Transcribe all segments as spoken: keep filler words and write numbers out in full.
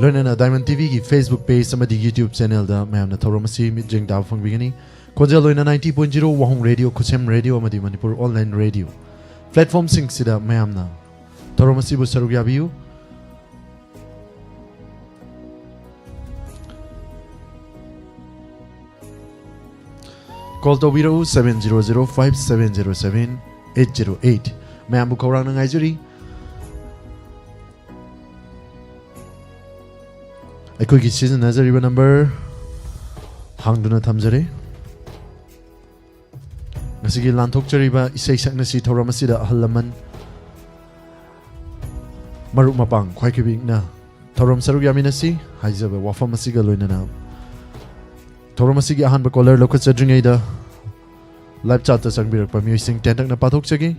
ꯂꯣꯏꯅꯅ Diamond ꯇꯤꯚꯤꯒꯤ Facebook page ꯑꯃꯗꯤ YouTube channelꯗ ꯃꯌꯥꯝꯅ ꯊꯧꯔꯝ ꯑꯁꯤ ꯃꯤꯠꯌꯦꯡ ꯇꯥꯕ ꯐꯪꯕꯤꯒꯅꯤ꯫ ꯈꯣꯟꯖꯦꯜ ꯑꯣꯏꯅ ninety point zero ꯋꯥꯍꯣꯡ ꯔꯦꯗꯤꯑꯣ, ꯈꯨꯠꯁꯦꯝ ꯔꯦꯗꯤꯑꯣ ꯑꯃꯗꯤ ꯃꯅꯤꯄꯨꯔ online radio platformꯁꯤꯡꯁꯤꯗ ꯃꯌꯥꯝꯅ ꯊꯧꯔꯝ ꯑꯁꯤꯕꯨ ꯁꯔꯨꯛ ꯌꯥꯕꯤꯌꯨ꯫ Call ꯇꯧꯕꯤꯔꯛꯎ, seven zero zero five seven zero seven eight zero eight꯫ ꯃꯌꯥꯝꯕꯨ ꯈꯧꯔꯥꯡꯅ ꯉꯥꯏꯖꯔꯤ꯫ ꯑꯩꯈꯣꯏꯒꯤ ꯁꯤꯖꯤꯟꯅꯖꯔꯤꯕ number ꯍꯥꯡꯗꯨꯅ ꯊꯝꯖꯔꯦ꯫ ꯉꯁꯤꯒꯤ ꯂꯥꯟꯊꯣꯛꯆꯔꯤꯕ ꯏꯁꯩ ꯁꯛꯅꯁꯤ ꯊꯧꯔꯝ ꯑꯁꯤꯗ ꯑꯍꯜ ꯂꯃꯟ, ꯃꯔꯨꯞ ꯃꯄꯥꯡ ꯈ꯭ꯋꯥꯏꯈꯨꯕꯤꯛꯅ ꯊꯧꯔꯝ ꯁꯔꯨꯛ ꯌꯥꯃꯤꯟꯅꯁꯤ ꯍꯥꯏꯖꯕ ꯋꯥꯐꯝ ꯑꯁꯤꯒ ꯂꯣꯏꯅꯅ ꯊꯧꯔꯝ ꯑꯁꯤꯒꯤ ꯑꯍꯥꯟꯕ caller ꯂꯧꯈꯠꯆꯗ꯭ꯔꯤꯉꯩꯗ live chatꯇ ꯆꯪꯕꯤꯔꯛꯄ ꯃꯤꯑꯣꯏꯁꯤꯡ ꯇꯦꯟꯇꯛꯅ ꯄꯥꯊꯣꯛꯆꯒꯦ꯫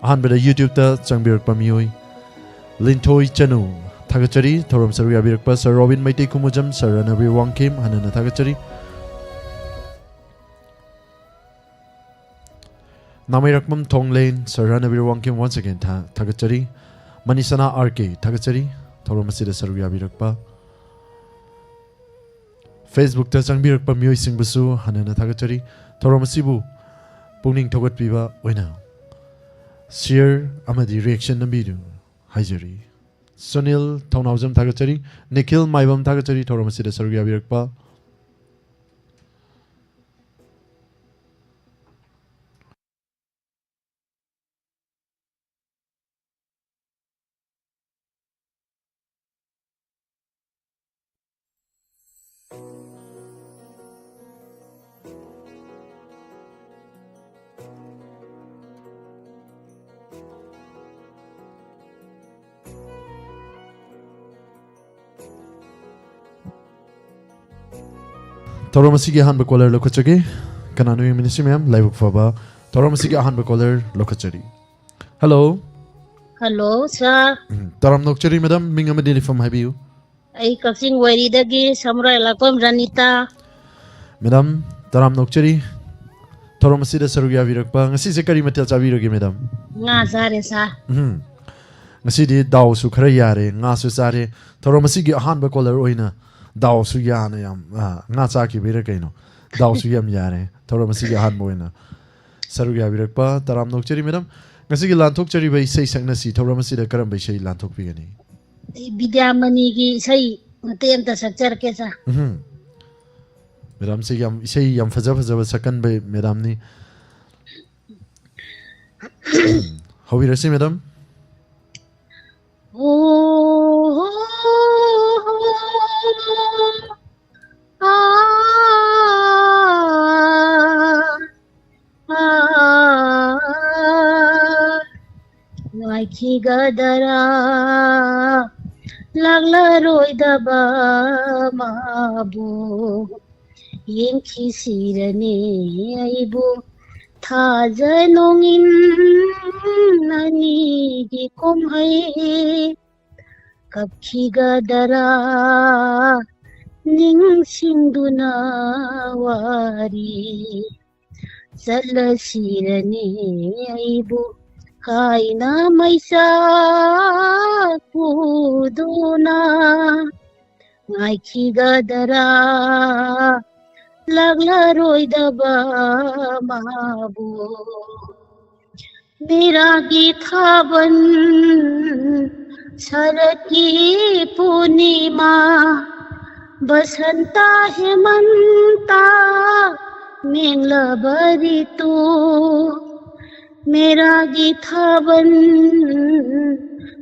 ꯑꯍꯥꯟꯕꯗ YouTubeꯇ ꯆꯪꯕꯤꯔꯛꯄ ꯃꯤꯑꯣꯏ ꯂꯤꯟꯊꯣꯏ ꯆꯅꯨ ꯊꯥꯒꯠꯆꯔꯤ꯫ ꯊꯧꯔꯝ ꯁꯔꯨꯛ ꯌꯥꯕꯤꯔꯛꯄ Sir ꯔꯣꯕꯤꯟ ꯃꯩꯇꯩ ꯈꯨꯃꯨꯖꯝ, Sir ꯔꯅꯕꯤꯔ ꯋꯥꯡꯈꯦꯝ ꯍꯟꯅ ꯍꯟꯅ ꯊꯥꯒꯠꯆꯔꯤ꯫ ꯅꯥꯃꯩꯔꯛꯄꯝ ꯊꯣꯡꯂꯦꯟ, Sir Ranbir Wangkhem once again ꯊꯥ-, ꯊꯥꯒꯠꯆꯔꯤ꯫ ꯃꯅꯤꯁꯅꯥ ꯑꯥꯔ ꯀꯦ ꯊꯥꯒꯠꯆꯔꯤ꯫ ꯊꯧꯔꯝ ꯑꯁꯤꯗ ꯁꯔꯨꯛ ꯌꯥꯕꯤꯔꯛꯄ Facebookꯇ ꯆꯪꯕꯤꯔꯛꯄ ꯃꯤꯑꯣꯏꯁꯤꯡꯕꯨꯁꯨ ꯍꯟꯅ ꯍꯟꯅ ꯊꯥꯒꯠꯆꯔꯤ꯫ ꯊꯧꯔꯝ ꯑꯁꯤꯕꯨ ꯄꯨꯛꯅꯤꯡ ꯊꯧꯒꯠꯄꯤꯕ ꯑꯣꯏꯅ share ꯑꯃꯗꯤ reaction ꯅꯝꯕꯤꯗꯨ ꯍꯥꯏꯖꯔꯤ꯫ ꯁꯨꯅꯤꯜ ꯊꯧꯅꯥꯎꯖꯝ ꯊꯥꯒꯠꯆꯔꯤ꯫ ꯅꯤꯈꯤꯜ ꯃꯥꯏꯕꯝ ꯊꯥꯒꯠꯆꯔꯤ ꯊꯧꯔꯝ ꯑꯁꯤꯗ ꯁꯔꯨꯛ ꯌꯥꯕꯤꯔꯛꯄ꯫ ꯊꯧꯔꯝ ꯑꯁꯤꯒꯤ ꯑꯍꯥꯟꯕ caller ꯂꯧꯈꯠꯆꯒꯦ꯫ ꯀꯅꯥꯅꯣ ꯌꯦꯡꯃꯤꯟꯅꯁꯤ ꯃꯌꯥꯝ, ꯂꯥꯏꯕꯛ ꯐꯕ꯫ ꯊꯧꯔꯝ ꯑꯁꯤꯒꯤ ꯑꯍꯥꯟꯕ caller ꯂꯧꯈꯠꯆꯔꯤ꯫ Hello꯫ Hello, sir꯫ ꯎꯝ, ꯇꯔꯥꯝꯅ ꯑꯣꯛꯆꯔꯤ madam, ꯃꯤꯡ ꯑꯃꯗꯤ ꯂꯩꯐꯝ ꯍꯥꯏꯕꯤꯌꯨ꯫ ꯑꯩ ꯀꯛꯆꯤꯡ ꯋꯥꯏꯔꯤꯗꯒꯤ ꯁꯃꯨꯔꯥꯏ ꯂꯥꯛꯄꯝ ꯔꯅꯤꯇꯥ꯫ Madam, ꯇꯔꯥꯝꯅ ꯑꯣꯛꯆꯔꯤ꯫ ꯊꯧꯔꯝ ꯑꯁꯤꯗ ꯁꯔꯨꯛ ꯌꯥꯕꯤꯔꯛꯄ, ꯉꯁꯤꯁꯦ ꯀꯔꯤ ꯃꯊꯦꯜ ꯆꯥꯕꯤꯔꯒꯦ madam? ꯉꯥ ꯆꯥꯔꯦ, sir꯫ ꯎꯝ꯫ ꯉꯁꯤꯗꯤ ꯗꯥꯎꯁꯨ ꯈꯔ ꯌꯥꯔꯦ, ꯉꯥꯁꯨ ꯆꯥꯔꯦ꯫ ꯊꯧꯔꯝ ꯑꯁꯤꯒꯤ ꯑꯍꯥꯟꯕ ꯀꯣꯂꯔ ꯑꯣꯏꯅ ꯗꯥꯎꯁꯨ ꯌꯥꯅ ꯌꯥꯝ, ꯑ, ꯉꯥ ꯆꯥꯈꯤꯕꯩꯔꯥ ꯀꯩꯅꯣ, ꯗꯥꯎꯁꯨ ꯌꯥꯝ ꯌꯥꯔꯦ꯫ ꯊꯧꯔꯝ ꯑꯁꯤꯒꯤ ꯑꯍꯥꯟꯕ ꯑꯣꯏꯅ ꯁꯔꯨꯛ ꯌꯥꯕꯤꯔꯛꯄ ꯇꯔꯥꯝꯅ ꯑꯣꯛꯆꯔꯤ꯫ ꯃꯦꯗꯥꯝ, ꯉꯁꯤꯒꯤ ꯂꯥꯟꯊꯣꯛꯆꯔꯤꯕ ꯏꯁꯩ ꯁꯛꯅꯁꯤ ꯊꯧꯔꯝ ꯑꯁꯤꯗ ꯀꯔꯝꯕ ꯏꯁꯩ ꯂꯥꯟꯊꯣꯛꯄꯤꯒꯅꯤ? ꯑꯩ ꯕꯤꯗ꯭ꯌꯥꯃꯅꯤꯒꯤ ꯏꯁꯩ ꯃꯇꯦꯛ ꯑꯃꯇ ꯁꯛꯆꯔꯛꯀꯦ, ꯁꯥꯔ꯫ ꯎꯝ꯫ ꯃꯦꯗꯥꯝꯁꯦ ꯌꯥꯝ ꯏꯁꯩ ꯌꯥꯝ ꯐꯖ ꯐꯖꯕ ꯁꯛꯀꯟꯕ ꯃꯦꯗꯥꯝꯅꯤ꯫ ꯍꯧꯕꯤꯔꯁꯤ, ꯃꯦꯗꯥꯝ꯫ ꯑꯣ, ꯑꯥ, ꯑꯥ, ꯉꯥꯏꯈꯤꯒꯗꯔꯥ ꯂꯥꯛꯂꯔꯣꯏꯗꯕ ꯃꯥꯕꯨ? ꯌꯦꯡꯈꯤꯁꯤꯔꯅꯦ ꯑꯩꯕꯨ ꯊꯥꯖ ꯅꯣꯡꯏꯟ ꯑꯅꯤꯒꯤ ꯀꯨꯝꯍꯩ꯫ ꯀꯞꯈꯤꯒꯗꯔꯥ ꯅꯤꯡꯁꯤꯡꯗꯨꯅ ꯋꯥꯔꯤ ꯆꯠꯂꯁꯤꯔꯅꯤ ꯑꯩꯕꯨ ꯀꯥꯏꯅ ꯃꯩꯆꯥꯛ ꯄꯨꯗꯨꯅ? ꯉꯥꯏꯈꯤꯒꯗꯔꯥ ꯂꯥꯛꯂꯔꯣꯏꯗꯕ ꯃꯥꯕꯨ? ꯃꯦꯔꯥꯒꯤ ꯊꯥꯕꯜ ꯁꯔꯛꯀꯤ ꯄꯨꯔꯅꯤꯃꯥ, ꯕꯁꯟꯇ ꯍꯦꯃꯟꯇ ꯃꯦꯡꯂꯕ ꯔꯤꯇꯨ꯫ ꯃꯦꯔꯥꯒꯤ ꯊꯥꯕꯜ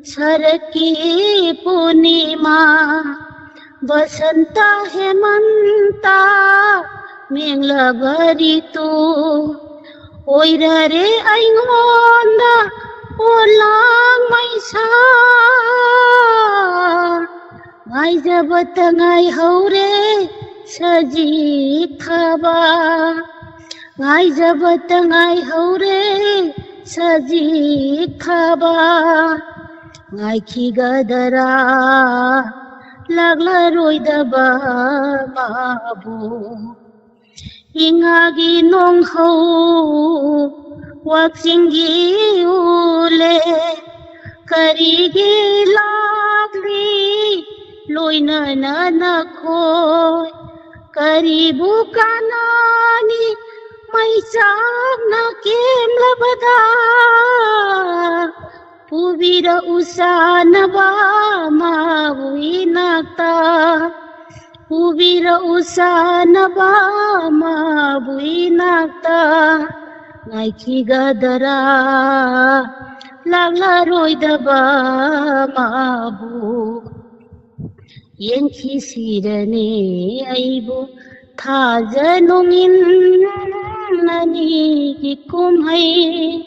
ꯁꯔꯛꯀꯤ ꯄꯨꯔꯅꯤꯃꯥ, ꯕꯁꯟꯇ ꯍꯦꯃꯟꯇ ꯃꯦꯡꯂꯕ ꯔꯤꯇꯨ꯫ ꯑꯣꯏꯔꯔꯦ ꯑꯩꯉꯣꯟꯗ ꯑꯣꯂꯥꯡ ꯃꯩꯁꯥ꯫ ꯉꯥꯏꯖꯕꯇ ꯉꯥꯏꯍꯧꯔꯦ ꯁꯖꯤꯛ ꯊꯥꯕ, ꯉꯥꯏꯖꯕꯇ ꯉꯥꯏꯍꯧꯔꯦ ꯁꯖꯤꯛ ꯊꯥꯕ꯫ ꯉꯥꯏꯈꯤꯒꯗꯔꯥ ꯂꯥꯛꯂꯔꯣꯏꯗꯕ ꯃꯥꯕꯨ? ꯏꯉꯥꯒꯤ ꯅꯣꯡꯍꯧ ꯋꯥꯛꯆꯤꯡꯒꯤ ꯎꯂꯦ, ꯀꯔꯤꯒꯤ ꯂꯥꯛꯂꯤ ꯂꯣꯏꯅꯅ ꯅꯈꯣꯏ? ꯀꯔꯤꯕꯨ ꯀꯥꯟꯅꯅꯤ ꯃꯩꯆꯥꯛꯅ ꯀꯦꯝꯂꯕꯗ? ꯄꯨꯕꯤꯔꯛꯎ ꯆꯥꯅꯕ ꯃꯥꯕꯨ ꯏꯅꯥꯛꯇ, ꯄꯨꯕꯤꯔꯛꯎ ꯆꯥꯅꯕ ꯃꯥꯕꯨ ꯏꯅꯥꯛꯇ꯫ ꯉꯥꯏꯈꯤꯒꯗꯔꯥ ꯂꯥꯛꯂꯔꯣꯏꯗꯕ ꯃꯥꯕꯨ? ꯌꯦꯡꯈꯤꯁꯤꯔꯅꯦ ꯑꯩꯕꯨ ꯊꯥꯖ ꯅꯣꯡꯏꯟ ꯑꯅꯤꯒꯤ ꯀꯨꯝꯍꯩ꯫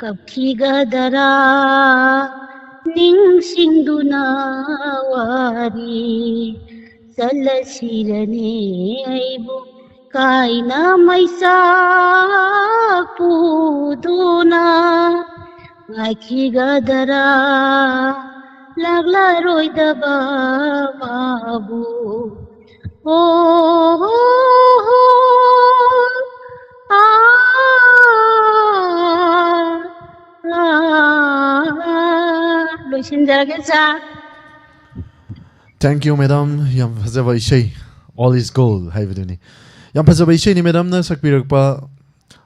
ꯀꯞꯈꯤꯒꯗꯔꯥ ꯅꯤꯡꯁꯤꯡꯗꯨꯅ ꯋꯥꯔꯤ ꯆꯠꯂꯁꯤꯔꯅꯦ ꯑꯩꯕꯨ ꯀꯥꯏꯅ ꯃꯩꯆꯥꯛ ꯄꯨꯗꯨꯅ? ꯉꯥꯏꯈꯤꯒꯗꯔꯥ ꯂꯥꯛꯂꯔꯣꯏꯗꯕ ꯃꯥꯕꯨ? ꯑꯣ, ꯑꯥ, ꯑꯥ, ꯂꯣꯏꯁꯤꯟꯖꯔꯒꯦ, ꯁꯥꯔ꯫ Thank you, madam. ꯌꯥꯝ ꯐꯖꯕ ꯏꯁꯩ, All is Gold ꯍꯥꯏꯕꯗꯨꯅꯤ꯫ ꯌꯥꯝ ꯐꯖꯕ ꯏꯁꯩꯅꯤ ꯃꯦꯗꯥꯝꯅ ꯁꯛꯄꯤꯔꯛꯄ꯫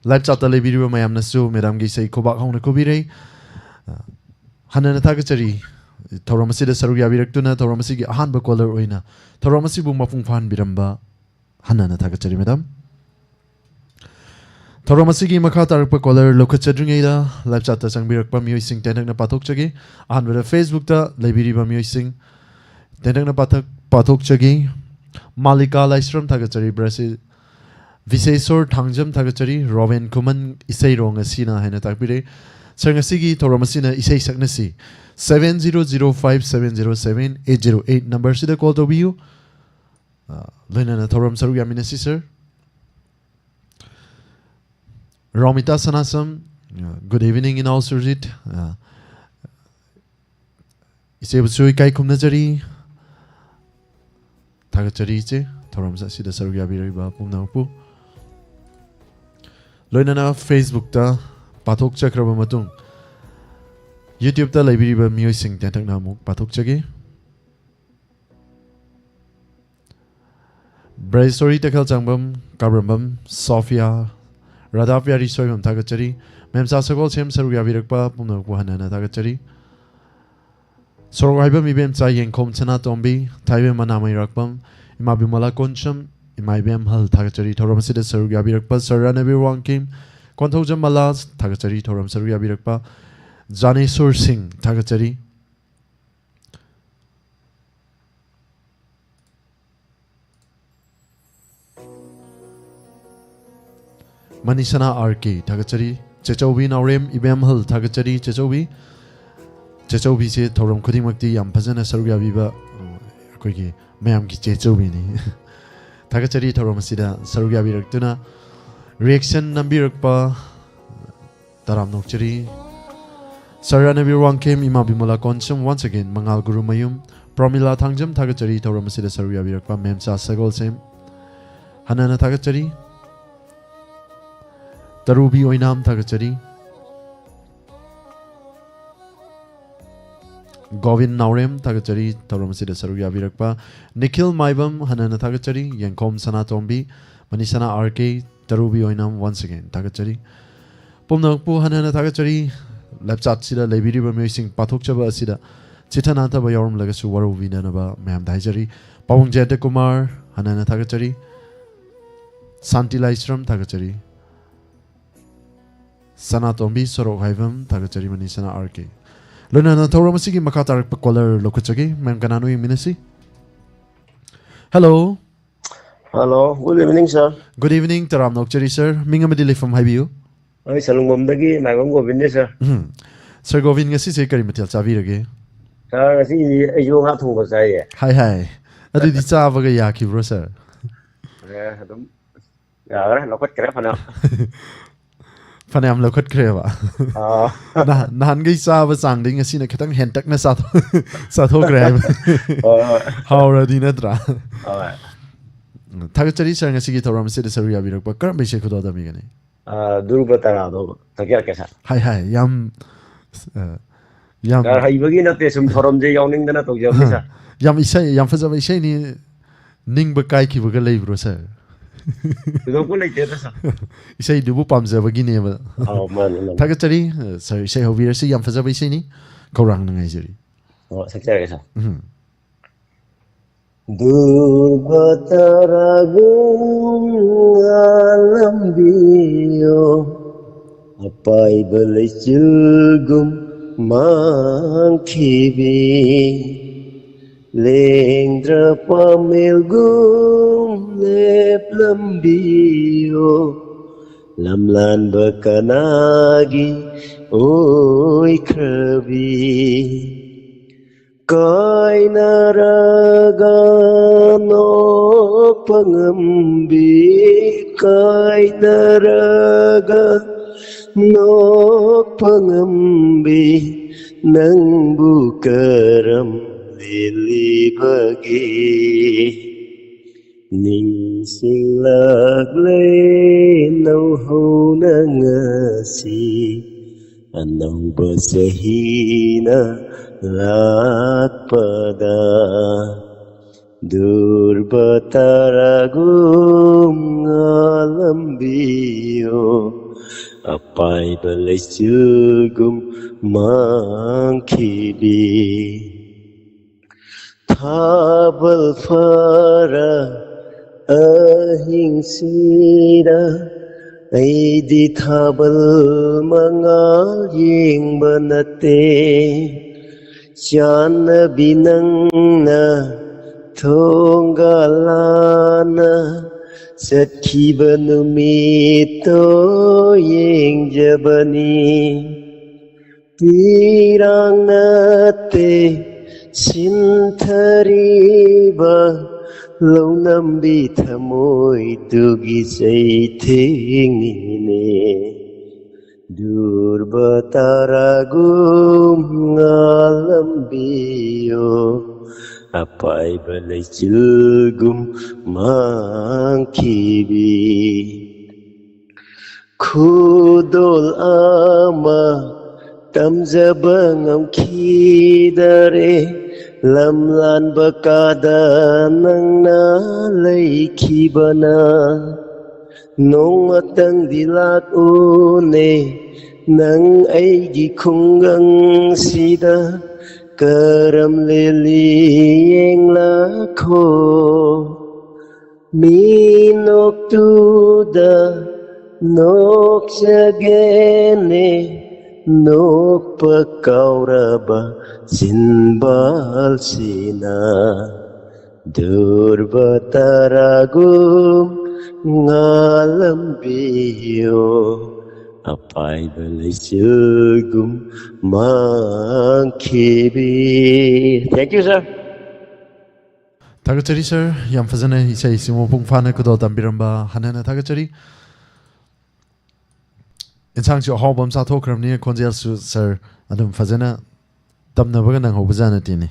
ꯂꯥꯏꯞ ꯆꯥꯠꯇ ꯂꯩꯕꯤꯔꯤꯕ ꯃꯌꯥꯝꯅꯁꯨ ꯃꯦꯗꯥꯝꯒꯤ ꯏꯁꯩ ꯈꯨꯕꯥꯛ ꯍꯧꯅ ꯈꯨꯕꯤꯔꯩ꯫ ꯍꯟꯅꯅ ꯊꯥꯒꯠꯆꯔꯤ꯫ ꯊꯧꯔꯝ ꯑꯁꯤꯗ ꯁꯔꯨꯛ ꯌꯥꯕꯤꯔꯛꯇꯨꯅ ꯊꯧꯔꯝ ꯑꯁꯤꯒꯤ ꯑꯍꯥꯟꯕ ꯀꯣꯂꯔ ꯑꯣꯏꯅ ꯊꯧꯔꯝ ꯑꯁꯤꯕꯨ ꯃꯄꯨꯡ ꯐꯥꯍꯟꯕꯤꯔꯝꯕ ꯍꯟꯅꯅ ꯊꯥꯒꯠꯆꯔꯤ ꯃꯦꯗꯥꯝ꯫ ꯊꯧꯔꯝ ꯑꯁꯤꯒꯤ ꯃꯈꯥ ꯇꯥꯔꯛꯄ ꯀꯣꯂꯔ ꯂꯧꯈꯠꯆꯗ꯭ꯔꯤꯉꯩꯗ ꯂꯥꯏꯞ ꯆꯥꯠꯇ ꯆꯪꯕꯤꯔꯛꯄ ꯃꯤꯑꯣꯏꯁꯤꯡ ꯇꯦꯟꯇꯛꯅ ꯄꯥꯊꯣꯛꯆꯒꯦ꯫ ꯑꯍꯥꯟꯕꯗ ꯐꯦꯁꯕꯨꯛꯇ ꯂꯩꯕꯤꯔꯤꯕ ꯃꯤꯑꯣꯏꯁꯤꯡ ꯇꯦꯟꯇꯛꯅ ꯄꯥꯊꯛ-, ꯄꯥꯊꯣꯛꯆꯒꯦ꯫ ꯃꯥꯂꯤꯀꯥ ꯂꯥꯏꯁ꯭ꯔꯝ ꯊꯥꯒꯠꯆꯔꯤ꯫ ꯕ꯭ꯔꯁꯤ-, ꯕꯤꯁꯦꯁꯣꯔ ꯊꯥꯡꯖꯝ ꯊꯥꯒꯠꯆꯔꯤ꯫ ꯔꯣꯕꯦꯟ ꯈꯨꯃꯟ ꯏꯁꯩꯔꯣꯡ ꯑꯁꯤꯅ ꯍꯥꯏꯅ ꯇꯥꯛꯄꯤꯔꯦ꯫ ꯁꯥꯔ, ꯉꯁꯤꯒꯤ ꯊꯧꯔꯝ ꯑꯁꯤꯅ ꯏꯁꯩ ꯁꯛꯅꯁꯤ꯫ Seven zero zero five seven zero seven eight zero eight number ꯁꯤꯗ call ꯇꯧꯕꯤꯌꯨ꯫ ꯑ, ꯂꯣꯏꯅꯅ ꯊꯧꯔꯝ ꯁꯔꯨꯛ ꯌꯥꯃꯤꯟꯅꯁꯤ, ꯁꯥꯔ꯫ ꯔꯣꯃꯤꯇꯥ ꯁꯅꯥꯁꯝ, ꯑ, good evening ꯏꯅꯥꯎ ꯁꯨꯔꯖꯤꯠ꯫ ꯑ, ꯏꯆꯦꯕꯨꯁꯨ ꯏꯀꯥꯏ ꯈꯨꯝꯅꯖꯔꯤ꯫ ꯊꯥꯒꯠꯆꯔꯤ ꯏꯆꯦ, ꯊꯧꯔꯝ ꯑꯁꯤꯗ ꯁꯔꯨꯛ ꯌꯥꯕꯤꯔꯤꯕ ꯄꯨꯝꯅꯃꯛꯄꯨ꯫ ꯂꯣꯏꯅꯅ ꯐꯦꯁꯕꯨꯛꯇ ꯄꯥꯊꯣꯛꯆꯈ꯭ꯔꯕ ꯃꯇꯨꯡ, YouTube-ꯇ ꯂꯩꯕꯤꯔꯤꯕ ꯃꯤꯑꯣꯏꯁꯤꯡ ꯇꯦꯟꯇꯛꯅ ꯑꯃꯨꯛ ꯄꯥꯊꯣꯛꯆꯒꯦ꯫ ꯕ꯭ꯔꯖꯦꯁꯣꯔꯤ ꯇꯦꯛꯈꯦꯜ ꯆꯥꯡꯕꯝ, ꯀꯥꯕ꯭ꯔꯝꯕꯝ ꯁꯣꯐꯤꯌꯥ, ꯔꯥꯙꯥ ꯄꯤꯌꯥꯔꯤ ꯁꯣꯏꯕꯝ ꯊꯥꯒꯠꯆꯔꯤ꯫ ꯃꯦꯝꯆꯥ ꯁꯒꯣꯜꯁꯦꯝ ꯁꯔꯨꯛ ꯌꯥꯕꯤꯔꯛꯄ ꯄꯨꯝꯅꯃꯛꯄꯨ ꯍꯟꯅ ꯍꯟꯅ ꯊꯥꯒꯠꯆꯔꯤ꯫ ꯁꯣꯔꯣꯛ ꯍꯥꯏꯕꯝ ꯏꯕꯦꯝꯆꯥ ꯌꯦꯡꯈꯣꯝ ꯁꯅꯥꯇꯣꯝꯕꯤ, ꯊꯥꯏꯕꯦꯝ ꯃꯅꯥꯃꯩꯔꯥꯛꯄꯝ, ꯏꯃꯥ ꯕꯤꯃꯂꯥ ꯀꯣꯟꯁꯝ, ꯏꯃꯥ ꯏꯕꯦꯝꯍꯜ ꯊꯥꯒꯠꯆꯔꯤ꯫ ꯊꯧꯔꯝ ꯑꯁꯤꯗ ꯁꯔꯨꯛ ꯌꯥꯕꯤꯔꯛꯄ ꯁꯔ ꯔꯥꯅꯕꯤꯔ ꯋꯥꯡꯈꯦꯝ, ꯀꯣꯟꯊꯧꯖꯝ ꯃꯂꯥꯁ ꯊꯥꯒꯠꯆꯔꯤ꯫ ꯊꯧꯔꯝ ꯁꯔꯨꯛ ꯌꯥꯕꯤꯔꯛꯄ ꯖꯥꯅꯦꯁꯣꯔ ꯁꯤꯡ ꯊꯥꯒꯠꯆꯔꯤ꯫ ꯃꯅꯤꯁꯅꯥ ꯑꯥꯔ ꯀꯦ ꯊꯥꯒꯠꯆꯔꯤ꯫ ꯆꯦꯆꯧꯕꯤ ꯅꯥꯎꯔꯦꯝ ꯏꯕꯦꯝꯍꯜ ꯊꯥꯒꯠꯆꯔꯤ꯫ ꯆꯦꯆꯧꯕꯤ, ꯆꯦꯆꯧꯕꯤꯁꯦ ꯊꯧꯔꯝ ꯈꯨꯗꯤꯡꯃꯛꯇꯤ ꯌꯥꯝ ꯐꯖꯅ ꯁꯔꯨꯛ ꯌꯥꯕꯤꯕ, ꯑ, ꯑꯩꯈꯣꯏꯒꯤ ꯃꯌꯥꯝꯒꯤ ꯆꯦꯆꯧꯕꯤꯅꯤ꯫ ꯊꯥꯒꯠꯆꯔꯤ ꯊꯧꯔꯝ ꯑꯁꯤꯗ ꯁꯔꯨꯛ ꯌꯥꯕꯤꯔꯛꯇꯨꯅ꯫ Reaction ꯅꯝꯕꯤꯔꯛꯄ ꯇꯔꯥꯝꯅ ꯑꯣꯛꯆꯔꯤ꯫ ꯁꯔ ꯔꯥꯅꯕꯤꯔ ꯋꯥꯡꯈꯦꯝ, ꯏꯃꯥ ꯕꯤꯃꯂꯥ ꯀꯣꯟꯁꯝ, once again, ꯃꯉꯥꯜ ꯒꯨꯔꯨꯃꯌꯨꯝ, ꯄ꯭ꯔꯃꯤꯂꯥ ꯊꯥꯡꯖꯝ ꯊꯥꯒꯠꯆꯔꯤ ꯊꯧꯔꯝ ꯑꯁꯤꯗ ꯁꯔꯨꯛ ꯌꯥꯕꯤꯔꯛꯄ ꯃꯦꯝꯆꯥ ꯁꯒꯣꯜꯁꯦꯝ꯫ ꯍꯟꯅ ꯍꯟꯅ ꯊꯥꯒꯠꯆꯔꯤ꯫ ꯇꯔꯨꯕꯤ ꯑꯣꯏꯅꯥꯝ ꯊꯥꯒꯠꯆꯔꯤ꯫ ꯒꯣꯕꯤꯟ ꯅꯥꯎꯔꯦꯝ ꯊꯥꯒꯠꯆꯔꯤ ꯊꯧꯔꯝ ꯑꯁꯤꯗ ꯁꯔꯨꯛ ꯌꯥꯕꯤꯔꯛꯄ꯫ ꯅꯤꯈꯤꯜ ꯃꯥꯏꯕꯝ ꯍꯟꯅ ꯍꯟꯅ ꯊꯥꯒꯠꯆꯔꯤ꯫ ꯌꯦꯡꯈꯣꯝ ꯁꯅꯥꯇꯣꯝꯕꯤ, ꯃꯅꯤꯁꯅꯥ ꯑꯥꯔ ꯀꯦ, ꯇꯔꯨꯕꯤ ꯑꯣꯏꯅꯥꯝ, once again ꯊꯥꯒꯠꯆꯔꯤ꯫ ꯄꯨꯝꯅꯃꯛꯄꯨ ꯍꯟꯅ ꯍꯟꯅ ꯊꯥꯒꯠꯆꯔꯤ꯫ ꯂꯥꯏꯞ ꯆꯥꯠꯁꯤꯗ ꯂꯩꯕꯤꯔꯤꯕ ꯃꯤꯑꯣꯏꯁꯤꯡ ꯄꯥꯊꯣꯛꯆꯕ ꯑꯁꯤꯗ ꯆꯤꯠꯊ ꯅꯥꯟꯊꯕ ꯌꯥꯎꯔꯝꯂꯒꯁꯨ ꯋꯥꯔꯧꯕꯤꯅꯅꯕ ꯃꯌꯥꯝꯗ ꯍꯥꯏꯖꯔꯤ꯫ ꯄꯥꯕꯨꯡ ꯖꯌꯟꯇ ꯀꯨꯃꯥꯔ ꯍꯟꯅ ꯍꯟꯅ ꯊꯥꯒꯠꯆꯔꯤ꯫ ꯁꯥꯟꯇꯤ ꯂꯥꯏꯁ꯭ꯔꯝ ꯊꯥꯒꯠꯆꯔꯤ꯫ ꯁꯅꯥꯇꯣꯝꯕꯤ ꯁꯣꯔꯣꯛ ꯍꯥꯏꯕꯝ ꯊꯥꯒꯠꯆꯔꯤ, ꯃꯅꯤꯁꯅꯥ ꯑꯥꯔ ꯀꯦ꯫ ꯂꯣꯏꯅꯅ ꯊꯧꯔꯝ ꯑꯁꯤꯒꯤ ꯃꯈꯥ ꯇꯥꯔꯛꯄ caller ꯂꯧꯈꯠꯆꯒꯦ꯫ ꯃꯦꯝ, ꯀꯅꯥꯅꯣ ꯌꯦꯡꯃꯤꯟꯅꯁꯤ? Hello꯫ Hello, good evening, sir. Good evening, ꯇꯔꯥꯝꯅ ꯑꯣꯛꯆꯔꯤ, sir꯫ ꯃꯤꯡ ꯑꯃꯗꯤ ꯂꯩꯐꯝ ꯍꯥꯏꯕꯤꯌꯨ꯫ ꯑꯩ ꯁꯂꯨꯡꯕꯝꯗꯒꯤ ꯃꯥꯏꯕꯝ ꯒꯣꯕꯤꯟꯅꯦ, sir꯫ ꯎꯝ꯫ Sir ꯒꯣꯕꯤꯟ, ꯉꯁꯤꯁꯦ ꯀꯔꯤ ꯃꯊꯦꯜ ꯆꯥꯕꯤꯔꯒꯦ? Sir, ꯉꯁꯤꯗꯤ ꯑꯩꯁꯨ ꯉꯥ ꯊꯣꯡꯕ ꯆꯥꯏꯌꯦ꯫ ꯍꯥꯏ, ꯍꯥꯏ꯫ ꯑꯗꯨꯗꯤ ꯆꯥꯕꯒ ꯌꯥꯈꯤꯕ꯭ꯔꯣ, sir? ꯑꯦ, ꯑꯗꯨꯝ ꯌꯥꯈ꯭ꯔꯦ, ꯂꯧꯈꯠꯈ꯭ꯔꯦ ꯐꯅꯌꯥꯝ꯫ ꯐꯅꯌꯥꯝ ꯂꯧꯈꯠꯈ꯭ꯔꯦꯕ꯫ ꯑꯥ꯫ ꯅꯍꯥꯟ-, ꯅꯍꯥꯟꯈꯩ ꯆꯥꯕ ꯆꯥꯡꯗꯒꯤ ꯉꯁꯤꯅ ꯈꯤꯇꯪ ꯍꯦꯟꯇꯛꯅ ꯆꯥꯊꯣꯛ-, ꯆꯥꯊꯣꯛꯈ꯭ꯔꯦ ꯍꯥꯏꯕ꯫ ꯍꯣꯏ, ꯍꯣꯏ꯫ ꯍꯥꯎꯔꯗꯤ ꯅꯠꯇ꯭ꯔꯥ? ꯍꯣꯏ꯫ ꯊꯥꯒꯠꯆꯔꯤ, sir, ꯉꯁꯤꯒꯤ ꯊꯧꯔꯝ ꯑꯁꯤꯗ ꯁꯔꯨꯛ ꯌꯥꯕꯤꯔꯛꯄ꯫ ꯀꯔꯝꯕ ꯏꯁꯩ ꯈꯨꯗꯣꯜ ꯇꯝꯕꯤꯒꯅꯤ? ꯑꯥ, ꯙ꯭ꯔꯨꯕ ꯇꯔꯥꯗꯣ ꯊꯛꯆꯔꯛꯀꯦ, sir꯫ ꯍꯥꯏ, ꯍꯥꯏ, ꯌꯥꯝ, ꯑ, ꯌꯥꯝ ꯁꯥꯔ, ꯍꯩꯕꯒꯤ ꯅꯠꯇꯦ, ꯁꯨꯝ ꯊꯧꯔꯝꯁꯦ ꯌꯥꯎꯅꯤꯡꯗꯅ ꯇꯧꯖꯕꯅꯤ, ꯁꯥꯔ꯫ ꯌꯥꯝ ꯏꯁꯩ, ꯌꯥꯝ ꯐꯖꯕ ꯏꯁꯩꯅꯤ꯫ ꯅꯤꯡꯕ ꯀꯥꯏꯈꯤꯕꯒ ꯂꯩꯕ꯭ꯔꯣ, ꯁꯥꯔ? ꯊꯣꯏꯗꯣꯛꯄ ꯂꯩꯇꯦꯗ, ꯁꯥꯔ꯫ ꯏꯁꯩꯗꯨꯕꯨ ꯄꯥꯝꯖꯕꯒꯤꯅꯦꯕ꯫ ꯑꯧ, ꯃꯥꯅꯤ, ꯃꯥꯅꯤ꯫ ꯊꯥꯒꯠꯆꯔꯤ, ꯁꯥꯔ, ꯏꯁꯩ ꯍꯧꯕꯤꯔꯁꯤ꯫ ꯌꯥꯝ ꯐꯖꯕ ꯏꯁꯩꯅꯤ, ꯈꯧꯔꯥꯡꯅ ꯉꯥꯏꯖꯔꯤ꯫ ꯑꯣ, ꯁꯛꯆꯔꯒꯦ, ꯁꯥꯔ꯫ ꯎꯝ꯫ ꯗꯨꯔꯕ ꯇꯔꯥꯒꯨꯝ ꯉꯥꯜꯂꯝꯕꯤꯌꯣ, ꯑꯄꯥꯏꯕ ꯂꯩꯆꯤꯜꯒꯨꯝ ꯃꯥꯡꯈꯤꯕꯤ, ꯂꯦꯡꯗ꯭ꯔ ꯄꯥꯃꯦꯜꯒꯨꯝ ꯂꯦꯞꯂꯝꯕꯤꯌꯣ, ꯂꯝꯂꯥꯟꯕ ꯀꯅꯥꯒꯤ ꯑꯣꯏꯈ꯭ꯔꯕꯤ꯫ ꯀꯥꯏꯅꯔꯒ ꯅꯣꯛꯄ ꯉꯝꯕꯤ, ꯀꯥꯏꯅꯔꯒ ꯅꯣꯛꯄ ꯉꯝꯕꯤ, ꯅꯪꯕꯨ ꯀꯔꯝ ꯂꯦꯜꯂꯤꯕꯒꯦ? ꯅꯤꯡꯁꯤꯡꯂꯛꯂꯦ ꯅꯧꯍꯧꯅ ꯉꯁꯤ, ꯑꯅꯧꯕ ꯆꯍꯤꯅ ꯂꯥꯛꯄꯗ꯫ ꯗꯨꯔꯕ ꯇꯔꯥꯒꯨꯝ ꯉꯥꯜꯂꯝꯕꯤꯌꯣ, ꯑꯄꯥꯏꯕ ꯂꯩꯆꯤꯜꯒꯨꯝ ꯃꯥꯡꯈꯤꯕꯤ꯫ ꯊꯥꯕꯜ ꯐꯥꯔ ꯑꯍꯤꯡꯁꯤꯗ ꯑꯩꯗꯤ ꯊꯥꯕꯜ ꯃꯉꯥꯜ ꯌꯦꯡꯕ ꯅꯠꯇꯦ꯫ ꯆꯥꯟꯅꯕꯤ ꯅꯪꯅ ꯊꯣꯡꯒꯥꯜ ꯂꯥꯟꯅ ꯆꯠꯈꯤꯕ ꯅꯨꯃꯤꯠꯇꯣ ꯌꯦꯡꯖꯕꯅꯤ꯫ ꯄꯤꯔꯥꯡ ꯅꯠꯇꯦ ꯁꯤꯟꯊꯔꯤꯕ, ꯂꯧꯅꯝꯕꯤ ꯊꯃꯣꯏꯗꯨꯒꯤ ꯆꯩꯊꯦꯡꯅꯤꯅꯦ꯫ ꯗꯨꯔꯕ ꯇꯔꯥꯒꯨꯝ ꯉꯥꯜꯂꯝꯕꯤꯌꯣ, ꯑꯄꯥꯏꯕ ꯂꯩꯆꯤꯜꯒꯨꯝ ꯃꯥꯡꯈꯤꯕꯤ꯫ ꯈꯨꯗꯣꯜ ꯑꯃ ꯇꯝꯖꯕ ꯉꯝꯈꯤꯗꯔꯦ, ꯂꯝ ꯂꯥꯟꯕ ꯀꯥꯗ ꯅꯪꯅ ꯂꯩꯈꯤꯕꯅ꯫ ꯅꯣꯡꯃꯇꯪꯗꯤ ꯂꯥꯛꯎꯅꯦ, ꯅꯪ ꯑꯩꯒꯤ ꯈꯨꯡꯒꯪꯁꯤꯗ ꯀꯔꯝ ꯂꯦꯜꯂꯤ ꯌꯦꯡꯂꯛꯈꯣ꯫ ꯃꯤꯅꯣꯛꯇꯨꯗ ꯅꯣꯛꯆꯒꯦꯅꯦ, ꯅꯣꯛꯄ ꯀꯥꯎꯔꯕ ꯆꯤꯟꯕꯥꯜꯁꯤꯅ ꯗꯨꯔꯕ ꯇꯔꯥꯒꯨꯝ ꯉꯥꯜꯂꯝꯕꯤꯌꯣ, ꯑꯄꯥꯏꯕ ꯂꯩꯆꯤꯜꯒꯨꯝ ꯃꯥꯡꯈꯤꯕꯤ꯫ Thank you, sir. ꯊꯥꯒꯠꯆꯔꯤ, ꯁꯥꯔ꯫ ꯌꯥꯝ ꯐꯖꯅ ꯏꯁꯩꯁꯤ ꯃꯄꯨꯡ ꯐꯥꯅ ꯈꯨꯗꯣꯜ ꯇꯝꯕꯤꯔꯝꯕ ꯍꯟꯅ ꯍꯟꯅ ꯊꯥꯒꯠꯆꯔꯤ꯫ ꯏꯟꯁꯥꯡꯁꯨ ꯑꯍꯥꯎꯕ ꯑꯃ ꯆꯥꯊꯣꯛꯈ꯭ꯔꯕꯅꯤ, ꯈꯣꯟꯖꯦꯜꯁꯨ, ꯁꯥꯔ, ꯑꯗꯨꯝ ꯐꯖꯅ ꯇꯝꯅꯕꯒ ꯅꯪꯍꯧꯕꯖꯥꯠ ꯅꯠꯇꯦꯅꯦ꯫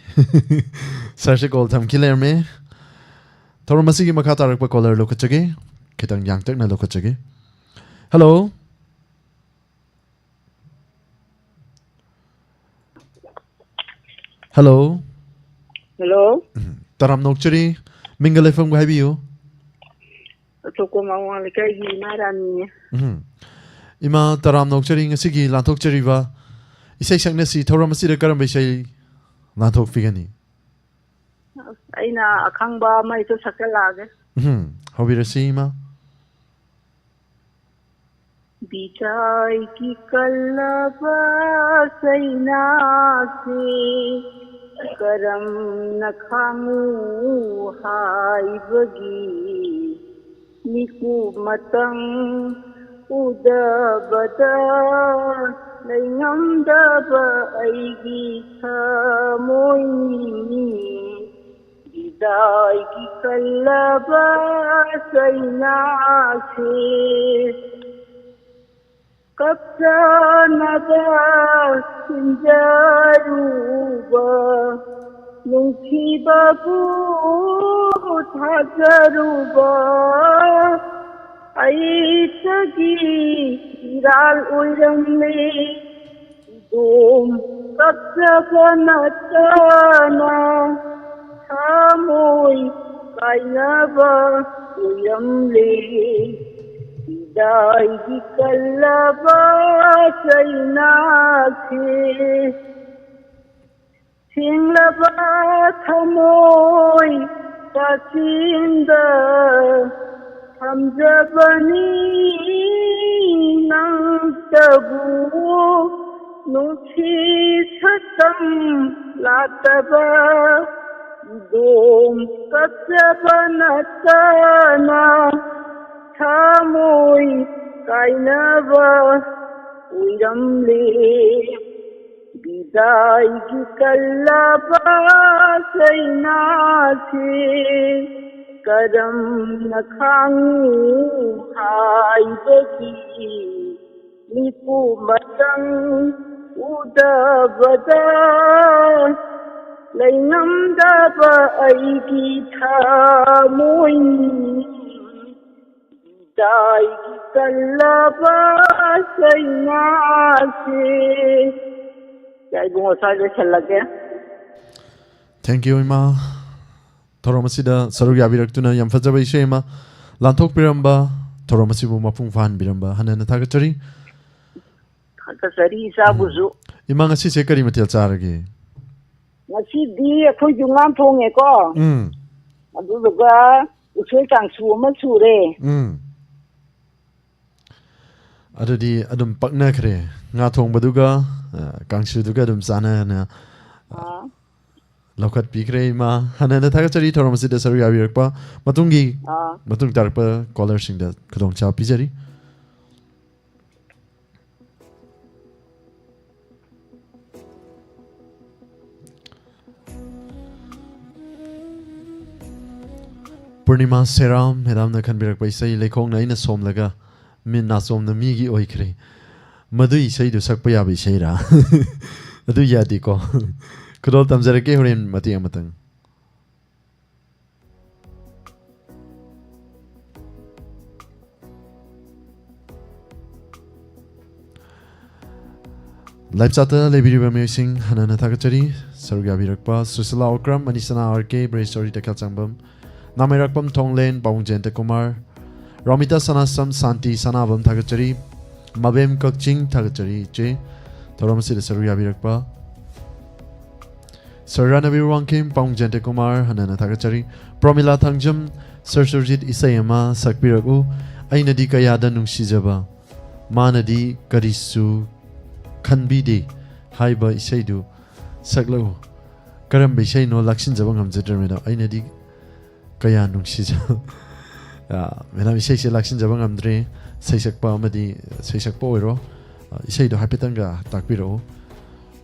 ꯁꯥꯔꯁꯦ ꯀꯣꯜ ꯊꯝꯈꯤ ꯂꯩꯔꯝꯃꯦ꯫ ꯊꯧꯔꯝ ꯑꯁꯤꯒꯤ ꯃꯈꯥ ꯇꯥꯔꯛꯄ ꯀꯣꯂꯔ ꯂꯧꯈꯠꯆꯒꯦ꯫ ꯈꯤꯇꯪ ꯌꯥꯡꯇꯛꯅ ꯂꯧꯈꯠꯆꯒꯦ꯫ ꯍꯜꯂꯣ꯫ ꯍꯜꯂꯣ꯫ ꯍꯜꯂꯣ꯫ ꯎꯝ, ꯇꯔꯥꯝꯅ ꯑꯣꯛꯆꯔꯤ꯫ ꯃꯤꯡꯒ ꯂꯩꯐꯝꯒ ꯍꯥꯏꯕꯤꯌꯨ꯫ ꯑꯇꯣꯞꯄ ꯃꯥꯡꯋꯥꯡ ꯂꯩꯀꯥꯏꯒꯤ ꯏꯃꯥ ꯔꯥꯅꯤꯅꯦ꯫ ꯎꯝ꯫ ꯏꯃꯥ, ꯇꯔꯥꯝꯅ ꯑꯣꯛꯆꯔꯤ꯫ ꯉꯁꯤꯒꯤ ꯂꯥꯟꯊꯣꯛꯆꯔꯤꯕ ꯏꯁꯩ ꯁꯛꯅꯁꯤ ꯊꯧꯔꯝ ꯑꯁꯤꯗ ꯀꯔꯝꯕ ꯏꯁꯩ ꯂꯥꯟꯊꯣꯛꯄꯤꯒꯅꯤ? ꯑꯩꯅ ꯑꯈꯪꯕ ꯑꯃ ꯍꯦꯛꯇ ꯁꯛꯆꯜꯂꯛꯑꯒꯦ꯫ ꯎꯝ, ꯍꯧꯕꯤꯔꯁꯤ, ꯏꯃꯥ꯫ ꯕꯤꯗꯥꯏꯒꯤ ꯀꯜꯂꯕ ꯆꯩꯅꯥꯁꯦ ꯀꯔꯝꯅ ꯈꯥꯡꯉꯨ ꯍꯥꯏꯕꯒꯤ ꯃꯤꯀꯨꯞ ꯃꯇꯪ ꯎꯗꯕꯗ ꯂꯩꯉꯝꯗꯕ ꯑꯩꯒꯤ ꯊꯃꯣꯏꯅꯤ꯫ ꯕꯤꯗꯥꯏꯒꯤ ꯀꯜꯂꯕ ꯆꯩꯅꯥꯁꯦ ꯀꯞꯆꯅꯕ ꯁꯤꯟꯖꯔꯨꯕ ꯅꯨꯡꯁꯤꯕꯕꯨ ꯊꯥꯖꯔꯨꯕ ꯑꯩꯇꯒꯤ ꯏꯔꯥꯜ ꯑꯣꯏꯔꯝꯂꯦ꯫ ꯀꯞꯆꯕ ꯅꯠꯇꯅ ꯊꯃꯣꯏ ꯀꯥꯏꯅꯕ ꯑꯣꯏꯔꯝꯂꯦ꯫ ꯏꯗꯥꯏꯒꯤ ꯀꯜꯂꯕ ꯆꯩꯅꯥꯁꯦ ꯁꯦꯡꯂꯕ ꯊꯃꯣꯏ ꯀꯥꯆꯤꯟꯗ ꯊꯝꯖꯕꯅꯤ ꯅꯪꯇꯕꯨ ꯅꯨꯡꯁꯤ ꯁꯛꯇꯝ ꯂꯥꯛꯇꯕ ꯏꯗꯣꯝ ꯀꯞꯆꯕ ꯅꯠꯇꯅ ꯊꯃꯣꯏ ꯀꯥꯏꯅꯕ ꯑꯣꯏꯔꯝꯂꯦ꯫ ꯕꯤꯗꯥꯏꯒꯤ ꯀꯜꯂꯕ ꯆꯩꯅꯥꯁꯤ ꯀꯔꯝꯅ ꯈꯥꯡꯉꯨ ꯍꯥꯏꯕꯒꯤ ꯃꯤꯀꯨꯞ ꯑꯃꯇꯪ ꯎꯗꯕꯗ ꯂꯩꯉꯝꯗꯕ ꯑꯩꯒꯤ ꯊꯃꯣꯏꯅꯤ꯫ ꯏꯗꯥꯏꯒꯤ ꯀꯜꯂꯕ ꯆꯩꯅꯥꯁꯦ꯫ ꯌꯥꯏ, ꯏꯕꯨꯡꯉꯣ, ꯁ꯭ꯋꯥꯏ ꯂꯣꯏꯁꯜꯂꯒꯦ꯫ Thank you, ꯏꯃꯥ꯫ ꯊꯧꯔꯝ ꯑꯁꯤꯗ ꯁꯔꯨꯛ ꯌꯥꯕꯤꯔꯛꯇꯨꯅ ꯌꯥꯝ ꯐꯖꯕ ꯏꯁꯩ ꯑꯃ ꯂꯥꯟꯊꯣꯛꯄꯤꯔꯝꯕ, ꯊꯧꯔꯝ ꯑꯁꯤꯕꯨ ꯃꯄꯨꯡ ꯐꯥꯍꯟꯕꯤꯔꯝꯕ ꯍꯟꯅ ꯍꯟꯅ ꯊꯥꯒꯠꯆꯔꯤ꯫ ꯊꯥꯒꯠꯆꯔꯤ ꯏꯆꯥꯕꯨꯁꯨ꯫ ꯎꯝ꯫ ꯏꯃꯥ, ꯉꯁꯤꯁꯦ ꯀꯔꯤ ꯃꯊꯦꯜ ꯆꯥꯔꯒꯦ? ꯉꯁꯤꯗꯤ ꯑꯩꯈꯣꯏꯁꯨ ꯉꯥ ꯊꯣꯡꯉꯦꯀꯣ꯫ ꯎꯝ꯫ ꯑꯗꯨꯗꯨꯒ ꯎꯁꯣꯏ ꯀꯥꯡꯁꯨ ꯑꯃ ꯁꯨꯔꯦ꯫ ꯎꯝ꯫ ꯑꯗꯨꯗꯤ ꯑꯗꯨꯝ ꯄꯛꯅꯈ꯭ꯔꯦ꯫ ꯉꯥ ꯊꯣꯡꯕꯗꯨꯒ, ꯑ, ꯀꯥꯡꯁꯨꯗꯨꯒ ꯑꯗꯨꯝ ꯆꯥꯟꯅꯅ, ꯑ, ꯑꯥ꯫ ꯂꯧꯈꯠꯄꯤꯈ꯭ꯔꯦ ꯏꯃꯥ꯫ ꯍꯟꯅ ꯍꯟꯅ ꯊꯥꯒꯠꯆꯔꯤ ꯊꯧꯔꯝ ꯑꯁꯤꯗ ꯁꯔꯨꯛ ꯌꯥꯕꯤꯔꯛꯄ꯫ ꯃꯇꯨꯡꯒꯤ, ꯑꯥ꯫ ꯃꯇꯨꯡ ꯇꯥꯔꯛꯄ caller ꯁꯤꯡꯗ ꯈꯨꯗꯣꯡꯆꯥꯕ ꯄꯤꯖꯔꯤ꯫ ꯄꯨꯔꯅꯤꯃꯥ ꯁꯦꯔꯥꯝ ꯃꯦꯗꯥꯝꯅ ꯈꯟꯕꯤꯔꯛꯄ ꯏꯁꯩ ꯂꯩꯈꯣꯡꯅ ꯑꯩꯅ ꯁꯣꯝꯂꯒ ꯃꯤꯠ ꯅꯥꯆꯣꯝꯅ ꯃꯤꯒꯤ ꯑꯣꯏꯈ꯭ꯔꯦ꯫ ꯃꯗꯨꯏ ꯏꯁꯩꯗꯨ ꯁꯛꯄ ꯌꯥꯕ ꯏꯁꯩꯔꯥ? ꯑꯗꯨ ꯌꯥꯗꯦꯀꯣ꯫ ꯈꯨꯗꯣꯜ ꯇꯝꯖꯔꯛꯀꯦ ꯍꯣꯔꯦꯟ ꯃꯇꯦꯛ ꯑꯃꯇꯪ꯫ ꯂꯥꯏꯞ ꯆꯥꯠꯇ ꯂꯩꯕꯤꯔꯤꯕ ꯃꯤꯑꯣꯏꯁꯤꯡ ꯍꯟꯅ ꯍꯟꯅ ꯊꯥꯒꯠꯆꯔꯤ꯫ ꯁꯔꯨꯛ ꯌꯥꯕꯤꯔꯛꯄ ꯁꯨꯁꯤꯂꯥ ꯑꯣꯀ꯭ꯔꯝ, ꯑꯅꯤꯁꯅꯥ ꯑꯥꯔ ꯀꯦ, ꯕ꯭ꯔꯦꯁꯣꯔꯤ ꯇꯈꯦꯜꯆꯥꯡꯕꯝ, ꯅꯥꯃꯩꯔꯥꯛꯄꯝ ꯊꯣꯡꯂꯦꯟ, ꯄꯥꯎꯡ ꯖꯌꯟꯇ ꯀꯨꯃꯥꯔ, ꯔꯣꯃꯤꯇꯥ ꯁꯅꯥꯁꯝ, ꯁꯥꯟꯇꯤ ꯁꯅꯥꯕꯝ ꯊꯥꯒꯠꯆꯔꯤ꯫ ꯃꯕꯦꯝ ꯀꯛꯆꯤꯡ ꯊꯥꯒꯠꯆꯔꯤ ꯏꯆꯦ, ꯊꯧꯔꯝ ꯑꯁꯤꯗ ꯁꯔꯨꯛ ꯌꯥꯕꯤꯔꯛꯄ꯫ ꯁꯔ ꯔꯥꯅꯕꯤꯔ ꯋꯥꯡꯈꯦꯝ, ꯄꯥꯎꯡ ꯖꯌꯟꯇ ꯀꯨꯃꯥꯔ ꯍꯟꯅ ꯍꯟꯅ ꯊꯥꯒꯠꯆꯔꯤ꯫ ꯄ꯭ꯔꯣꯃꯤꯂꯥ ꯊꯥꯡꯖꯝ, ꯁꯔ ꯁꯨꯔꯖꯤꯠ ꯏꯁꯩ ꯑꯃ ꯁꯛꯄꯤꯔꯛꯎ꯫ ꯑꯩꯅꯗꯤ ꯀꯌꯥꯗ ꯅꯨꯡꯁꯤꯖꯕ, ꯃꯥꯅꯗꯤ ꯀꯔꯤꯁꯨ ꯈꯟꯕꯤꯗꯦ ꯍꯥꯏꯕ ꯏꯁꯩꯗꯨ ꯁꯛꯂꯛꯎ꯫ ꯀꯔꯝꯕ ꯏꯁꯩꯅꯣ ꯂꯥꯛꯁꯤꯟꯖꯕ ꯉꯝꯖꯗ꯭ꯔꯦ ꯃꯦꯗꯥꯝ꯫ ꯑꯩꯅꯗꯤ ꯀꯌꯥ ꯅꯨꯡꯁꯤꯖ-, ꯑ, ꯃꯦꯗꯥꯝ, ꯏꯁꯩꯁꯦ ꯂꯥꯛꯁꯤꯟꯖꯕ ꯉꯝꯗ꯭ꯔꯦ꯫ ꯁꯩꯁꯛꯄ ꯑꯃꯗꯤ ꯁꯩꯁꯛꯄ ꯑꯣꯏꯔꯣ, ꯑ, ꯏꯁꯩꯗꯣ ꯍꯥꯏꯐꯦꯠꯇꯪꯒ ꯇꯥꯛꯄꯤꯔꯛꯎ꯫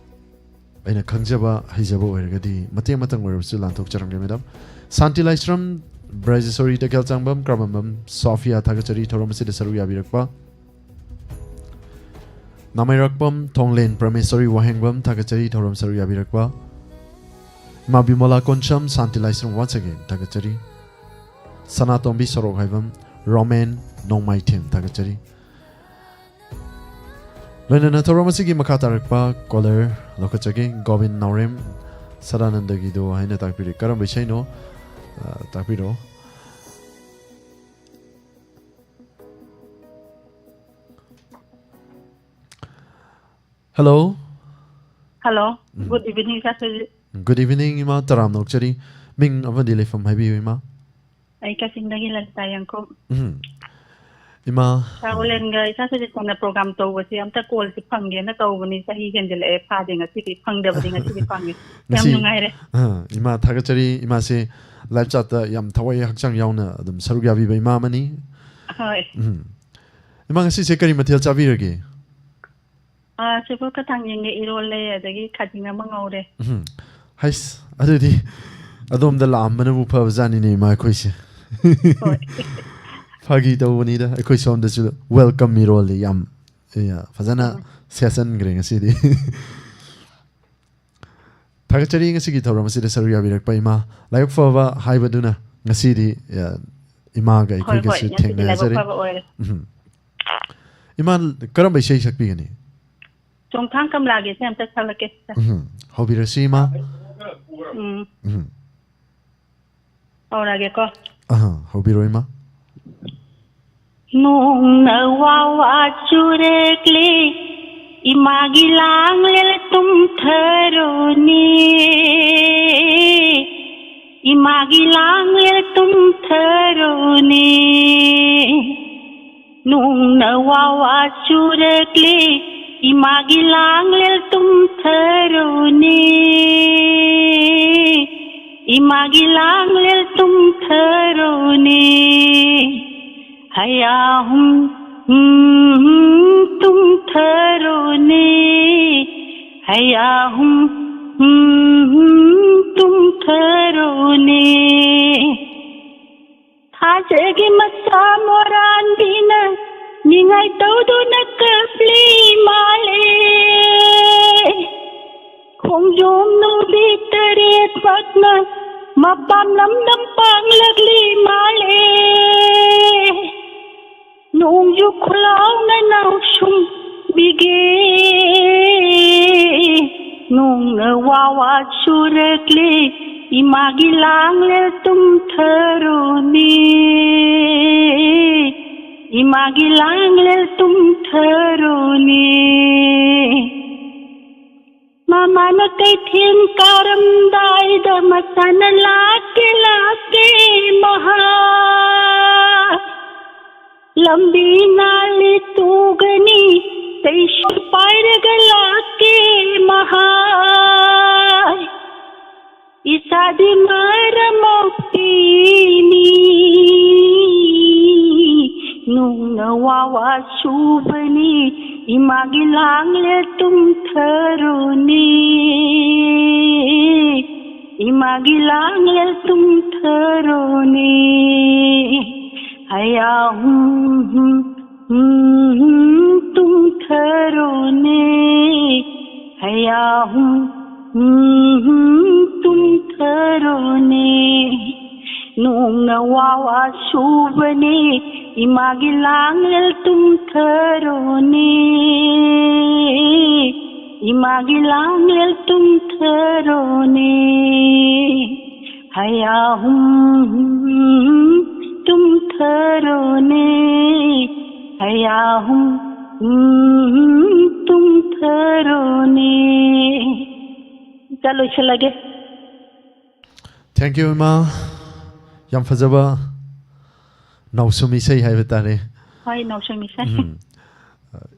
ꯑꯩꯅ ꯈꯪꯖꯕ ꯍꯩꯖꯕ ꯑꯣꯏꯔꯒꯗꯤ ꯃꯇꯦꯛ ꯑꯃꯇꯪ ꯑꯣꯏꯔꯕꯁꯨ ꯂꯥꯟꯊꯣꯛꯆꯔꯝꯒꯦ ꯃꯦꯗꯥꯝ꯫ ꯁꯥꯟꯇꯤ ꯂꯥꯏꯁ꯭ꯔꯝ, ꯕ꯭ꯔꯖꯦꯁꯣꯔꯤ ꯇꯈꯦꯜꯆꯥꯡꯕꯝ, ꯀ꯭ꯔꯃꯝꯕꯝ ꯁꯣꯐꯤꯌꯥ ꯊꯥꯒꯠꯆꯔꯤ ꯊꯧꯔꯝ ꯑꯁꯤꯗ ꯁꯔꯨꯛ ꯌꯥꯕꯤꯔꯛꯄ꯫ ꯅꯥꯃꯩꯔꯥꯛꯄꯝ ꯊꯣꯡꯂꯦꯟ ꯄ꯭ꯔꯃꯦꯁꯣꯔꯤ ꯋꯥꯍꯦꯡꯕꯝ ꯊꯥꯒꯠꯆꯔꯤ ꯊꯧꯔꯝ ꯁꯔꯨꯛ ꯌꯥꯕꯤꯔꯛꯄ꯫ ꯏꯃꯥ ꯕꯤꯃꯣꯂꯥ ꯀꯣꯟꯁꯝ, ꯁꯥꯟꯇꯤ ꯂꯥꯏꯁ꯭ꯔꯝ once again ꯊꯥꯒꯠꯆꯔꯤ꯫ ꯁꯅꯥꯇꯣꯝꯕꯤ ꯁꯣꯔꯣꯛ ꯍꯥꯏꯕꯝ, ꯔꯣꯃꯦꯟ ꯅꯣꯡꯃꯥꯏꯊꯦꯝ ꯊꯥꯒꯠꯆꯔꯤ꯫ ꯂꯣꯏꯅꯅ ꯊꯧꯔꯝ ꯑꯁꯤꯒꯤ ꯃꯈꯥ ꯇꯥꯔꯛꯄ ꯀꯣꯂꯔ ꯂꯧꯈꯠꯆꯒꯦ꯫ ꯒꯣꯕꯤꯟ ꯅꯥꯎꯔꯦꯝ, ꯁꯗꯥꯅꯟꯗꯒꯤꯗꯣ ꯍꯥꯏꯅ ꯇꯥꯛꯄꯤꯔꯤ꯫ ꯀꯔꯝꯕ ꯏꯁꯩꯅꯣ? ꯑ, ꯇꯥꯛꯄꯤꯔꯛꯑꯣ꯫ ꯍꯜꯂꯣ꯫ ꯍꯜꯂꯣ꯫ ꯎꯝ꯫ Good evening, ꯏꯆꯥ ꯁꯨꯔꯖꯤꯠ꯫ Good evening, ꯏꯃꯥ꯫ ꯇꯔꯥꯝꯅ ꯑꯣꯛꯆꯔꯤ꯫ ꯃꯤꯡ ꯑꯃꯗꯤ ꯂꯩꯐꯝ ꯍꯥꯏꯕꯤꯌꯨ, ꯏꯃꯥ꯫ ꯑꯩ ꯀꯛꯆꯤꯡꯗꯒꯤ ꯂꯂꯤꯇꯥ ꯌꯥꯡꯈꯨꯞ꯫ ꯎꯝ꯫ ꯏꯃꯥ꯫ ꯏꯆꯥ ꯑꯣꯂꯦꯟꯒ ꯏꯆꯥ ꯁꯨꯔꯖꯤꯠꯀꯅ program ꯇꯧꯕꯁꯦ ꯑꯝꯇ callꯁꯦ ꯐꯪꯒꯦꯅ ꯇꯧꯕꯅꯤ꯫ ꯆꯍꯤ ꯍꯦꯟꯖꯤꯜꯂꯛꯑꯦ, ꯐꯥꯗꯦ꯫ ꯉꯁꯤꯗꯤ ꯐꯪꯗꯕꯗꯤ ꯉꯁꯤꯗꯤ ꯐꯪꯉꯦ꯫ ꯌꯥꯝ ꯉꯁꯤ, ꯅꯨꯡꯉꯥꯏꯔꯦ꯫ ꯑ, ꯏꯃꯥ ꯊꯥꯒꯠꯆꯔꯤ꯫ ꯏꯃꯥꯁꯦ live chatꯇ ꯌꯥꯝ ꯊꯋꯥꯏ ꯍꯛꯆꯥꯡ ꯌꯥꯎꯅ ꯑꯗꯨꯝ ꯁꯔꯨꯛ ꯌꯥꯕꯤꯕ ꯏꯃꯥ ꯑꯃꯅꯤ꯫ ꯍꯣꯏ꯫ ꯎꯝ꯫ ꯏꯃꯥ, ꯉꯁꯤꯁꯦ ꯀꯔꯤ ꯃꯊꯦꯜ ꯆꯥꯕꯤꯔꯒꯦ? ꯑꯥ, ꯁꯦꯕꯣꯠꯀ ꯊꯥꯡꯖꯤꯡꯒ ꯏꯔꯣꯜꯂꯦ, ꯑꯗꯒꯤ ꯈꯥꯖꯤꯡ ꯑꯃ ꯉꯧꯔꯦ꯫ ꯎꯝ꯫ ꯍꯩꯁ, ꯑꯗꯨꯗꯤ ꯑꯗꯣꯝꯗ ꯂꯥꯛꯑꯝꯕꯅꯕꯨ ꯐꯕꯖꯥꯠꯅꯤꯅꯦ, ꯏꯃꯥ ꯑꯩꯈꯣꯏꯁꯦ꯫ ꯍꯣꯏ꯫ ꯐꯥꯒꯤ ꯇꯧꯕꯅꯤꯗ, ꯑꯩꯈꯣꯏ ꯁꯣꯝꯗꯁꯨ welcome ꯏꯔꯣꯜꯂꯤ, ꯌꯥꯝ, ꯑꯦ, ꯐꯖꯅ ꯎꯝ꯫ ꯁꯦꯠꯆꯟꯈ꯭ꯔꯦ ꯉꯁꯤꯗꯤ꯫ ꯊꯥꯒꯠꯆꯔꯤ ꯉꯁꯤꯒꯤ ꯊꯧꯔꯝ ꯑꯁꯤꯗ ꯁꯔꯨꯛ ꯌꯥꯕꯤꯔꯛꯄ ꯏꯃꯥ꯫ ꯂꯥꯏꯕꯛ ꯐꯕ ꯍꯥꯏꯕꯗꯨꯅ ꯉꯁꯤꯗꯤ, ꯑ, ꯏꯃꯥꯒ ꯍꯣꯏ, ꯍꯣꯏ, ꯑꯩꯈꯣꯏꯒꯁꯨ ꯉꯁꯤꯗꯤ ꯂꯥꯏꯕꯛ ꯊꯦꯡꯅꯖꯔꯦ꯫ ꯐꯕ ꯑꯣꯏꯔꯦ꯫ ꯎꯝ꯫ ꯏꯃꯥ, ꯀꯔꯝꯕ ꯏꯁꯩ ꯁꯛꯄꯤꯒꯅꯤ? ꯆꯣꯡꯊꯥꯡ ꯀꯃꯂꯥꯒꯤꯁꯦ ꯑꯝꯇ ꯁꯛꯂꯛꯀꯦ, ꯁꯤꯗ꯫ ꯎꯝ, ꯍꯧꯕꯤꯔꯁꯤ, ꯏꯃꯥ꯫ ꯎꯝ꯫ ꯎꯝ꯫ ꯍꯧꯔꯒꯦꯀꯣ꯫ ꯑꯍ, ꯍꯧꯕꯤꯔꯣ, ꯏꯃꯥ꯫ ꯅꯣꯡꯅ ꯋꯥ ꯋꯥ ꯆꯨꯔꯛꯂꯤ, ꯏꯃꯥꯒꯤ ꯂꯥꯡꯂꯦꯜ ꯇꯨꯝꯊꯔꯨꯅꯤ꯫ ꯏꯃꯥꯒꯤ ꯂꯥꯡꯂꯦꯜ ꯇꯨꯝꯊꯔꯨꯅꯤ꯫ ꯅꯣꯡꯅ ꯋꯥ ꯋꯥ ꯆꯨꯔꯛꯂꯤ, ꯏꯃꯥꯒꯤ ꯂꯥꯡꯂꯦꯜ ꯇꯨꯝꯊꯔꯨꯅꯤ꯫ ꯏꯃꯥꯒꯤ ꯂꯥꯡꯂꯦꯜ ꯇꯨꯝꯊꯔꯨꯅꯤ꯫ ꯍꯌꯥꯍꯨꯝ, ꯍꯨꯝ, ꯍꯨꯝ, ꯇꯨꯝꯊꯔꯨꯅꯤ꯫ ꯍꯌꯥꯍꯨꯝ, ꯍꯨꯝ, ꯍꯨꯝ, ꯇꯨꯝꯊꯔꯨꯅꯤ꯫ ꯊꯥꯖꯒꯤ ꯃꯆꯥ ꯃꯣꯔꯥꯟꯕꯤꯅ ꯅꯤꯡꯉꯥꯏ ꯇꯧꯗꯨꯅ ꯀꯞꯂꯤ ꯃꯥꯂꯦ꯫ ꯈꯣꯡꯖꯣꯝ ꯅꯨꯕꯤ ꯇꯔꯦꯠꯃꯛꯅ ꯃꯄꯥꯝ ꯂꯝꯗꯝ ꯄꯥꯡꯂꯛꯂꯤ ꯃꯥꯂꯦ꯫ ꯅꯣꯡꯖꯨ ꯈꯨꯂꯥꯎꯅ ꯅꯥꯎꯁꯨꯝꯕꯤꯒꯦ꯫ ꯅꯣꯡꯅ ꯋꯥ ꯋꯥ ꯆꯨꯔꯛꯂꯤ, ꯏꯃꯥꯒꯤ ꯂꯥꯡꯂꯦꯜ ꯇꯨꯝꯊꯔꯨꯅꯤ꯫ ꯏꯃꯥꯒꯤ ꯂꯥꯡꯂꯦꯜ ꯇꯨꯝꯊꯔꯨꯅꯤ꯫ ꯃꯃꯥꯅ ꯀꯩꯊꯦꯜ ꯀꯥꯔꯝꯗꯥꯏꯗ ꯃꯆꯥꯅ ꯂꯥꯛꯀꯦ, ꯂꯥꯛꯀꯦ ꯃꯍꯥꯛ꯫ ꯂꯝꯕꯤ ꯅꯥꯜꯂꯤ ꯇꯨꯒꯅꯤ, ꯆꯩꯁꯨ ꯄꯥꯏꯔꯒ ꯂꯥꯛꯀꯦ ꯃꯍꯥꯛ꯫ ꯏꯆꯥꯗꯤ ꯃꯔꯝ ꯃꯣꯛꯄꯤꯅꯤ꯫ ꯅꯣꯡꯅ ꯋꯥ ꯋꯥ ꯆꯨꯕꯅꯤ, ꯏꯃꯥꯒꯤ ꯂꯥꯡꯂꯦꯜ ꯇꯨꯝꯊꯔꯨꯅꯤ꯫ ꯏꯃꯥꯒꯤ ꯂꯥꯡꯂꯦꯜ ꯇꯨꯝꯊꯔꯨꯅꯤ꯫ ꯍꯌꯥꯍꯨꯝ, ꯍꯨꯝ, ꯍꯨꯝ, ꯇꯨꯝꯊꯔꯨꯅꯤ꯫ ꯍꯌꯥꯍꯨꯝ, ꯍꯨꯝ, ꯍꯨꯝ, ꯇꯨꯝꯊꯔꯨꯅꯤ꯫ ꯅꯣꯡꯅ ꯋꯥ ꯋꯥ ꯁꯨꯕꯅꯤ, ꯏꯃꯥꯒꯤ ꯂꯥꯡꯂꯦꯜ ꯇꯨꯝꯊꯔꯣꯅꯦ, ꯏꯃꯥꯒꯤ ꯂꯥꯡꯂꯦꯜ ꯇꯨꯝꯊꯔꯣꯅꯦ, ꯍꯌꯥꯍꯨꯝ ꯇꯨꯝꯊꯔꯣꯅꯦ, ꯍꯌꯥꯍꯨꯝ ꯇꯨꯝꯊꯔꯣꯅꯦ꯫ ꯏꯆꯥ, ꯂꯣꯏꯁꯤꯜꯂꯒꯦ꯫ Thank you, ꯏꯃꯥ꯫ ꯌꯥꯝ ꯐꯖꯕ ꯅꯥꯎꯁꯨꯝ ꯏꯁꯩ ꯍꯥꯏꯕ ꯇꯥꯔꯦ꯫ ꯍꯣꯏ, ꯅꯥꯎꯁꯨꯝ ꯏꯁꯩ꯫ ꯎꯝ꯫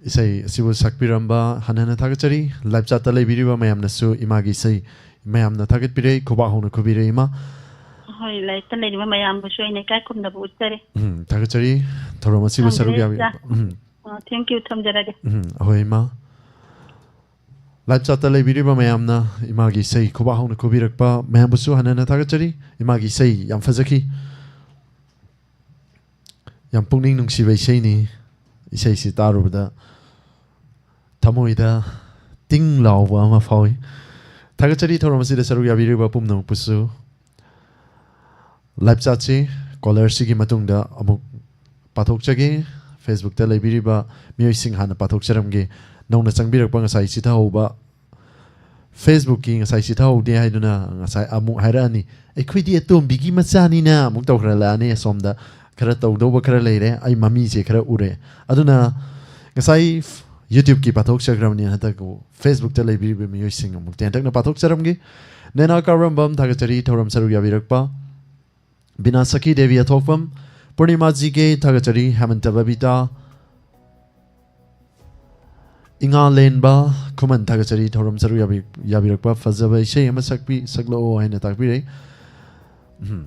ꯏꯁꯩ ꯑꯁꯤꯕꯨ ꯁꯛꯄꯤꯔꯝꯕ ꯍꯟꯅ ꯍꯟꯅ ꯊꯥꯒꯠꯆꯔꯤ꯫ Live chat ꯇ ꯂꯩꯕꯤꯔꯤꯕ ꯃꯌꯥꯝꯅꯁꯨ ꯏꯃꯥꯒꯤ ꯏꯁꯩ ꯃꯌꯥꯝꯅ ꯊꯥꯒꯠꯄꯤꯔꯦ, ꯈꯨꯕꯥꯛ ꯍꯧꯅ ꯈꯨꯕꯤꯔꯦ ꯏꯃꯥ꯫ ꯍꯣꯏ, live ꯇ ꯂꯩꯔꯤꯕ ꯃꯌꯥꯝꯕꯨꯁꯨ ꯑꯩꯅ ꯏꯀꯥꯏ ꯈꯨꯝꯅꯕ ꯎꯠꯆꯔꯤ꯫ ꯎꯝ, ꯊꯥꯒꯠꯆꯔꯤ꯫ ꯊꯧꯔꯝ ꯑꯁꯤꯕꯨ ꯁꯔꯨꯛ ꯌꯥꯕꯤ-, ꯊꯝꯖꯔꯦ, ꯏꯆꯥ꯫ ꯎꯝ, ꯑ, thank you, ꯊꯝꯖꯔꯒꯦ꯫ ꯎꯝ, ꯑꯍꯣꯏ, ꯏꯃꯥ꯫ Live chat ꯇ ꯂꯩꯕꯤꯔꯤꯕ ꯃꯌꯥꯝꯅ ꯏꯃꯥꯒꯤ ꯏꯁꯩ ꯈꯨꯕꯥꯛ ꯍꯧꯅ ꯈꯨꯕꯤꯔꯛꯄ ꯃꯌꯥꯝꯕꯨꯁꯨ ꯍꯟꯅ ꯍꯟꯅ ꯊꯥꯒꯠꯆꯔꯤ꯫ ꯏꯃꯥꯒꯤ ꯏꯁꯩ ꯌꯥꯝ ꯐꯖꯈꯤ꯫ ꯌꯥꯝ ꯄꯨꯛꯅꯤꯡ ꯅꯨꯡꯁꯤꯕ ꯏꯁꯩꯅꯤ꯫ ꯏꯁꯩꯁꯤ ꯇꯥꯔꯨꯕꯗ ꯊꯃꯣꯏꯗ ꯇꯤꯡ ꯂꯥꯎꯕ ꯑꯃ ꯐꯥꯎꯏ꯫ ꯊꯥꯒꯠꯆꯔꯤ ꯊꯧꯔꯝ ꯑꯁꯤꯗ ꯁꯔꯨꯛ ꯌꯥꯕꯤꯔꯤꯕ ꯄꯨꯝꯅꯃꯛꯄꯨꯁꯨ꯫ Live chat ꯁꯤ caller ꯁꯤꯒꯤ ꯃꯇꯨꯡꯗ ꯑꯃꯨꯛ ꯄꯥꯊꯣꯛꯆꯒꯦ꯫ Facebook ꯇ ꯂꯩꯕꯤꯔꯤꯕ ꯃꯤꯑꯣꯏꯁꯤꯡ ꯍꯥꯟꯅ ꯄꯥꯊꯣꯛꯆꯔꯝꯒꯦ꯫ ꯅꯧꯅ ꯆꯪꯕꯤꯔꯛꯄ ꯉꯁꯥꯏ ꯆꯤꯊꯍꯧꯕ, Facebook ꯀꯤ ꯉꯁꯥꯏ ꯆꯤꯊꯍꯧꯗꯦ ꯍꯥꯏꯗꯨꯅ ꯉꯁꯥꯏ ꯑꯃꯨꯛ ꯍꯥꯏꯔꯛꯑꯅꯤ, "ꯑꯩꯈꯣꯏꯗꯤ ꯑꯇꯣꯝꯕꯤꯒꯤ ꯃꯆꯥꯅꯤꯅ" ꯑꯃꯨꯛ ꯇꯧꯈꯠꯂꯛꯑꯅꯤ꯫ ꯑꯁꯣꯝꯗ ꯈꯔ ꯇꯧꯗꯧꯕ ꯈꯔ ꯂꯩꯔꯦ, ꯑꯩ ꯃꯃꯤꯁꯦ ꯈꯔ ꯎꯔꯦ꯫ ꯑꯗꯨꯅ ꯉꯁꯥꯏ YouTube ꯀꯤ ꯄꯥꯊꯣꯛꯆꯈ꯭ꯔꯕꯅꯤ, ꯍꯟꯗꯛ Facebook ꯇ ꯂꯩꯕꯤꯔꯤꯕ ꯃꯤꯑꯣꯏꯁꯤꯡ ꯑꯃꯨꯛ ꯇꯦꯟꯇꯛꯅ ꯄꯥꯊꯣꯛꯆꯔꯝꯒꯦ꯫ ꯅꯦꯅꯥ ꯀꯥꯔꯝꯕꯝ, ꯊꯥꯒꯠꯆꯔꯤ ꯊꯧꯔꯝ ꯁꯔꯨꯛ ꯌꯥꯕꯤꯔꯛꯄ꯫ ꯕꯤꯅꯥ ꯁꯈꯤ ꯗꯦꯕꯤ ꯑꯊꯣꯛꯄꯝ, ꯄꯨꯔꯅꯤꯃꯥ ꯖꯤ ꯀꯦ, ꯊꯥꯒꯠꯆꯔꯤ꯫ ꯍꯦꯃꯟꯇ ꯕꯕꯤꯇꯥ, ꯏꯉꯥ ꯂꯦꯟꯕ ꯈꯨꯃꯟ, ꯊꯥꯒꯠꯆꯔꯤ ꯊꯧꯔꯝ ꯁꯔꯨꯛ ꯌꯥꯕꯤ-, ꯌꯥꯕꯤꯔꯛꯄ꯫ ꯐꯖꯕ ꯏꯁꯩ ꯑꯃ ꯁꯛꯄꯤ-, ꯁꯛꯂꯛꯑꯣ ꯍꯥꯏꯅ ꯇꯥꯛꯄꯤꯔꯛꯏ꯫ ꯎꯝ꯫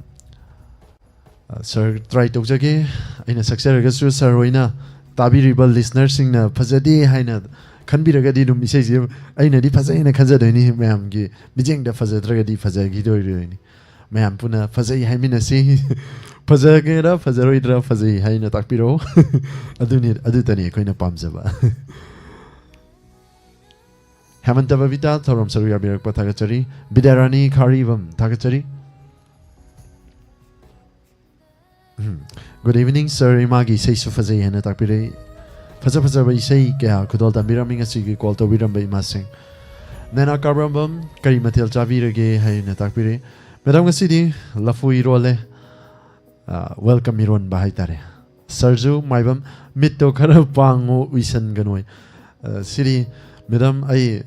ꯑ, sir, try ꯇꯧꯖꯒꯦ꯫ ꯑꯩꯅ ꯁꯛꯆꯔꯒꯁꯨ sir ꯍꯣꯏꯅ, ꯇꯥꯕꯤꯔꯤꯕ listener ꯁꯤꯡꯅ ꯐꯖꯗꯦ ꯍꯥꯏꯅ ꯈꯟꯕꯤꯔꯒꯗꯤ ꯑꯗꯨꯝ ꯏꯁꯩꯁꯦ ꯑꯩꯅꯗꯤ ꯐꯖꯩꯅ ꯈꯟꯖꯗꯣꯏꯅꯤ, ꯃꯌꯥꯝꯒꯤ ꯃꯤꯠꯌꯦꯡꯗ ꯐꯖꯗ꯭ꯔꯒꯗꯤ ꯐꯖꯈꯤꯗꯣꯏꯔꯣꯏꯅꯤ꯫ ꯃꯌꯥꯝ ꯄꯨꯟꯅ ꯐꯖꯩ ꯍꯥꯏꯃꯤꯟꯅꯁꯤ꯫ ꯐꯖꯒꯦꯔꯥ ꯐꯖꯔꯣꯏꯗ꯭ꯔꯥ ꯐꯖꯩ ꯍꯥꯏꯅ ꯇꯥꯛꯄꯤꯔꯛꯑꯣ꯫ ꯑꯗꯨꯅꯤ, ꯑꯗꯨꯇꯅꯤ ꯑꯩꯈꯣꯏꯅ ꯄꯥꯝꯖꯕ꯫ ꯍꯦꯃꯟꯇ ꯕꯕꯤꯇꯥ ꯊꯧꯔꯝ ꯁꯔꯨꯛ ꯌꯥꯕꯤꯔꯛꯄ ꯊꯥꯒꯠꯆꯔꯤ꯫ ꯕꯤꯗ꯭ꯌꯥꯔꯥꯅꯤ ꯈꯥꯔꯤꯕꯝ ꯊꯥꯒꯠꯆꯔꯤ꯫ ꯎꯝ꯫ Good evening, sir꯫ ꯏꯃꯥꯒꯤ ꯏꯁꯩꯁꯨ ꯐꯖꯩ ꯍꯥꯏꯅ ꯇꯥꯛꯄꯤꯔꯛꯏ꯫ ꯐꯖ ꯐꯖꯕ ꯏꯁꯩ ꯀꯌꯥ ꯈꯨꯗꯣꯜ ꯇꯝꯕꯤꯔꯝꯃꯤ ꯉꯁꯤꯒꯤ call ꯇꯧꯕꯤꯔꯝꯕ ꯏꯃꯥꯁꯤꯡ꯫ ꯅꯦꯅꯥ ꯀꯥꯕ꯭ꯔꯝꯕꯝ, ꯀꯔꯤ ꯃꯊꯦꯜ ꯆꯥꯕꯤꯔꯒꯦ ꯍꯥꯏꯅ ꯇꯥꯛꯄꯤꯔꯛꯏ꯫ Madam, ꯉꯁꯤꯗꯤ ꯂꯐꯨ ꯏꯔꯣꯜꯂꯦ꯫ ꯑ, welcome ꯏꯔꯣꯟꯕ ꯍꯥꯏꯇꯥꯔꯦ꯫ Sirꯁꯨ ꯃꯥꯏꯕꯝ, ꯃꯤꯠꯇꯣ ꯈꯔ ꯄꯥꯡꯉꯣ, ꯎꯏꯁꯟꯒꯅꯣꯏ꯫ ꯑ, ꯁꯤꯗꯤ, madam, ꯑꯩ,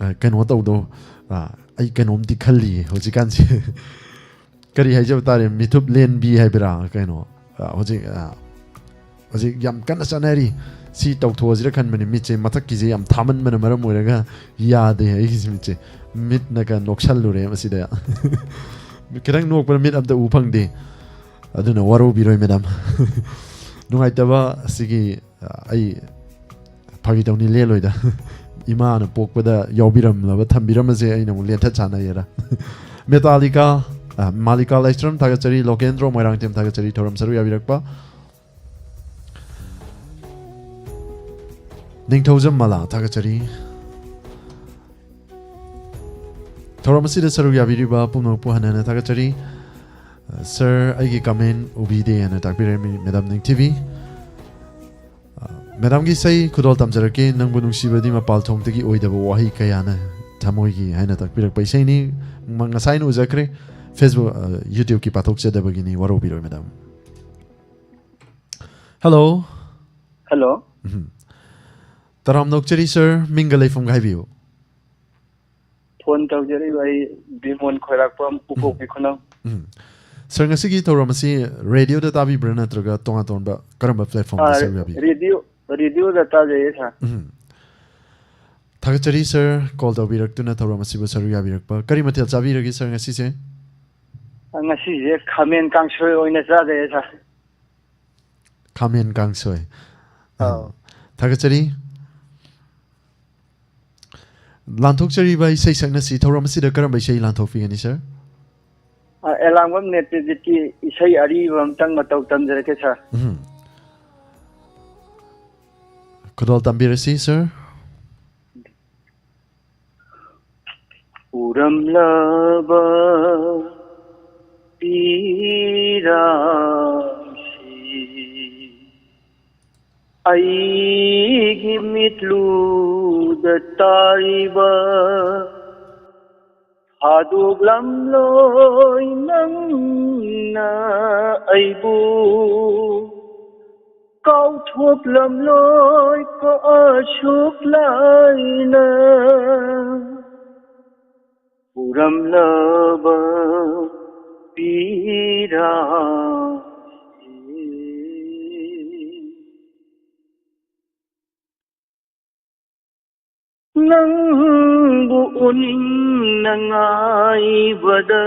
ꯑ, ꯀꯩꯅꯣ ꯇꯧꯗꯧ, ꯑ, ꯑꯩ ꯀꯩꯅꯣꯝꯗꯤ ꯈꯜꯂꯤꯌꯦ ꯍꯧꯖꯤꯛꯀꯥꯟꯁꯦ꯫ ꯀꯔꯤ ꯍꯥꯏꯖꯕ ꯇꯥꯔꯦ, ꯃꯤꯊꯨꯞ ꯂꯦꯟꯕꯤ ꯍꯥꯏꯕ꯭ꯔꯥ, ꯀꯩꯅꯣ, ꯑ, ꯍꯧꯖꯤꯛ, ꯑ, ꯍꯧꯖꯤꯛ ꯌꯥꯝ ꯀꯟꯅ ꯆꯠꯅꯔꯤ꯫ ꯁꯤ ꯇꯧꯊꯣꯛꯑꯁꯤꯔ ꯈꯟꯕꯅꯤ, ꯃꯤꯠꯁꯦ ꯃꯊꯛꯀꯤꯁꯦ ꯌꯥꯝ ꯊꯥꯃꯟꯕꯅ ꯃꯔꯝ ꯑꯣꯏꯔꯒ ꯌꯥꯗꯦ ꯑꯩꯒꯤꯁꯦ ꯃꯤꯠꯁꯦ꯫ ꯃꯤꯠꯅꯒ ꯅꯣꯛꯁꯜꯂꯨꯔꯦ ꯃꯁꯤꯗ꯫ ꯈꯤꯇꯪ ꯅꯣꯛꯄꯗ ꯃꯤꯠ ꯑꯝꯇ ꯎ ꯐꯪꯗꯦ꯫ ꯑꯗꯨꯅ ꯋꯥꯔꯧꯕꯤꯔꯣꯏ, madam꯫ ꯅꯨꯡꯉꯥꯏꯇꯕ ꯑꯁꯤꯒꯤ, ꯑ, ꯑꯩ ꯐꯥꯒꯤ ꯇꯧꯅꯤ, ꯂꯦꯜꯂꯣꯏꯗ꯫ ꯏꯃꯥꯅ ꯄꯣꯛꯄꯗ ꯌꯥꯎꯕꯤꯔꯝꯂꯕ ꯊꯝꯕꯤꯔꯝꯕꯁꯦ ꯑꯩꯅ ꯑꯃꯨꯛ ꯂꯦꯟꯊꯠ ꯁꯥꯟꯅꯩꯌꯦꯔ꯫ ꯃꯦꯇꯥꯂꯤꯀꯥ, ꯑ, ꯃꯥꯂꯤꯀꯥ ꯂꯥꯏꯁ꯭ꯔꯝ ꯊꯥꯒꯠꯆꯔꯤ, ꯂꯣꯀꯦꯟꯗ꯭ꯔꯣ ꯃꯣꯏꯔꯥꯡꯊꯦꯝ ꯊꯥꯒꯠꯆꯔꯤ, ꯊꯧꯔꯝ ꯁꯔꯨꯛ ꯌꯥꯕꯤꯔꯛꯄ꯫ ꯅꯤꯡꯊꯧꯖꯝ ꯃꯂꯥ ꯊꯥꯒꯠꯆꯔꯤ꯫ ꯊꯧꯔꯝ ꯑꯁꯤꯗ ꯁꯔꯨꯛ ꯌꯥꯕꯤꯔꯤꯕ ꯄꯨꯝꯅꯃꯛꯄꯨ ꯍꯟꯅ ꯍꯟꯅ ꯊꯥꯒꯠꯆꯔꯤ꯫ ꯑ, sir, ꯑꯩꯒꯤ comment ꯎꯕꯤꯗꯦ ꯍꯥꯏꯅ ꯇꯥꯛꯄꯤꯔꯝꯃꯤ, madam ꯅꯤꯡꯊꯤꯕꯤ꯫ ꯑ, madamꯒꯤ ꯏꯁꯩ ꯈꯨꯗꯣꯜ ꯇꯝꯖꯔꯛꯀꯦ, ꯅꯪꯕꯨ ꯅꯨꯡꯁꯤꯕꯗꯤ ꯃꯄꯥꯜ ꯊꯣꯡꯗꯒꯤ ꯑꯣꯏꯗꯕ ꯋꯥꯍꯩ ꯀꯌꯥꯅ ꯊꯃꯣꯏꯒꯤ ꯍꯥꯏꯅ ꯇꯥꯛꯄꯤꯔꯛꯄ ꯏꯁꯩꯅꯤ꯫ ꯃ-, ꯉꯁꯥꯏꯅ ꯎꯖꯈ꯭ꯔꯦ, Facebook, ꯑ, YouTubeꯀꯤ ꯄꯥꯊꯣꯛꯆꯗꯕꯒꯤꯅꯤ, ꯋꯥꯔꯧꯕꯤꯔꯣꯏ, madam꯫ Hello꯫ Hello꯫ ꯎꯝ꯫ ꯇꯔꯥꯝꯅ ꯑꯣꯛꯆꯔꯤ, sir, ꯃꯤꯡꯒ ꯂꯩꯐꯝꯒ ꯍꯥꯏꯕꯤꯌꯨ꯫ Phone ꯇꯧꯖꯔꯤꯕ ꯑꯩ ꯕꯤꯃꯣꯟ ꯈꯣꯏꯔꯥꯛꯄꯝ, ꯎꯄꯣꯛꯄꯤ ꯈꯨꯅꯧ꯫ ꯎꯝ꯫ Sir, ꯉꯁꯤꯒꯤ ꯊꯧꯔꯝ ꯑꯁꯤ radioꯗ ꯇꯥꯕꯤꯕ꯭ꯔꯥ ꯅꯠꯇ꯭ꯔꯒ ꯇꯣꯉꯥꯟ ꯇꯣꯉꯥꯟꯕ ꯀꯔꯝꯕ platformꯗ ꯑꯥ, ꯁꯔꯨꯛ ꯌꯥꯕꯤ? Radio, radioꯗ ꯇꯥꯖꯩꯌꯦ, sir꯫ ꯎꯝ꯫ ꯊꯥꯒꯠꯆꯔꯤ, sir, call ꯇꯧꯕꯤꯔꯛꯇꯨꯅ ꯊꯧꯔꯝ ꯑꯁꯤꯕꯨ ꯁꯔꯨꯛ ꯌꯥꯕꯤꯔꯛꯄ꯫ ꯀꯔꯤ ꯃꯊꯦꯜ ꯆꯥꯕꯤꯔꯒꯦ, sir, ꯉꯁꯤꯁꯦ? ꯑ, ꯉꯁꯤꯁꯦ ꯈꯥꯃꯦꯟ ꯀꯥꯡꯁꯣꯏ ꯑꯣꯏꯅ ꯆꯥꯖꯩꯌꯦ, sir꯫ ꯈꯥꯃꯦꯟ ꯀꯥꯡꯁꯣꯏ꯫ ꯑꯥ꯫ ꯑꯧ꯫ ꯊꯥꯒꯠꯆꯔꯤ꯫ ꯂꯥꯟꯊꯣꯛꯆꯔꯤꯕ ꯏꯁꯩ ꯁꯛꯅꯁꯤ ꯊꯧꯔꯝ ꯑꯁꯤꯗ ꯀꯔꯝꯕ ꯏꯁꯩ ꯂꯥꯟꯊꯣꯛꯄꯤꯒꯅꯤ, sir? ꯑ, ꯑꯦꯂꯥꯡꯕꯝ ꯅꯦꯇ꯭ꯔꯤꯖꯤꯠꯀꯤ ꯏꯁꯩ ꯑꯔꯤꯕ ꯑꯝꯇꯪ ꯃꯇꯧ ꯇꯝꯖꯔꯛꯀꯦ, sir꯫ ꯎꯝ꯫ ꯈꯨꯗꯣꯜ ꯇꯝꯕꯤꯔꯁꯤ, sir꯫ ꯎꯔꯝꯂꯕ ꯄꯤꯔꯥ ꯑꯩꯒꯤ ꯃꯤꯠꯂꯨꯗ ꯇꯥꯔꯤꯕ ꯊꯥꯗꯣꯛꯂꯝꯂꯣꯏ ꯅꯪꯅ ꯑꯩꯕꯨ, ꯀꯥꯎꯊꯣꯛꯂꯝꯂꯣꯏ ꯀꯣ ꯑꯁꯨꯛ ꯂꯥꯏꯅ꯫ ꯄꯨꯔꯝꯂꯕ ꯄꯤꯔꯥꯡꯁꯦ꯫ ꯅꯪꯕꯨ ꯎꯅꯤꯡꯅ ꯉꯥꯏꯕꯗ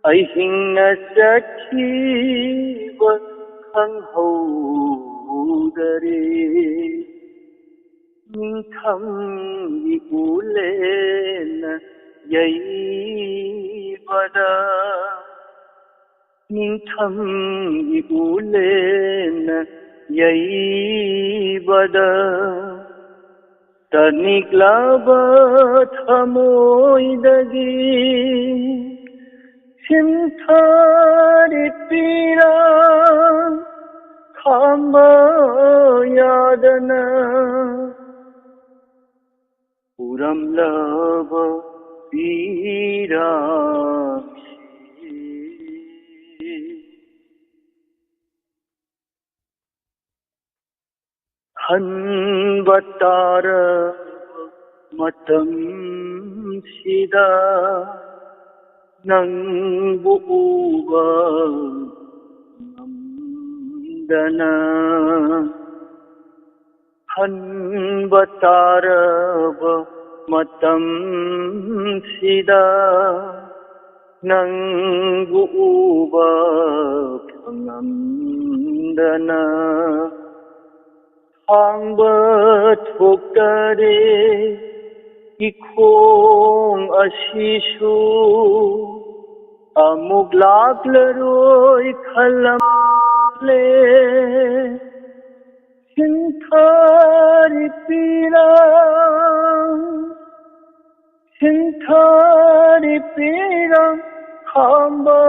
ꯑꯍꯤꯡꯅ ꯆꯠꯈꯤꯕ ꯈꯪꯍꯧꯗꯔꯦ꯫ ꯅꯤꯡꯊꯝꯒꯤ ꯎꯂꯦꯟꯅ ꯌꯩꯕꯗ, ꯅꯤꯡꯊꯝꯒꯤ ꯎꯂꯦꯟꯅ ꯌꯩꯕꯗ, ꯇꯅꯤꯛꯂꯕ ꯊꯃꯣꯏꯗꯒꯤ ꯁꯤꯟꯊꯔꯤ ꯄꯤꯔꯥꯡ ꯈꯥꯝꯕ ꯌꯥꯗꯅ꯫ ꯄꯨꯔꯝꯂꯕ ꯄꯤꯔꯥꯡꯁꯦ꯫ ꯍꯟꯕ ꯇꯥꯔꯕ ꯃꯇꯝꯁꯤꯗ ꯅꯪꯕꯨ ꯎꯕ ꯉꯝꯗꯅ꯫ ꯍꯟꯕ ꯇꯥꯔꯕ ꯃꯇꯝꯁꯤꯗ ꯅꯪꯕꯨ ꯎꯕ ꯐꯪꯉꯝꯗꯅ꯫ ꯍꯥꯡꯕ ꯊꯣꯛꯇꯔꯦ ꯏꯈꯣꯡ ꯑꯁꯤꯁꯨ, ꯑꯃꯨꯛ ꯂꯥꯛꯂꯔꯣꯏ ꯈꯜꯂꯝꯂꯦ꯫ ꯁꯤꯟꯊꯔꯤ ꯄꯤꯔꯥꯡ, ꯁꯤꯟꯊꯔꯤ ꯄꯤꯔꯥꯡ ꯈꯥꯝꯕ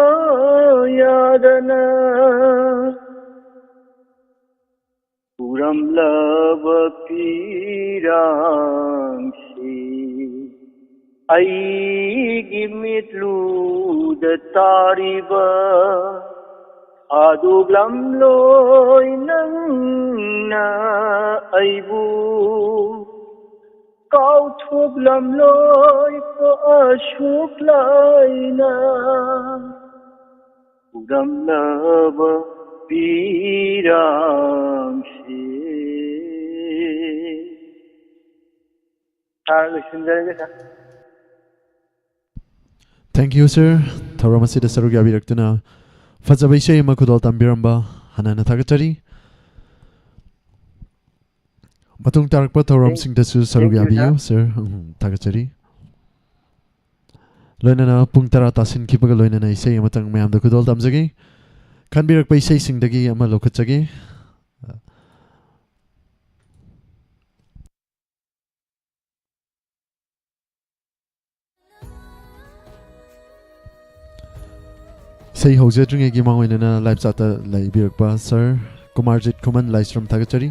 ꯌꯥꯗꯅ꯫ ꯇꯝꯂꯕ ꯄꯤꯔꯥꯡꯁꯤ ꯑꯩꯒꯤ ꯃꯤꯠꯂꯨꯗ ꯇꯥꯔꯤꯕ ꯊꯥꯗꯣꯛꯂꯝꯂꯣꯏ ꯅꯪꯅ ꯑꯩꯕꯨ꯫ ꯀꯥꯎꯊꯣꯛꯂꯝꯂꯣꯏꯀꯣ ꯑꯁꯨꯛ ꯂꯥꯏꯅ ꯎꯔꯝꯂꯕ ꯄꯤꯔꯥꯡꯁꯤ꯫ ꯁꯥꯔ, ꯂꯣꯏꯁꯤꯟꯖꯔꯒꯦ, ꯁꯥꯔ꯫ Thank you, sir. ꯊꯧꯔꯝ ꯑꯁꯤꯗ ꯁꯔꯨꯛ ꯌꯥꯕꯤꯔꯛꯇꯨꯅ ꯐꯖꯕ ꯏꯁꯩ ꯑꯃ ꯈꯨꯗꯣꯜ ꯇꯝꯕꯤꯔꯝꯕ ꯍꯟꯅ ꯍꯟꯅ ꯊꯥꯒꯠꯆꯔꯤ꯫ ꯃꯇꯨꯡ ꯇꯥꯔꯛꯄ ꯊꯧꯔꯝꯁꯤꯡꯗꯁꯨ ꯁꯔꯨꯛ Thank you, ꯌꯥꯕꯤꯌꯨ, sir. ꯁꯔ꯫ ꯎꯝ, ꯊꯥꯒꯠꯆꯔꯤ꯫ ꯂꯣꯏꯅꯅ ꯄꯨꯡ ꯇꯔꯥ ꯇꯥꯁꯤꯟꯈꯤꯕꯒ ꯂꯣꯏꯅꯅ ꯏꯁꯩ ꯑꯃꯇꯪ ꯃꯌꯥꯝꯗ ꯈꯨꯗꯣꯜ ꯇꯝꯖꯒꯦ꯫ ꯈꯟꯕꯤꯔꯛꯄ ꯏꯁꯩꯁꯤꯡꯗꯒꯤ ꯑꯃ ꯂꯧꯈꯠꯆꯒꯦ꯫ ꯏꯁꯩ ꯍꯧꯖꯗ꯭ꯔꯤꯉꯩꯒꯤ ꯃꯥꯡꯑꯣꯏꯅꯅ ꯂꯥꯏꯞ ꯆꯥꯠꯇ ꯂꯩꯕꯤꯔꯛꯄ ꯁꯔ ꯀꯨꯃꯥꯔꯖꯤꯠ ꯈꯨꯃꯟ ꯂꯥꯏꯁ꯭ꯔꯝ ꯊꯥꯒꯠꯆꯔꯤ꯫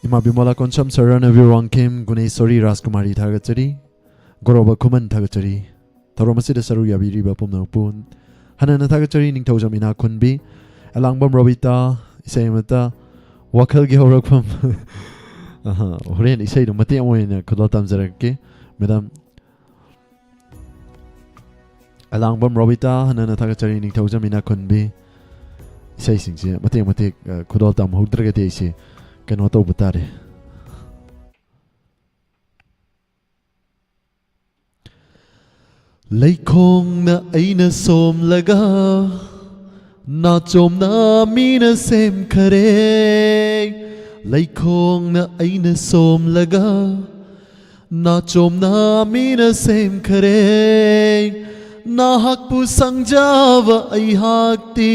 ꯏꯃꯥ ꯕꯤꯃꯣꯂꯥ ꯀꯣꯟꯁꯝ, ꯁꯔ ꯔꯅꯕꯤꯔ ꯋꯥꯡꯈꯦꯝ, ꯒꯨꯅꯦꯁꯣꯔꯤ ꯔꯥꯖꯀꯨꯃꯥꯔꯤ ꯊꯥꯒꯠꯆꯔꯤ꯫ ꯒꯣꯔꯣꯕ ꯈꯨꯃꯟ ꯊꯥꯒꯠꯆꯔꯤ꯫ ꯊꯧꯔꯝ ꯑꯁꯤꯗ ꯁꯔꯨꯛ ꯌꯥꯕꯤꯔꯤꯕ ꯄꯨꯝꯅꯃꯛꯄꯨ ꯍꯟꯅ ꯍꯟꯅ ꯊꯥꯒꯠꯆꯔꯤ꯫ ꯅꯤꯡꯊꯧꯖꯝ ꯏꯅꯥꯛꯈꯨꯟꯕꯤ, ꯑꯦꯂꯥꯡꯕꯝ ꯔꯣꯕꯤꯇꯥ, ꯏꯁꯩ ꯑꯃꯇ ꯋꯥꯈꯜꯒꯤ ꯍꯧꯔꯛꯐꯝ꯫ ꯑꯍ, ꯍꯣꯔꯦꯟ ꯏꯁꯩꯗꯣ ꯃꯇꯦꯛ ꯑꯃ ꯑꯣꯏꯅ ꯈꯨꯗꯣꯜ ꯇꯝꯖꯔꯛꯀꯦ, ꯃꯦꯗꯥꯝ꯫ ꯑꯦꯂꯥꯡꯕꯝ ꯔꯣꯕꯤꯇꯥ, ꯍꯟꯅ ꯍꯟꯅ ꯊꯥꯒꯠꯆꯔꯤ꯫ ꯅꯤꯡꯊꯧꯖꯝ ꯏꯅꯥꯛꯈꯨꯟꯕꯤ, ꯏꯁꯩꯁꯤꯡꯁꯦ ꯃꯇꯦꯛ ꯃꯇꯦꯛ, ꯑ, ꯈꯨꯗꯣꯜ ꯇꯝꯍꯧꯗ꯭ꯔꯒꯗꯤ ꯑꯩꯁꯦ ꯀꯩꯅꯣ ꯇꯧꯕ ꯇꯥꯔꯦ꯫ ꯂꯩꯈꯣꯡꯅ ꯑꯩꯅ ꯁꯣꯝꯂꯒ, ꯅꯥꯆꯣꯝꯅ ꯃꯤꯅ ꯁꯦꯝꯈꯔꯦ꯫ ꯂꯩꯈꯣꯡꯅ ꯑꯩꯅ ꯁꯣꯝꯂꯒ, ꯅꯥꯆꯣꯝꯅ ꯃꯤꯅ ꯁꯦꯝꯈꯔꯦ꯫ ꯅꯍꯥꯛꯄꯨ ꯁꯪꯖꯕ ꯑꯩꯍꯥꯛꯇꯤ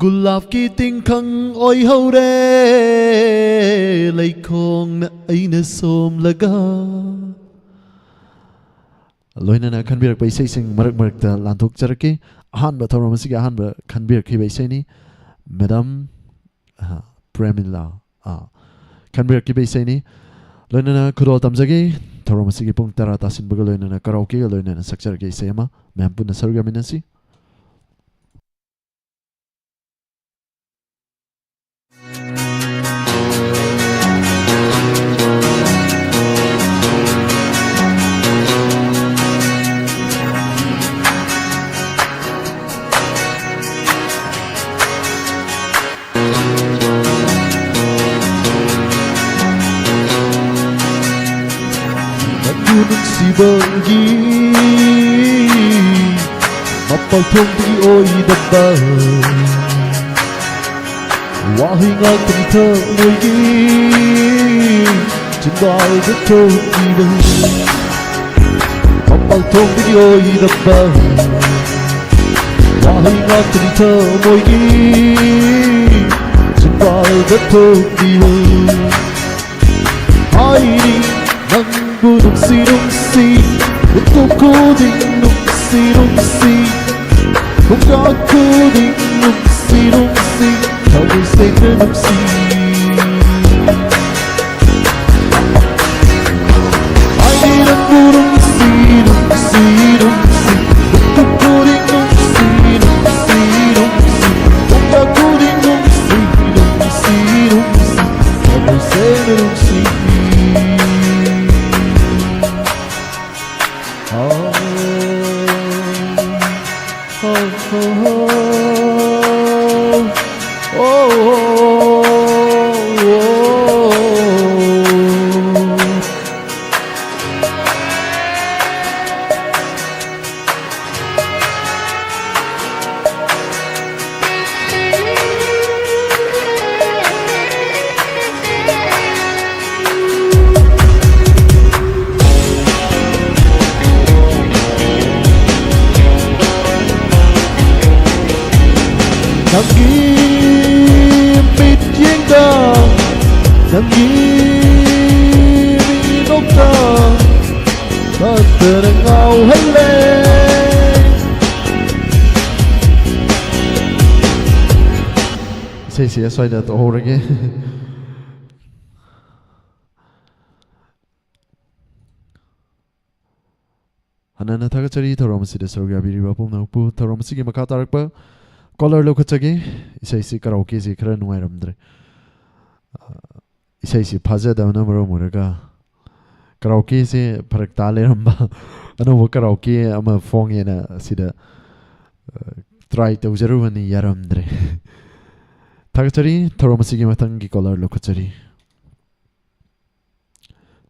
ꯒꯨꯂꯥꯞꯀꯤ ꯇꯤꯡꯈꯪ ꯑꯣꯏꯍꯧꯔꯦ, ꯂꯩꯈꯣꯡꯅ ꯑꯩꯅ ꯁꯣꯝꯂꯒ꯫ ꯂꯣꯏꯅꯅ ꯈꯟꯕꯤꯔꯛꯄ ꯏꯁꯩꯁꯤꯡ ꯃꯔꯛ ꯃꯔꯛꯇ ꯂꯥꯟꯊꯣꯛꯆꯔꯛꯀꯦ꯫ ꯑꯍꯥꯟꯕ, ꯊꯧꯔꯝ ꯑꯁꯤꯒꯤ ꯑꯍꯥꯟꯕ ꯈꯟꯕꯤꯔꯛꯈꯤꯕ ꯏꯁꯩꯅꯤ꯫ ꯃꯦꯗꯥꯝ, ꯑꯍ, ꯄ꯭ꯔꯦꯃꯤꯂꯥ, ꯑꯥ, ꯈꯟꯕꯤꯔꯛꯈꯤꯕ ꯏꯁꯩꯅꯤ꯫ ꯂꯣꯏꯅꯅ ꯈꯨꯗꯣꯜ ꯇꯝꯖꯒꯦ꯫ ꯊꯧꯔꯝ ꯑꯁꯤꯒꯤ ꯄꯨꯡ ꯇꯔꯥ ꯇꯥꯁꯤꯟꯕꯒ ꯂꯣꯏꯅꯅ ꯀꯔꯥꯎꯀꯦꯒ ꯂꯣꯏꯅꯅ ꯁꯛꯆꯔꯒꯦ ꯏꯁꯩ ꯑꯃ꯫ ꯃꯌꯥꯝ ꯄꯨꯟꯅ ꯁꯔꯨꯛ ꯌꯥꯃꯤꯟꯅꯁꯤ꯫ ꯅꯪꯕꯨ ꯅꯨꯡꯁꯤꯕꯒꯤ ꯃꯄꯥꯜ ꯊꯣꯡꯗꯒꯤ ꯑꯣꯏꯗꯕ ꯋꯥꯍꯩ ꯉꯥꯛꯇꯅꯤ ꯊꯃꯣꯏꯒꯤ ꯆꯤꯟꯕꯥꯜꯗ ꯊꯣꯛꯂꯤꯕ꯫ ꯃꯄꯥꯜ ꯊꯣꯡꯗꯒꯤ ꯑꯣꯏꯗꯕ ꯋꯥꯍꯩ ꯉꯥꯛꯇꯅꯤ ꯊꯃꯣꯏꯒꯤ ꯆꯤꯟꯕꯥꯜꯗ ꯊꯣꯛꯂꯤꯕ꯫ ꯍꯥꯏꯔꯤ ꯅꯪꯕꯨ ꯅꯨꯡꯁꯤ ꯅꯨꯡꯁꯤ, ꯃꯤꯀꯨꯞ ꯈꯨꯗꯤꯡ ꯅꯨꯡꯁꯤ ꯅꯨꯡꯁꯤ, ꯄꯨꯡꯖꯥꯛ ꯈꯨꯗꯤꯡ ꯅꯨꯡꯁꯤ ꯅꯨꯡꯁꯤ, ꯊꯃꯣꯏ ꯁꯦꯡꯅ ꯅꯨꯡꯁꯤ꯫ ꯍꯥꯏꯔꯤ ꯅꯪꯕꯨ ꯅꯨꯡꯁꯤ ꯅꯨꯡꯁꯤ ꯅꯨꯡꯁꯤ, ꯃꯤꯀꯨꯞ ꯈꯨꯗꯤꯡ ꯅꯨꯡꯁꯤ ꯅꯨꯡꯁꯤ ꯅꯨꯡꯁꯤ, ꯄꯨꯡꯖꯥꯛ ꯈꯨꯗꯤꯡ ꯅꯨꯡꯁꯤ ꯅꯨꯡꯁꯤ ꯅꯨꯡꯁꯤ, ꯊꯃꯣꯏ ꯁꯦꯡꯅ ꯅꯨꯡꯁꯤ꯫ ꯅꯪꯒꯤ ꯃꯤꯠꯌꯦꯡꯗ, ꯅꯪꯒꯤ ꯃꯤꯅꯣꯛꯇ ꯈꯛꯇꯅ ꯉꯥꯎꯍꯜꯂꯦ꯫ ꯏꯁꯩꯁꯤ ꯑꯁ꯭ꯋꯥꯏꯗ ꯇꯣꯛꯍꯧꯔꯒꯦ꯫ ꯍꯟꯅꯅ ꯊꯥꯒꯠꯆꯔꯤ ꯊꯧꯔꯝ ꯑꯁꯤꯗ ꯁꯔꯨꯛ ꯌꯥꯕꯤꯔꯤꯕ ꯄꯨꯝꯅꯃꯛꯄꯨ꯫ ꯊꯧꯔꯝ ꯑꯁꯤꯒꯤ ꯃꯈꯥ ꯇꯥꯔꯛꯄ ꯀꯣꯂꯔ ꯂꯧꯈꯠꯆꯒꯦ꯫ ꯏꯁꯩꯁꯤ ꯀꯔꯥꯎꯀꯦꯁꯤ ꯈꯔ ꯅꯨꯡꯉꯥꯏꯔꯝꯗ꯭ꯔꯦ꯫ ꯑ, ꯏꯁꯩꯁꯤ ꯐꯥꯖꯗꯕꯅ ꯃꯔꯝ ꯑꯣꯏꯔꯒ ꯀꯔꯥꯎꯀꯦꯁꯦ ꯐꯔꯛ ꯇꯥ ꯂꯩꯔꯝꯕ꯫ ꯑꯅꯧꯕ ꯀꯔꯥꯎꯀꯦ ꯑꯃ ꯐꯣꯡꯉꯦꯅ ꯑꯁꯤꯗ, ꯑ, ꯇ꯭ꯔꯥꯏ ꯇꯧꯖꯔꯨꯕꯅꯤ, ꯌꯥꯔꯝꯗ꯭ꯔꯦ꯫ ꯊꯥꯒꯠꯆꯔꯤ꯫ ꯊꯧꯔꯝ ꯑꯁꯤꯒꯤ ꯃꯊꯪꯒꯤ ꯀꯣꯂꯔ ꯂꯧꯈꯠꯆꯔꯤ꯫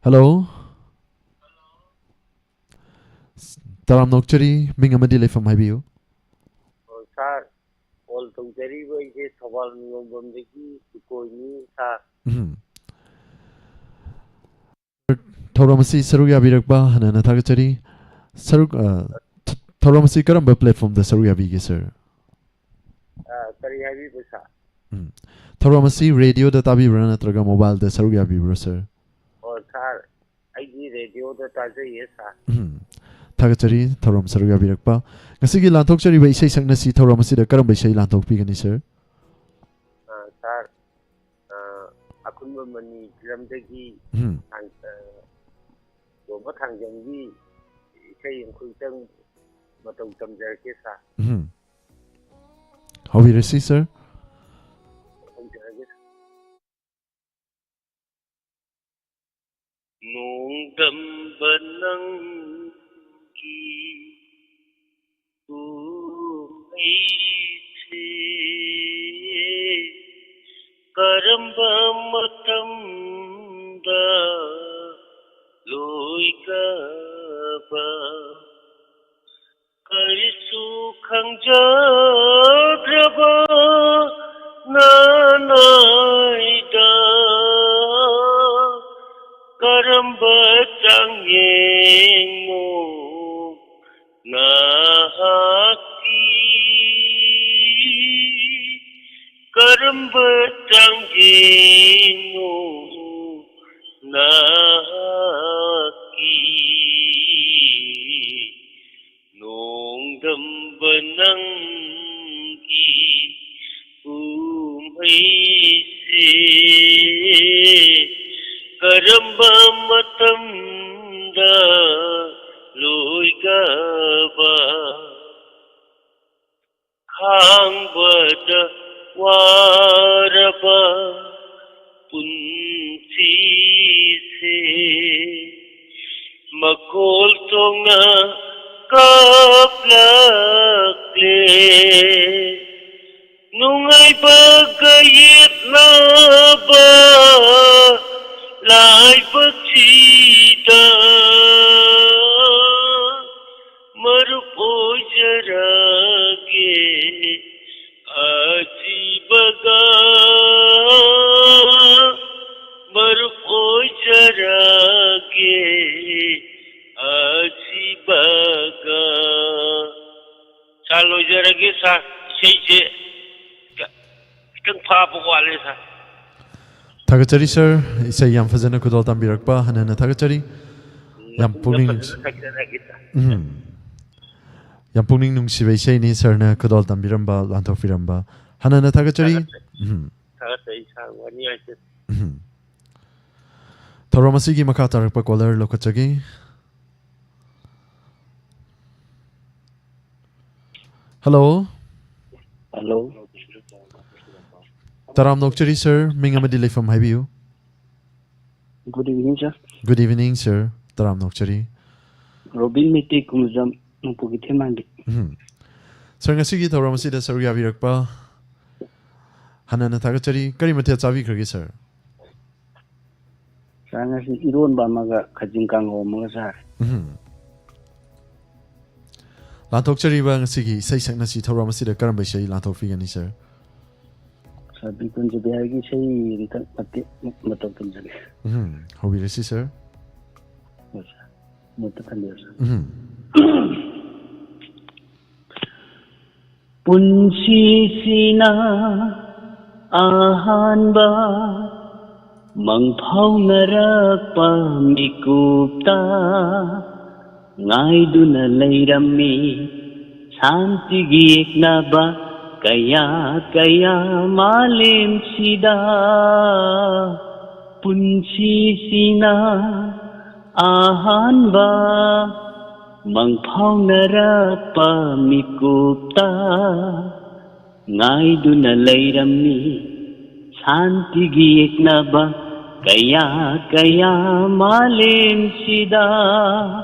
ꯍꯜꯂꯣ꯫ ꯇꯔꯥꯝꯅ ꯑꯣꯛꯆꯔꯤ꯫ ꯃꯤꯡ ꯑꯃꯗꯤ ꯂꯩꯐꯝ ꯍꯥꯏꯕꯤꯌꯨ꯫ ꯑꯣ, ꯁꯥꯔ, ꯀꯣꯜ ꯇꯧꯖꯔꯤꯕ ꯑꯩꯁꯦ ꯊꯧꯕꯥꯜ ꯅꯤꯉꯣꯝꯕꯝꯗꯒꯤ ꯇꯨꯀꯣꯏꯅꯤ, ꯁꯥꯔ꯫ ꯎꯝ꯫ ꯊꯧꯔꯝ ꯑꯁꯤ ꯁꯔꯨꯛ ꯌꯥꯕꯤꯔꯛꯄ ꯍꯟꯅ ꯍꯟꯅ ꯊꯥꯒꯠꯆꯔꯤ꯫ ꯁꯔꯨꯛ, ꯑ, ꯊ-, ꯊꯧꯔꯝ ꯑꯁꯤ ꯀꯔꯝꯕ ꯄ꯭ꯂꯦꯠꯐꯣꯝꯗ ꯁꯔꯨꯛ ꯌꯥꯕꯤꯒꯦ, ꯁꯥꯔ? ꯑ, ꯀꯔꯤ ꯍꯥꯏꯕꯤꯕ, ꯁꯥꯔ? ꯎꯝ꯫ ꯊꯧꯔꯝ ꯑꯁꯤ ꯔꯦꯗꯤꯑꯣꯗ ꯇꯥꯕꯤꯕ꯭ꯔꯥ ꯅꯠꯇ꯭ꯔꯒ ꯃꯣꯕꯥꯏꯜꯗ ꯁꯔꯨꯛ ꯌꯥꯕꯤꯕ꯭ꯔꯥ, ꯁꯥꯔ? ꯑꯣ, ꯁꯥꯔ, ꯑꯩꯗꯤ ꯔꯦꯗꯤꯑꯣꯗ ꯇꯥꯖꯩꯌꯦ, ꯁꯥꯔ꯫ ꯎꯝ꯫ ꯊꯥꯒꯠꯆꯔꯤ ꯊꯧꯔꯝ ꯁꯔꯨꯛ ꯌꯥꯕꯤꯔꯛꯄ꯫ ꯉꯁꯤꯒꯤ ꯂꯥꯟꯊꯣꯛꯆꯔꯤꯕ ꯏꯁꯩ ꯁꯛꯅꯁꯤ ꯊꯧꯔꯝ ꯑꯁꯤꯗ ꯀꯔꯝꯕ ꯏꯁꯩ ꯂꯥꯟꯊꯣꯛꯄꯤꯒꯅꯤ, ꯁꯥꯔ? ꯑ, ꯁꯥꯔ, ꯑ, ꯑꯈꯨꯟꯕ ꯃꯅꯤ ꯐꯤꯂꯝꯗꯒꯤ ꯎꯝ꯫ ꯊꯥꯡ-, ꯑ, ꯇꯣꯝꯕ ꯊꯥꯡꯖꯝꯒꯤ ꯏꯁꯩ ꯑꯃꯈꯛꯇꯪ ꯃꯇꯧ ꯇꯝꯖꯔꯛꯀꯦ, ꯁꯥꯔ꯫ ꯎꯝ꯫ ꯍꯧꯕꯤꯔꯁꯤ, ꯁꯥꯔ꯫ ꯍꯧꯖꯔꯒꯦ, ꯁꯥꯔ꯫ ꯅꯣꯡꯗꯝꯕ ꯅꯪꯒꯤ ꯀꯨꯝꯍꯩꯁꯦ ꯀꯔꯝꯕ ꯃꯇꯝꯗ ꯂꯣꯏꯒꯕ? ꯀꯔꯤꯁꯨ ꯈꯪꯖꯗ꯭ꯔꯕ ꯅꯅꯥꯏꯗ ꯀꯔꯝꯕ ꯆꯥꯡꯌꯦꯡꯅꯣ ꯅꯍꯥꯛꯀꯤ? ꯀꯔꯝꯕ ꯆꯥꯡꯌꯦꯡꯅꯣ ꯅꯍꯥꯛꯀꯤ? ꯅꯣꯡꯗꯝꯕ ꯅꯪꯒꯤ ꯀꯨꯝꯍꯩ ꯀꯔꯝꯕ ꯃꯇꯝꯗ ꯂꯣꯏꯒꯕ? ꯈꯥꯡꯕꯗ ꯋꯥꯔꯕ ꯄꯨꯟꯁꯤꯁꯦ ꯃꯈꯣꯜ ꯊꯣꯛꯅ ꯀꯥꯞꯂꯛꯂꯦ꯫ ꯅꯨꯡꯉꯥꯏꯕꯒ ꯌꯦꯠꯅꯕ ꯂꯥꯏꯕꯛꯁꯤꯗ ꯃꯔꯨꯞ ꯑꯣꯏꯖꯔꯒꯦ ꯑꯁꯤꯕꯒ, ꯃꯔꯨꯞ ꯑꯣꯏꯖꯔꯒꯦ ꯑꯁꯤꯕꯒ꯫ ꯁꯥꯔ, ꯂꯣꯏꯖꯔꯒꯦ, ꯁꯥꯔ꯫ ꯏꯁꯩꯁꯦ ꯈꯤꯇꯪ ꯐꯥꯕ ꯋꯥꯠꯂꯦ, ꯁꯥꯔ꯫ ꯊꯥꯒꯠꯆꯔꯤ, ꯁꯥꯔ꯫ ꯏꯁꯩ ꯌꯥꯝ ꯐꯖꯅ ꯈꯨꯗꯣꯜ ꯇꯝꯕꯤꯔꯛꯄ ꯍꯟꯅ ꯍꯟꯅ ꯊꯥꯒꯠꯆꯔꯤ꯫ ꯌꯥꯝ ꯄꯨꯛꯅꯤꯡ ꯅꯨꯡꯁꯤ-, ꯐꯖꯅ ꯊꯥꯒꯠꯆꯔꯤ, ꯁꯥꯔ꯫ ꯎꯝ꯫ ꯌꯥꯝ ꯄꯨꯛꯅꯤꯡ ꯅꯨꯡꯁꯤꯕ ꯏꯁꯩꯅꯤ, ꯁꯥꯔꯅ ꯈꯨꯗꯣꯜ ꯇꯝꯕꯤꯔꯝꯕ, ꯂꯥꯟꯊꯣꯛꯄꯤꯔꯝꯕ꯫ ꯍꯟꯅ ꯍꯟꯅ ꯊꯥꯒꯠꯆꯔꯤ꯫ ꯊꯥꯒꯠꯆꯔꯤ꯫ ꯎꯝ꯫ ꯊꯥꯒꯠꯆꯔꯤ, ꯁꯥꯔ꯫ ꯋꯥꯅꯤꯡꯉꯥꯏꯁꯦ꯫ ꯎꯝ꯫ ꯊꯧꯔꯝ ꯑꯁꯤꯒꯤ ꯃꯈꯥ ꯇꯥꯔꯛꯄ ꯀꯣꯂꯔ ꯂꯧꯈꯠꯆꯒꯦ꯫ ꯍꯜꯂꯣ꯫ ꯍꯜꯂꯣ꯫ ꯇꯔꯥꯝꯅ ꯑꯣꯛꯆꯔꯤ, ꯁꯥꯔ꯫ ꯃꯤꯡ ꯑꯃꯗꯤ ꯂꯩꯐꯝ ꯍꯥꯏꯕꯤꯌꯨ꯫ Good evening, sir. Good evening, sir. ꯇꯔꯥꯝꯅ ꯑꯣꯛꯆꯔꯤ꯫ ꯔꯣꯕꯤꯟ ꯃꯩꯇꯩ, ꯀꯨꯃꯖꯝ, ꯅꯣꯡꯄꯣꯛ ꯀꯩꯊꯦꯜ ꯃꯥꯟꯕꯤ꯫ ꯎꯝ꯫ ꯁꯥꯔ, ꯉꯁꯤꯒꯤ ꯊꯧꯔꯝ ꯑꯁꯤꯗ ꯁꯔꯨꯛ ꯌꯥꯕꯤꯔꯛꯄ ꯍꯟꯅ ꯍꯟꯅ ꯊꯥꯒꯠꯆꯔꯤ꯫ ꯀꯔꯤ ꯃꯊꯦꯜ ꯆꯥꯕꯤꯈ꯭ꯔꯒꯦ, ꯁꯥꯔ? ꯁꯥꯔ, ꯉꯁꯤ ꯏꯔꯣꯟꯕ ꯑꯃꯒ ꯈꯖꯤꯡ ꯀꯥꯡꯍꯧ ꯑꯃꯒ ꯆꯥꯔꯦ꯫ ꯎꯝ꯫ ꯂꯥꯟꯊꯣꯛꯆꯔꯤꯕ ꯉꯁꯤꯒꯤ ꯏꯁꯩ ꯁꯛꯅꯁꯤ ꯊꯧꯔꯝ ꯑꯁꯤꯗ ꯀꯔꯝꯕ ꯏꯁꯩ ꯂꯥꯟꯊꯣꯛꯄꯤꯒꯅꯤ, ꯁꯥꯔ? ꯁꯥꯔ, ꯕꯤꯄꯤꯟ ꯆꯧꯙꯥꯔꯤꯒꯤ ꯏꯁꯩ ꯑꯝꯇꯪ ꯃꯇꯦꯛ ꯃꯇꯧ ꯇꯝꯖꯒꯦ꯫ ꯎꯝ, ꯍꯧꯕꯤꯔꯁꯤ, ꯁꯥꯔ꯫ ꯍꯣꯏ, ꯁꯥꯔ꯫ ꯃꯨꯠꯇ ꯊꯝꯕꯤꯔꯣ, ꯁꯥꯔ꯫ ꯎꯝ꯫ ꯄꯨꯟꯁꯤꯁꯤꯅ ꯑꯍꯥꯟꯕ ꯃꯪꯐꯥꯎꯅꯔꯛꯄ ꯃꯤꯀꯨꯞꯇ ꯉꯥꯏꯗꯨꯅ ꯂꯩꯔꯝꯃꯤ ꯁꯥꯟꯇꯤꯒꯤ ꯌꯦꯛꯅꯕ ꯀꯌꯥ ꯀꯌꯥ ꯃꯥꯂꯦꯝꯁꯤꯗ꯫ ꯄꯨꯟꯁꯤꯁꯤꯅ ꯑꯍꯥꯟꯕ ꯃꯪꯐꯥꯎꯅꯔꯛꯄ ꯃꯤꯀꯨꯞꯇ ꯉꯥꯏꯗꯨꯅ ꯂꯩꯔꯝꯃꯤ ꯁꯥꯟꯇꯤꯒꯤ ꯌꯦꯛꯅꯕ ꯀꯌꯥ ꯀꯌꯥ ꯃꯥꯂꯦꯝꯁꯤꯗ꯫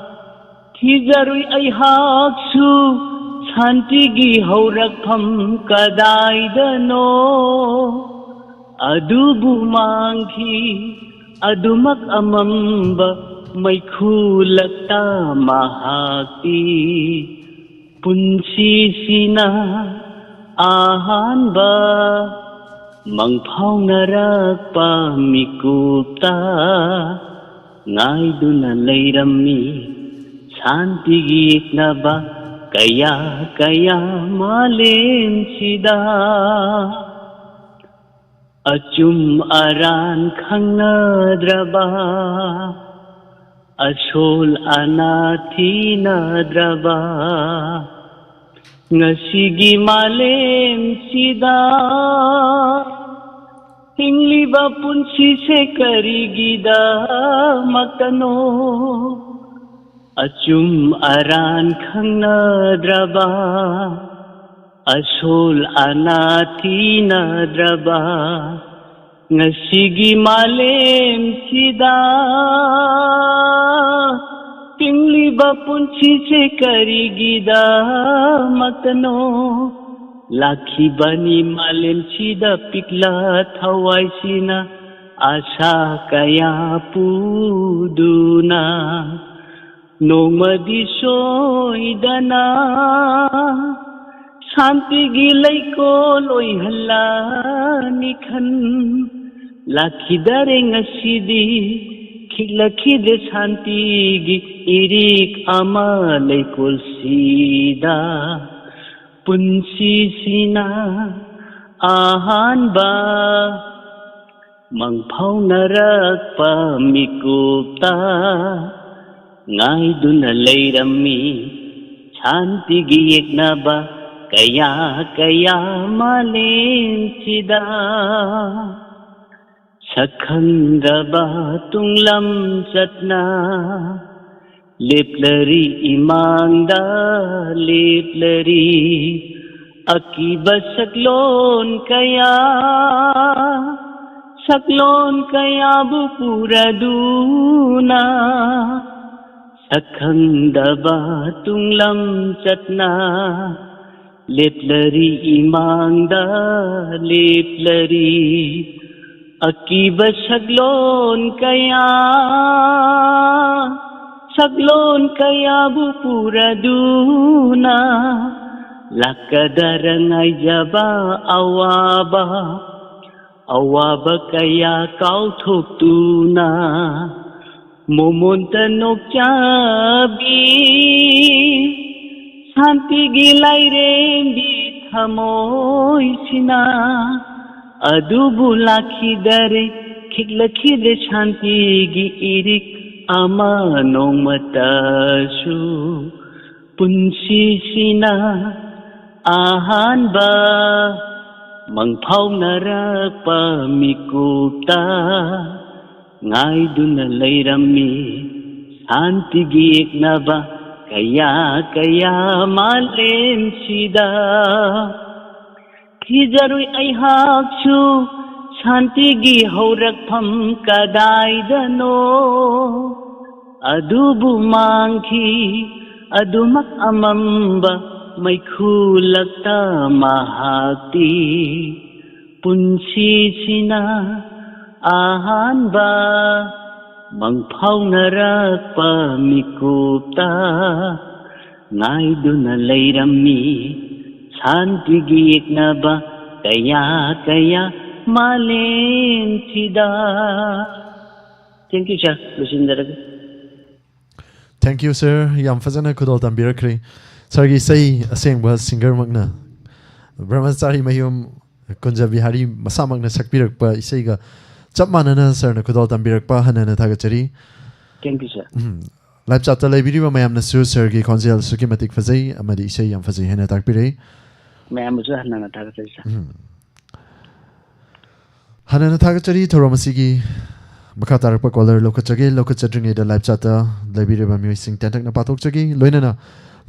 ꯊꯤꯖꯔꯨꯏ ꯑꯩꯍꯥꯛꯁꯨ ꯁꯥꯟꯇꯤꯒꯤ ꯍꯧꯔꯛꯐꯝ ꯀꯗꯥꯏꯗꯅꯣ꯫ ꯑꯗꯨꯕꯨ ꯃꯥꯡꯈꯤ ꯑꯗꯨꯃꯛ ꯑꯃꯝꯕ ꯃꯩꯈꯨ ꯂꯛꯇ ꯃꯍꯥꯛꯇꯤ꯫ ꯄꯨꯟꯁꯤꯁꯤꯅ ꯑꯍꯥꯟꯕ ꯃꯪꯐꯥꯎꯅꯔꯛꯄ ꯃꯤꯀꯨꯞꯇ ꯉꯥꯏꯗꯨꯅ ꯂꯩꯔꯝꯃꯤ ꯁꯥꯟꯇꯤꯒꯤ ꯌꯦꯛꯅꯕ ꯀꯌꯥ ꯀꯌꯥ ꯃꯥꯂꯦꯝꯁꯤꯗ꯫ ꯑꯆꯨꯝ ꯑꯔꯥꯟ ꯈꯪꯅꯗ꯭ꯔꯕ, ꯑꯁꯣꯜ ꯑꯅꯥ ꯊꯤꯅꯗ꯭ꯔꯕ ꯉꯁꯤꯒꯤ ꯃꯥꯂꯦꯝꯁꯤꯗ ꯍꯤꯡꯂꯤꯕ ꯄꯨꯟꯁꯤꯁꯦ ꯀꯔꯤꯒꯤꯗꯃꯛꯇꯅꯣ? ꯑꯆꯨꯝ ꯑꯔꯥꯟ ꯈꯪꯅꯗ꯭ꯔꯕ, ꯑꯁꯣꯜ ꯑꯅꯥ ꯊꯤꯅꯗ꯭ꯔꯕ ꯉꯁꯤꯒꯤ ꯃꯥꯂꯦꯝꯁꯤꯗ ꯍꯤꯡꯂꯤꯕ ꯄꯨꯟꯁꯤꯁꯦ ꯀꯔꯤꯒꯤꯗꯃꯛꯇꯅꯣ? ꯂꯥꯛꯈꯤꯕꯅꯤ ꯃꯥꯂꯦꯝꯁꯤꯗ ꯄꯤꯛꯂ ꯊꯋꯥꯏꯁꯤꯅ ꯑꯁꯥ ꯀꯌꯥ ꯄꯨꯗꯨꯅ꯫ ꯅꯣꯡꯃꯗꯤ ꯁꯣꯏꯗꯅ ꯁꯥꯟꯇꯤꯒꯤ ꯂꯩꯀꯣꯜ ꯑꯣꯏꯍꯜꯂꯅꯤ ꯈꯟ ꯂꯥꯛꯈꯤꯗꯔꯦ ꯉꯁꯤꯗꯤ꯫ ꯈꯤꯛꯂꯛꯈꯤꯗ꯭ꯔꯦ ꯁꯥꯟꯇꯤꯒꯤ ꯏꯔꯤꯛ ꯑꯃ ꯂꯩꯀꯣꯜꯁꯤꯗ꯫ ꯄꯨꯟꯁꯤꯁꯤꯅ ꯑꯍꯥꯟꯕ ꯃꯪꯐꯥꯎꯅꯔꯛꯄ ꯃꯤꯀꯨꯞꯇ ꯉꯥꯏꯗꯨꯅ ꯂꯩꯔꯝꯃꯤ ꯁꯥꯟꯇꯤꯒꯤ ꯌꯦꯛꯅꯕ ꯀꯌꯥ ꯀꯌꯥ ꯃꯥꯂꯦꯝꯁꯤꯗ꯫ ꯁꯛꯈꯪꯗꯕ ꯇꯨꯡꯂꯝ ꯆꯠꯅ ꯂꯦꯞꯂꯔꯤ, ꯏꯃꯥꯡꯗ ꯂꯦꯞꯂꯔꯤ꯫ ꯑꯀꯤꯕ ꯁꯛꯂꯣꯟ ꯀꯌꯥ, ꯁꯛꯂꯣꯟ ꯀꯌꯥꯕꯨ ꯄꯨꯔꯗꯨꯅ ꯁꯛꯈꯪꯗꯕ ꯇꯨꯡꯂꯝ ꯆꯠꯅ ꯂꯦꯞꯂꯔꯤ, ꯏꯃꯥꯡꯗ ꯂꯦꯞꯂꯔꯤ꯫ ꯑꯀꯤꯕ ꯁꯛꯂꯣꯟ ꯀꯌꯥ, ꯁꯛꯂꯣꯟ ꯀꯌꯥꯕꯨ ꯄꯨꯔꯗꯨꯅ ꯂꯥꯛꯀꯗꯔ ꯉꯥꯏꯖꯕ ꯑꯋꯥꯕ, ꯑꯋꯥꯕ ꯀꯌꯥ ꯀꯥꯎꯊꯣꯛꯇꯨꯅ ꯃꯣꯃꯣꯟꯇ ꯅꯣꯛꯆꯕꯤ ꯁꯥꯟꯇꯤꯒꯤ ꯂꯥꯏꯔꯦꯝꯕꯤ ꯊꯃꯣꯏꯁꯤꯅ꯫ ꯑꯗꯨꯕꯨ ꯂꯥꯛꯈꯤꯗꯔꯦ, ꯈꯤꯛꯂꯛꯈꯤꯗ꯭ꯔꯦ ꯁꯥꯟꯇꯤꯒꯤ ꯏꯔꯤꯛ ꯑꯃ ꯅꯣꯡꯃꯇꯁꯨ꯫ ꯄꯨꯟꯁꯤꯁꯤꯅ ꯑꯍꯥꯟꯕ ꯃꯪꯐꯥꯎꯅꯔꯛꯄ ꯃꯤꯀꯨꯞꯇ ꯉꯥꯏꯗꯨꯅ ꯂꯩꯔꯝꯃꯤ ꯁꯥꯟꯇꯤꯒꯤ ꯌꯦꯛꯅꯕ ꯀꯌꯥ ꯀꯌꯥ ꯃꯥꯂꯦꯝꯁꯤꯗ꯫ ꯊꯤꯖꯔꯨꯏ ꯑꯩꯍꯥꯛꯁꯨ ꯁꯥꯟꯇꯤꯒꯤ ꯍꯧꯔꯛꯐꯝ ꯀꯗꯥꯏꯗꯅꯣ꯫ ꯑꯗꯨꯕꯨ ꯃꯥꯡꯈꯤ ꯑꯗꯨꯃꯛ ꯑꯃꯝꯕ ꯃꯩꯈꯨꯂꯛꯇ ꯃꯍꯥꯛꯇꯤ꯫ ꯄꯨꯟꯁꯤꯁꯤꯅ ꯑꯍꯥꯟꯕ ꯃꯪꯐꯥꯎꯅꯔꯛꯄ ꯃꯤꯀꯨꯞꯇ ꯉꯥꯏꯗꯨꯅ ꯂꯩꯔꯝꯃꯤ ꯁꯥꯟꯇꯤꯒꯤ ꯌꯦꯛꯅꯕ ꯀꯌꯥ ꯀꯌꯥ ꯃꯥꯂꯦꯝꯁꯤꯗ꯫ Thank you, sir. ꯂꯣꯏꯁꯤꯟꯖꯔꯒꯦ꯫ Thank you, sir. ꯌꯥꯝ ꯐꯖꯅ ꯈꯨꯗꯣꯜ ꯇꯝꯕꯤꯔꯛꯈ꯭ꯔꯦ꯫ Sirꯒꯤ ꯏꯁꯩ ꯑꯁꯦꯡꯕ singerꯃꯛꯅ, ꯕ꯭ꯔꯍ꯭ꯃꯆꯥꯔꯤ ꯃꯌꯨꯝ ꯀꯨꯟꯖ ꯕꯤꯍꯥꯔꯤ ꯃꯁꯥꯃꯛꯅ ꯁꯛꯄꯤꯔꯛꯄ ꯏꯁꯩꯒ ꯆꯞ ꯃꯥꯟꯅꯅ sirꯅ ꯈꯨꯗꯣꯜ ꯇꯝꯕꯤꯔꯛꯄ ꯍꯟꯅ ꯍꯟꯅ ꯊꯥꯒꯠꯆꯔꯤ꯫ Thank you, sir. Um, live chatꯇ ꯂꯩꯕꯤꯔꯤꯕ ꯃꯌꯥꯝꯅꯁꯨ sirꯒꯤ ꯈꯣꯟꯖꯦꯜ ꯑꯁꯨꯛꯀꯤ ꯃꯇꯤꯛ ꯐꯖꯩ ꯑꯃꯗꯤ ꯏꯁꯩ ꯌꯥꯝ ꯐꯖꯩ ꯍꯥꯏꯅ ꯇꯥꯛꯄꯤꯔꯛꯏ꯫ ꯃꯌꯥꯝꯕꯨꯁꯨ ꯍꯟꯅ ꯍꯟꯅ ꯊꯥꯒꯠꯆꯔꯤ, sir. ꯎꯝ꯫ ꯍꯥꯟꯅꯅ ꯊꯥꯒꯠꯆꯔꯤ꯫ ꯊꯧꯔꯝ ꯑꯁꯤꯒꯤ ꯃꯈꯥ ꯇꯥꯔꯛꯄ ꯀꯣꯂꯔ ꯂꯧꯈꯠꯆꯒꯦ꯫ ꯂꯧꯈꯠꯆꯗ꯭ꯔꯤꯉꯩꯗ ꯂꯥꯏꯞ ꯆꯥꯠꯇ ꯂꯩꯕꯤꯔꯤꯕ ꯃꯤꯑꯣꯏꯁꯤꯡ ꯇꯦꯟꯇꯛꯅ ꯄꯥꯊꯣꯛꯆꯒꯦ꯫ ꯂꯣꯏꯅꯅ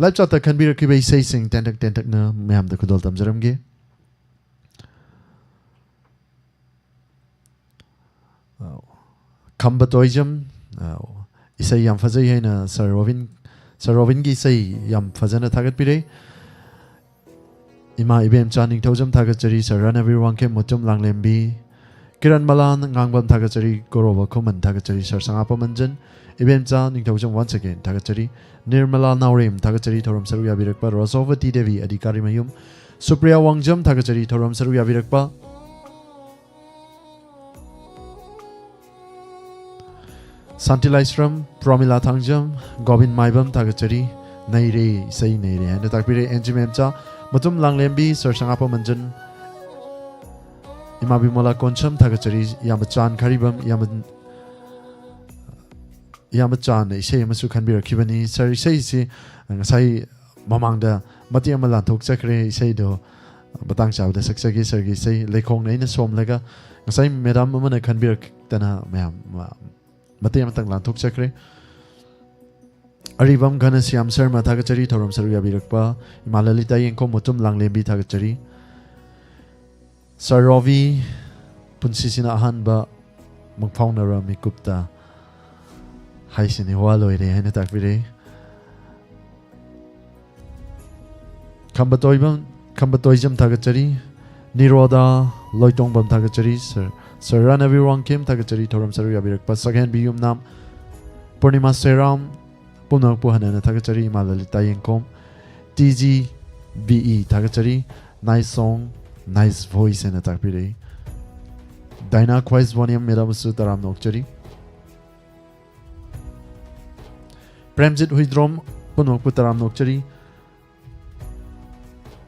ꯂꯥꯏꯞ ꯆꯥꯠꯇ ꯈꯟꯕꯤꯔꯛꯈꯤꯕ ꯏꯁꯩꯁꯤꯡ ꯇꯦꯟꯇꯛ ꯇꯦꯟꯇꯛꯅ ꯃꯌꯥꯝꯗ ꯈꯨꯗꯣꯜ ꯇꯝꯖꯔꯝꯒꯦ꯫ ꯑꯧ꯫ ꯈꯝꯕ ꯇꯣꯏꯖꯝ, ꯑꯧ, ꯏꯁꯩ ꯌꯥꯝ ꯐꯖꯩ ꯍꯥꯏꯅ ꯁꯥꯔ ꯔꯣꯕꯤꯟ, ꯁꯥꯔ ꯔꯣꯕꯤꯟꯒꯤ ꯏꯁꯩ ꯌꯥꯝ ꯐꯖꯅ ꯊꯥꯒꯠꯄꯤꯔꯦ꯫ ꯏꯃꯥ ꯏꯕꯦꯝꯆꯥ ꯅꯤꯡꯊꯧꯖꯝ ꯊꯥꯒꯠꯆꯔꯤ, ꯁꯥꯔ ꯔꯥꯅꯕꯤꯔ ꯋꯥꯡꯈꯦꯝ, ꯃꯨꯇꯨꯝ ꯂꯥꯡꯂꯦꯝꯕꯤ, ꯀꯤꯔꯟ ꯃꯂꯥꯟ ꯉꯥꯡꯕꯝ ꯊꯥꯒꯠꯆꯔꯤ, ꯒꯣꯔꯣꯕ ꯈꯨꯃꯟ ꯊꯥꯒꯠꯆꯔꯤ, ꯁꯥꯔ ꯁꯉꯥꯞꯄ ꯃꯟꯖꯟ, ꯏꯕꯦꯝꯆꯥ ꯅꯤꯡꯊꯧꯖꯝ once again ꯊꯥꯒꯠꯆꯔꯤ, ꯅꯤꯔꯃꯂꯥ ꯅꯥꯎꯔꯦꯝ ꯊꯥꯒꯠꯆꯔꯤ, ꯊꯧꯔꯝ ꯁꯔꯨꯛ ꯌꯥꯕꯤꯔꯛꯄ ꯔꯣꯁꯣꯚꯇꯤ ꯗꯦꯕꯤ ꯑꯗꯤꯀꯥꯔꯤ ꯃꯌꯨꯝ, ꯁꯨꯄ꯭ꯔꯤꯌꯥ ꯋꯥꯡꯖꯝ ꯊꯥꯒꯠꯆꯔꯤ, ꯊꯧꯔꯝ ꯁꯔꯨꯛ ꯌꯥꯕꯤꯔꯛꯄ ꯁꯥꯟꯇꯤ ꯂꯥꯏꯁ꯭ꯔꯝ, ꯄ꯭ꯔꯣꯃꯤꯂꯥ ꯊꯥꯡꯖꯝ, ꯒꯣꯕꯤꯟ ꯃꯥꯏꯕꯝ ꯊꯥꯒꯠꯆꯔꯤ꯫ ꯅꯩꯔꯦ, ꯏꯁꯩ ꯅꯩꯔꯦ ꯍꯥꯏꯅ ꯇꯥꯛꯄꯤꯔꯦ꯫ ꯑꯦꯟ ꯖꯤ ꯃꯦꯝꯆꯥ, ꯃꯇꯨꯝ ꯂꯥꯡꯂꯦꯝꯕꯤ, ꯁꯥꯔ ꯁꯉꯥꯞꯄ ꯃꯟꯖꯟ, ꯏꯃꯥ ꯕꯤꯃꯣꯂꯥ ꯀꯣꯟꯁꯝ ꯊꯥꯒꯠꯆꯔꯤ꯫ ꯏꯌꯥꯝꯕ ꯆꯥꯟ ꯈꯥꯔꯤꯕꯝ, ꯏꯌꯥꯝꯕ, ꯏꯌꯥꯝꯕ ꯆꯥꯟꯅ ꯏꯁꯩ ꯑꯃꯁꯨ ꯈꯟꯕꯤꯔꯛꯈꯤꯕꯅꯤ꯫ ꯁꯥꯔ, ꯏꯁꯩꯁꯤ ꯉꯁꯥꯏ ꯃꯃꯥꯡꯗ ꯃꯇꯦꯛ ꯑꯃ ꯂꯥꯟꯊꯣꯛꯆꯈ꯭ꯔꯦ꯫ ꯏꯁꯩꯗꯣ ꯃꯇꯥꯡ ꯆꯥꯕꯗ ꯁꯛꯆꯒꯦ꯫ ꯁꯥꯔꯒꯤ ꯏꯁꯩ ꯂꯩꯈꯣꯡꯅ ꯑꯩꯅ ꯁꯣꯝꯂꯒ ꯉꯁꯥꯏ ꯃꯦꯗꯥꯝ ꯑꯃꯅ ꯈꯟꯕꯤꯔꯛꯇꯅ ꯃꯌꯥꯝ ꯃꯇꯦꯛ ꯑꯃꯇꯪ ꯂꯥꯟꯊꯣꯛꯆꯈ꯭ꯔꯦ꯫ ꯑꯔꯤꯕꯝ ꯘꯅꯁ꯭ꯌꯥꯝ ꯁꯔꯃ ꯊꯥꯒꯠꯆꯔꯤ, ꯊꯧꯔꯝ ꯁꯔꯨꯛ ꯌꯥꯕꯤꯔꯛꯄ꯫ ꯏꯃꯥ ꯂꯂꯤꯇꯥ ꯌꯦꯡꯈꯣꯝ, ꯃꯨꯇꯨꯝ ꯂꯥꯡꯂꯦꯝꯕꯤ ꯊꯥꯒꯠꯆꯔꯤ꯫ ꯁꯥꯔ ꯔꯣꯕꯤ, ꯄꯨꯟꯁꯤꯁꯤꯅ ꯑꯍꯥꯟꯕ ꯃꯪꯐꯥꯎꯅꯔ ꯃꯤꯀꯨꯞꯇ ꯍꯥꯏꯁꯤꯅꯤ, ꯋꯥ ꯂꯣꯏꯔꯦ ꯍꯥꯏꯅ ꯇꯥꯛꯄꯤꯔꯦ꯫ ꯈꯝꯕ ꯇꯣꯏꯕꯝ, ꯈꯝꯕ ꯇꯣꯏꯖꯝ ꯊꯥꯒꯠꯆꯔꯤ꯫ ꯅꯤꯔꯣꯗꯥ ꯂꯣꯏꯇꯣꯡꯕꯝ ꯊꯥꯒꯠꯆꯔꯤ꯫ ꯁꯥꯔ, ꯁꯥꯔ ꯔꯥꯅꯕꯤꯔ ꯋꯥꯡꯈꯦꯝ ꯊꯥꯒꯠꯆꯔꯤ, ꯊꯧꯔꯝ ꯁꯔꯨꯛ ꯌꯥꯕꯤꯔꯛꯄ꯫ ꯁꯛꯍꯦꯟꯕꯤ ꯌꯨꯝꯅꯥꯝ, ꯄꯨꯔꯅꯤꯃꯥ ꯁꯦꯔꯥꯝ, ꯄꯨꯝꯅꯃꯛꯄꯨ ꯍꯟꯅ ꯍꯟꯅ ꯊꯥꯒꯠꯆꯔꯤ꯫ ꯏꯃꯥ ꯂꯂꯤꯇꯥ ꯌꯦꯡꯈꯣꯝ, ꯇꯤ ꯖꯤ ꯕꯤ ꯏ ꯊꯥꯒꯠꯆꯔꯤ꯫ Nice song, nice voice ꯍꯥꯏꯅ ꯇꯥꯛꯄꯤꯔꯛꯏ꯫ ꯗꯥꯏꯅꯥ ꯈ꯭ꯋꯥꯏꯁꯕꯣꯅꯤꯌꯝ ꯃꯦꯗꯥꯝꯁꯨ ꯇꯔꯥꯝꯅ ꯑꯣꯛꯆꯔꯤ꯫ ꯄ꯭ꯔꯦꯝꯖꯤꯠ ꯍꯨꯏꯗ꯭ꯔꯣꯝ, ꯄꯨꯝꯅꯃꯛꯄꯨ ꯇꯔꯥꯝꯅ ꯑꯣꯛꯆꯔꯤ꯫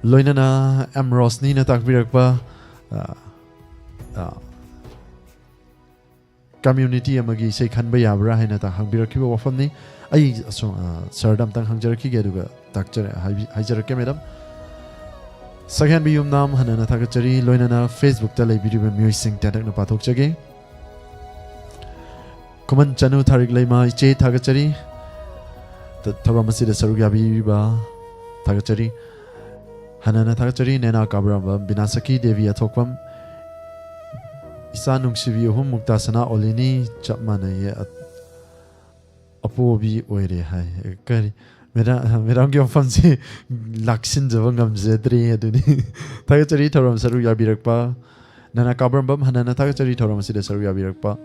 ꯂꯣꯏꯅꯅ ꯑꯦꯝ ꯔꯣꯁꯅꯤꯅ ꯇꯥꯛꯄꯤꯔꯛꯄ, ꯑ, ꯑ, ꯀꯝꯃ꯭ꯌꯨꯅꯤꯇꯤ ꯑꯃꯒꯤ ꯏꯁꯩ ꯈꯟꯕ ꯌꯥꯕ꯭ꯔꯥ ꯍꯥꯏꯅ ꯇ-, ꯍꯪꯕꯤꯔꯛꯈꯤꯕ ꯋꯥꯐꯝꯅꯤ꯫ ꯑꯩ ꯑꯁꯣꯝ, ꯑ, ꯁꯥꯔꯗ ꯑꯝꯇꯪ ꯍꯪꯖꯔꯛꯈꯤꯒꯦ, ꯑꯗꯨꯒ ꯇꯥꯛꯆꯔ-, ꯍꯥꯏꯕꯤ-, ꯍꯥꯏꯖꯔꯛꯀꯦ, ꯃꯦꯗꯥꯝ꯫ ꯁꯛꯍꯦꯟꯕꯤ ꯌꯨꯝꯅꯥꯝ ꯍꯟꯅꯅ ꯊꯥꯒꯠꯆꯔꯤ, ꯂꯣꯏꯅꯅ Facebook-ꯇ ꯂꯩꯕꯤꯔꯤꯕ ꯃꯤꯑꯣꯏꯁꯤꯡ ꯇꯦꯟꯇꯛꯅ ꯄꯥꯊꯣꯛꯆꯒꯦ꯫ ꯈꯨꯃꯟ ꯆꯅꯨ ꯊꯥꯔꯤꯛ ꯂꯩꯃ ꯏꯆꯦ ꯊꯥꯒꯠꯆꯔꯤ꯫ ꯊ-, ꯊꯧꯔꯝ ꯑꯁꯤꯗ ꯁꯔꯨꯛ ꯌꯥꯕꯤꯔꯤꯕ ꯊꯥꯒꯠꯆꯔꯤ꯫ ꯍꯟꯅꯅ ꯊꯥꯒꯠꯆꯔꯤ꯫ ꯅꯦꯅꯥ ꯀꯥꯕꯔꯝꯕ ꯕꯤꯅꯥꯁꯀꯤ ꯗꯦꯕꯤ ꯑꯊꯣꯛꯄꯝ, ꯏꯆꯥ ꯅꯨꯡꯁꯤꯕꯤ ꯑꯍꯨꯝ ꯃꯨꯛꯇꯥ ꯁꯅꯥ ꯑꯣꯂꯤꯅꯤ ꯆꯞ ꯃꯥꯟꯅꯩꯌꯦ꯫ ꯑ-, ꯑꯄꯣꯕꯤ ꯑꯣꯏꯔꯦ ꯍꯥꯏ꯫ ꯀꯔꯤ? ꯃꯦꯗꯥꯝ, ꯃꯦꯗꯥꯝꯒꯤ ꯋꯥꯐꯝꯁꯤ ꯂꯥꯛꯁꯤꯟꯖꯕ ꯉꯝꯖꯗ꯭ꯔꯦ ꯑꯗꯨꯅꯤ꯫ ꯊꯥꯒꯠꯆꯔꯤ ꯊꯧꯔꯝ ꯁꯔꯨꯛ ꯌꯥꯕꯤꯔꯛꯄ꯫ ꯅꯅꯥ ꯀꯥꯕꯔꯝꯕꯝ ꯍꯟꯅꯅ ꯊꯥꯒꯠꯆꯔꯤ ꯊꯧꯔꯝ ꯑꯁꯤꯗ ꯁꯔꯨꯛ ꯌꯥꯕꯤꯔꯛꯄ꯫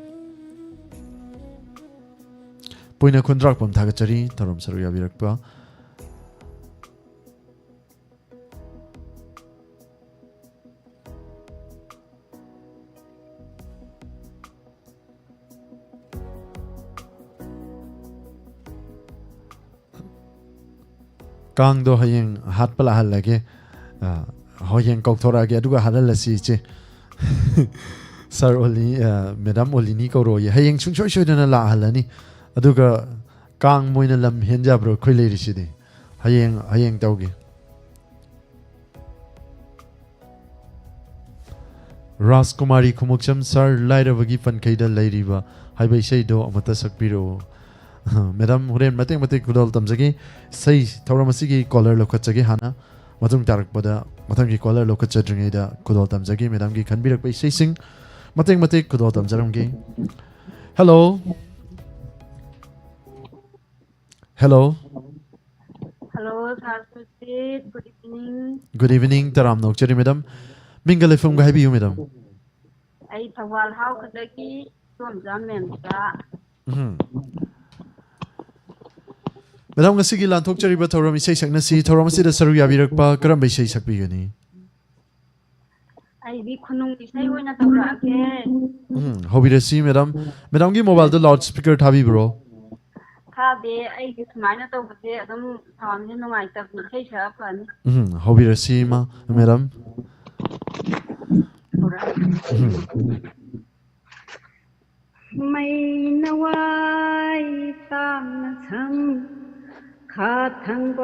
ꯄꯨꯏꯅ ꯈꯨꯟꯗ꯭ꯔꯥꯛꯄꯝ ꯊꯥꯒꯠꯆꯔꯤ ꯊꯧꯔꯝ ꯁꯔꯨꯛ ꯌꯥꯕꯤꯔꯛꯄ꯫ ꯀꯥꯡꯗꯣ ꯍꯌꯦꯡ ꯍꯥꯠꯄ ꯂꯥꯛꯍꯜꯂꯒꯦ꯫ ꯑ, ꯍꯌꯦꯡ ꯀꯧꯊꯣꯔꯛꯑꯒꯦ, ꯑꯗꯨꯒ ꯍꯥꯠꯍꯜꯂꯁꯤ, ꯏꯆꯦ꯫ ꯁꯥꯔ ꯑꯣꯂꯤ-, ꯑ, ꯃꯦꯗꯥꯝ ꯑꯣꯂꯤꯅꯤ ꯀꯧꯔꯣꯌꯦ꯫ ꯍꯌꯦꯡ ꯁꯨꯡꯁꯣꯏ ꯁꯣꯏꯗꯅ ꯂꯥꯛꯍꯜꯂꯅꯤ꯫ ꯑꯗꯨꯒ ꯀꯥꯡ ꯃꯣꯏꯅ ꯂꯝ ꯍꯦꯟ ꯌꯥꯕ꯭ꯔꯣ? ꯑꯩꯈꯣꯏ ꯂꯩꯔꯤꯁꯤꯗꯤ꯫ ꯍꯌꯦꯡ, ꯍꯌꯦꯡ ꯇꯧꯒꯦ꯫ ꯔꯥꯖꯀꯨꯃꯥꯔꯤ ꯈꯨꯃꯨꯛꯆꯝ, ꯁꯥꯔ, ꯂꯥꯏꯔꯕꯒꯤ ꯄꯟꯈꯩꯗ ꯂꯩꯔꯤꯕ ꯍꯥꯏꯕ ꯏꯁꯩꯗꯣ ꯑꯃꯨꯛꯇ ꯁꯛꯄꯤꯔꯛꯑꯣ꯫ ꯃꯦꯗꯥꯝ, ꯍꯣꯔꯦꯟ ꯃꯇꯦꯛ ꯃꯇꯦꯛ ꯈꯨꯗꯣꯜ ꯇꯝꯖꯒꯦ꯫ ꯏꯁꯩ ꯊꯧꯔꯝ ꯑꯁꯤꯒꯤ ꯀꯣꯂꯔ ꯂꯧꯈꯠꯆꯒꯦ ꯍꯥꯟꯅ꯫ ꯃꯇꯨꯡ ꯇꯥꯔꯛꯄꯗ ꯃꯊꯪꯒꯤ ꯀꯣꯂꯔ ꯂꯧꯈꯠꯆꯗ꯭ꯔꯤꯉꯩꯗ ꯈꯨꯗꯣꯜ ꯇꯝꯖꯒꯦ꯫ ꯃꯦꯗꯥꯝꯒꯤ ꯈꯟꯕꯤꯔꯛꯄ ꯏꯁꯩꯁꯤꯡ ꯃꯇꯦꯛ ꯃꯇꯦꯛ ꯈꯨꯗꯣꯜ ꯇꯝꯖꯔꯝꯒꯦ꯫ Hello. Hello. Hello, sir Sujit. Good evening. Good evening, ꯇꯔꯥꯝꯅ ꯑꯣꯛꯆꯔꯤ, ꯃꯦꯗꯥꯝ꯫ ꯃꯤꯡꯒ ꯂꯩꯐꯝꯒ ꯍꯥꯏꯕꯤꯌꯨ, ꯃꯦꯗꯥꯝ꯫ ꯑꯩ ꯊꯧꯕꯥꯜ ꯍꯥꯎꯈꯗꯒꯤ ꯏꯆꯣꯝꯆꯥ ꯃꯦꯝꯆꯥ꯫ ꯎꯝ꯫ ꯃꯦꯗꯥꯝ, ꯉꯁꯤꯒꯤ ꯂꯥꯟꯊꯣꯛꯆꯔꯤꯕ ꯊꯧꯔꯝ ꯏꯁꯩ ꯁꯛꯅꯁꯤ ꯊꯧꯔꯝ ꯑꯁꯤꯗ ꯁꯔꯨꯛ ꯌꯥꯕꯤꯔꯛꯄ ꯀꯔꯝꯕ ꯏꯁꯩ ꯁꯛꯄꯤꯒꯅꯤ? ꯑꯩꯗꯤ ꯈꯨꯅꯨꯡ ꯏꯁꯩ ꯑꯣꯏꯅ ꯇꯧꯔꯛꯑꯒꯦ꯫ ꯎꯝ, ꯍꯧꯕꯤꯔꯁꯤ, ꯃꯦꯗꯥꯝ꯫ ꯃꯦꯗꯥꯝꯒꯤ ꯃꯣꯕꯥꯏꯜꯗ ꯂꯥꯎꯠ ꯁ꯭ꯄꯤꯀꯔ ꯊꯥꯕꯤꯕ꯭ꯔꯣ? ꯊꯥꯗꯦ, ꯑꯩꯒꯤ ꯁꯨꯃꯥꯏꯅ ꯇꯧꯕꯁꯦ ꯑꯗꯨꯝ ꯁꯥꯎꯟꯁꯦ ꯅꯨꯡꯉꯥꯏꯇꯕꯅꯤ, ꯏꯁꯩ ꯁꯛꯑ ꯐꯅꯤ꯫ ꯎꯝ, ꯍꯧꯕꯤꯔꯁꯤ, ꯃꯥ-, ꯃꯦꯗꯥꯝ꯫ ꯍꯧꯔꯛꯑꯒꯦ꯫ ꯎꯝ꯫ ꯃꯩꯅꯋꯥꯏ ꯇꯥꯝꯅ ꯁꯝ ꯈꯥ ꯊꯪꯕ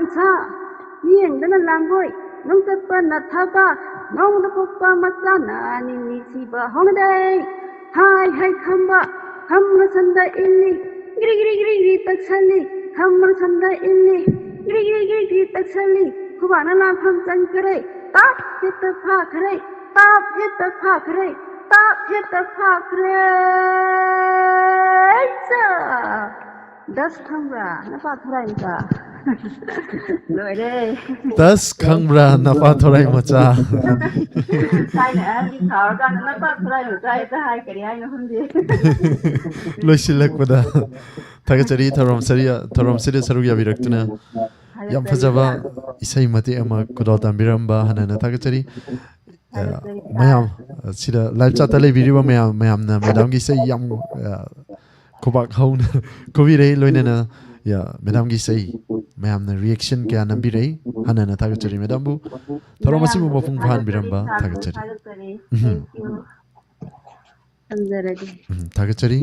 ꯅꯣꯡꯁꯥ, ꯃꯤꯠꯌꯦꯡꯗꯅ ꯂꯥꯡꯒꯣꯏ, ꯅꯣꯡꯆꯠꯄꯅ ꯊꯕꯥꯛ, ꯅꯣꯡꯗ ꯄꯣꯛꯄ ꯃꯆꯥꯅ ꯅꯤꯅꯤ ꯁꯤꯕ ꯍꯧꯅꯗꯦ꯫ ꯍꯥꯏ ꯍꯥꯏ ꯈꯝꯕ, ꯈꯝꯕꯅ ꯁꯝꯗ ꯏꯜꯂꯤ, ꯒ꯭ꯔꯤ ꯒ꯭ꯔꯤ ꯒ꯭ꯔꯤ ꯒ꯭ꯔꯤ ꯇꯛꯁꯜꯂꯤ, ꯈꯝꯕꯅ ꯁꯝꯗ ꯏꯜꯂꯤ, ꯒ꯭ꯔꯤ ꯒ꯭ꯔꯤ ꯒ꯭ꯔꯤ ꯒ꯭ꯔꯤ ꯇꯛꯁꯜꯂꯤ꯫ ꯈꯨꯕꯥꯛꯅ ꯂꯥꯟꯐꯝ ꯆꯪꯈꯔꯦ, ꯇꯥꯞ ꯍꯦꯛꯇ ꯐꯥꯈ꯭ꯔꯦ, ꯇꯥꯞ ꯍꯦꯛꯇ ꯐꯥꯈ꯭ꯔꯦ, ꯇꯥꯞ ꯍꯦꯛꯇ ꯐꯥꯈ꯭ꯔꯦ꯫ ꯆꯥ! ꯗꯁ ꯈꯪꯕ꯭ꯔꯥ? ꯅꯄꯥ ꯊꯣꯔꯥꯏ ꯃꯆꯥ꯫ ꯂꯣꯏꯔꯦ꯫ ꯗꯁ ꯈꯪꯕ꯭ꯔꯥ? ꯅꯄꯥ ꯊꯣꯔꯥꯏ ꯃꯆꯥ꯫ ꯊꯥꯏꯅ ꯑꯍꯟꯒꯤ ꯁꯥꯎꯔꯀꯥꯟꯗ ꯅꯄꯥ ꯊꯣꯔꯥꯏ ꯃꯆꯥ ꯍꯦꯛꯇ ꯍꯥꯏ, ꯀꯔꯤ ꯍꯥꯏꯅꯣ ꯈꯪꯗꯦ꯫ ꯂꯣꯏꯁꯤꯜꯂꯛꯄꯗ ꯊꯥꯒꯠꯆꯔꯤ, ꯊꯧꯔꯝ ꯁꯔꯤ-, ꯊꯧꯔꯝꯁꯤꯗ ꯁꯔꯨꯛ ꯌꯥꯕꯤꯔꯛꯇꯨꯅ ꯌꯥꯝ ꯐꯖꯕ ꯏꯁꯩ ꯃꯇꯦꯛ ꯑꯃ ꯈꯨꯗꯣꯜ ꯇꯝꯕꯤꯔꯝꯕ ꯍꯟꯅ ꯍꯟꯅ ꯊꯥꯒꯠꯆꯔꯤ꯫ ꯑ, ꯊꯥꯒꯠꯆꯔꯤ꯫ ꯃꯌꯥꯝ, ꯑ, ꯁꯤꯗ live chat ꯇ ꯂꯩꯕꯤꯔꯤꯕ ꯃꯌꯥꯝ, ꯃꯌꯥꯝꯅ madam ꯒꯤ ꯏꯁꯩ ꯌꯥꯝ, ꯑ, ꯈꯨꯕꯥꯛ ꯍꯧꯅ ꯈꯨꯕꯤꯔꯛꯏ, ꯂꯣꯏꯅꯅ, ꯌꯥ, madam ꯒꯤ ꯏꯁꯩ ꯃꯌꯥꯝꯅ reaction ꯀꯌꯥ ꯅꯝꯕꯤꯔꯛꯏ꯫ ꯍꯟꯅ ꯍꯟꯅ ꯊꯥꯒꯠꯆꯔꯤ madam ꯕꯨ꯫ ꯊꯧꯔꯝ ꯑꯁꯤꯕꯨ ꯃꯌꯥꯝꯗꯁꯨ ꯃꯄꯨꯡ ꯊꯥꯒꯠꯆꯔꯤ, ꯐꯥꯍꯟꯕꯤꯔꯝꯕ ꯊꯥꯒꯠꯆꯔꯤ꯫ ꯊꯥꯒꯠꯆꯔꯤ꯫ ꯎꯝ꯫ Thank you꯫ ꯊꯝꯖꯔꯒꯦ꯫ ꯎꯝ, ꯊꯥꯒꯠꯆꯔꯤ꯫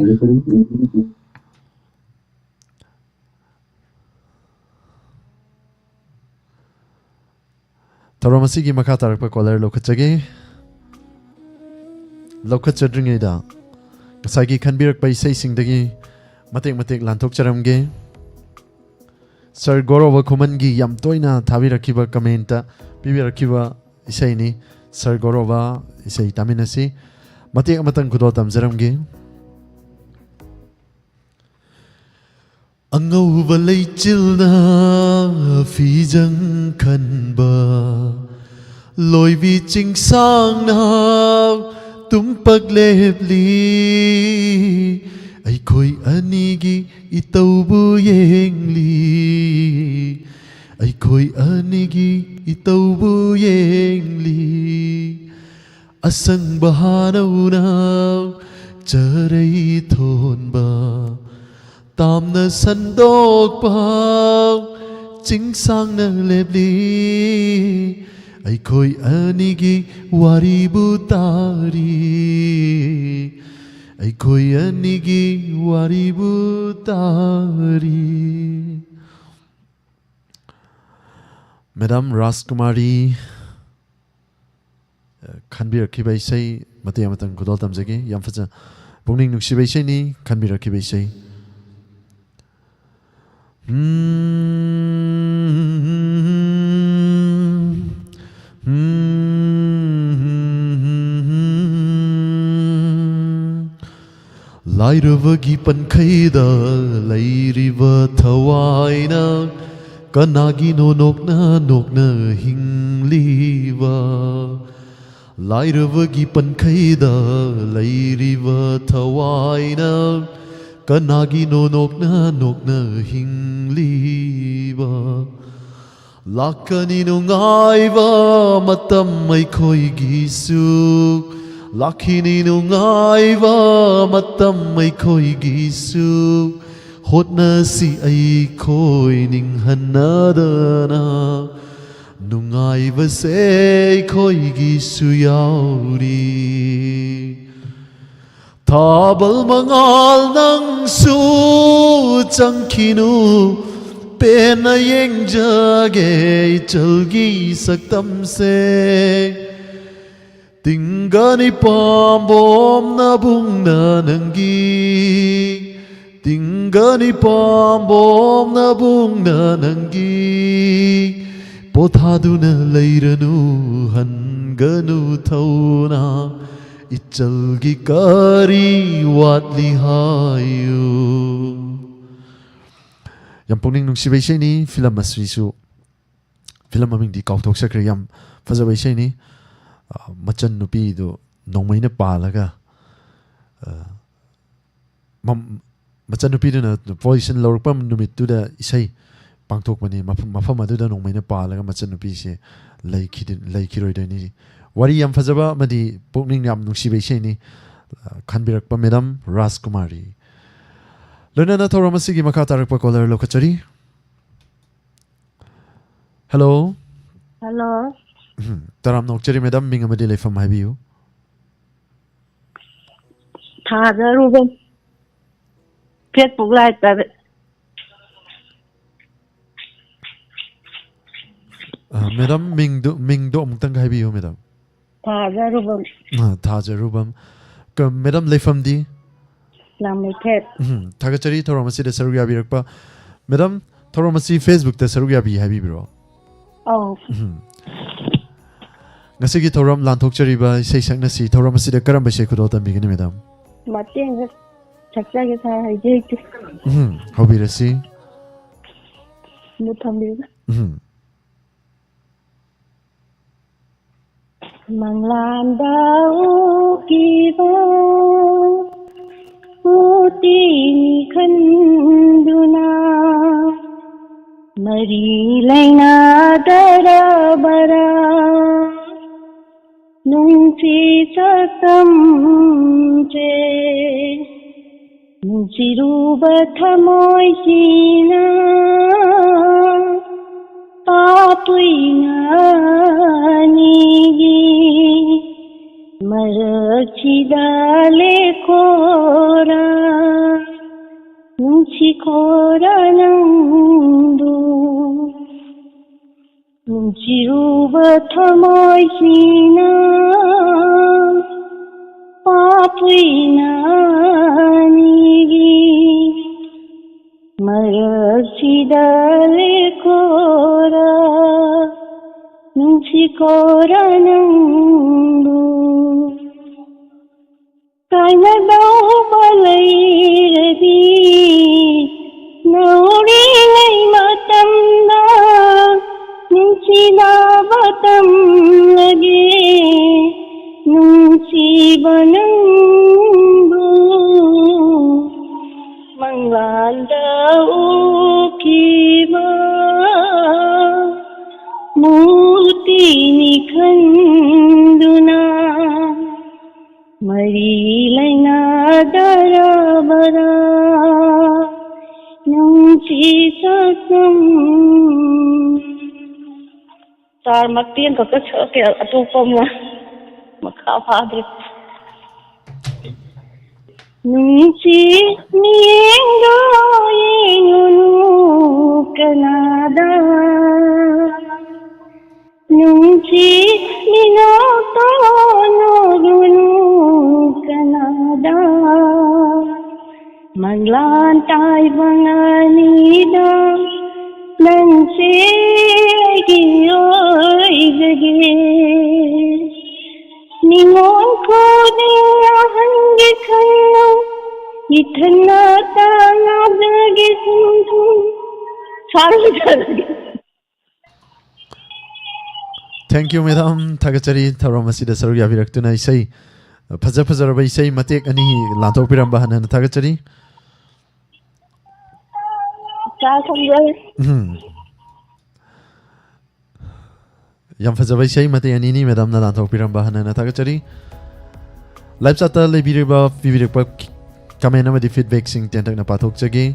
ꯊꯧꯔꯝ ꯑꯁꯤꯒꯤ ꯃꯈꯥ ꯇꯥꯔꯛꯄ caller ꯂꯧꯈꯠꯆꯒꯦ꯫ ꯂꯧꯈꯠꯆꯗ꯭ꯔꯤꯉꯩꯗ ꯉꯁꯥꯏꯒꯤ ꯈꯟꯕꯤꯔꯛꯄ ꯏꯁꯩꯁꯤꯡꯗꯒꯤ ꯃꯇꯦꯛ ꯃꯇꯦꯛ ꯂꯥꯟꯊꯣꯛꯆꯔꯝꯒꯦ꯫ Sir ꯒꯧꯔꯕ ꯈꯨꯃꯟꯒꯤ ꯌꯥꯝ ꯇꯣꯏꯅ ꯊꯥꯕꯤꯔꯛꯈꯤꯕ, comment ꯇ ꯄꯤꯕꯤꯔꯛꯈꯤꯕ ꯏꯁꯩꯅꯤ꯫ Sir ꯒꯧꯔꯕ, ꯏꯁꯩ ꯇꯥꯃꯤꯟꯅꯁꯤ꯫ ꯃꯇꯦꯛ ꯑꯃꯇꯪ ꯈꯨꯗꯣꯜ ꯇꯝꯖꯔꯝꯒꯦ꯫ ꯑꯉꯧꯕ ꯂꯩꯆꯤꯜꯅ ꯐꯤꯖꯪ ꯈꯟꯕ, ꯂꯣꯏꯕꯤ ꯆꯤꯡꯁꯥꯡꯅ ꯇꯨꯝꯄꯛ ꯂꯦꯞꯂꯤ꯫ ꯑꯩꯈꯣꯏ ꯑꯅꯤꯒꯤ ꯏꯇꯧꯕꯨ ꯌꯦꯡꯂꯤ, ꯑꯩꯈꯣꯏ ꯑꯅꯤꯒꯤ ꯏꯇꯧꯕꯨ ꯌꯦꯡꯂꯤ꯫ ꯑꯁꯪꯕ ꯍꯥꯅꯧꯅ ꯆꯔꯩ ꯊꯣꯟꯕ, ꯇꯥꯝꯅ ꯁꯟꯗꯣꯛꯄ, ꯆꯤꯡꯁꯥꯡꯅ ꯂꯦꯞꯂꯤ꯫ ꯑꯩꯈꯣꯏ ꯑꯅꯤꯒꯤ ꯋꯥꯔꯤꯕꯨ ꯇꯥꯔꯤ, ꯑꯩꯈꯣꯏ ꯑꯅꯤꯒꯤ ꯋꯥꯔꯤꯕꯨ ꯇꯥꯔꯤ꯫ ꯃꯦꯗꯥꯝ ꯔꯥꯖꯀꯨꯃꯥꯔꯤ, ꯑ, ꯈꯟꯕꯤꯔꯛꯈꯤꯕ ꯏꯁꯩ ꯃꯇꯦꯛ ꯑꯃꯇꯪ ꯈꯨꯗꯣꯜ ꯇꯝꯖꯒꯦ꯫ ꯌꯥꯝ ꯐꯖ-, ꯄꯨꯛꯅꯤꯡ ꯅꯨꯡꯁꯤꯕ ꯏꯁꯩꯅꯤ, ꯈꯟꯕꯤꯔꯛꯈꯤꯕ ꯏꯁꯩ꯫ ꯂꯥꯏꯔꯕꯒꯤ ꯄꯟꯈꯩꯗ ꯂꯩꯔꯤꯕ ꯊꯋꯥꯏꯅ ꯀꯅꯥꯒꯤꯅꯣ ꯅꯣꯛꯅ ꯅꯣꯛꯅ ꯍꯤꯡꯂꯤꯕ? ꯂꯥꯏꯔꯕꯒꯤ ꯄꯟꯈꯩꯗ ꯂꯩꯔꯤꯕ ꯊꯋꯥꯏꯅ ꯀꯅꯥꯒꯤꯅꯣ ꯅꯣꯛꯅ ꯅꯣꯛꯅ ꯍꯤꯡꯂꯤꯕ? ꯂꯥꯛꯀꯅꯤ ꯅꯨꯡꯉꯥꯏꯕ ꯃꯇꯝ ꯑꯩꯈꯣꯏꯒꯤꯁꯨ, ꯂꯥꯛꯈꯤꯅꯤ ꯅꯨꯡꯉꯥꯏꯕ ꯃꯇꯝ ꯑꯩꯈꯣꯏꯒꯤꯁꯨ꯫ ꯍꯣꯠꯅꯁꯤ ꯑꯩꯈꯣꯏ ꯅꯤꯡꯍꯟꯅꯗꯅ, ꯅꯨꯡꯉꯥꯏꯕꯁꯦ ꯑꯩꯈꯣꯏꯒꯤꯁꯨ ꯌꯥꯎꯔꯤ꯫ ꯊꯥꯕꯜ ꯃꯉꯥꯜ ꯅꯪꯁꯨ ꯆꯪꯈꯤꯅꯨ, ꯄꯦꯟꯅ ꯌꯦꯡꯖꯒꯦ ꯏꯆꯜꯒꯤ ꯁꯛꯇꯝꯁꯦ꯫ ꯇꯤꯡꯒꯅꯤ ꯄꯥꯝꯕꯣꯝ ꯅꯕꯨꯡꯅ ꯅꯪꯒꯤ, ꯇꯤꯡꯒꯅꯤ ꯄꯥꯝꯕꯣꯝ ꯅꯕꯨꯡꯅ ꯅꯪꯒꯤ꯫ ꯄꯣꯊꯥꯗꯨꯅ ꯂꯩꯔꯅꯨ, ꯍꯟꯒꯅꯨ ꯊꯧꯅꯥ, ꯏꯆꯜꯒꯤ ꯀꯔꯤ ꯋꯥꯠꯂꯤ ꯍꯥꯏꯌꯨ꯫ ꯌꯥꯝ ꯄꯨꯛꯅꯤꯡ ꯅꯨꯡꯁꯤꯕ ꯏꯁꯩꯅꯤ꯫ ꯐꯤꯂꯝ ꯑꯁꯤꯁꯨ, ꯐꯤꯂꯝ ꯃꯃꯤꯡꯗꯤ ꯀꯥꯎꯊꯣꯛꯆꯈ꯭ꯔꯦ꯫ ꯌꯥꯝ ꯐꯖꯕ ꯏꯁꯩꯅꯤ꯫ ꯑ, ꯃꯆꯟ ꯅꯨꯄꯤꯗꯨ ꯅꯣꯡꯃꯩꯅ ꯄꯥꯜꯂꯒ, ꯑ, ꯃꯝ-, ꯃꯆꯟꯅꯨꯄꯤꯗꯨꯅ ꯄꯣꯖꯤꯁꯟ ꯂꯧꯔꯛꯄ ꯅꯨꯃꯤꯠꯇꯨꯗ ꯏꯁꯩ ꯄꯥꯡꯊꯣꯛꯄꯅꯤ꯫ ꯃꯐꯝ, ꯃꯐꯝ ꯑꯗꯨꯗ ꯅꯣꯡꯃꯩꯅ ꯄꯥꯜꯂꯒ ꯃꯆꯟꯅꯨꯄꯤꯁꯦ ꯂꯩꯈꯤꯗ-, ꯂꯩꯈꯤꯔꯣꯏꯗꯣꯏꯅꯤ꯫ ꯋꯥꯔꯤ ꯌꯥꯝ ꯐꯖꯕ ꯑꯃꯗꯤ ꯄꯨꯛꯅꯤꯡ ꯌꯥꯝ ꯅꯨꯡꯁꯤꯕ ꯏꯁꯩꯅꯤ꯫ ꯑ, ꯈꯟꯕꯤꯔꯛꯄ ꯃꯦꯗꯥꯝ ꯔꯥꯖꯀꯨꯃꯥꯔꯤ꯫ ꯂꯣꯏꯅꯅ ꯊꯧꯔꯝ ꯑꯁꯤꯒꯤ ꯃꯈꯥ ꯇꯥꯔꯛꯄ ꯀꯣꯂꯔ ꯂꯧꯈꯠꯆꯔꯤ꯫ ꯍꯜꯂꯣ꯫ ꯍꯜꯂꯣ꯫ ꯎꯝ, ꯇꯔꯥꯝꯅ ꯑꯣꯛꯆꯔꯤ ꯃꯦꯗꯥꯝ, ꯃꯤꯡ ꯑꯃꯗꯤ ꯂꯩꯐꯝ ꯍꯥꯏꯕꯤꯌꯨ꯫ ꯊꯥꯖꯔꯨꯕ ꯐꯦꯁꯕꯨꯛ ꯂꯥꯏꯚꯇ꯫ ꯑ, ꯃꯦꯗꯥꯝ, ꯃꯤꯡꯗꯨ, ꯃꯤꯡꯗꯣ ꯑꯃꯨꯛꯇꯪꯒ ꯍꯥꯏꯕꯤꯌꯨ, ꯃꯦꯗꯥꯝ꯫ ꯊꯥꯖꯔꯨꯕꯝ꯫ ꯑ, ꯊꯥꯖꯔꯨꯕꯝ꯫ ꯀ-, ꯃꯦꯗꯥꯝ, ꯂꯩꯐꯝꯗꯤ? ꯂꯥꯡꯃꯩꯊꯦꯠ꯫ ꯎꯝ, ꯊꯥꯒꯠꯆꯔꯤ ꯊꯧꯔꯝ ꯑꯁꯤꯗ ꯁꯔꯨꯛ ꯌꯥꯕꯤꯔꯛꯄ꯫ ꯃꯦꯗꯥꯝ, ꯊꯧꯔꯝ ꯑꯁꯤ ꯐꯦꯁꯕꯨꯛꯇ ꯁꯔꯨꯛ ꯌꯥꯕꯤ ꯍꯥꯏꯕꯤꯕ꯭ꯔꯣ? ꯑꯧ꯫ ꯎꯝ꯫ ꯉꯁꯤꯒꯤ ꯊꯧꯔꯝ ꯂꯥꯟꯊꯣꯛꯆꯔꯤꯕ ꯏꯁꯩ ꯁꯛꯅꯁꯤ ꯊꯧꯔꯝ ꯑꯁꯤꯗ ꯀꯔꯝꯕ ꯏꯁꯩ ꯈꯨꯗꯣꯜ ꯇꯝꯕꯤꯒꯅꯤ, ꯃꯦꯗꯥꯝ? ꯃꯇꯦꯡ ꯈꯔ ꯁꯛꯆꯒꯦ ꯁꯥꯔ, ꯍꯩꯖꯩ ꯍꯩꯇꯦ꯫ ꯎꯝ, ꯍꯧꯕꯤꯔꯁꯤ꯫ ꯑꯗꯨ ꯊꯝꯕꯤꯌꯨ꯫ ꯎꯝ꯫ ꯃꯪꯂꯥꯟꯗ ꯎꯈꯤꯕ ꯎꯇꯤꯅꯤ ꯈꯟꯗꯨꯅ, ꯃꯔꯤ ꯂꯩꯅꯗꯔꯕꯔꯥ ꯅꯨꯡꯁꯤ ꯁꯛꯇꯝꯁꯦ? ꯅꯨꯡꯁꯤꯔꯨꯕ ꯊꯃꯣꯏꯁꯤꯅ ꯄꯥꯞꯄꯨꯏꯅ ꯑꯅꯤꯒꯤ ꯃꯔꯛꯁꯤꯗ ꯂꯦꯛꯈꯣꯔ, ꯅꯨꯡꯁꯤꯈꯣꯔ ꯅꯪꯕꯨ꯫ ꯅꯨꯡꯁꯤꯔꯨꯕ ꯊꯃꯣꯏꯁꯤꯅ ꯄꯥꯞꯄꯨꯏꯅ ꯑꯅꯤꯒꯤ ꯃꯔꯛꯁꯤꯗ ꯂꯦꯛꯈꯣꯔ, ꯅꯨꯡꯁꯤꯈꯣꯔ ꯅꯪꯕꯨ꯫ ꯀꯥꯏꯅꯗꯧꯕ ꯂꯩꯔꯗꯤ ꯅꯧꯔꯤꯉꯩ ꯃꯇꯝꯗ ꯅꯨꯡꯁꯤꯅꯕ ꯇꯝꯂꯒꯦ, ꯅꯨꯡꯁꯤꯕ ꯅꯪꯕꯨ ꯃꯪꯂꯥꯟꯗ ꯎꯈꯤꯕ ꯃꯨꯔꯇꯤꯅꯤ ꯈꯟꯗꯨꯅ ꯃꯔꯤ ꯇꯥꯔꯕꯔꯥ ꯅꯨꯡꯁꯤ ꯁꯛꯅꯨꯡ꯫ ꯇꯥꯔ ꯃꯇꯦꯛ ꯈꯛꯇ ꯁꯛꯀꯦ, ꯑꯇꯣꯞꯄ ꯑꯃ ꯃꯈꯥ ꯐꯥꯗ꯭ꯔꯦ꯫ ꯅꯨꯡꯁꯤ ꯃꯤꯠꯌꯦꯡꯗꯣ ꯌꯦꯡꯉꯨꯅꯨ ꯀꯅꯥꯗ, ꯅꯨꯡꯁꯤ ꯃꯤꯅꯣꯛꯇꯣ ꯅꯣꯛꯂꯨꯅꯨ ꯀꯅꯥꯗ꯫ ꯃꯪꯂꯥꯟ ꯇꯥꯏꯕ ꯑꯅꯤꯗꯣ ꯅꯪꯁꯦ ꯑꯩꯒꯤ ꯑꯣꯏꯖꯒꯦ꯫ ꯅꯤꯉꯣꯜ ꯈꯨꯗꯤꯡ ꯑꯍꯟꯒꯤ ꯈꯪꯅꯧ, ꯏꯊꯟꯅ ꯇꯥꯟꯅꯕꯒꯤ ꯁꯤꯟꯊꯨꯡ꯫ ꯁꯥꯔꯨ ꯁꯥꯔꯨꯒꯦ꯫ Thank you, madam. ꯊꯥꯒꯠꯆꯔꯤ ꯊꯧꯔꯝ ꯑꯁꯤꯗ ꯁꯔꯨꯛ ꯌꯥꯕꯤꯔꯛꯇꯨꯅ꯫ ꯏꯁꯩ ꯐꯖ ꯐꯖꯔꯕ ꯏꯁꯩ ꯃꯇꯦꯛ ꯑꯅꯤ ꯂꯥꯟꯊꯣꯛꯄꯤꯔꯝꯕ ꯍꯟꯅ ꯍꯟꯅ ꯊꯥꯒꯠꯆꯔꯤ꯫ ꯆꯥ ꯊꯛꯂꯣꯏ꯫ ꯎꯝ꯫ ꯌꯥꯝ ꯐꯖꯕ ꯏꯁꯩ ꯃꯇꯦꯛ ꯑꯅꯤꯅꯤ ꯃꯦꯗꯥꯝꯅ ꯂꯥꯟꯊꯣꯛꯄꯤꯔꯝꯕ ꯍꯟꯅ ꯍꯟꯅ ꯊꯥꯒꯠꯆꯔꯤ꯫ ꯂꯥꯏꯚ ꯆꯥꯠꯇ ꯂꯩꯕꯤꯔꯤꯕ, ꯄꯤꯕꯤꯔꯛꯄ ꯀꯃꯦꯟ ꯑꯃꯗꯤ ꯐꯤꯗꯕꯦꯛꯁꯤꯡ ꯇꯦꯟꯇꯛꯅ ꯄꯥꯊꯣꯛꯆꯒꯦ꯫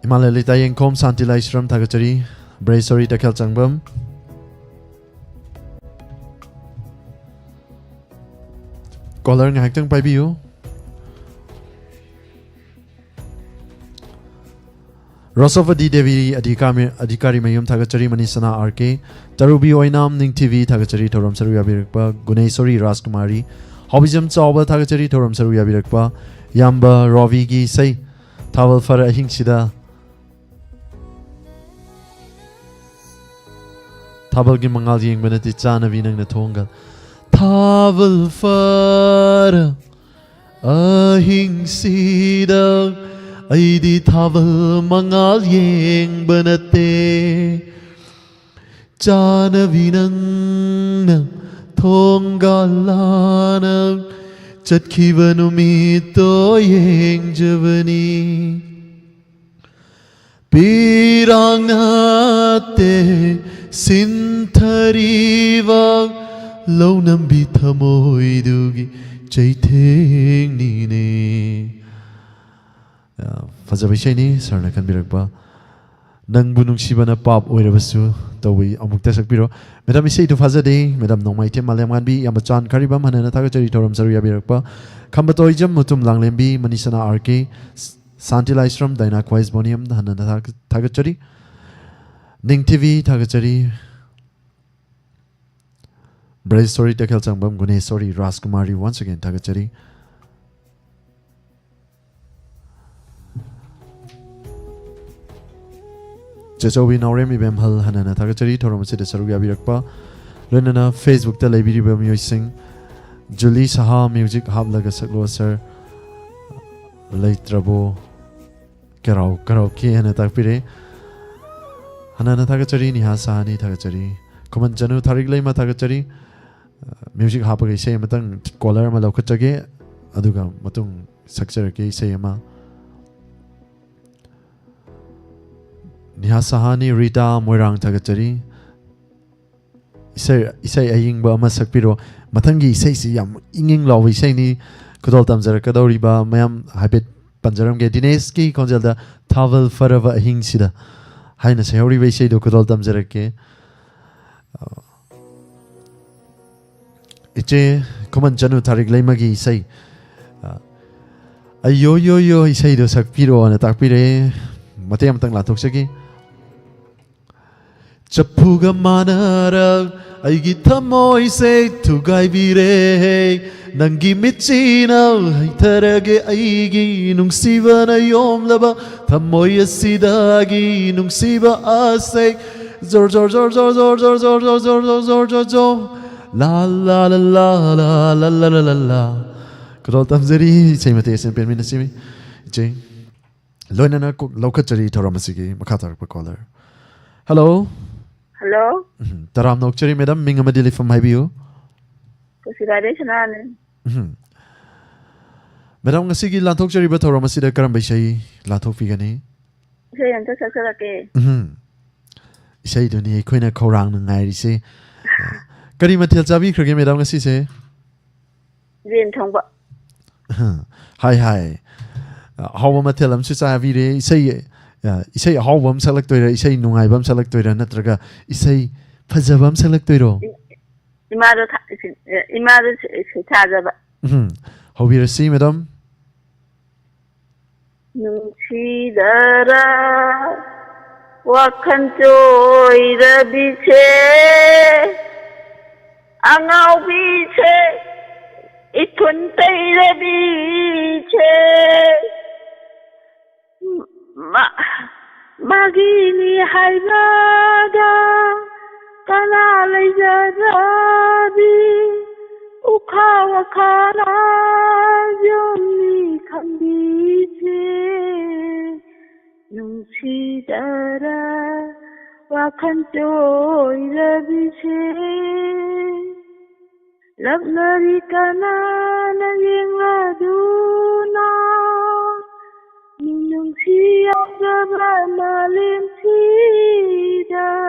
ꯏꯃꯥ ꯂꯂꯤꯇꯥ ꯌꯦꯡꯈꯣꯝ, ꯁꯥꯟꯇꯤ ꯂꯥꯏꯁ꯭ꯔꯝ ꯊꯥꯒꯠꯆꯔꯤ꯫ ꯕ꯭ꯔꯦꯁꯣꯔꯤ ꯇꯈꯦꯜ ꯆꯪꯕꯝ꯫ ꯀꯣꯂꯔ ꯉꯥꯏꯍꯥꯛꯇꯪ ꯄꯥꯏꯕꯤꯌꯨ꯫ ꯔꯣꯁꯣꯄꯇꯤ ꯗꯦꯕꯤ ꯑꯙꯤꯀꯥꯃꯤ-, ꯑꯙꯤꯀꯥꯔꯤ ꯃꯌꯨꯝ ꯊꯥꯒꯠꯆꯔꯤ꯫ ꯃꯅꯤꯁꯅꯥ ꯑꯥꯔ ꯀꯦ, ꯇꯔꯨꯕꯤ ꯑꯣꯏꯅꯥꯝ ꯅꯤꯡꯊꯤꯕꯤ ꯊꯥꯒꯠꯆꯔꯤ ꯊꯧꯔꯝ ꯁꯔꯨꯛ ꯌꯥꯕꯤꯔꯛꯄ꯫ ꯒꯨꯅꯦꯁꯣꯔꯤ ꯔꯥꯖꯀꯨꯃꯥꯔꯤ, ꯍꯥꯎꯕꯤꯖꯝ ꯆꯥꯎꯕ ꯊꯥꯒꯠꯆꯔꯤ ꯊꯧꯔꯝ ꯁꯔꯨꯛ ꯌꯥꯕꯤꯔꯛꯄ꯫ ꯏꯌꯥꯝꯕ ꯔꯣꯕꯤꯒꯤ ꯏꯁꯩ ꯊꯥꯕꯜ ꯐꯔ ꯑꯍꯤꯡꯁꯤꯗ꯫ ꯊꯥꯕꯜꯒꯤ ꯃꯉꯥꯜ ꯌꯦꯡꯕ ꯅꯠꯇꯦ ꯆꯥꯅꯕꯤ ꯅꯪꯅ ꯊꯣꯡꯒ꯫ ꯊꯥꯕꯜ ꯐꯔ ꯑꯍꯤꯡꯁꯤꯗ ꯑꯩꯗꯤ ꯊꯥꯕꯜ ꯃꯉꯥꯜ ꯌꯦꯡꯕ ꯅꯠꯇꯦ꯫ ꯆꯥꯅꯕꯤ ꯅꯪꯅ ꯊꯣꯡꯒꯥꯜꯂꯥꯅ ꯆꯠꯈꯤꯕ ꯅꯨꯃꯤꯠꯇꯣ ꯌꯦꯡꯖꯕꯅꯤ꯫ ꯄꯤꯔꯥꯡ ꯅꯠꯇꯦ ꯁꯤꯟꯊꯔꯤꯕ ꯂꯧꯅꯝꯕꯤ ꯊꯃꯣꯏꯗꯨꯒꯤ ꯆꯩꯊꯦꯡꯅꯤꯅꯦ꯫ ꯑ, ꯐꯖꯕ ꯏꯁꯩꯅꯤ, ꯁꯥꯔꯅ ꯈꯟꯕꯤꯔꯛꯄ꯫ ꯅꯪꯕꯨ ꯅꯨꯡꯁꯤꯕꯅ ꯄꯥꯞ ꯑꯣꯏꯔꯕꯁꯨ ꯇꯧꯕꯤ ꯑꯃꯨꯛꯇ ꯁꯛꯄꯤꯔꯣ꯫ ꯃꯦꯗꯥꯝ, ꯏꯁꯩꯗꯨ ꯐꯖꯗꯦ꯫ ꯃꯦꯗꯥꯝ ꯅꯣꯡꯃꯥꯏꯊꯦꯝ ꯃꯥꯂꯦꯝꯉꯥꯟꯕꯤ, ꯏꯌꯥꯝꯕ ꯆꯥꯟ ꯈꯔꯤꯕꯝ, ꯍꯟꯅ ꯍꯟꯅ ꯊꯥꯒꯠꯆꯔꯤ ꯊꯧꯔꯝ ꯁꯔꯨꯛ ꯌꯥꯕꯤꯔꯛꯄ꯫ ꯈꯝꯕ ꯇꯣꯏꯖꯝ, ꯃꯨꯇꯨꯝ ꯂꯥꯡꯂꯦꯝꯕꯤ, ꯃꯅꯤꯁꯅꯥ ꯑꯥꯔ ꯀꯦ, ꯁꯥꯟꯇꯤ ꯂꯥꯏꯁ꯭ꯔꯝ, ꯗꯥꯏꯅꯥ ꯈ꯭ꯋꯥꯏꯁꯕꯣꯅꯤꯌꯝ, ꯍꯟꯅ ꯍꯟꯅ ꯊꯥꯒꯠ-, ꯊꯥꯒꯠꯆꯔꯤ꯫ ꯅꯤꯡꯊꯤꯕꯤ ꯊꯥꯒꯠꯆꯔꯤ꯫ ꯕ꯭ꯔꯖꯦꯁꯣꯔꯤ ꯇꯈꯦꯜ ꯆꯪꯕꯝ, ꯒꯨꯅꯦꯁꯣꯔꯤ ꯔꯥꯖꯀꯨꯃꯥꯔꯤ, once again ꯊꯥꯒꯠꯆꯔꯤ꯫ ꯆꯦꯆꯧꯕꯤ ꯅꯥꯎꯔꯦꯝ ꯏꯕꯦꯝꯍꯜ, ꯍꯟꯅ ꯍꯟꯅ ꯊꯥꯒꯠꯆꯔꯤ ꯊꯧꯔꯝ ꯑꯁꯤꯗ ꯁꯔꯨꯛ ꯌꯥꯕꯤꯔꯛꯄ꯫ ꯂꯣꯏꯅꯅ Facebook ꯇ ꯂꯩꯕꯤꯔꯤꯕ ꯃꯤꯑꯣꯏꯁꯤꯡ, ꯖꯨꯂꯤ ꯁꯍꯥ, ꯃ꯭ꯌꯨꯖꯤꯛ ꯍꯥꯞꯂꯒ ꯁꯛꯂꯣ ꯁꯔ꯫ ꯂꯩꯇ꯭ꯔꯕꯣ? ꯀꯔꯥꯎ ꯀꯔꯥꯎ ꯀꯦ ꯍꯥꯏꯅ ꯇꯥꯛꯄꯤꯔꯦ꯫ ꯍꯟꯅ ꯍꯟꯅ ꯊꯥꯒꯠꯆꯔꯤ꯫ ꯅꯤꯍꯥ ꯁꯍꯥꯅꯤ ꯊꯥꯒꯠꯆꯔꯤ꯫ ꯈꯨꯃꯟ ꯆꯅꯨ ꯊꯥꯔꯤꯛ ꯂꯩꯃ ꯊꯥꯒꯠꯆꯔꯤ꯫ ꯃ꯭ꯌꯨꯖꯤꯛ ꯍꯥꯞꯄꯒ ꯏꯁꯩ ꯑꯃꯇꯪ, ꯀꯣꯂꯔ ꯑꯃ ꯂꯧꯈꯠꯆꯒꯦ, ꯑꯗꯨꯒ ꯃꯇꯨꯡ ꯁꯛꯆꯔꯛꯀꯦ ꯏꯁꯩ ꯑꯃ꯫ ꯅꯤꯍꯥ ꯁꯍꯥꯅꯤ, ꯔꯤꯇꯥ ꯃꯣꯏꯔꯥꯡ ꯊꯥꯒꯠꯆꯔꯤ꯫ ꯏꯁꯩ, ꯏꯁꯩ ꯑꯌꯤꯡꯕ ꯑꯃ ꯁꯛꯄꯤꯔꯣ꯫ ꯃꯊꯪꯒꯤ ꯏꯁꯩꯁꯤ ꯌꯥꯝ ꯏꯪ ꯏꯪ ꯂꯥꯎꯕ ꯏꯁꯩꯅꯤ꯫ ꯈꯨꯗꯣꯜ ꯇꯝꯖꯔꯛꯀꯗꯧꯔꯤꯕ ꯃꯌꯥꯝ ꯍꯥꯏꯐꯦꯠ ꯄꯟꯖꯔꯝꯒꯦ꯫ ꯗꯤꯅꯦꯁꯀꯤ ꯈꯣꯟꯖꯦꯜꯗ "ꯊꯥꯕꯜ ꯐꯔꯕ ꯑꯍꯤꯡꯁꯤꯗ" ꯍꯥꯏꯅ ꯁꯩꯍꯧꯔꯤꯕ ꯏꯁꯩꯗꯣ ꯈꯨꯗꯣꯜ ꯇꯝꯖꯔꯛꯀꯦ꯫ ꯏꯆꯦ ꯈꯨꯃꯟ ꯆꯅꯨ ꯊꯥꯔꯤꯛ ꯂꯩꯃꯒꯤ ꯏꯁꯩ, ꯑ, "ꯑꯌꯣ ꯌꯣ ꯌꯣ" ꯏꯁꯩꯗꯣ ꯁꯛꯄꯤꯔꯣꯅ ꯇꯥꯛꯄꯤꯔꯛꯑꯦ꯫ ꯃꯇꯦꯛ ꯑꯃꯇꯪ ꯂꯥꯟꯊꯣꯛꯆꯒꯦ꯫ ꯆꯐꯨꯒ ꯃꯥꯟꯅꯔ ꯑꯩꯒꯤ ꯊꯃꯣꯏꯁꯦ ꯊꯨꯒꯥꯏꯕꯤꯔꯦ꯫ ꯅꯪꯒꯤ ꯃꯤꯠꯁꯤꯅ ꯍꯩꯊꯔꯒꯦ ꯑꯩꯒꯤ ꯅꯨꯡꯁꯤꯕꯅ ꯌꯣꯝꯂꯕ ꯊꯃꯣꯏ ꯑꯁꯤꯗꯒꯤ ꯅꯨꯡꯁꯤꯕ ꯑꯁꯦ꯫ ꯖꯣꯔ ꯖꯣꯔ ꯖꯣꯔ ꯖꯣꯔ ꯖꯣꯔ ꯖꯣꯔ ꯖꯣꯔ ꯖꯣꯔ ꯖꯣꯔ ꯖꯣꯔ ꯖꯣꯔ ꯖꯣ꯫ ꯂꯥ ꯂꯥ ꯂꯥ ꯂꯥ ꯂꯥ ꯂꯥ ꯂꯥ ꯂꯥ ꯂꯥ꯫ ꯈꯨꯗꯣꯜ ꯇꯝꯖꯔꯤ ꯏꯁꯩ ꯃꯇꯦꯛ ꯑꯁꯤꯅ ꯄꯦꯟꯃꯤꯟꯅꯁꯤ ꯏꯆꯦ꯫ ꯂꯣꯏꯅꯅ ꯀꯣꯛ ꯂꯧꯈꯠꯆꯔꯤ ꯊꯧꯔꯝ ꯑꯁꯤꯒꯤ ꯃꯈꯥ ꯇꯥꯔꯛꯄ ꯀꯣꯂꯔ꯫ ꯍꯜꯂꯣ꯫ ꯍꯜꯂꯣ꯫ ꯎꯝ, ꯇꯔꯥꯝꯅ ꯑꯣꯛꯆꯔꯤ ꯃꯦꯗꯥꯝ, ꯃꯤꯡ ꯑꯃꯗꯤ ꯂꯩꯐꯝ ꯍꯥꯏꯕꯤꯌꯨ꯫ ꯀꯁꯤꯔꯥꯗꯩ ꯁꯅꯥꯅꯦ꯫ ꯎꯝ꯫ ꯃꯦꯗꯥꯝ, ꯉꯁꯤꯒꯤ ꯂꯥꯟꯊꯣꯛꯆꯔꯤꯕ ꯊꯧꯔꯝ ꯑꯁꯤꯗ ꯀꯔꯝꯕ ꯏꯁꯩ ꯂꯥꯟꯊꯣꯛꯄꯤꯒꯅꯤ? ꯏꯁꯩ ꯑꯝꯇ ꯁꯛꯆꯔꯛꯀꯦ꯫ ꯎꯝ꯫ ꯏꯁꯩꯗꯨꯅꯤ ꯑꯩꯈꯣꯏꯅ ꯈꯧꯔꯥꯡꯅ ꯉꯥꯏꯔꯤꯁꯦ꯫ ꯀꯔꯤ ꯃꯊꯦꯜ ꯆꯥꯕꯤꯈ꯭ꯔꯒꯦ ꯃꯦꯗꯥꯝ ꯉꯁꯤꯁꯦ? ꯌꯦꯟ ꯊꯣꯡꯕ꯫ ꯍꯥꯏ ꯍꯥꯏ꯫ ꯑꯍꯥꯎꯕ ꯃꯊꯦꯜ ꯑꯃꯁꯨ ꯆꯥꯕꯤꯔꯦ꯫ ꯏꯁꯩ, ꯑ, ꯏꯁꯩ ꯑꯍꯥꯎꯕ ꯑꯃ ꯁꯛꯂꯛꯇꯣꯏꯔꯥ, ꯏꯁꯩ ꯅꯨꯡꯉꯥꯏꯕ ꯑꯃ ꯁꯛꯂꯛꯇꯣꯏꯔꯥ, ꯅꯠꯇ꯭ꯔꯒ ꯏꯁꯩ ꯐꯖꯕ ꯑꯃ ꯁꯛꯂꯛꯇꯣꯏꯔꯣ? ꯏꯃꯥꯗꯣ ꯊꯥ-, ꯏꯃꯥꯗꯣ ꯁꯩꯊꯥꯖꯕ꯫ ꯎꯝ, ꯍꯧꯕꯤꯔꯁꯤ, ꯃꯦꯗꯥꯝ꯫ ꯅꯨꯡꯁꯤꯗꯔ ꯋꯥꯈꯜ ꯆꯣꯏꯔꯕꯤꯁꯦ, ꯑꯉꯥꯎꯕꯤꯁꯦ, ꯏꯊꯨꯟ ꯇꯩꯔꯕꯤꯁꯦ, ꯃꯥ-, ꯃꯥꯒꯤꯅꯤ ꯍꯥꯏꯕꯗ ꯀꯅꯥ ꯂꯩꯖꯔꯕꯤ? ꯎꯈꯥ ꯋꯥꯈꯥꯅ ꯌꯨꯝꯅꯤ ꯈꯪꯕꯤꯁꯦ, ꯅꯨꯡꯁꯤꯗꯔ ꯋꯥꯈꯜ ꯆꯣꯏꯔꯕꯤꯁꯦ꯫ ꯂꯛꯅꯔꯤ ꯀꯅꯥꯅ ꯌꯦꯡꯂꯗꯨꯅ, ꯃꯤꯅꯨꯡꯁꯤ ꯌꯥꯎꯗꯕ ꯃꯥꯂꯦꯝꯁꯤꯗ꯫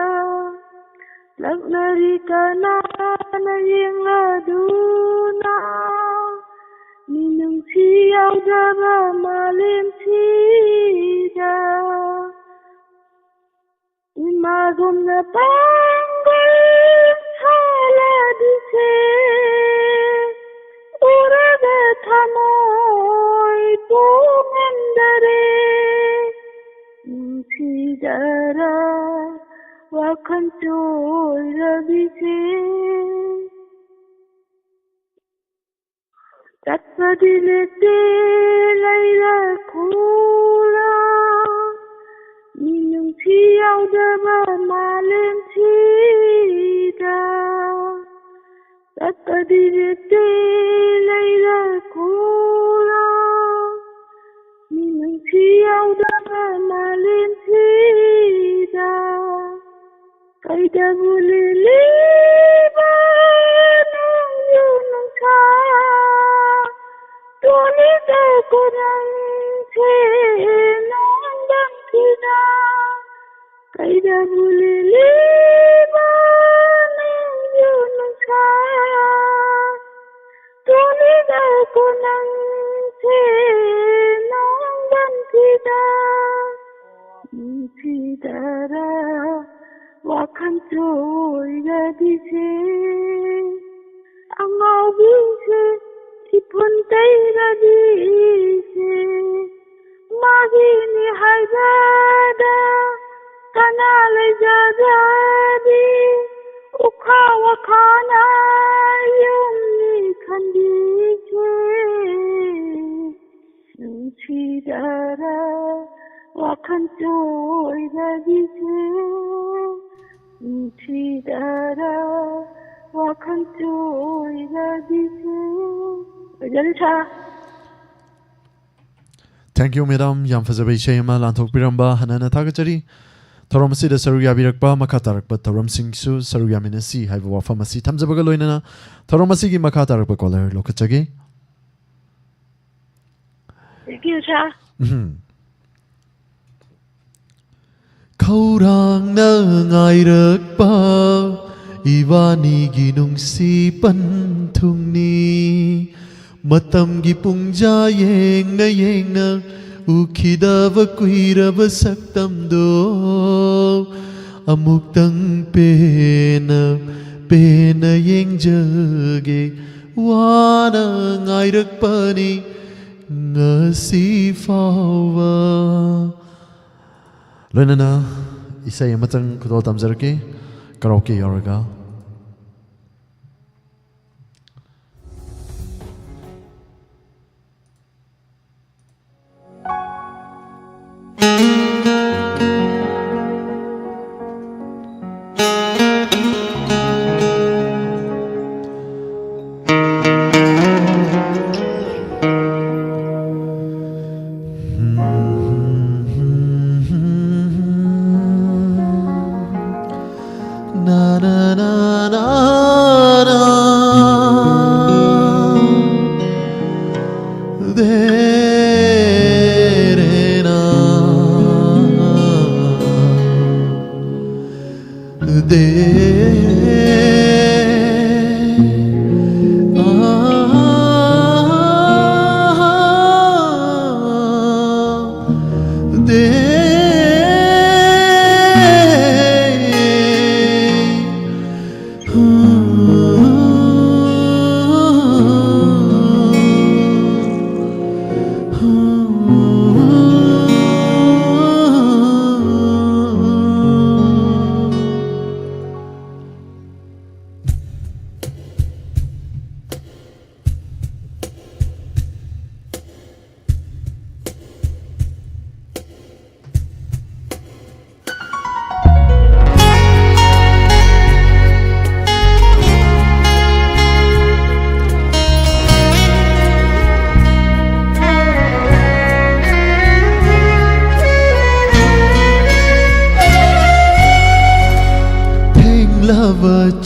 ꯂꯛꯅꯔꯤ ꯀꯅꯥꯅ ꯌꯦꯡꯂꯗꯨꯅ, ꯃꯤꯅꯨꯡꯁꯤ ꯌꯥꯎꯗꯕ ꯃꯥꯂꯦꯝꯁꯤꯗ꯫ ꯏꯃꯥꯒꯨꯝꯅ ꯄꯥꯡꯒꯜ ꯁꯥꯂꯕꯤꯁꯦ, ꯎꯔꯒ ꯊꯃꯣꯏ ꯄꯨꯝꯍꯟꯗꯔꯦ꯫ ꯅꯨꯡꯁꯤꯗꯔ ꯋꯥꯈꯜ ꯆꯣꯏꯔꯕꯤꯁꯦ꯫ ꯆꯠꯄꯗꯤ ꯂꯦꯞꯇꯦ ꯂꯩꯔꯛ ꯈꯨꯂꯥ, ꯃꯤꯅꯨꯡꯁꯤ ꯌꯥꯎꯗꯕ ꯃꯥꯂꯦꯝꯁꯤꯗ꯫ ꯆꯠꯄꯗꯤ ꯂꯦꯞꯇꯦ ꯂꯩꯔꯛ ꯈꯨꯂꯥ, ꯃꯤꯅꯨꯡꯁꯤ ꯌꯥꯎꯗꯕ ꯃꯥꯂꯦꯝꯁꯤꯗ꯫ ꯀꯩꯗꯕꯨ ꯂꯦꯜꯂꯤꯕ ꯅꯣꯡꯖꯨ ꯅꯨꯡꯁꯥ, ꯇꯣꯜꯂꯤꯗ ꯀꯣꯔꯝꯁꯦ ꯅꯣꯡꯗꯝꯁꯤꯗ꯫ ꯀꯩꯗꯕꯨ ꯂꯦꯜꯂꯤꯕ ꯅꯣꯡꯖꯨ ꯅꯨꯡꯁꯥ, ꯇꯣꯜꯂꯤ ꯅꯪꯁꯦ ꯅꯣꯡꯗꯝꯁꯤꯗ ꯅꯨꯡꯁꯤꯗꯔ ꯋꯥꯈꯜ ꯆꯣꯏꯔꯕꯤꯁꯦ꯫ ꯑꯉꯥꯎꯕꯤꯁꯦ ꯏꯐꯨꯟ ꯇꯩꯔꯕꯤꯁꯦ꯫ ꯃꯥꯒꯤꯅꯤ ꯍꯥꯏꯕꯗ ꯀꯅꯥ ꯂꯩꯖꯗꯕꯤ? ꯎꯈꯥ ꯋꯥꯈꯥꯅ ꯌꯨꯝꯅꯤ ꯈꯟꯕꯤꯁꯦ꯫ ꯅꯨꯡꯁꯤꯗꯔ ꯋꯥꯈꯜ ꯆꯣꯏꯔꯕꯤꯁꯦ꯫ ꯅꯨꯡꯁꯤꯗꯔ ꯋꯥꯈꯜ ꯆꯣꯏꯔꯕꯤꯁꯦ꯫ ꯂꯣꯏꯖꯔꯦ, ꯁꯥꯔ꯫ Thank you, madam. ꯌꯥꯝ ꯐꯖꯕ ꯏꯁꯩ ꯑꯃ ꯂꯥꯟꯊꯣꯛꯄꯤꯔꯝꯕ ꯍꯟꯅ ꯍꯟꯅ ꯊꯥꯒꯠꯆꯔꯤ꯫ ꯊꯧꯔꯝ ꯑꯁꯤꯗ ꯁꯔꯨꯛ ꯌꯥꯕꯤꯔꯛꯄ ꯃꯈꯥ ꯇꯥꯔꯛꯄ ꯊꯧꯔꯝꯁꯤꯡꯁꯨ ꯁꯔꯨꯛ ꯌꯥꯃꯤꯟꯅꯁꯤ ꯍꯥꯏꯕ ꯋꯥꯐꯝ ꯑꯁꯤ ꯊꯝꯖꯕꯒ ꯂꯣꯏꯅꯅ ꯊꯧꯔꯝ ꯑꯁꯤꯒꯤ ꯃꯈꯥ ꯇꯥꯔꯛꯄ caller ꯂꯧꯈꯠꯆꯒꯦ꯫ Thank you, sir. ꯎꯝ꯫ ꯈꯧꯔꯥꯡꯅ ꯉꯥꯏꯔꯛꯄ ꯏꯕꯥꯅꯤꯒꯤ ꯅꯨꯡꯁꯤ ꯄꯟꯊꯨꯡꯅꯤ꯫ ꯃꯇꯝꯒꯤ ꯄꯨꯡꯖꯥ ꯌꯦꯡꯅ ꯌꯦꯡꯅ ꯎꯈꯤꯗꯕ ꯀꯨꯏꯔꯕ ꯁꯛꯇꯝꯗꯣ ꯑꯃꯨꯛꯇꯪ ꯄꯦꯟꯅ, ꯄꯦꯟꯅ ꯌꯦꯡꯖꯒꯦ꯫ ꯋꯥꯅ ꯉꯥꯏꯔꯛꯄꯅꯤ ꯉꯁꯤ ꯐꯥꯎꯕ꯫ ꯂꯣꯏꯅꯅ ꯏꯁꯩ ꯑꯃꯇꯪ ꯈꯨꯗꯣꯜ ꯇꯝꯖꯔꯛꯀꯦ, karaoke ꯌꯥꯎꯔꯒ꯫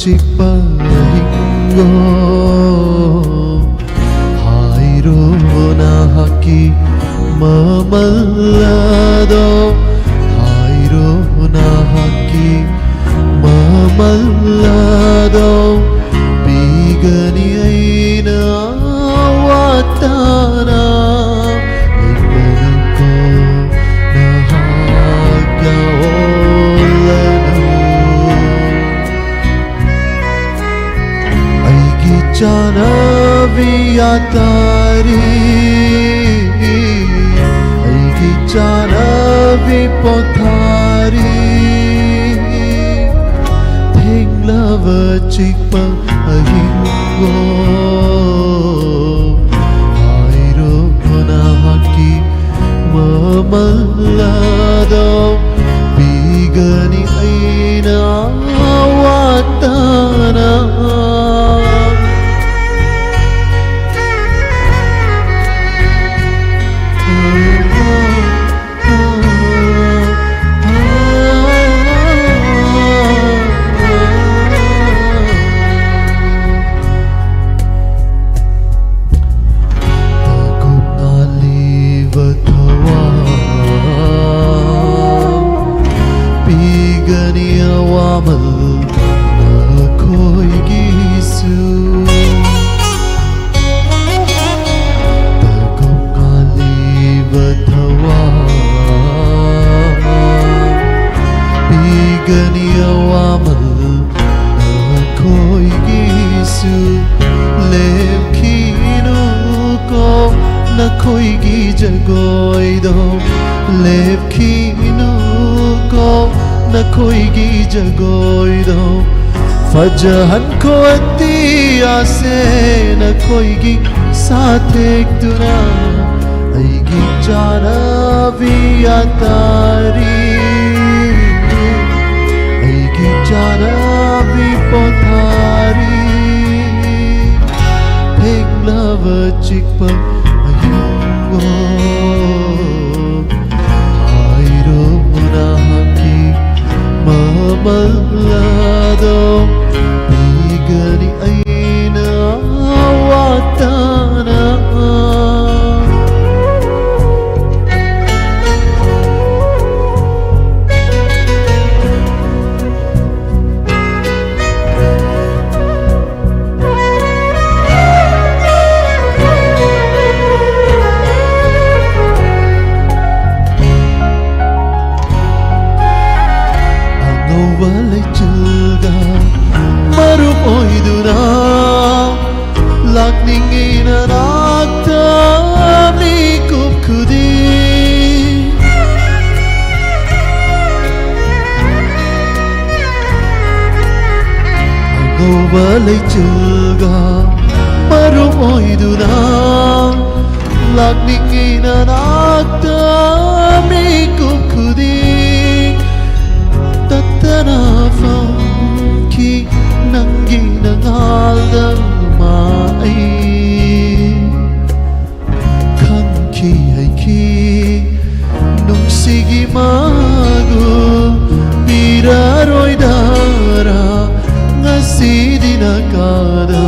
ꯆꯤꯛꯄ ꯑꯍꯤꯡꯒꯣ, ꯍꯥꯏꯔꯣ ꯅꯍꯥꯛꯀꯤ ꯃꯃꯜ ꯑꯗꯣ, ꯍꯥꯏꯔꯣ ꯅꯍꯥꯛꯀꯤ ꯃꯃꯜ ꯑꯗꯣ, ꯄꯤꯒꯅꯤ ꯑꯩꯅ ꯋꯥꯇꯅ, ꯂꯦꯞꯄꯅꯨꯀꯣ ꯅꯍꯥꯛ ꯌꯥꯑꯣꯜꯂꯅꯨ꯫ ꯑꯩꯒꯤ ꯆꯥꯅꯕꯤ ꯌꯥꯇꯥꯔꯤ, ꯑꯩꯒꯤ ꯆꯥꯅꯕꯤ ꯄꯣꯊꯥꯔꯤ, ꯊꯦꯡꯂꯕ ꯆꯤꯛꯄ ꯑꯍꯤꯡꯒꯣ, ꯍꯥꯏꯔꯣ ꯅꯍꯥꯛꯀꯤ ꯃꯃꯜ ꯑꯗꯣ, ꯄꯤꯒꯅꯤ ꯑꯩꯅ ꯋꯥꯇꯅ꯫ ꯇꯒꯨꯞ ꯅꯥꯂꯤꯕ ꯊꯋꯥꯏ ꯄꯤꯒꯅꯤ ꯑꯋꯥꯃꯜ ꯅꯈꯣꯏꯒꯤꯁꯨ꯫ ꯇꯒꯨꯞ ꯅꯥꯂꯤꯕ ꯊꯋꯥꯏ ꯄꯤꯒꯅꯤ ꯑꯋꯥꯃꯜ ꯅꯈꯣꯏꯒꯤꯁꯨ꯫ ꯂꯦꯞꯈꯤꯅꯨꯀꯣ ꯅꯈꯣꯏꯒꯤ ꯖꯒꯣꯏꯗꯣ, ꯂꯦꯞꯈꯤꯅꯨꯀꯣ ꯅꯈꯣꯏꯒꯤ ꯖꯒꯣꯏꯗꯣ꯫ ꯐꯖꯍꯟꯈꯣ ꯑꯇꯤꯌꯥꯁꯦ ꯅꯈꯣꯏꯒꯤ ꯁꯥꯊꯦꯛꯇꯨꯅ꯫ ꯑꯩꯒꯤ ꯆꯥꯅꯕꯤ ꯌꯥꯇꯥꯔꯤ, ꯑꯩꯒꯤ ꯆꯥꯅꯕꯤ ꯄꯣꯊꯥꯔꯤ, ꯊꯦꯡꯂꯕ ꯆꯤꯛꯄ ꯑꯍꯤꯡꯒꯣ, ꯍꯥꯏꯔꯣ ꯅꯍꯥꯛꯀꯤ ꯃꯃꯜ ꯑꯗꯣ꯫ ꯏꯗꯨꯅ ꯂꯥꯛꯅꯤꯡꯉꯤ ꯅꯅꯥꯛꯇ ꯃꯤꯀꯨꯞ ꯈꯨꯗꯤꯡ꯫ ꯑꯉꯧꯕ ꯂꯩꯆꯤꯜꯒ ꯃꯔꯨꯞ ꯑꯣꯏꯗꯨꯅ ꯂꯥꯛꯅꯤꯡꯉꯤ ꯅꯅꯥꯛꯇ ꯃꯤꯀꯨꯞ ꯈꯨꯗꯤꯡ꯫ ꯇꯠꯇꯅ ꯐꯝꯈꯤ ꯅꯪꯒꯤ ꯅꯉꯥꯜꯗ ꯃꯥ ꯑꯩ ꯈꯪꯈꯤ ꯍꯩꯈꯤ ꯅꯨꯡꯁꯤꯒꯤ ꯃꯥꯒꯨ ꯄꯤꯔꯔꯣꯏꯗꯔꯥ ꯉꯁꯤꯗꯤ ꯅꯀꯥꯗ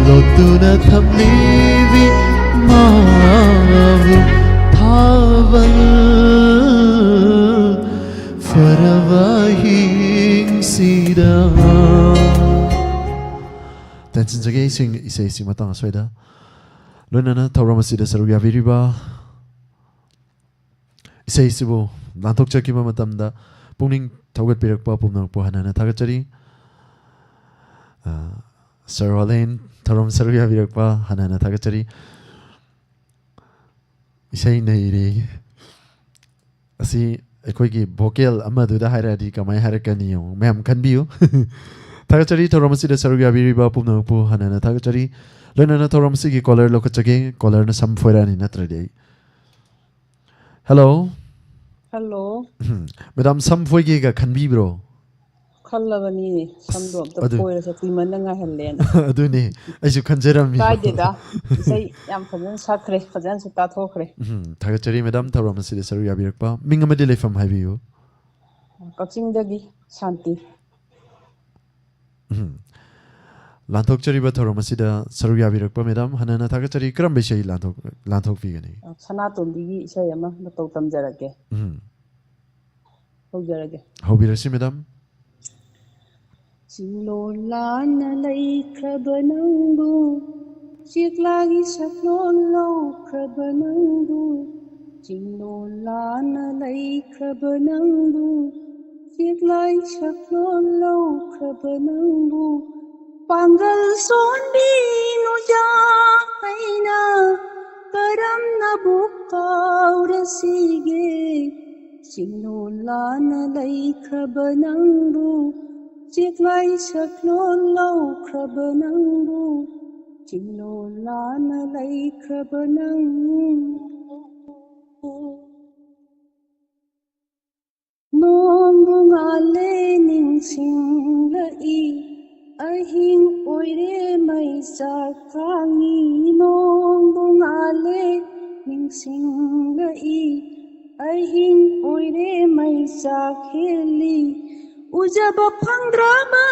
ꯂꯣꯠꯇꯨꯅ ꯊꯝꯂꯤꯕꯤ ꯃꯥꯕꯨ ꯊꯥꯕꯜ ꯐꯔꯕ ꯍꯤꯡꯁꯤꯗ꯫ ꯇꯦꯟꯁꯤꯟꯖꯒꯦ ꯏꯁꯩ, ꯏꯁꯩꯁꯤ ꯃꯇꯥꯡ ꯑꯁ꯭ꯋꯥꯏꯗ꯫ ꯂꯣꯏꯅꯅ ꯊꯧꯔꯝ ꯑꯁꯤꯗ ꯁꯔꯨꯛ ꯌꯥꯕꯤꯔꯤꯕ ꯏꯁꯩꯁꯤꯕꯨ ꯂꯥꯟꯊꯣꯛꯆꯈꯤꯕ ꯃꯇꯝꯗ ꯄꯨꯛꯅꯤꯡ ꯊꯧꯒꯠꯄꯤꯔꯛꯄ ꯄꯨꯝꯅꯃꯛꯄꯨ ꯍꯟꯅ ꯍꯟꯅ ꯊꯥꯒꯠꯆꯔꯤ꯫ ꯑ, ꯁꯔ ꯋꯥꯂꯦꯟ ꯊꯧꯔꯝ ꯁꯔꯨꯛ ꯌꯥꯕꯤꯔꯛꯄ ꯍꯟꯅ ꯍꯟꯅ ꯊꯥꯒꯠꯆꯔꯤ꯫ ꯏꯁꯩ ꯅꯩꯔꯦ꯫ ꯑꯁꯤ ꯑꯩꯈꯣꯏꯒꯤ ꯚꯣꯀꯦꯜ ꯑꯃꯗꯨꯗ ꯍꯥꯏꯔꯛꯑꯗꯤ ꯀꯃꯥꯏꯅ ꯍꯥꯏꯔꯛꯀꯅꯤ ꯌꯦꯡꯉꯨ, ꯃꯌꯥꯝ ꯈꯟꯕꯤꯌꯨ꯫ ꯊꯥꯒꯠꯆꯔꯤ ꯊꯧꯔꯝ ꯑꯁꯤꯗ ꯁꯔꯨꯛ ꯌꯥꯕꯤꯔꯤꯕ ꯄꯨꯝꯅꯃꯛꯄꯨ ꯍꯟꯅ ꯍꯟꯅ ꯊꯥꯒꯠꯆꯔꯤ꯫ ꯂꯣꯏꯅꯅ ꯊꯧꯔꯝ ꯑꯁꯤꯒꯤ ꯀꯣꯂꯔ ꯂꯧꯈꯠꯆꯒꯦ꯫ ꯀꯣꯂꯔꯅ ꯁꯝ ꯐꯣꯏꯔꯛꯑꯅꯤ ꯅꯠꯇ꯭ꯔꯗꯤ ꯑꯩ꯫ ꯍꯦꯜꯂꯣ꯫ ꯍꯜꯂꯣ꯫ ꯎꯝ꯫ ꯃꯦꯗꯥꯝ, ꯁꯝ ꯐꯣꯏꯒꯦꯒ ꯈꯟꯕꯤꯕ꯭ꯔꯣ? ꯈꯜꯂꯕꯅꯤꯅꯦ, ꯁꯝꯗꯣ ꯑꯁ, ꯑꯝꯇ ꯑꯗꯨ ꯐꯣꯏꯔꯁꯦ, ꯀꯨꯏꯃꯟꯅ ꯉꯥꯏꯍꯜꯂꯦꯅ꯫ ꯑꯗꯨꯅꯦ, ꯑꯩꯁꯨ ꯈꯟꯖꯔꯝꯃꯤ꯫ ꯀꯥꯏꯗꯦꯗ, ꯏꯁꯩ ꯌꯥꯝ ꯐꯖꯅ ꯁꯛꯈ꯭ꯔꯦ, ꯐꯖꯅꯁꯨ ꯇꯥꯊꯣꯛꯈ꯭ꯔꯦ꯫ ꯎꯝ, ꯊꯥꯒꯠꯆꯔꯤ ꯃꯦꯗꯥꯝ, ꯊꯧꯔꯝ ꯑꯁꯤꯗ ꯁꯔꯨꯛ ꯌꯥꯕꯤꯔꯛꯄ꯫ ꯃꯤꯡ ꯑꯃꯗꯤ ꯂꯩꯐꯝ ꯍꯥꯏꯕꯤꯌꯨ꯫ ꯀꯛꯆꯤꯡꯗꯒꯤ ꯁꯥꯟꯇꯤ꯫ ꯎꯝ꯫ ꯂꯥꯟꯊꯣꯛꯆꯔꯤꯕ ꯊꯧꯔꯝ ꯑꯁꯤꯗ ꯁꯔꯨꯛ ꯌꯥꯕꯤꯔꯛꯄ ꯃꯦꯗꯥꯝ, ꯍꯟꯅ ꯍꯟꯅ ꯊꯥꯒꯠꯆꯔꯤ꯫ ꯀꯔꯝꯕ ꯏꯁꯩ ꯂꯥꯟꯊꯣꯛ-, ꯂꯥꯟꯊꯣꯛꯄꯤꯒꯅꯤ? ꯁꯅꯥꯇꯣꯝꯕꯤꯒꯤ ꯏꯁꯩ ꯑꯃ ꯃꯇꯧ ꯇꯝꯖꯔꯛꯀꯦ꯫ ꯎꯝ꯫ ꯍꯧꯖꯔꯒꯦ꯫ ꯍꯧꯕꯤꯔꯁꯤ ꯃꯦꯗꯥꯝ꯫ ꯆꯤꯡꯂꯣꯜ ꯂꯥꯟꯅ ꯂꯩꯈ꯭ꯔꯕ ꯅꯪꯕꯨ, ꯆꯦꯛꯂꯥꯒꯤ ꯁꯛꯂꯣꯟ ꯂꯧꯈ꯭ꯔꯕ ꯅꯪꯕꯨ, ꯆꯤꯡꯂꯣꯜ ꯂꯥꯟꯅ ꯂꯩꯈ꯭ꯔꯕ ꯅꯪꯕꯨ, ꯆꯦꯛꯂꯥꯏ ꯁꯛꯂꯣꯟ ꯂꯧꯈ꯭ꯔꯕ ꯅꯪꯕꯨ, ꯄꯥꯡꯒꯜ ꯁꯣꯟꯕꯤ ꯅꯨꯌꯥ ꯑꯩꯅ ꯀꯔꯝꯅꯕꯨ ꯀꯥꯎꯔꯁꯤꯒꯦ? ꯆꯤꯡꯂꯣꯜ ꯂꯥꯟꯅ ꯂꯩꯈ꯭ꯔꯕ ꯅꯪꯕꯨ, ꯆꯦꯛꯂꯥꯏ ꯁꯛꯂꯣꯟ ꯂꯧꯈ꯭ꯔꯕ ꯅꯪꯕꯨ, ꯆꯤꯡꯂꯣꯜ ꯂꯥꯟꯅ ꯂꯩꯈ꯭ꯔꯕ ꯅꯪꯕꯨ꯫ ꯅꯣꯡꯕꯨ ꯉꯥꯜꯂꯦ ꯅꯤꯡꯁꯤꯡꯂꯛꯏ, ꯑꯍꯤꯡ ꯑꯣꯏꯔꯦ ꯃꯩ ꯆꯥꯛ ꯊꯥꯡꯉꯤ꯫ ꯅꯣꯡꯕꯨ ꯉꯥꯜꯂꯦ ꯅꯤꯡꯁꯤꯡꯂꯛꯏ, ꯑꯍꯤꯡ ꯑꯣꯏꯔꯦ ꯃꯩ ꯆꯥꯛ ꯍꯦꯜꯂꯤ꯫ ꯎꯖꯕ ꯐꯪꯗ꯭ꯔꯕ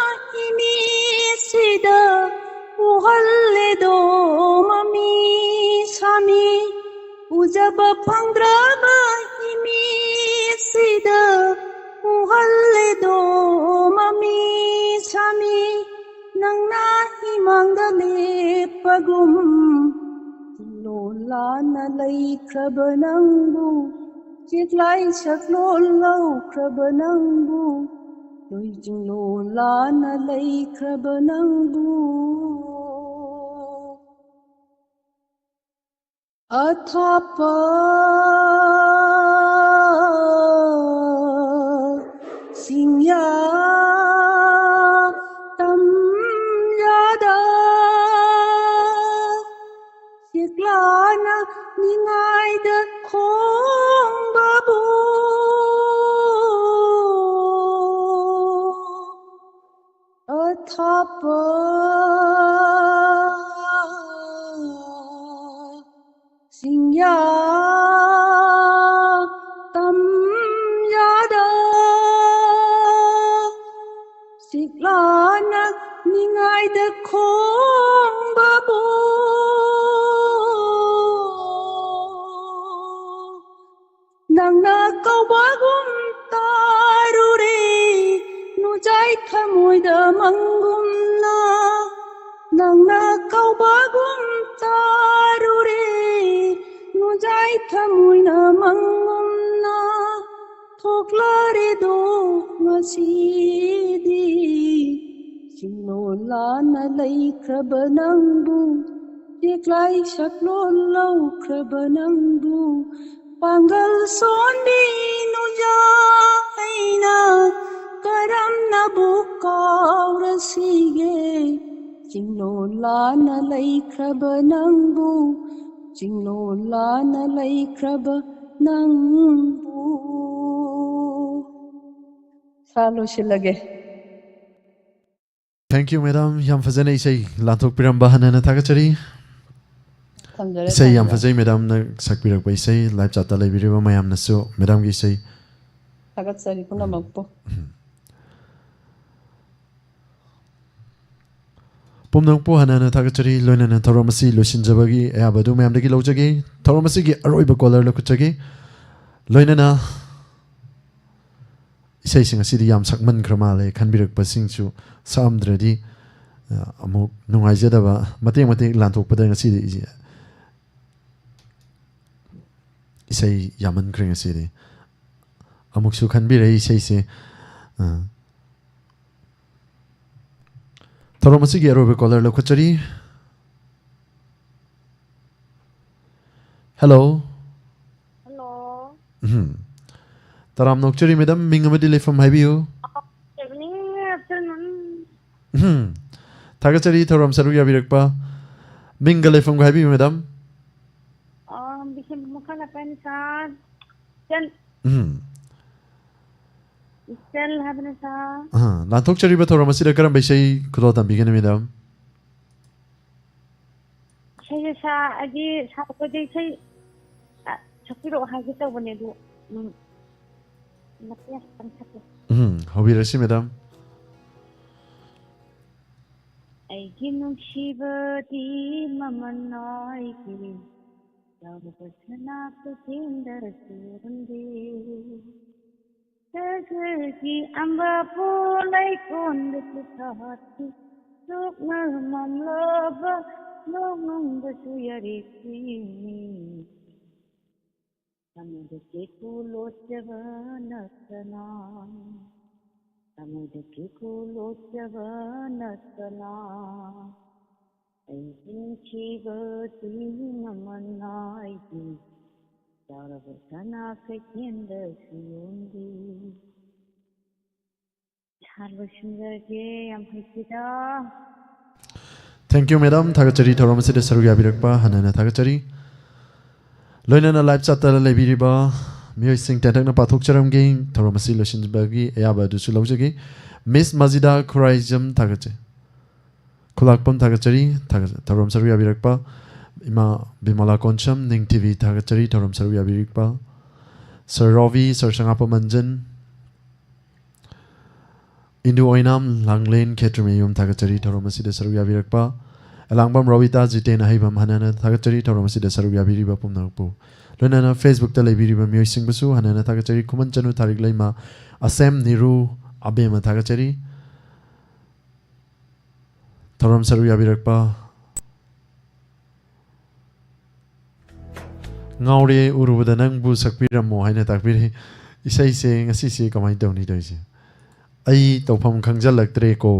ꯏꯃꯤꯁꯤꯗ ꯎꯍꯜꯂꯦꯗꯣ ꯃꯃꯤ ꯁꯥꯃꯤ꯫ ꯎꯖꯕ ꯐꯪꯗ꯭ꯔꯕ ꯏꯃꯤꯁꯤꯗ ꯎꯍꯜꯂꯦꯗꯣ ꯃꯃꯤ ꯁꯥꯃꯤ꯫ ꯅꯪꯅ ꯏꯃꯥꯡꯗ ꯂꯦꯞꯄꯒꯨꯝ, ꯂꯣꯜ ꯂꯥꯟꯅ ꯂꯩꯈ꯭ꯔꯕ ꯅꯪꯕꯨ, ꯆꯦꯛꯂꯥꯏ ꯁꯛꯂꯣꯟ ꯂꯧꯈ꯭ꯔꯕ ꯅꯪꯕꯨ, ꯂꯣꯏ ꯆꯤꯡꯂꯣꯜ ꯂꯥꯟꯅ ꯂꯩꯈ꯭ꯔꯕ ꯅꯪꯕꯨ꯫ ꯑꯊꯥꯞꯄ ꯆꯤꯡꯌꯥ ꯇꯝꯌꯥꯗ ꯆꯦꯛꯂꯥꯅ ꯅꯤꯡꯉꯥꯏꯗ ꯈꯣꯡꯕꯕꯨ ꯑꯊꯥꯞꯄ ꯆꯤꯡꯌꯥ ꯇꯝꯌꯥꯗ ꯆꯦꯛꯂꯥꯅ ꯅꯤꯡꯉꯥꯏꯗ ꯈꯣꯡꯕꯕꯨ ꯅꯪꯅ ꯀꯧꯕꯒꯨꯝ ꯇꯥꯔꯨꯔꯦ, ꯅꯨꯡꯖꯥꯏ ꯊꯃꯣꯏꯗ ꯃꯪꯒꯨꯝꯅ꯫ ꯅꯪꯅ ꯀꯧꯕꯒꯨꯝ ꯇꯥꯔꯨꯔꯦ, ꯅꯨꯡꯖꯥꯏ ꯊꯃꯣꯏꯅ ꯃꯪꯒꯨꯝꯅ꯫ ꯊꯣꯛꯂꯔꯦꯗꯣ ꯉꯁꯤꯗꯤ ꯆꯤꯡꯂꯣꯜ ꯂꯥꯟꯅ ꯂꯩꯈ꯭ꯔꯕ ꯅꯪꯕꯨ, ꯆꯦꯛꯂꯥꯏ ꯁꯛꯂꯣꯟ ꯂꯧꯈ꯭ꯔꯕ ꯅꯪꯕꯨ, ꯄꯥꯡꯒꯜ ꯁꯣꯟꯕꯤ ꯅꯨꯌꯥ ꯑꯩꯅ ꯀꯔꯝꯅꯕꯨ ꯀꯥꯎꯔꯁꯤꯒꯦ? ꯆꯤꯡꯂꯣꯜ ꯂꯥꯟꯅ ꯂꯩꯈ꯭ꯔꯕ ꯅꯪꯕꯨ, ꯆꯤꯡꯂꯣꯜ ꯂꯥꯟꯅ ꯂꯩꯈ꯭ꯔꯕ ꯅꯪꯕꯨ꯫ ꯁꯥ ꯂꯣꯏꯁꯤꯜꯂꯒꯦ꯫ Thank you, madam. ꯌꯥꯝ ꯐꯖꯅ ꯏꯁꯩ ꯂꯥꯟꯊꯣꯛꯄꯤꯔꯝꯕ ꯍꯟꯅ ꯍꯟꯅ ꯊꯥꯒꯠꯆꯔꯤ꯫ ꯊꯝꯖꯔꯦ, ꯏꯁꯩ ꯌꯥꯝ ꯊꯝꯖꯔꯦ꯫ ꯐꯖꯩ, madamꯅ ꯁꯛꯄꯤꯔꯛꯄ ꯏꯁꯩ꯫ Live chatꯇ ꯂꯩꯕꯤꯔꯤꯕ ꯃꯌꯥꯝꯅꯁꯨ madamꯒꯤ ꯏꯁꯩ ꯊꯥꯒꯠꯆꯔꯤ ꯄꯨꯝꯅꯃꯛꯄꯨ꯫ ꯎꯝ꯫ ꯄꯨꯝꯅꯃꯛꯄꯨ ꯍꯟꯅ ꯍꯟꯅ ꯊꯥꯒꯠꯆꯔꯤ꯫ ꯂꯣꯏꯅꯅ ꯊꯧꯔꯝ ꯑꯁꯤ ꯂꯣꯏꯁꯤꯟꯖꯕꯒꯤ ꯑꯌꯥꯕ ꯑꯗꯨ ꯃꯌꯥꯝꯗꯒꯤ ꯂꯧꯖꯒꯦ꯫ ꯊꯧꯔꯝ ꯑꯁꯤꯒꯤ ꯑꯔꯣꯏꯕ caller ꯂꯧꯈꯠꯆꯒꯦ꯫ ꯂꯣꯏꯅꯅ ꯏꯁꯩꯁꯤꯡ ꯑꯁꯤꯗꯤ ꯌꯥꯝ ꯁꯛꯃꯟꯈ꯭ꯔ ꯃꯥꯜꯂꯦ ꯈꯟꯕꯤꯔꯛꯄꯁꯤꯡꯁꯨ ꯁꯛꯑꯝꯗ꯭ꯔꯗꯤ, ꯑ, ꯑꯃꯨꯛ ꯅꯨꯡꯉꯥꯏꯖꯗꯕ꯫ ꯃꯇꯦꯛ ꯃꯇꯦꯛ ꯂꯥꯟꯊꯣꯛꯄꯗ ꯉꯁꯤꯗꯤ ꯏꯁꯩ ꯌꯥꯝꯃꯟꯈ꯭ꯔꯦ ꯉꯁꯤꯗꯤ꯫ ꯑꯃꯨꯛꯁꯨ ꯈꯟꯕꯤꯔꯛꯏ ꯏꯁꯩꯁꯦ꯫ ꯑ, ꯊꯧꯔꯝ ꯑꯁꯤꯒꯤ ꯑꯔꯣꯏꯕ caller ꯂꯧꯈꯠꯆꯔꯤ꯫ Hello꯫ Hello꯫ ꯎꯝ꯫ ꯇꯔꯥꯝꯅ ꯑꯣꯛꯆꯔꯤ madam, ꯃꯤꯡ ꯑꯃꯗꯤ ꯂꯩꯐꯝ ꯍꯥꯏꯕꯤꯌꯨ꯫ Evening, afternoon꯫ ꯎꯝ꯫ ꯊꯥꯒꯠꯆꯔꯤ ꯊꯧꯔꯝ ꯁꯔꯨꯛ ꯌꯥꯕꯤꯔꯛꯄ꯫ ꯃꯤꯡꯒ ꯂꯩꯐꯝꯒ ꯍꯥꯏꯕꯤꯌꯨ madam꯫ ꯑ, ꯕꯤꯁꯦꯝꯄꯨꯔ ꯃꯈꯥ ꯂꯥꯛꯄꯅꯤ sir꯫ ꯆꯟ- ꯎꯝ꯫ ꯏꯆꯟ ꯍꯥꯏꯕꯅꯤ sir꯫ ꯑ, ꯂꯥꯟꯊꯣꯛꯆꯔꯤꯕ ꯊꯧꯔꯝ ꯑꯁꯤꯗ ꯀꯔꯝꯕ ꯏꯁꯩ ꯈꯨꯗꯣꯜ ꯇꯝꯕꯤꯒꯅꯤ madam? ꯏꯁꯩꯁꯦ sir, ꯑꯩꯒꯤ ꯁꯥꯔꯛꯄꯗꯤ ꯏꯁꯩ, ꯑ, ꯁꯛꯄꯤꯔꯛꯑꯣ ꯍꯥꯏꯒꯦ ꯇꯧꯕꯅꯦ ꯑꯗꯨ, ꯎꯝ, ꯃꯇꯦꯛ ꯈꯤꯇꯪ ꯁꯛꯀꯦ꯫ ꯎꯝ, ꯍꯧꯕꯤꯔꯁꯤ madam꯫ ꯑꯩꯒꯤ ꯅꯨꯡꯁꯤꯕꯗꯤ ꯃꯃꯜ ꯅꯥꯏꯗꯦ, ꯌꯥꯎꯔꯕ ꯁꯅꯥ ꯀꯩꯊꯦꯜꯗ ꯆꯦꯟꯗꯦ꯫ ꯁꯍꯔꯒꯤ ꯑꯝꯕꯥꯄꯣ ꯂꯩꯀꯣꯜꯗꯁꯨ ꯁꯥꯠꯄꯤ, ꯁꯣꯛꯅ ꯃꯝꯂꯕ ꯅꯣꯡꯃꯪꯗꯁꯨ ꯌꯥꯔꯦ ꯁꯤꯅꯤ꯫ ꯊꯃꯣꯏꯗ ꯆꯦꯠꯄꯨ ꯂꯣꯠꯆꯕ ꯅꯠꯇꯅ꯫ ꯊꯃꯣꯏꯗꯒꯤ ꯀꯨꯂꯣꯠꯆꯕ ꯅꯠꯇꯅ ꯑꯩ ꯍꯤꯡꯈꯤꯕꯗꯤ ꯃꯃꯜ ꯅꯥꯏꯗꯦ꯫ ꯆꯥꯎꯔꯕ ꯁꯅꯥ ꯀꯩꯊꯦꯜꯗꯁꯨ ꯌꯣꯟꯗꯦ꯫ ꯁꯥꯔ, ꯂꯣꯏꯁꯤꯟꯖꯔꯒꯦ꯫ ꯌꯥꯝ ꯍꯩꯈꯤꯗ꯫ Thank you, madam. ꯊꯥꯒꯠꯆꯔꯤ ꯊꯧꯔꯝ ꯑꯁꯤꯗ ꯁꯔꯨꯛ ꯌꯥꯕꯤꯔꯛꯄ ꯍꯟꯅ ꯍꯟꯅ ꯊꯥꯒꯠꯆꯔꯤ꯫ ꯂꯣꯏꯅꯅ live chatꯇ ꯂꯩꯕꯤꯔꯤꯕ ꯃꯤꯑꯣꯏꯁꯤꯡ ꯇꯦꯟꯇꯛꯅ ꯄꯥꯊꯣꯛꯆꯔꯝꯒꯦ꯫ ꯊꯧꯔꯝ ꯑꯁꯤ ꯂꯣꯏꯁꯤꯟꯕꯒꯤ ꯑꯌꯥꯕ ꯑꯗꯨꯁꯨ ꯂꯧꯖꯒꯦ꯫ ꯃꯤꯁ ꯃꯖꯤꯗꯥ ꯈꯨꯔꯥꯏꯖꯝ ꯊꯥꯒꯠꯆꯩ꯫ ꯈꯨꯂꯥꯛꯄꯝ ꯊꯥꯒꯠꯆꯔꯤ꯫ ꯊꯥꯒꯠ-, ꯊꯧꯔꯝ ꯁꯔꯨꯛ ꯌꯥꯕꯤꯔꯛꯄ ꯏꯃꯥ ꯕꯤꯃꯂꯥ ꯀꯣꯟꯁꯝ ꯅꯤꯡꯊꯤꯕꯤ ꯊꯥꯒꯠꯆꯔꯤ꯫ ꯊꯧꯔꯝ ꯁꯔꯨꯛ ꯌꯥꯕꯤꯔꯛꯄ ꯁꯔ ꯔꯣꯕꯤ, ꯁꯔ ꯁꯉꯥꯞꯄ ꯃꯟꯖꯟ, ꯏꯟꯗꯨ ꯑꯣꯏꯅꯥꯝ ꯂꯥꯡꯂꯦꯟ ꯈꯦꯇ꯭ꯔꯤꯃꯌꯨꯝ ꯊꯥꯒꯠꯆꯔꯤ꯫ ꯊꯧꯔꯝ ꯑꯁꯤꯗ ꯁꯔꯨꯛ ꯌꯥꯕꯤꯔꯛꯄ ꯑꯦꯂꯥꯡꯕꯝ ꯔꯣꯕꯤꯇꯥ ꯖꯤꯇꯦꯟ ꯑꯍꯩꯕꯝ ꯍꯟꯅ ꯍꯟꯅ ꯊꯥꯒꯠꯆꯔꯤ꯫ ꯊꯧꯔꯝ ꯑꯁꯤꯗ ꯁꯔꯨꯛ ꯌꯥꯕꯤꯔꯤꯕ ꯄꯨꯝꯅꯃꯛꯄꯨ, ꯂꯣꯏꯅꯅ Facebookꯇ ꯂꯩꯕꯤꯔꯤꯕ ꯃꯤꯑꯣꯏꯁꯤꯡꯕꯨꯁꯨ ꯍꯟꯅ ꯍꯟꯅ ꯊꯥꯒꯠꯆꯔꯤ꯫ ꯈꯨꯃꯟ ꯆꯅꯨ ꯊꯥꯔꯤꯛ ꯂꯩꯃ, ꯑꯁꯦꯝ ꯅꯤꯔꯨ, ꯑꯕꯦꯝꯃ ꯊꯥꯒꯠꯆꯔꯤ꯫ ꯊꯧꯔꯝ ꯁꯔꯨꯛ ꯌꯥꯕꯤꯔꯛꯄ ꯉꯥꯎꯔꯦ ꯎꯔꯨꯕꯗ ꯅꯪꯕꯨ ꯁꯛꯄꯤꯔꯝꯃꯣ ꯍꯥꯏꯅ ꯇꯥꯛꯄꯤꯔꯛꯏ꯫ ꯏꯁꯩꯁꯦ ꯉꯁꯤꯁꯦ ꯀꯃꯥꯏꯅ ꯇꯧꯅꯤ ꯇꯧꯔꯤꯁꯦ? ꯑꯩ ꯇꯧꯐꯝ ꯈꯪꯖꯜꯂꯛꯇ꯭ꯔꯦꯀꯣ꯫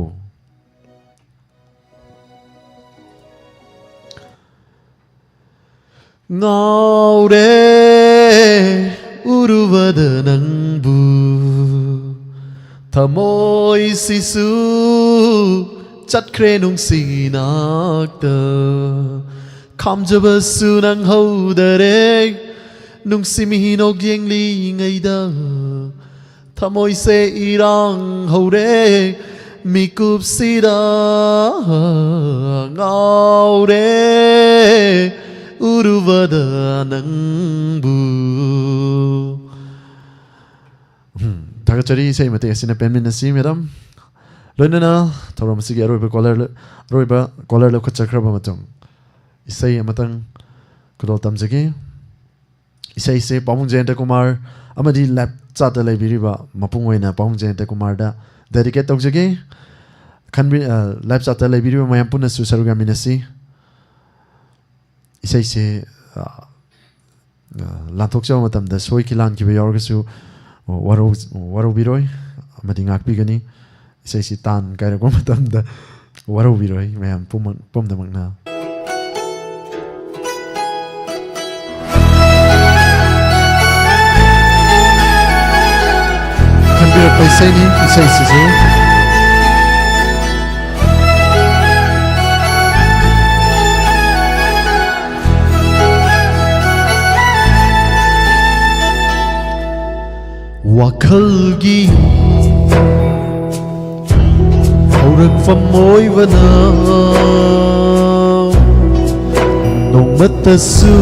ꯉꯥꯎꯔꯦ ꯎꯔꯨꯕꯗ ꯅꯪꯕꯨ, ꯊꯃꯣꯏꯁꯤꯁꯨ ꯆꯠꯈ꯭ꯔꯦ ꯅꯨꯡꯁꯤ ꯅꯥꯛꯇ꯫ ꯈꯥꯝꯖꯕꯁꯨ ꯅꯪꯍꯧꯗꯔꯦ ꯅꯨꯡꯁꯤ ꯃꯤꯅꯣꯛ ꯌꯦꯡꯂꯤꯉꯩꯗ꯫ ꯊꯃꯣꯏꯁꯦ ꯏꯔꯥꯡ ꯍꯧꯔꯦ ꯃꯤꯀꯨꯞꯁꯤꯗ꯫ ꯉꯥꯎꯔꯦ ꯎꯔꯨꯕꯗ ꯅꯪꯕꯨ꯫ ꯎꯝ, ꯊꯥꯒꯠꯆꯔꯤ꯫ ꯏꯁꯩ ꯃꯇꯦꯛ ꯑꯁꯤꯅ ꯄꯦꯟꯃꯤꯟꯅꯁꯤ, ꯃꯦꯗꯥꯝ꯫ ꯂꯣꯏꯅꯅ ꯊꯧꯔꯝ ꯑꯁꯤꯒꯤ ꯑꯔꯣꯏꯕ caller, ꯑꯔꯣꯏꯕ caller ꯂꯧꯈꯠꯆꯈ꯭ꯔꯕ ꯃꯇꯨꯡ, ꯏꯁꯩ ꯑꯃꯇꯪ ꯈꯨꯗꯣꯜ ꯇꯝꯖꯒꯦ꯫ ꯏꯁꯩꯁꯦ ꯄꯥꯕꯨꯡ ꯖꯌꯟꯇ ꯀꯨꯃꯥꯔ ꯑꯃꯗꯤ live chatꯇ ꯂꯩꯕꯤꯔꯤꯕ ꯃꯄꯨꯡ ꯑꯣꯏꯅ ꯄꯥꯕꯨꯡ ꯖꯌꯟꯇ ꯀꯨꯃꯥꯔꯗ dedicate ꯇꯧꯖꯒꯦ꯫ ꯈꯟꯕꯤ-, ꯑ, live chatꯇ ꯂꯩꯕꯤꯔꯤꯕ ꯃꯌꯥꯝ ꯄꯨꯟꯅꯁꯨ ꯁꯔꯨꯛ ꯌꯥꯃꯤꯟꯅꯁꯤ꯫ ꯏꯁꯩꯁꯦ, ꯑ, ꯑ, ꯂꯥꯟꯊꯣꯛꯆꯕ ꯃꯇꯝꯗ ꯁꯣꯏꯈꯤ ꯂꯥꯟꯈꯤꯕ ꯌꯥꯎꯔꯒꯁꯨ ꯋꯥꯔꯧ-, ꯋꯥꯔꯧꯕꯤꯔꯣꯏ꯫ ꯑꯃꯗꯤ ꯉꯥꯛꯄꯤꯒꯅꯤ꯫ ꯏꯁꯩꯁꯤ ꯇꯥꯟ ꯀꯥꯏꯔꯛꯄ ꯃꯇꯝꯗ ꯋꯥꯔꯧꯕꯤꯔꯣꯏ ꯃꯌꯥꯝ ꯄꯨꯝꯅꯃꯛꯅ꯫ ꯈꯟꯕꯤꯔꯛꯄ ꯏꯁꯩꯅꯤ ꯏꯁꯩꯁꯤꯁꯨ꯫ ꯋꯥꯈꯜꯒꯤ ꯍꯧꯔꯛꯐꯝ ꯑꯣꯏꯕꯅ ꯅꯣꯡꯃꯇꯁꯨ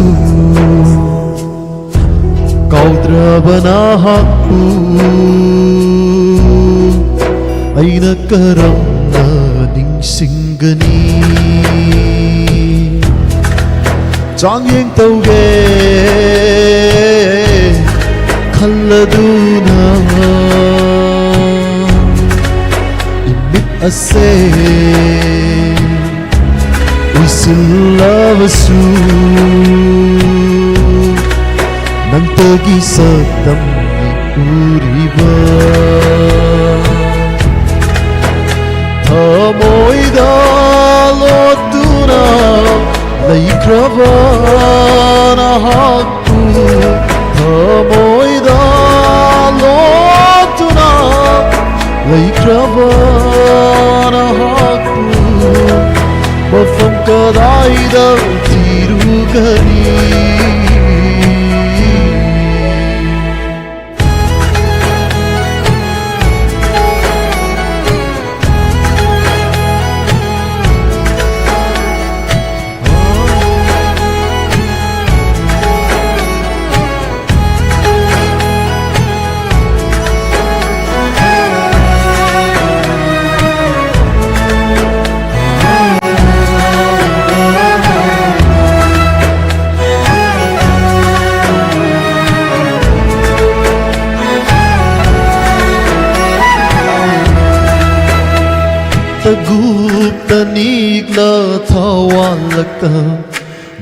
ꯀꯥꯎꯗ꯭ꯔꯕ ꯅꯍꯥꯛꯄꯨ ꯑꯩꯅ ꯀꯔꯝꯅ ꯅꯤꯡꯁꯤꯡꯒꯅꯤ? ꯆꯥꯡꯌꯦꯡ ꯇꯧꯒꯦ ꯈꯜꯂꯗꯨꯅ ꯏꯃꯤꯠ ꯑꯁꯦ ꯎꯏꯁꯤꯜꯂꯕꯁꯨ ꯅꯪꯇꯒꯤ ꯁꯛꯇꯝꯅꯤ ꯎꯔꯤꯕ꯫ ꯊꯃꯣꯏꯗ ꯂꯣꯠꯇꯨꯅ ꯂꯩꯈ꯭ꯔꯕ ꯅꯍꯥꯛꯄꯨ ꯊꯃꯣꯏꯗ ꯂꯣꯠꯇꯨꯅ ꯂꯩꯈ꯭ꯔꯕ ꯅꯍꯥꯛꯄꯨ ꯃꯐꯝ ꯀꯗꯥꯏꯗ ꯊꯤꯔꯨꯒꯅꯤ? ꯇꯒꯨꯞ ꯇꯅꯤꯛꯂ ꯊꯋꯥꯟꯂꯛꯇ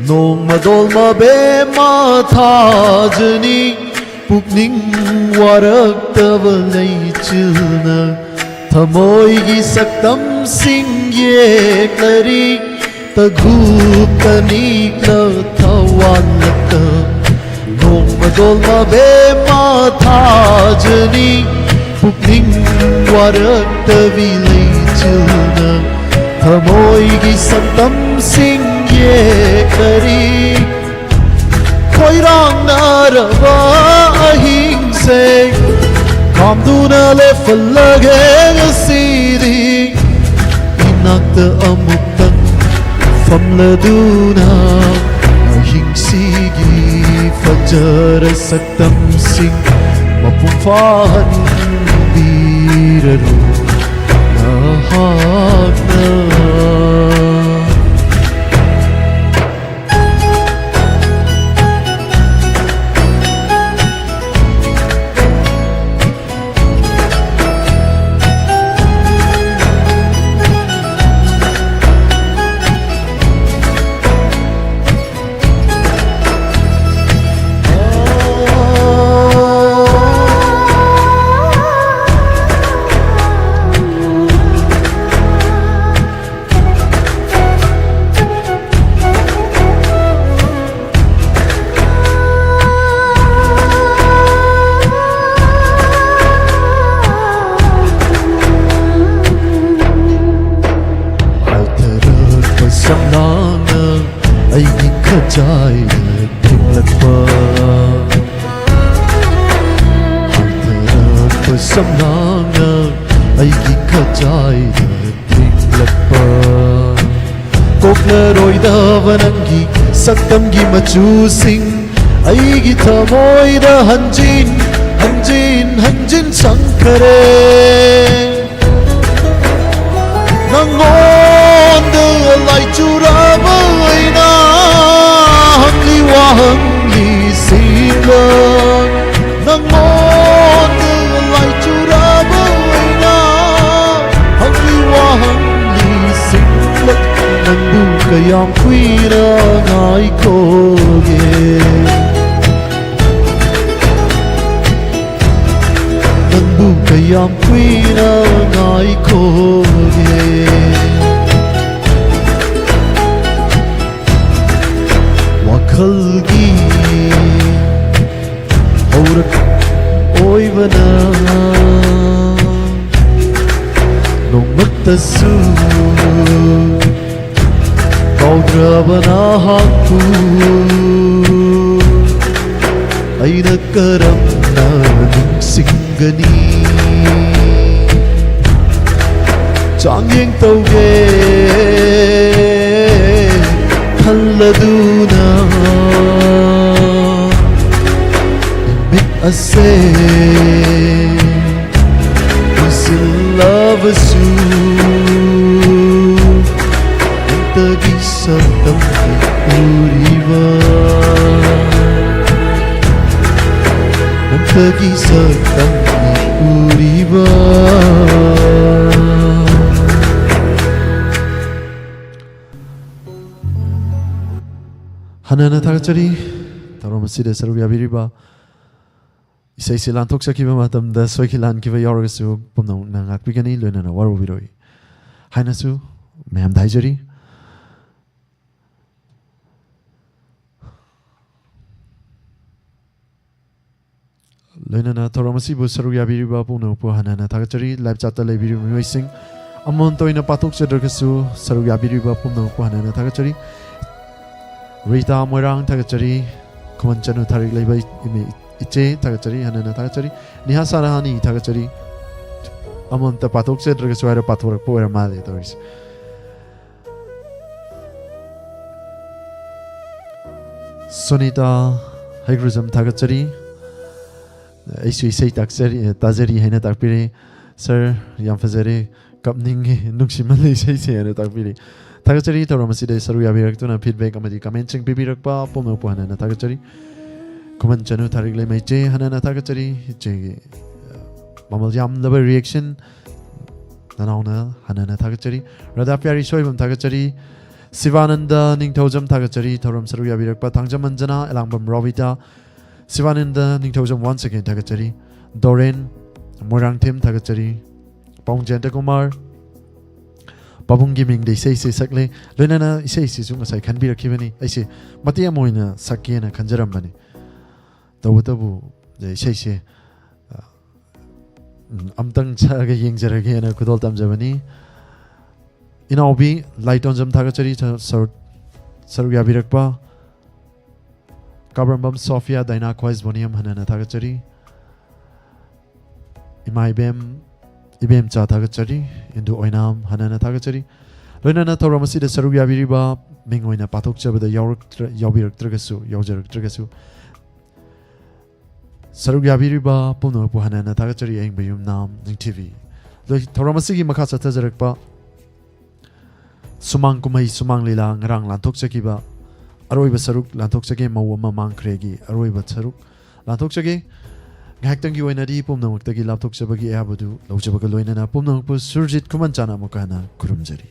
ꯅꯣꯡꯃꯗꯣꯜ ꯃꯕꯦꯝꯃ ꯊꯥꯖꯅꯤ꯫ ꯄꯨꯛꯅꯤꯡ ꯋꯥꯔꯛꯇꯕ ꯂꯩꯆꯤꯜꯅ ꯊꯃꯣꯏꯒꯤ ꯁꯛꯇꯝꯁꯤꯡ ꯌꯦꯛꯂꯔꯤ꯫ ꯇꯒꯨꯞꯇ ꯅꯤꯛꯂ ꯊꯋꯥꯟꯂꯛꯇ ꯅꯣꯡꯃꯗꯣꯜ ꯃꯕꯦꯝꯃ ꯊꯥꯖꯅꯤ꯫ ꯄꯨꯛꯅꯤꯡ ꯋꯥꯔꯛꯇꯕꯤ ꯂꯩꯆꯤꯜꯅ ꯊꯃꯣꯏꯒꯤ ꯁꯛꯇꯝꯁꯤꯡ ꯌꯦꯛꯂꯔꯤ꯫ ꯈꯣꯏꯔꯥꯡꯅꯔꯕ ꯑꯍꯤꯡꯁꯦ ꯈꯥꯝꯗꯨꯅ ꯂꯦꯞꯍꯜꯂꯒꯦ ꯉꯁꯤꯗꯤ꯫ ꯏꯅꯥꯛꯇ ꯑꯃꯨꯛꯇꯪ ꯐꯝꯂꯗꯨꯅ ꯑꯍꯤꯡꯁꯤꯒꯤ ꯐꯖꯔ ꯁꯛꯇꯝꯁꯤꯡ ꯃꯄꯨꯡ ꯐꯥꯍꯟꯕꯤꯔꯔꯣ ꯅꯍꯥꯛꯅ꯫ ꯍꯥꯏꯊꯔꯛꯄ ꯁꯝꯂꯥꯡꯅ ꯑꯩꯒꯤ ꯈꯖꯥꯏꯗ ꯊꯤꯡꯂꯛꯄ꯫ ꯍꯥꯏꯊꯔꯛꯄ ꯁꯝꯂꯥꯡꯅ ꯑꯩꯒꯤ ꯈꯖꯥꯏꯗ ꯊꯤꯡꯂꯛꯄ꯫ ꯀꯣꯛꯂꯔꯣꯏꯗꯕ ꯅꯪꯒꯤ ꯁꯛꯇꯝꯒꯤ ꯃꯆꯨꯁꯤꯡ ꯑꯩꯒꯤ ꯊꯃꯣꯏꯗ ꯍꯟꯖꯤꯟ ꯍꯟꯖꯤꯟ ꯍꯟꯖꯤꯟ ꯆꯪꯈꯔꯦ꯫ ꯅꯪꯉꯣꯟꯗ ꯂꯥꯏꯆꯨꯔꯕ ꯑꯩꯅ ꯍꯪꯂꯤ ꯋꯥꯍꯪꯂꯤꯁꯤꯡꯒ꯫ ꯅꯪꯉꯣꯟꯗ ꯂꯥꯏꯆꯨꯔꯕ ꯑꯩꯅ ꯍꯪꯂꯤ ꯋꯥꯍꯪꯂꯤꯁꯤꯡꯒ꯫ ꯅꯪꯕꯨ ꯀꯌꯥꯝ ꯀꯨꯏꯅ ꯉꯥꯏꯈꯣꯒꯦ? ꯌꯥꯝ ꯀꯨꯏꯅ ꯉꯥꯏꯈꯣꯒꯦ꯫ ꯋꯥꯈꯜꯒꯤ ꯍꯧꯔꯛ ꯑꯣꯏꯕꯅ ꯅꯣꯡꯃꯛꯇꯁꯨ ꯀꯥꯎꯗ꯭ꯔꯕ ꯅꯍꯥꯛꯄꯨ ꯑꯩꯅ ꯀꯔꯝꯅ ꯅꯤꯡꯁꯤꯡꯒꯅꯤ? ꯆꯥꯡꯌꯦꯡ ꯇꯧꯒꯦ ꯈꯜꯂꯗꯨꯅ ꯃꯤꯠ ꯑꯁꯦ ꯎꯏꯁꯤꯜꯂꯕꯁꯨ ꯅꯪꯇꯒꯤ ꯁꯛꯇꯝ ꯎꯔꯤꯕ, ꯅꯪꯇꯒꯤ ꯁꯛꯇꯝ ꯎꯔꯤꯕ꯫ ꯍꯟꯅ ꯍꯟꯅ ꯊꯥꯒꯠꯆꯔꯤ꯫ ꯊꯧꯔꯝ ꯑꯁꯤꯗ ꯁꯔꯨꯛ ꯌꯥꯕꯤꯔꯤꯕ, ꯏꯁꯩꯁꯤ ꯂꯥꯟꯊꯣꯛꯆꯈꯤꯕ ꯃꯇꯝꯗ ꯁꯣꯏꯈꯤ ꯂꯥꯟꯈꯤꯕ ꯌꯥꯎꯔꯒꯁꯨ ꯄꯨꯝꯅꯃꯛꯅ ꯉꯥꯛꯄꯤꯒꯅꯤ, ꯂꯣꯏꯅꯅ ꯋꯥꯔꯧꯕꯤꯔꯣꯏ ꯍꯥꯏꯅꯁꯨ ꯃꯌꯥꯝꯗ ꯍꯥꯏꯖꯔꯤ꯫ ꯂꯣꯏꯅꯅ ꯊꯧꯔꯝ ꯑꯁꯤꯕꯨ ꯁꯔꯨꯛ ꯌꯥꯕꯤꯔꯤꯕ ꯄꯨꯝꯅꯃꯛꯄꯨ ꯍꯟꯅ ꯍꯟꯅ ꯊꯥꯒꯠꯆꯔꯤ꯫ ꯂꯥꯏꯞ ꯆꯥꯠꯇ ꯂꯩꯕꯤꯔꯤꯕ ꯃꯤꯑꯣꯏꯁꯤꯡ, ꯑꯃꯃꯝꯇ ꯑꯣꯏꯅ ꯄꯥꯊꯣꯛꯆꯗ꯭ꯔꯒꯁꯨ ꯁꯔꯨꯛ ꯌꯥꯕꯤꯔꯤꯕ ꯄꯨꯝꯅꯃꯛꯄꯨ ꯍꯟꯅ ꯍꯟꯅ ꯊꯥꯒꯠꯆꯔꯤ꯫ ꯔꯤꯇꯥ ꯃꯣꯏꯔꯥꯡ ꯊꯥꯒꯠꯆꯔꯤ꯫ ꯈꯨꯃꯟ ꯆꯅꯨ ꯊꯥꯔꯤꯛ ꯂꯩꯕ ꯏꯃꯦ-, ꯏꯆꯦ ꯊꯥꯒꯠꯆꯔꯤ, ꯍꯟꯅ ꯍꯟꯅ ꯊꯥꯒꯠꯆꯔꯤ꯫ ꯅꯤꯍꯥ ꯁꯥꯔꯍꯥꯅꯤ ꯊꯥꯒꯠꯆꯔꯤ꯫ ꯑꯃꯃꯝꯇ ꯄꯥꯊꯣꯛꯆꯗ꯭ꯔꯒꯁꯨ ꯍꯥꯏꯔ ꯄꯥꯊꯣꯔꯛꯄ ꯑꯣꯏꯔ ꯃꯥꯜꯂꯦ ꯇꯧꯔꯤꯁꯦ꯫ ꯁꯣꯅꯤꯇꯥ ꯍꯩꯒ꯭ꯔꯨꯖꯝ ꯊꯥꯒꯠꯆꯔꯤ꯫ ꯑꯩꯁꯨ ꯏꯁꯩ ꯇꯥꯛꯆꯔꯤ, ꯇꯥꯖꯔꯤ ꯍꯥꯏꯅ ꯇꯥꯛꯄꯤꯔꯦ꯫ ꯁꯥꯔ, ꯌꯥꯝ ꯐꯖꯔꯦ, ꯀꯞꯅꯤꯡꯉꯦ, ꯅꯨꯡꯁꯤꯃꯜꯂꯦ ꯏꯁꯩꯁꯦ ꯍꯥꯏꯅ ꯇꯥꯛꯄꯤꯔꯦ꯫ ꯊꯥꯒꯠꯆꯔꯤ꯫ ꯊꯧꯔꯝ ꯑꯁꯤꯗ ꯁꯔꯨꯛ ꯌꯥꯕꯤꯔꯛꯇꯨꯅ ꯐꯤꯗꯕꯦꯛ ꯑꯃꯗꯤ ꯀꯃꯦꯟꯁꯤꯡ ꯄꯤꯕꯤꯔꯛꯄ ꯄꯨꯝꯅꯃꯛꯄꯨ ꯍꯟꯅ ꯍꯟꯅ ꯊꯥꯒꯠꯆꯔꯤ꯫ ꯈꯨꯃꯟ ꯆꯅꯨ ꯊꯥꯔꯤꯛ ꯂꯩꯃꯩ ꯏꯆꯦ, ꯍꯟꯅ ꯍꯟꯅ ꯊꯥꯒꯠꯆꯔꯤ꯫ ꯏꯆꯦꯒꯤ, ꯑ, ꯃꯃꯜ ꯌꯥꯝꯂꯕ ꯔꯤꯌꯦꯛꯁꯟ, ꯅꯅꯥꯎꯅ ꯍꯟꯅ ꯍꯟꯅ ꯊꯥꯒꯠꯆꯔꯤ꯫ ꯔꯥꯙꯥ ꯄꯤꯌꯥꯔꯤ ꯁꯣꯏꯕꯝ ꯊꯥꯒꯠꯆꯔꯤ꯫ ꯁꯤꯕꯥꯅꯟꯗ ꯅꯤꯡꯊꯧꯖꯝ ꯊꯥꯒꯠꯆꯔꯤ꯫ ꯊꯧꯔꯝ ꯁꯔꯨꯛ ꯌꯥꯕꯤꯔꯛꯄ ꯊꯥꯡꯖꯝ ꯑꯟꯖꯅꯥ, ꯑꯦꯂꯥꯡꯕꯝ ꯔꯣꯕꯤꯇꯥ, ꯁꯤꯕꯥꯅꯟꯗ ꯅꯤꯡꯊꯧꯖꯝ once again ꯊꯥꯒꯠꯆꯔꯤ꯫ ꯗꯣꯔꯦꯟ, ꯃꯣꯏꯔꯥꯡꯊꯦꯝ ꯊꯥꯒꯠꯆꯔꯤ꯫ ꯄꯥꯎꯡ ꯖꯌꯟꯇ ꯀꯨꯃꯥꯔ, ꯄꯥꯕꯨꯡꯒꯤ ꯃꯤꯡꯗ ꯏꯁꯩꯁꯦ ꯁꯛꯂꯦ꯫ ꯂꯣꯏꯅꯅ ꯏꯁꯩꯁꯤꯁꯨ ꯉꯁꯥꯏ ꯈꯟꯕꯤꯔꯛꯈꯤꯕꯅꯤ꯫ ꯑꯩꯁꯦ ꯃꯇꯦꯛ ꯑꯃ ꯑꯣꯏꯅ ꯁꯛꯀꯦꯅ ꯈꯟꯖꯔꯝꯕꯅꯤ꯫ ꯇꯧꯕꯇꯕꯨ ꯏꯁꯩꯁꯦ, ꯑ, ꯎꯝ, ꯑꯝꯇꯪ ꯁꯛꯑꯒ ꯌꯦꯡꯖꯔꯒꯦꯅ ꯈꯨꯗꯣꯜ ꯇꯝꯖꯕꯅꯤ꯫ ꯏꯅꯥꯎꯕꯤ ꯂꯥꯏꯇꯣꯟꯖꯝ ꯊꯥꯒꯠꯆꯔꯤ, ꯁ-, ꯁꯔꯨꯛ, ꯁꯔꯨꯛ ꯌꯥꯕꯤꯔꯛꯄ꯫ ꯀꯥꯕ꯭ꯔꯝꯕꯝ ꯁꯣꯐꯤꯌꯥ ꯗꯥꯏꯅꯥ ꯈ꯭ꯋꯥꯏꯁꯕꯣꯅꯤꯌꯝ ꯍꯟꯅ ꯍꯟꯅ ꯊꯥꯒꯠꯆꯔꯤ꯫ ꯏꯃꯥ ꯏꯕꯦꯝ, ꯏꯕꯦꯝꯆꯥ ꯊꯥꯒꯠꯆꯔꯤ꯫ ꯏꯟꯗꯨ ꯑꯣꯏꯅꯥꯝ ꯍꯟꯅ ꯍꯟꯅ ꯊꯥꯒꯠꯆꯔꯤ꯫ ꯂꯣꯏꯅꯅ ꯊꯧꯔꯝ ꯑꯁꯤꯗ ꯁꯔꯨꯛ ꯌꯥꯕꯤꯔꯤꯕ, ꯃꯤꯡ ꯑꯣꯏꯅ ꯄꯥꯊꯣꯛꯆꯕꯗ ꯌꯥꯎꯔꯛꯇ꯭ꯔ-, ꯌꯥꯎꯕꯤꯔꯛꯇ꯭ꯔꯒꯁꯨ, ꯌꯥꯎꯖꯔꯛꯇ꯭ꯔꯒꯁꯨ, ꯁꯔꯨꯛ ꯌꯥꯕꯤꯔꯤꯕ ꯄꯨꯝꯅꯃꯛꯄꯨ ꯍꯟꯅ ꯍꯟꯅ ꯊꯥꯒꯠꯆꯔꯤ꯫ ꯑꯌꯤꯡꯕ ꯌꯨꯝꯅꯥꯝ ꯅꯤꯡꯊꯤꯕꯤ꯫ ꯂꯣꯏ-, ꯊꯧꯔꯝ ꯑꯁꯤꯒꯤ ꯃꯈꯥ ꯆꯠꯊꯖꯔꯛꯄ ꯁꯨꯃꯥꯡ ꯀꯨꯝꯍꯩ, ꯁꯨꯃꯥꯡ ꯂꯤꯂꯥ ꯉꯔꯥꯡ ꯂꯥꯟꯊꯣꯛꯆꯈꯤꯕ ꯑꯔꯣꯏꯕ ꯁꯔꯨꯛ ꯂꯥꯟꯊꯣꯛꯆꯒꯦ, ꯃꯧ ꯑꯃ ꯃꯥꯡꯈ꯭ꯔꯦꯒꯤ ꯑꯔꯣꯏꯕ ꯁꯔꯨꯛ ꯂꯥꯟꯊꯣꯛꯆꯒꯦ꯫ ꯉꯥꯏꯍꯥꯛꯇꯪꯒꯤ ꯑꯣꯏꯅꯗꯤ ꯄꯨꯝꯅꯃꯛꯇꯒꯤ ꯂꯥꯞꯊꯣꯛꯆꯕꯒꯤ ꯑꯌꯥꯕꯗꯨ ꯂꯧꯖꯕꯒ ꯂꯣꯏꯅꯅ ꯄꯨꯝꯅꯃꯛꯄꯨ ꯁꯨꯔꯖꯤꯠ ꯈꯨꯃꯟ ꯆꯥꯅ ꯑꯃꯨꯛꯀ ꯍꯟꯅ ꯈꯨꯔꯨꯝꯖꯔꯤ꯫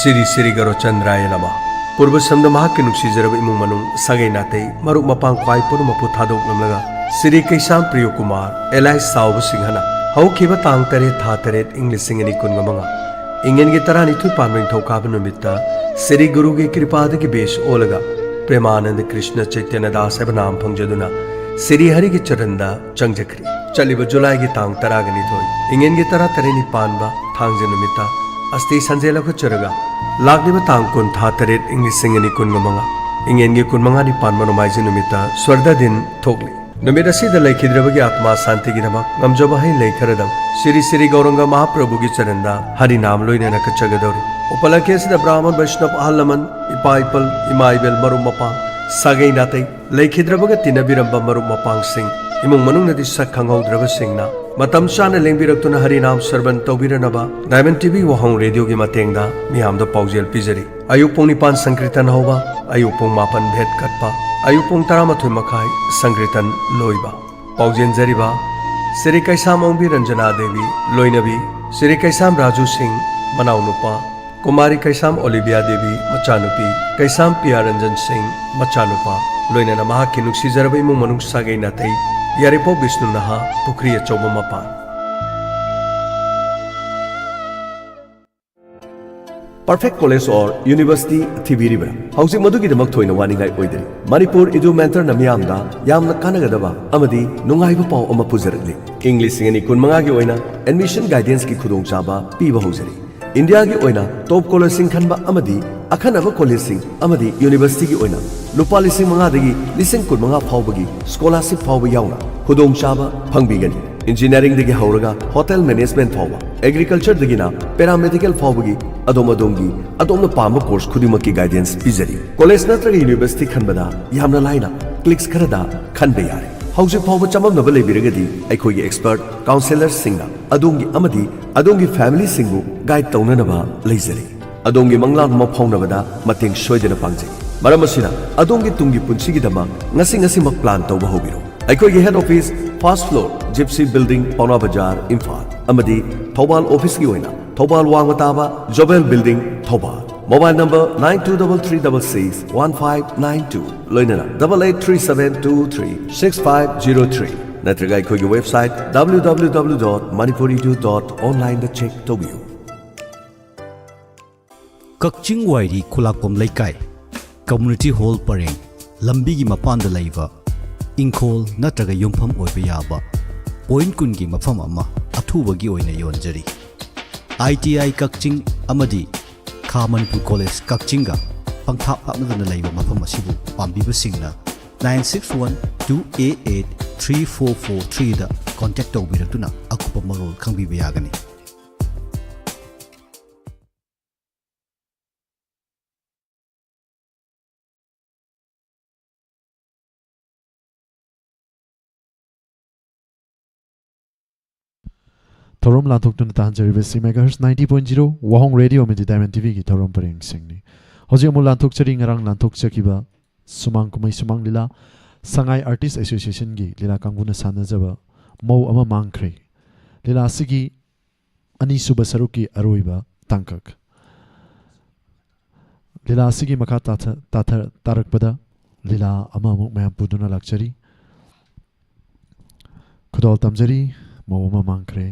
ꯁꯤꯔꯤ ꯁꯤꯔꯤ ꯒꯔꯣꯆꯟꯗ꯭ꯔꯥꯌ ꯅꯃ꯫ ꯄꯨꯔꯕꯁꯝꯗ ꯃꯍꯥꯛꯀꯤ ꯅꯨꯡꯁꯤꯖꯔꯕ ꯏꯃꯨꯡ ꯃꯅꯨꯡ, ꯁꯥꯒꯩ ꯅꯥꯇꯩ, ꯃꯔꯨꯞ ꯃꯄꯥꯡ ꯈ꯭ꯋꯥꯏ ꯄꯨꯝꯅꯃꯛꯄꯨ ꯊꯥꯗꯣꯛꯂꯝꯂꯒ ꯁꯤꯔꯤ ꯀꯩꯁꯥꯝ ꯄ꯭ꯔꯤꯌꯣ ꯀꯨꯃꯥꯔ ꯑꯦꯂꯥꯏꯁ ꯆꯥꯎꯕ ꯁꯤꯡꯍꯅ ꯍꯧꯈꯤꯕ ꯇꯥꯡ ꯇꯔꯦꯠ ꯊꯥ ꯇꯔꯦꯠ ꯏꯪ ꯂꯤꯁꯤꯡ ꯑꯅꯤ ꯀꯨꯟꯒ ꯃꯉꯥ, ꯏꯪꯉꯦꯟꯒꯤ ꯇꯔꯥꯅꯤꯊꯣꯏ ꯄꯥꯟꯕ ꯅꯤꯡꯊꯧꯀꯥꯕ ꯅꯨꯃꯤꯠꯇ ꯁꯤꯔꯤ ꯒꯨꯔꯨꯒꯤ ꯀ꯭ꯔꯤꯄꯥꯗꯒꯤ ꯕꯦꯁ ꯑꯣꯜꯂꯒ ꯄ꯭ꯔꯦꯃꯥꯅꯟꯗ ꯀ꯭ꯔꯤꯁꯅ ꯆꯩꯇꯟꯌ ꯗꯥꯁ ꯍꯥꯏꯕ ꯅꯥꯝ ꯐꯪꯖꯗꯨꯅ ꯁꯤꯔꯤ ꯍꯔꯤꯒꯤ ꯆꯔꯟꯗ ꯆꯪꯖꯈ꯭ꯔꯤ꯫ ꯆꯠꯂꯤꯕ ꯖꯨꯂꯥꯏꯒꯤ ꯇꯥꯡ ꯇꯔꯥꯒ ꯅꯤꯊꯣꯏ, ꯏꯪꯉꯦꯟꯒꯤ ꯇꯔꯥ ꯇꯔꯦꯠꯅꯤ ꯄꯥꯟꯕ ꯊꯥꯡꯖ ꯅꯨꯃꯤꯠꯇ ꯑꯁꯇꯤ ꯁꯟꯖꯦ ꯂꯧꯈꯠꯆꯔꯒ ꯂꯥꯛꯂꯤꯕ ꯇꯥꯡ ꯀꯨꯟ ꯊꯥ ꯇꯔꯦꯠ ꯏꯪ ꯂꯤꯁꯤꯡ ꯑꯅꯤ ꯀꯨꯟꯒ ꯃꯉꯥ, ꯏꯪꯉꯦꯟꯒꯤ ꯀꯨꯟꯃꯉꯥꯅꯤ ꯄꯥꯟꯕ ꯅꯣꯡꯃꯥꯏꯖꯤꯡ ꯅꯨꯃꯤꯠꯇ ꯁ꯭ꯋꯔꯗ ꯗꯤꯟ ꯊꯣꯛꯂꯤ꯫ ꯅꯨꯃꯤꯠ ꯑꯁꯤꯗ ꯂꯩꯈꯤꯗ꯭ꯔꯕꯒꯤ ꯑꯥꯠꯃꯥ ꯁꯥꯟꯇꯤꯒꯤꯗꯃꯛ ꯉꯝꯖꯕ ꯍꯩ ꯂꯩ ꯈꯔꯗꯪ ꯁ꯭ꯔꯤ ꯁ꯭ꯔꯤ ꯒꯧꯔꯪꯒ ꯃꯍꯥꯄ꯭ꯔꯚꯨꯒꯤ ꯆꯔꯟꯗ ꯍꯔꯤꯅꯥꯝ ꯂꯣꯏꯅꯅ ꯀꯠꯆꯒꯗꯧꯔꯤ꯫ ꯎꯄꯂꯛꯈꯤ ꯑꯁꯤꯗ ꯕ꯭ꯔꯥꯍꯃꯟ ꯕꯩꯁꯅꯕ ꯑꯍꯜ ꯂꯃꯟ, ꯏꯄꯥ ꯏꯄꯜ, ꯏꯃꯥ ꯏꯕꯦꯜ, ꯃꯔꯨꯞ ꯃꯄꯥꯡ, ꯁꯥꯒꯩ ꯅꯥꯇꯩ, ꯂꯩꯈꯤꯗ꯭ꯔꯕꯒ ꯇꯤꯟꯅꯕꯤꯔꯝꯕ ꯃꯔꯨꯞ ꯃꯄꯥꯡꯁꯤꯡ, ꯏꯃꯨꯡ ꯃꯅꯨꯡꯅꯗꯤ ꯁꯛ ꯈꯪꯍꯧꯗ꯭ꯔꯕꯁꯤꯡꯅ ꯃꯇꯝ ꯆꯥꯅ ꯂꯦꯡꯕꯤꯔꯛꯇꯨꯅ ꯍꯔꯤꯅꯥꯝ ꯁꯔꯕꯟ ꯇꯧꯕꯤꯔꯅꯕ ꯗꯥꯏꯃꯟ ꯇꯤꯚꯤ ꯋꯥꯍꯣꯡ ꯔꯦꯗꯤꯑꯣꯒꯤ ꯃꯇꯦꯡꯗ ꯃꯤꯌꯥꯝꯗ ꯄꯥꯎꯖꯦꯜ ꯄꯤꯖꯔꯤ꯫ ꯑꯌꯨꯛ ꯄꯨꯡ ꯅꯤꯄꯥꯟ ꯁꯪꯀ꯭ꯔꯤꯇꯟ ꯍꯧꯕ, ꯑꯌꯨꯛ ꯄꯨꯡ ꯃꯥꯄꯟ ꯚꯦꯠ ꯀꯠꯄ, ꯑꯌꯨꯛ ꯄꯨꯡ ꯇꯔꯥꯃꯥꯊꯣꯏ ꯃꯈꯥꯏ ꯁꯪꯀ꯭ꯔꯤꯇꯟ ꯂꯣꯏꯕ꯫ ꯄꯥꯎꯖꯦꯟꯖꯔꯤꯕ ꯁ꯭ꯔꯤ ꯀꯩꯁꯥꯝ ꯑꯣꯡꯕꯤ ꯔꯟꯖꯅꯥ ꯗꯦꯕꯤ, ꯂꯣꯏꯅꯕꯤ ꯁ꯭ꯔꯤ ꯀꯩꯁꯥꯝ ꯔꯥꯖꯨ ꯁꯤꯡ, ꯃꯅꯥꯎꯅꯨꯄꯥ ꯀꯨꯃꯥꯔꯤ ꯀꯩꯁꯥꯝ ꯑꯣꯂꯤꯕꯤꯌꯥ ꯗꯦꯕꯤ, ꯃꯆꯥꯅꯨꯄꯤ ꯀꯩꯁꯥꯝ ꯄꯤꯌꯥ ꯔꯟꯖꯟ ꯁꯤꯡ, ꯃꯆꯥꯅꯨꯄꯥ, ꯂꯣꯏꯅꯅ ꯃꯍꯥꯛꯀꯤ ꯅꯨꯡꯁꯤꯖꯔꯕ ꯏꯃꯨꯡ ꯃꯅꯨꯡ ꯁꯥꯒꯩ ꯅꯥꯇꯩ, ꯌꯥꯏꯔꯤꯄꯣꯛ ꯕꯤꯁꯅꯨ ꯅꯍꯥ, ꯄꯨꯈ꯭ꯔꯤ ꯑꯆꯧꯕ ꯃꯄꯥꯟ꯫ Perfect college or university ꯊꯤꯕꯤꯔꯤꯕ꯭ꯔꯥ? ꯍꯧꯖꯤꯛ ꯃꯗꯨꯒꯤꯗꯃꯛ ꯊꯣꯏꯅ ꯋꯥꯅꯤꯡꯉꯥꯏ ꯑꯣꯏꯗ꯭ꯔꯤ꯫ ꯃꯅꯤꯄꯨꯔ ꯏꯗꯨ ꯃꯦꯟꯇꯔꯅ ꯃꯤꯌꯥꯝꯗ ꯌꯥꯝꯅ ꯀꯥꯟꯅꯒꯗꯕ ꯑꯃꯗꯤ ꯅꯨꯡꯉꯥꯏꯕ ꯄꯥꯎ ꯑꯃ ꯄꯨꯖꯔꯛꯂꯤ꯫ ꯏꯪ ꯂꯤꯁꯤꯡ ꯑꯅꯤ ꯀꯨꯟꯃꯉꯥꯒꯤ ꯑꯣꯏꯅ admission guidanceꯀꯤ ꯈꯨꯗꯣꯡꯆꯥꯕ ꯄꯤꯕ ꯍꯧꯖꯔꯤ꯫ ꯏꯟꯗꯤꯌꯥꯒꯤ ꯑꯣꯏꯅ top collegeꯁꯤꯡ ꯈꯟꯕ ꯑꯃꯗꯤ ꯑꯈꯟꯅꯕ collegeꯁꯤꯡ ꯑꯃꯗꯤ universityꯒꯤ ꯑꯣꯏꯅ ꯂꯨꯄꯥ ꯂꯤꯁꯤꯡ ꯃꯉꯥꯗꯒꯤ ꯂꯤꯁꯤꯡ ꯀꯨꯟꯃꯉꯥ ꯐꯥꯎꯕꯒꯤ scholarship ꯐꯥꯎꯕ ꯌꯥꯎꯅ ꯈꯨꯗꯣꯡꯆꯥꯕ ꯐꯪꯕꯤꯒꯅꯤ꯫ Engineeringꯗꯒꯤ ꯍꯧꯔꯒ hotel management ꯐꯥꯎꯕ, agricultureꯗꯒꯤꯅ paramedical ꯐꯥꯎꯕꯒꯤ ꯑꯗꯣꯝ ꯑꯗꯣꯝꯒꯤ ꯑꯗꯣꯝꯅ ꯄꯥꯝꯕ course ꯈꯨꯗꯤꯡꯃꯛꯀꯤ guidance ꯄꯤꯖꯔꯤ꯫ College ꯅꯠꯇ꯭ꯔꯒ university ꯈꯟꯕꯗ ꯌꯥꯝꯅ ꯂꯥꯏꯅ clicks ꯈꯔꯗ ꯈꯟꯕ ꯌꯥꯔꯦ꯫ ꯍꯧꯖꯤꯛ ꯐꯥꯎꯕ ꯆꯃꯝꯅꯕ ꯂꯩꯕꯤꯔꯒꯗꯤ ꯑꯩꯈꯣꯏꯒꯤ expert counsellorꯁꯤꯡꯅ ꯑꯗꯣꯝꯒꯤ ꯑꯃꯗꯤ ꯑꯗꯣꯝꯒꯤ familyꯁꯤꯡꯕꯨ guide ꯇꯧꯅꯅꯕ ꯂꯩꯖꯔꯤ꯫ ꯑꯗꯣꯝꯒꯤ ꯃꯪꯂꯥꯟ ꯑꯃ ꯐꯥꯎꯅꯕꯗ ꯃꯇꯦꯡ ꯁꯣꯏꯗꯅ ꯄꯥꯡꯖꯩ꯫ ꯃꯔꯝ ꯑꯁꯤꯅ ꯑꯗꯣꯝꯒꯤ ꯇꯨꯡꯒꯤ ꯄꯨꯟꯁꯤꯒꯤꯗꯃꯛ ꯉꯁꯤ ꯉꯁꯤꯃꯛ plan ꯇꯧꯕ ꯍꯧꯕꯤꯔꯣ꯫ ꯑꯩꯈꯣꯏꯒꯤ head office first floor Gypsy Building, ꯄꯥꯎꯅꯥ ꯕꯖꯥꯔ, ꯏꯝꯐꯥꯜ, ꯑꯃꯗꯤ ꯊꯧꯕꯥꯜ officeꯀꯤ ꯑꯣꯏꯅ ꯊꯧꯕꯥꯜ ꯋꯥꯡꯃ ꯇꯥꯕ Jobel Building, Thoubal. Mobile number nine two double three double six one five nine two, ꯂꯣꯏꯅꯅ double eight three seven two three six five zero three, ꯅꯠꯇ꯭ꯔꯒ ꯑꯩꯈꯣꯏꯒꯤ website W W W dot manipuri edu dot onlineꯗ check ꯇꯧꯕꯤꯌꯨ꯫ ꯀꯛꯆꯤꯡ ꯋꯥꯏꯔꯤ ꯈꯨꯂꯥꯛꯄꯝ ꯂꯩꯀꯥꯏ, community hall ꯄꯔꯦꯡ, ꯂꯝꯕꯤꯒꯤ ꯃꯄꯥꯟꯗ ꯂꯩꯕ ꯏꯪꯈꯣꯜ ꯅꯠꯇ꯭ꯔꯒ ꯌꯨꯝꯐꯝ ꯑꯣꯏꯕ ꯌꯥꯕ point ꯀꯨꯟꯒꯤ ꯃꯐꯝ ꯑꯃ ꯑꯊꯨꯕꯒꯤ ꯑꯣꯏꯅ ꯌꯣꯟꯖꯔꯤ꯫ I T I ꯀꯛꯆꯤꯡ ꯑꯃꯗꯤ ꯈꯥ ꯃꯅꯤꯄꯨꯔ ꯀꯣꯂꯦꯖ ꯀꯛꯆꯤꯡꯒ ꯄꯪꯊꯥꯞ ꯂꯥꯞꯅꯗꯅ ꯂꯩꯕ ꯃꯐꯝ ꯑꯁꯤꯕꯨ ꯄꯥꯝꯕꯤꯕꯁꯤꯡꯅ nine six one two eight eight three four four ꯊ꯭ꯔꯤꯗ ꯀꯣꯟꯇꯦꯛ ꯇꯧꯕꯤꯔꯛꯇꯨꯅ ꯑꯀꯨꯞꯄ ꯃꯔꯣꯜ ꯈꯪꯕꯤꯕ ꯌꯥꯒꯅꯤ꯫ ꯊꯧꯔꯝ ꯂꯥꯟꯊꯣꯛꯇꯨꯅ ꯇꯥꯍꯟꯖꯔꯤꯕꯁꯤ megahertz ninety point zero ꯋꯥꯍꯣꯡ ꯔꯦꯗꯤꯑꯣ ꯑꯃꯗꯤ ꯗꯥꯏꯃꯟ ꯇꯤꯚꯤꯒꯤ ꯊꯧꯔꯝ ꯄꯔꯦꯡꯁꯤꯡꯅꯤ꯫ ꯍꯧꯖꯤꯛ ꯑꯃꯨꯛ ꯂꯥꯟꯊꯣꯛꯆꯔꯤ ꯉꯔꯥꯡ ꯂꯥꯟꯊꯣꯛꯆꯈꯤꯕ ꯁꯨꯃꯥꯡ ꯀꯨꯝꯍꯩ ꯁꯨꯃꯥꯡ ꯂꯤꯂꯥ, ꯁꯉꯥꯏ ꯑꯥꯔꯇꯤꯁ ꯑꯦꯁꯣꯁꯤꯌꯦꯁꯟꯒꯤ ꯂꯤꯂꯥ ꯀꯥꯡꯕꯨꯅ ꯁꯥꯟꯅꯖꯕ ꯃꯧ ꯑꯃ ꯃꯥꯡꯈ꯭ꯔꯦ꯫ ꯂꯤꯂꯥ ꯑꯁꯤꯒꯤ ꯑꯅꯤꯁꯨꯕ ꯁꯔꯨꯛꯀꯤ ꯑꯔꯣꯏꯕ ꯇꯥꯡꯀꯛ꯫ ꯂꯤꯂꯥ ꯑꯁꯤꯒꯤ ꯃꯈꯥ ꯇꯥꯊ-, ꯇꯥꯊ-, ꯇꯥꯔꯛꯄꯗ ꯂꯤꯂꯥ ꯑꯃꯃꯨꯛ ꯃꯌꯥꯝ ꯄꯨꯗꯨꯅ ꯂꯥꯛꯆꯔꯤ꯫ ꯈꯨꯗꯣꯜ ꯇꯝꯖꯔꯤ, ꯃꯧ ꯑꯃ ꯃꯥꯡꯈ꯭ꯔꯦ꯫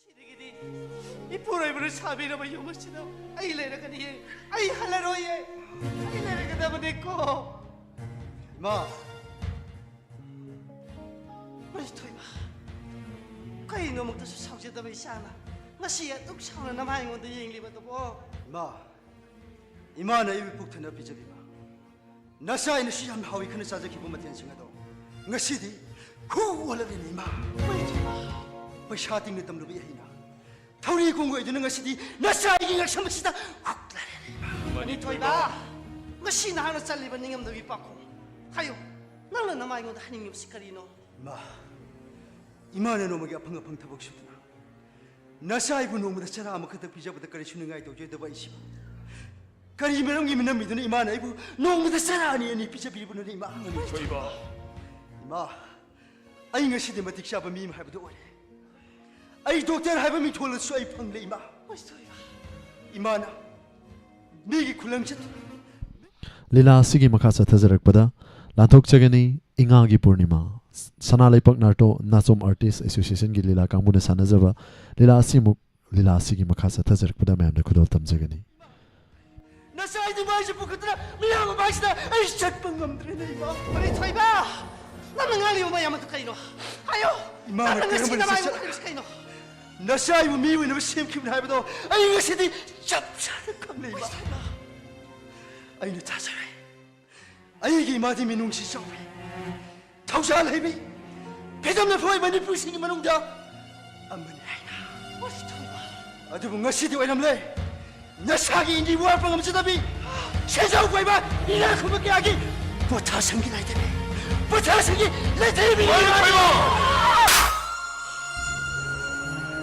ꯁꯤꯗꯒꯤꯗꯤ ꯏꯄꯨꯔꯣꯏꯕꯅ ꯁꯥꯕꯤꯔꯕ ꯌꯨꯝ ꯑꯁꯤꯗ ꯑꯩ ꯂꯩꯔꯒꯅꯤꯌꯦ꯫ ꯑꯩ ꯍꯜꯂꯔꯣꯏꯌꯦ꯫ ꯑꯩ ꯂꯩꯔꯒꯗꯕꯅꯤꯀꯣ꯫ ꯏꯃꯥ! ꯃꯅꯤꯊꯣꯏꯕ, ꯀꯩꯅꯣ ꯑꯃꯨꯛꯇꯁꯨ ꯁꯥꯎꯖꯗꯕ ꯏꯆꯥꯅ ꯉꯁꯤ ꯑꯗꯨꯛ ꯁꯥꯎꯅ ꯅꯃꯥ ꯑꯩꯉꯣꯟꯗ ꯌꯦꯡꯂꯤꯕꯗꯨꯕꯣ? ꯏꯃꯥ, ꯏꯃꯥꯅ ꯑꯩꯕꯨ ꯄꯨꯛ ꯊꯟꯅ ꯄꯤꯖꯕꯤꯕ, ꯅꯆꯥ ꯑꯩꯅꯁꯨ ꯌꯥꯝꯅ ꯍꯥꯎꯏ ꯈꯟꯅ ꯆꯥꯖꯈꯤꯕ ꯃꯊꯦꯜꯁꯤꯡ ꯑꯗꯣ ꯉꯁꯤꯗꯤ ꯈꯨ ꯑꯣꯜꯂꯕꯅꯤ, ꯏꯃꯥ꯫ ꯄꯩꯁꯥ ꯇꯤꯡꯅ ꯇꯝꯂꯨꯕ ꯏꯍꯩꯅ ꯊꯧꯔꯤ ꯈꯣꯡꯒꯣꯏꯗꯨꯅ ꯉꯁꯤꯗꯤ ꯅꯆꯥ ꯑꯩꯒꯤ ꯉꯛꯁꯝ ꯑꯁꯤꯗ ꯍꯨꯛꯂꯔꯦꯅꯦ, ꯏꯃꯥ꯫ ꯃꯅꯤꯊꯣꯏꯕ, ꯉꯁꯤ ꯅꯍꯥꯛꯅ ꯆꯠꯂꯤꯕ ꯅꯤꯡꯉꯝꯗꯕꯒꯤ ꯄꯥꯎꯈꯨꯝ ꯍꯥꯏꯌꯨ꯫ ꯅꯪꯅ ꯅꯃꯥ ꯑꯩꯉꯣꯟꯗ ꯍꯥꯏꯅꯤꯡꯂꯤꯕꯁꯤ ꯀꯔꯤꯅꯣ? ꯏꯃꯥ, ꯏꯃꯥꯅ ꯅꯣꯡꯃꯒꯤ ꯑꯐꯪ ꯑꯐꯪ ꯊꯕꯛ ꯁꯨꯗꯨꯅ ꯅꯆꯥ ꯑꯩꯕꯨ ꯅꯣꯡꯃꯗ ꯆꯔꯥ ꯑꯃꯈꯛꯇ ꯄꯤꯖꯕꯗ ꯀꯔꯤꯁꯨ ꯅꯤꯡꯉꯥꯏ ꯇꯧꯖꯗꯕ ꯑꯩꯁꯤꯕꯨ ꯀꯔꯤ ꯃꯔꯝꯒꯤ ꯃꯤꯅꯝꯃꯤꯗꯨꯅ ꯏꯃꯥꯅ ꯑꯩꯕꯨ ꯅꯣꯡꯃꯗ ꯆꯔꯥ ꯑꯅꯤ ꯑꯅꯤ ꯄꯤꯖꯕꯤꯔꯤꯕꯅꯣꯅꯦ, ꯏꯃꯥ? ꯊꯣꯏꯕ꯫ ꯏꯃꯥ, ꯑꯩ ꯉꯁꯤꯗꯤ ꯃꯇꯤꯛ ꯆꯥꯕ ꯃꯤ ꯑꯃ ꯍꯥꯏꯕꯗꯨ ꯑꯣꯏꯔꯦ꯫ ꯑꯩ ꯗꯣꯛꯇꯔ ꯍꯥꯏꯕ ꯃꯤꯡꯊꯣꯜ ꯑꯗꯨꯁꯨ ꯑꯩ ꯐꯪꯂꯦ, ꯏꯃꯥ꯫ ꯏꯃꯥꯅ ꯃꯤꯒꯤ ꯈꯨꯂꯪ ꯆꯠ- ꯂꯤꯂꯥ ꯑꯁꯤꯒꯤ ꯃꯈꯥ ꯆꯠꯊꯖꯔꯛꯄꯗ ꯂꯥꯟꯊꯣꯛꯆꯒꯅꯤ ꯏꯉꯥꯒꯤ ꯄꯨꯔꯅꯤꯃꯥ꯫ ꯁꯅꯥ ꯂꯩꯄꯥꯛ ꯅꯥꯇꯣ-, ꯅꯥꯆꯣꯝ ꯑꯥꯔꯇꯤꯁ ꯑꯦꯁꯣꯁꯤꯌꯦꯁꯟꯒꯤ ꯂꯤꯂꯥ ꯀꯥꯡꯕꯨꯅ ꯁꯥꯟꯅꯖꯕ ꯂꯤꯂꯥ ꯑꯁꯤꯃꯨꯛ, ꯂꯤꯂꯥ ꯑꯁꯤꯒꯤ ꯃꯈꯥ ꯆꯠꯊꯖꯔꯛꯄꯗ ꯃꯌꯥꯝꯅ ꯈꯨꯗꯣꯜ ꯇꯝꯖꯒꯅꯤ꯫ ꯅꯆꯥ ꯑꯩ ꯏꯃꯥꯏꯁꯦ ꯄꯨꯈꯠꯇꯅ ꯃꯤꯌꯥꯝ ꯃꯃꯥꯡꯁꯤꯗ ꯑꯩ ꯆꯠꯄ ꯉꯝꯗ꯭ꯔꯦꯅꯦ, ꯏꯃꯥ꯫ ꯃꯅꯤꯊꯣꯏꯕ, ꯅꯪꯅ ꯉꯥꯡꯂꯤꯕ ꯃꯌꯥꯝ ꯑꯗꯨ ꯀꯩꯅꯣ? ꯍꯥꯏꯌꯣ꯫ ꯏꯃꯥꯅ ꯅꯪꯅ ꯉꯁꯤ ꯀꯔꯝꯕ ꯅꯃꯥꯏ ꯅꯨꯡꯁꯤꯠ ꯎꯈꯠꯂꯤꯕꯁꯤ ꯀꯩꯅꯣ? ꯅꯆꯥ ꯑꯩꯕꯨ ꯃꯤ ꯑꯣꯏꯅꯕ ꯁꯦꯝꯈꯤꯕꯅꯤ ꯍꯥꯏꯕꯗꯣ ꯑꯩ ꯉꯁꯤꯗꯤ ꯆꯞ ꯆꯥꯅ ꯈꯪꯂꯦ, ꯏꯃꯥ꯫ ꯑꯩꯅ ꯊꯥꯖꯔꯦ꯫ ꯑꯩꯒꯤ ꯏꯃꯥꯗꯤ ꯃꯤꯅꯨꯡꯁꯤ ꯆꯥꯎꯏ, ꯊꯧꯖꯥꯜ ꯍꯩꯕꯤ, ꯐ꯭ꯔꯤꯗꯝꯅ ꯐꯣꯏ ꯃꯅꯤꯄꯨꯔꯁꯤꯡꯒꯤ ꯃꯅꯨꯡꯗ ꯑꯃꯅꯤ ꯍꯥꯏꯅ꯫ ꯑꯗꯨꯕꯨ ꯉꯁꯤꯗꯤ ꯑꯣꯏꯔꯝꯂꯦ꯫ ꯅꯁꯥꯒꯤ ꯏꯟꯗꯤ ꯋꯥꯠꯄ ꯉꯝꯖꯗꯕꯤ, ꯁꯦꯟꯖꯥꯎ ꯄꯥꯏꯕ ꯏꯅꯥꯛ ꯈꯨꯟꯕ ꯀꯌꯥꯒꯤ ꯄꯣꯊꯥꯁꯪꯒꯤ ꯂꯥꯏꯗꯕꯤ, ꯄꯣꯊꯥꯁꯪꯒꯤ ꯂꯩꯇꯦꯕꯤ꯫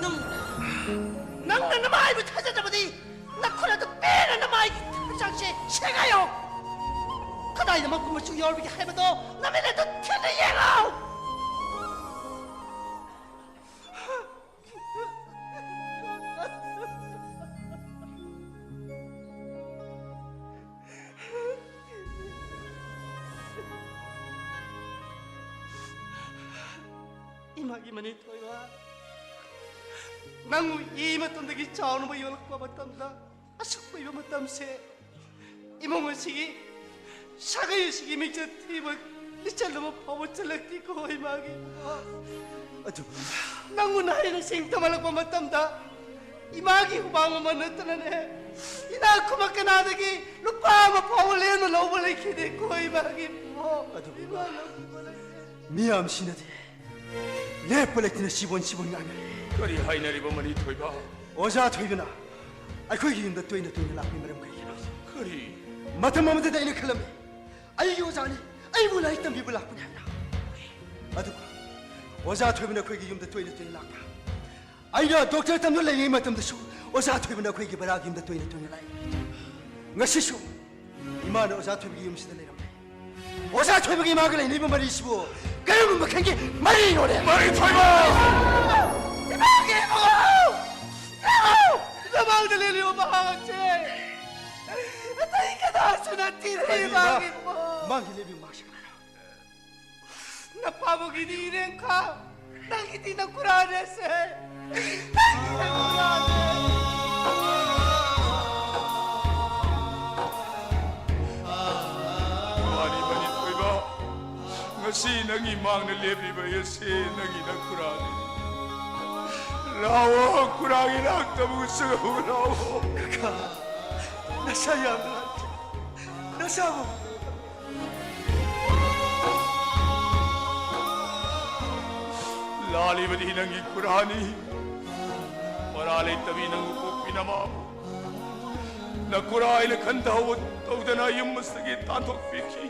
ꯅꯪ, ꯅꯪꯅ ꯅꯃꯥꯏꯕꯨ ꯊꯥꯖꯗꯕꯗꯤ ꯅꯈꯨꯠ ꯑꯗꯨ ꯄꯦꯟꯅ ꯅꯃꯥꯏꯒꯤ ꯍꯛꯆꯥꯡꯁꯦ ꯁꯦꯒꯥꯏꯌꯣ꯫ ꯀꯗꯥꯏꯗ ꯃꯀꯨ ꯃꯆꯨ ꯌꯥꯎꯔꯤꯕꯒꯦ ꯍꯥꯏꯕꯗꯣ ꯅꯃꯤꯠ ꯑꯗꯨ ꯊꯤꯟꯅ ꯌꯦꯡꯉꯣ꯫ ꯏꯃꯥꯒꯤ ꯃꯅꯤꯊꯣꯏꯕ, ꯅꯪꯕꯨ ꯏ ꯃꯇꯝꯗꯒꯤ ꯆꯥꯎꯅꯕ ꯌꯣꯛꯂꯛꯄ ꯃꯇꯝꯗ ꯑꯁꯨꯛ ꯀꯨꯏꯕ ꯃꯇꯝꯁꯦ ꯏꯃꯨꯡ ꯑꯁꯤꯒꯤ ꯁꯥꯒꯩ ꯑꯁꯤꯒꯤ ꯃꯤꯡꯆꯠ ꯊꯤꯕ ꯂꯤꯆꯠ ꯑꯃ ꯐꯥꯎꯕ ꯆꯜꯂꯛꯇꯦꯀꯣ ꯏꯃꯥꯒꯤ꯫ ꯑꯗꯨꯕꯨ ꯅꯪꯕꯨ ꯅꯍꯩ ꯅꯁꯤꯡ ꯇꯝꯍꯜꯂꯛꯄ ꯃꯇꯝꯗ ꯏꯃꯥꯒꯤ ꯍꯨꯃꯥꯡ ꯃꯃꯜ ꯅꯠꯇꯅꯅꯦ ꯏꯅꯥꯛ ꯈꯨꯟꯕ ꯀꯅꯥꯗꯒꯤ ꯂꯨꯄꯥ ꯑꯃ ꯐꯥꯎꯕ ꯂꯦꯝꯅ ꯂꯧꯕ ꯂꯩꯈꯤꯗꯦꯀꯣ ꯏꯃꯥꯒꯤ꯫ ꯑꯗꯨꯕꯨ ꯏꯃꯥ ꯂꯧꯕ ꯂꯩꯈꯤꯗꯦ꯫ ꯃꯤꯌꯥꯝꯁꯤꯅꯗꯤ ꯂꯦꯞꯄ ꯂꯩꯇꯅ ꯁꯤꯕꯣꯟ ꯁꯤꯕꯣꯟ ꯉꯥꯡꯅꯔꯤ꯫ ꯀꯔꯤ ꯍꯥꯏꯅꯔꯤꯕ ꯃꯅꯤꯊꯣꯏꯕ? ꯑꯣꯖꯥ ꯊꯣꯏꯕꯅ ꯑꯩꯈꯣꯏꯒꯤ ꯌꯨꯝꯗ ꯇꯣꯏꯅ ꯇꯣꯏꯅ ꯂꯥꯛꯄꯒꯤ ꯃꯔꯝ ꯀꯔꯤꯒꯤꯅꯣ? ꯀꯔꯤ? ꯃꯇꯝ ꯑꯃꯗꯗꯤ ꯑꯩꯅ ꯈꯜꯂꯝꯃꯤ, ꯑꯩꯒꯤ ꯑꯣꯖꯥꯅꯤ, ꯑꯩꯕꯨ ꯂꯥꯏꯔꯤꯛ ꯇꯝꯕꯤꯕ ꯂꯥꯛꯄꯅꯤ ꯍꯥꯏꯅ꯫ ꯑꯗꯨꯒ ꯑꯣꯖꯥ ꯊꯣꯏꯕꯅ ꯑꯩꯈꯣꯏꯒꯤ ꯌꯨꯝꯗ ꯇꯣꯏꯅ ꯇꯣꯏꯅ ꯂꯥꯛꯄ, ꯑꯩꯅ ꯗꯣꯛꯇꯔ ꯇꯝꯗꯨꯅ ꯂꯩꯔꯤꯉꯩ ꯃꯇꯝꯗꯁꯨ ꯑꯣꯖꯥ ꯊꯣꯏꯕꯅ ꯑꯩꯈꯣꯏꯒꯤ ꯕꯔꯥꯒꯤ ꯌꯨꯝꯗ ꯇꯣꯏꯅ ꯇꯣꯏꯅ ꯂꯥꯛꯏ꯫ ꯉꯁꯤꯁꯨ ꯏꯃꯥꯅ ꯑꯣꯖꯥ ꯊꯣꯏꯕꯒꯤ ꯌꯨꯝꯁꯤꯗ ꯂꯩꯔꯝꯂꯦ꯫ ꯑꯣꯖꯥ ꯊꯣꯏꯕꯒꯤ ꯏꯃꯥꯒ ꯂꯩꯅꯔꯤꯕ ꯃꯔꯤꯁꯤꯕꯨ ꯀꯔꯝꯕ ꯃꯈꯜꯒꯤ ꯃꯔꯤꯅꯣꯅꯦ? ꯃꯔꯤ ꯊꯣꯏꯕ! ꯏꯃꯥꯒꯤ ꯏꯕꯨꯡꯉꯣ! ꯏꯕꯨꯡꯉꯣ! ꯅꯃꯥꯡꯗ ꯂꯦꯞꯂꯤꯕ ꯃꯍꯥꯛ ꯑꯁꯦ ꯑꯇꯩ ꯀꯅꯥꯁꯨ ꯅꯠꯇꯦ, ꯀꯔꯤ ꯏꯃꯥꯒꯤ ꯏꯃꯥ? ꯏꯕꯨꯡꯉꯣ! ꯃꯥꯒꯤ ꯂꯦꯞꯂꯤꯕ ꯃꯍꯥꯛꯁꯤ ꯀꯅꯥꯅꯣ? ꯅꯄꯥꯕꯨꯒꯤꯗꯤ ꯏꯔꯦꯡꯈꯥ, ꯅꯪꯒꯤꯗꯤ ꯅꯈꯨꯔꯥꯅꯦꯁꯦ꯫ ꯅꯪꯒꯤ ꯅꯈꯨꯔꯥꯅꯦ꯫ ꯁꯤ ꯅꯪꯒꯤ ꯃꯥꯡꯗ ꯂꯦꯞꯂꯤꯕ ꯑꯁꯤ ꯅꯪꯒꯤ ꯅꯈꯨꯔꯥꯅꯤ꯫ ꯂꯥꯛꯑꯣ, ꯈꯨꯔꯥꯒꯤ ꯅꯥꯛꯇ ꯑꯃꯨꯛ ꯆꯪꯉꯛꯎ, ꯂꯥꯛꯑꯣ꯫ ꯀꯀꯥ, ꯅꯁꯥ ꯌꯥꯝ ꯅꯨꯡꯉꯥꯏꯇꯦ꯫ ꯅꯁꯥꯕꯨ ꯂꯥꯜꯂꯤꯕꯗꯤ ꯅꯪꯒꯤ ꯈꯨꯔꯥꯅꯤ꯫ ꯃꯔꯥ ꯂꯩꯇꯕꯤ ꯅꯪꯕꯨ ꯄꯣꯛꯄꯤ ꯅꯃꯥꯕꯨ ꯅꯈꯨꯔꯥ ꯑꯩꯅ ꯈꯟꯊꯍꯧꯕ ꯇꯧꯗꯅ ꯌꯨꯝ ꯑꯁꯤꯗꯒꯤ ꯇꯥꯟꯊꯣꯛꯄꯤꯈꯤ꯫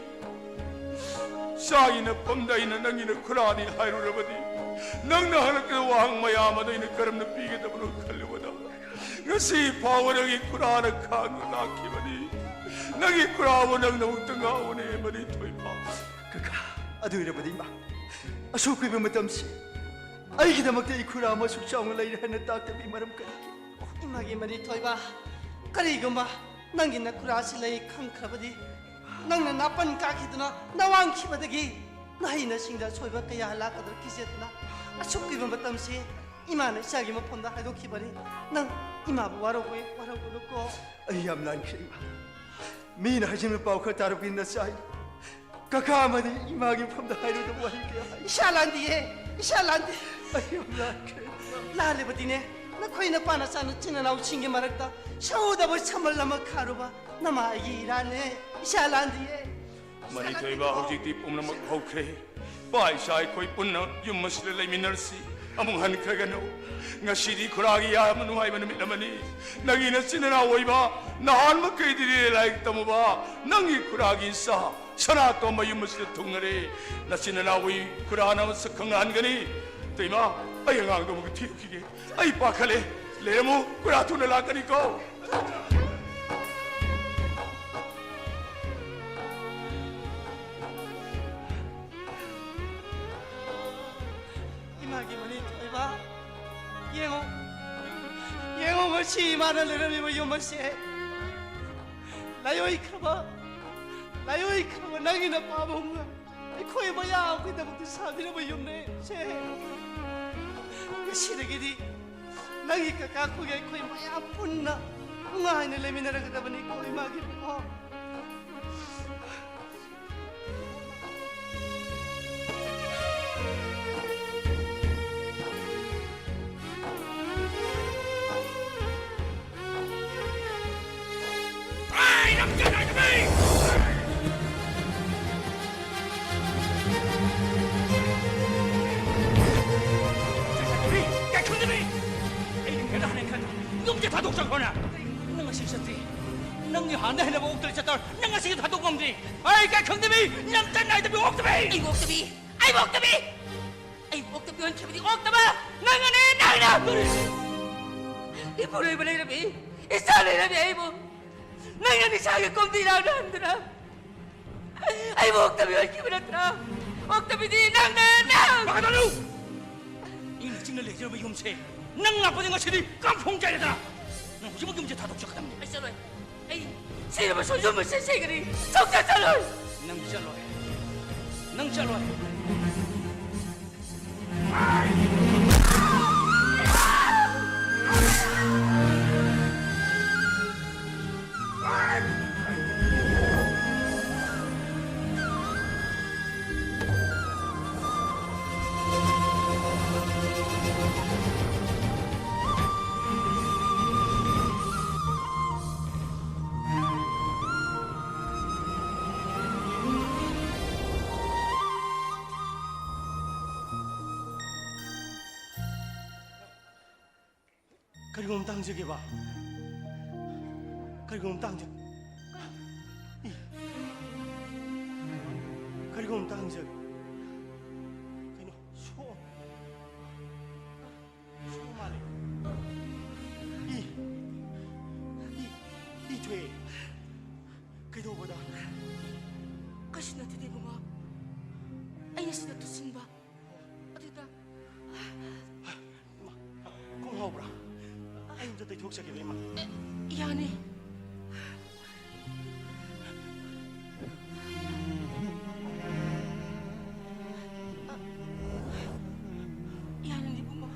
ꯏꯁꯥꯒꯤ ꯅꯐꯝꯗ ꯑꯩꯅ ꯅꯪꯒꯤ ꯅꯈꯨꯔꯥꯅꯤ ꯍꯥꯏꯔꯨꯔꯕꯗꯤ, ꯅꯪꯅ ꯍꯪꯂꯛꯀꯗꯕ ꯋꯥꯍꯪ ꯃꯌꯥꯝ ꯑꯗꯨ ꯑꯩꯅ ꯀꯔꯝꯅ ꯄꯤꯒꯗꯕꯅꯣ ꯈꯜꯂꯨꯕꯗ, ꯉꯁꯤ ꯐꯥꯎꯕ ꯅꯪꯒꯤ ꯈꯨꯔꯥꯅ ꯈꯥꯡꯗꯨꯅ ꯂꯥꯛꯈꯤꯕꯅꯤ꯫ ꯅꯪꯒꯤ ꯈꯨꯔꯥꯕꯨ ꯅꯪꯅ ꯑꯃꯨꯛꯇ ꯉꯥꯎꯕꯅꯦ, ꯃꯅꯤ ꯊꯣꯏꯕ꯫ ꯀꯀꯥ, ꯑꯗꯨ ꯑꯣꯏꯔꯕꯗꯤ ꯏꯃꯥ, ꯑꯁꯨꯛ ꯀꯨꯏꯕ ꯃꯇꯝꯁꯤ ꯑꯩꯒꯤꯗꯃꯛꯇ ꯏꯈꯨꯔꯥ ꯑꯃ ꯑꯁꯨꯛ ꯆꯥꯎꯅ ꯂꯩꯔꯦ ꯍꯥꯏꯅ ꯇꯥꯛꯇꯕꯒꯤ ꯃꯔꯝ ꯀꯔꯤꯒꯤ? ꯏꯃꯥꯒꯤ ꯃꯅꯤ ꯊꯣꯏꯕ, ꯀꯔꯤꯒꯨꯝꯕ ꯅꯪꯒꯤ ꯅꯈꯨꯔꯥꯁꯤ ꯂꯩ ꯈꯪꯈ꯭ꯔꯕꯗꯤ, ꯅꯪꯅ ꯅꯥꯄꯟ ꯀꯥꯈꯤꯗꯨꯅ ꯅꯋꯥꯡꯈꯤꯕꯗꯒꯤ ꯅꯍꯩ ꯅꯁꯤꯡꯗ ꯑꯁꯣꯏꯕ ꯀꯌꯥ ꯂꯥꯛꯀꯗ꯭ꯔꯥ ꯀꯤꯖꯗꯨꯅ ꯑꯁꯨꯛ ꯀꯨꯏꯕ ꯃꯇꯝꯁꯤ ꯏꯃꯥꯅ ꯏꯆꯥꯒꯤ ꯃꯐꯝꯗ ꯍꯥꯏꯗꯣꯛꯈꯤꯕꯅꯤ꯫ ꯅꯪ ꯏꯃꯥꯕꯨ ꯋꯥꯔꯧꯕ ꯋꯥꯔꯧꯒꯅꯨꯀꯣ꯫ ꯑꯩ ꯌꯥꯝ ꯂꯥꯟꯈ꯭ꯔꯦ, ꯏꯃꯥ꯫ ꯃꯤꯅ ꯍꯥꯏꯖꯤꯟꯕ ꯄꯥꯎ ꯈꯔ ꯇꯥꯔꯛꯄꯅꯤꯅ ꯆꯥꯏ꯫ ꯀꯀꯥ ꯑꯃꯗꯤ ꯏꯃꯥꯒꯤ ꯃꯐꯝꯗ ꯍꯥꯏꯔꯣꯏꯗꯕ ꯋꯥꯍꯩ ꯀꯌꯥ ꯍꯥꯏ꯫ ꯏꯁꯥ ꯂꯥꯟꯗꯤꯌꯦ, ꯏꯁꯥ ꯂꯥꯟꯗꯦ꯫ ꯑꯩ ꯌꯥꯝ ꯂꯥꯟꯈ꯭ꯔꯦ꯫ ꯂꯥꯜꯂꯤꯕꯗꯤꯅꯦ, ꯅꯈꯣꯏ ꯅꯄꯥ ꯅꯆꯥ ꯅꯆꯤꯟ ꯅꯅꯥꯎꯁꯤꯡꯒꯤ ꯃꯔꯛꯇ ꯁꯧꯗꯕ ꯁꯝꯕꯜ ꯑꯃ ꯈꯥꯔꯨꯕ ꯅꯃꯥ ꯑꯩꯒꯤ ꯏꯔꯥꯜꯅꯦ꯫ ꯏꯁꯥ ꯂꯥꯟꯗꯤꯌꯦ꯫ ꯏꯁꯥ ꯃꯅꯤ ꯂꯥꯟꯗꯦ꯫ ꯊꯣꯏꯕ, ꯍꯧꯖꯤꯛꯇꯤ ꯄꯨꯝꯅꯃꯛ ꯍꯧꯈ꯭ꯔꯦ꯫ ꯄꯥ ꯏꯆꯥ ꯑꯩꯈꯣꯏ ꯄꯨꯟꯅ ꯌꯨꯝ ꯑꯁꯤꯗ ꯂꯩꯃꯤꯟꯅꯔꯁꯤ꯫ ꯑꯃꯨꯛ ꯍꯟꯈ꯭ꯔꯒꯅꯨ꯫ ꯉꯁꯤꯗꯤ ꯈꯨꯔꯥꯒꯤ ꯌꯥꯝꯅ ꯅꯨꯡꯉꯥꯏꯕ ꯅꯨꯃꯤꯠ ꯑꯃꯅꯤ꯫ ꯅꯪꯒꯤ ꯅꯆꯤꯟ ꯅꯅꯥꯎ ꯑꯣꯏꯕ ꯅꯍꯥꯟ ꯃꯈꯩꯗꯤ ꯂꯥꯏꯔꯤꯛ ꯇꯝꯃꯨꯕ ꯅꯪꯒꯤ ꯈꯨꯔꯥꯒꯤ ꯏꯆꯥ ꯁꯅꯥꯇꯣꯝꯕ ꯌꯨꯝ ꯑꯁꯤꯗ ꯊꯨꯡꯉꯔꯦ꯫ ꯅꯆꯤꯟ ꯅꯅꯥꯎꯒꯤ ꯈꯨꯔꯥꯅ ꯃꯁꯛ ꯈꯪꯍꯟꯒꯅꯤ꯫ ꯇꯩꯃ, ꯑꯩ ꯑꯉꯥꯡꯗꯣ ꯑꯃꯨꯛ ꯊꯤꯔꯨꯈꯤꯒꯦ꯫ ꯑꯩ ꯄꯥꯈꯠꯂꯦ꯫ ꯂꯩꯔꯝꯃꯨ, ꯈꯨꯔꯥ ꯊꯨꯅ ꯂꯥꯛꯀꯅꯤꯀꯣ꯫ ꯏꯃꯥꯒꯤ ꯃꯅꯤ ꯊꯣꯏꯕ, ꯌꯦꯡꯉꯣ, ꯌꯦꯡꯉꯣ, ꯉꯁꯤ ꯏꯃꯥꯅ ꯂꯩꯔꯝꯃꯤꯕ ꯌꯨꯝ ꯑꯁꯦ꯫ ꯂꯥꯏꯑꯣꯏꯈ꯭ꯔꯕ, ꯂꯥꯏꯑꯣꯏꯈ꯭ꯔꯕ ꯅꯪꯒꯤ ꯅꯄꯥꯕꯨꯡꯅ ꯑꯩꯈꯣꯏ ꯃꯌꯥꯝꯒꯤꯗꯃꯛꯇ ꯁꯥꯕꯤꯔꯕ ꯌꯨꯝꯅꯦ ꯁꯦ꯫ ꯉꯁꯤꯗꯒꯤꯗꯤ ꯅꯪꯒꯤ ꯀꯀꯥ ꯑꯩꯈꯣꯏꯒ ꯑꯩꯈꯣꯏ ꯃꯌꯥꯝ ꯄꯨꯟꯅ ꯅꯨꯡꯉꯥꯏꯅ ꯂꯩꯃꯤꯟꯅꯔꯒꯗꯕꯅꯤꯀꯣ, ꯏꯃꯥꯒꯤ ꯄꯥꯎ꯫ ꯉꯁꯤꯒꯤ ꯊꯥꯗꯣꯛ ꯉꯝꯗ꯭ꯔꯤ꯫ ꯑꯩ ꯀꯩ ꯈꯪꯗꯕꯤ, ꯅꯪ ꯆꯠ ꯅꯥꯏꯗꯕꯤ ꯑꯣꯛꯇꯕꯤ꯫ ꯑꯩ ꯑꯣꯛꯇꯕꯤ, ꯑꯩ ꯑꯣꯛꯇꯕꯤ, ꯑꯩ ꯑꯣꯛꯇꯕꯤ ꯑꯣꯟꯈꯤꯕꯗꯤ ꯑꯣꯛꯇꯕ ꯅꯪꯅꯅꯦ, ꯅꯪꯅ꯫ ꯏꯄꯨꯔꯣꯏꯕ ꯂꯩꯔꯝꯃꯤ, ꯏꯆꯥ ꯂꯩꯔꯝꯃꯤ ꯑꯩꯕꯨ ꯅꯪꯅ ꯅꯤꯁꯥꯒꯤ ꯀꯨꯝꯗꯤ ꯂꯥꯡꯅꯍꯟꯗꯨꯅ ꯑꯩꯕꯨ ꯑꯣꯛꯇꯕꯤ ꯑꯣꯟꯈꯤꯕ ꯅꯠꯇ꯭ꯔꯥ? ꯑꯣꯛꯇꯕꯤꯗꯤ ꯅꯪꯅꯦ, ꯅꯪ! ꯄꯥꯈꯠꯀꯅꯨ! ꯏꯪꯅ ꯆꯤꯛꯅ ꯂꯩꯖꯔꯝꯕ ꯌꯨꯝꯁꯦ ꯅꯪ ꯂꯥꯛꯄꯗ ꯉꯁꯤꯗꯤ ꯀꯥꯡꯐꯣꯡ ꯆꯥꯏꯔꯦꯗꯅ! ꯅꯪ ꯍꯧꯖꯤꯛꯃꯛ ꯌꯨꯝꯁꯦ ꯊꯥꯗꯣꯛꯆꯒꯗꯕꯅꯤ꯫ ꯑꯩ ꯆꯠꯂꯣꯏ꯫ ꯑꯩ ꯁꯤꯔꯕꯁꯨ ꯌꯨꯝ ꯑꯁꯤ ꯁꯤꯒꯅꯤ꯫ ꯁꯨꯡꯆꯠ ꯆꯠꯂꯣꯏ꯫ ꯅꯪ ꯆꯠꯂꯣꯏ꯫ ꯅꯪ ꯆꯠꯂꯣꯏ꯫ ꯀꯔꯤꯒꯨꯝꯕ ꯑꯝꯇ ꯍꯪꯖꯒꯦꯕ꯫ ꯀꯔꯤꯒꯨꯝꯕ ꯑꯝꯇ ꯍꯪꯖ-, ꯏ꯫ ꯀꯔꯤꯒꯨꯝꯕ ꯑꯝꯇ ꯍꯪꯖꯒꯦ꯫ ꯀꯩꯅꯣ, ꯁꯣ-, ꯁꯣ ꯃꯥꯜꯂꯦ꯫ ꯏ꯫ ꯏ, ꯏ ꯊꯣꯛꯑꯦ꯫ ꯀꯩꯗꯧꯕꯗ? ꯀꯩꯁꯨ ꯅꯠꯇꯦꯗ, ꯏꯕꯨꯡꯉꯣ꯫ ꯑꯩꯅ ꯁꯤꯗ ꯇꯨꯁꯤꯟꯕ꯫ ꯑꯗꯨꯗ ꯏꯃꯥ, ꯈꯣꯡ ꯍꯥꯎꯕ꯭ꯔꯥ? ꯑꯩ ꯑꯝꯇ ꯇꯩꯊꯣꯛꯆꯒꯦꯕ, ꯏꯃꯥ꯫ ꯑꯦ, ꯌꯥꯅꯤ꯫ ꯌꯥꯅꯤ, ꯏꯕꯨꯡꯉꯣ꯫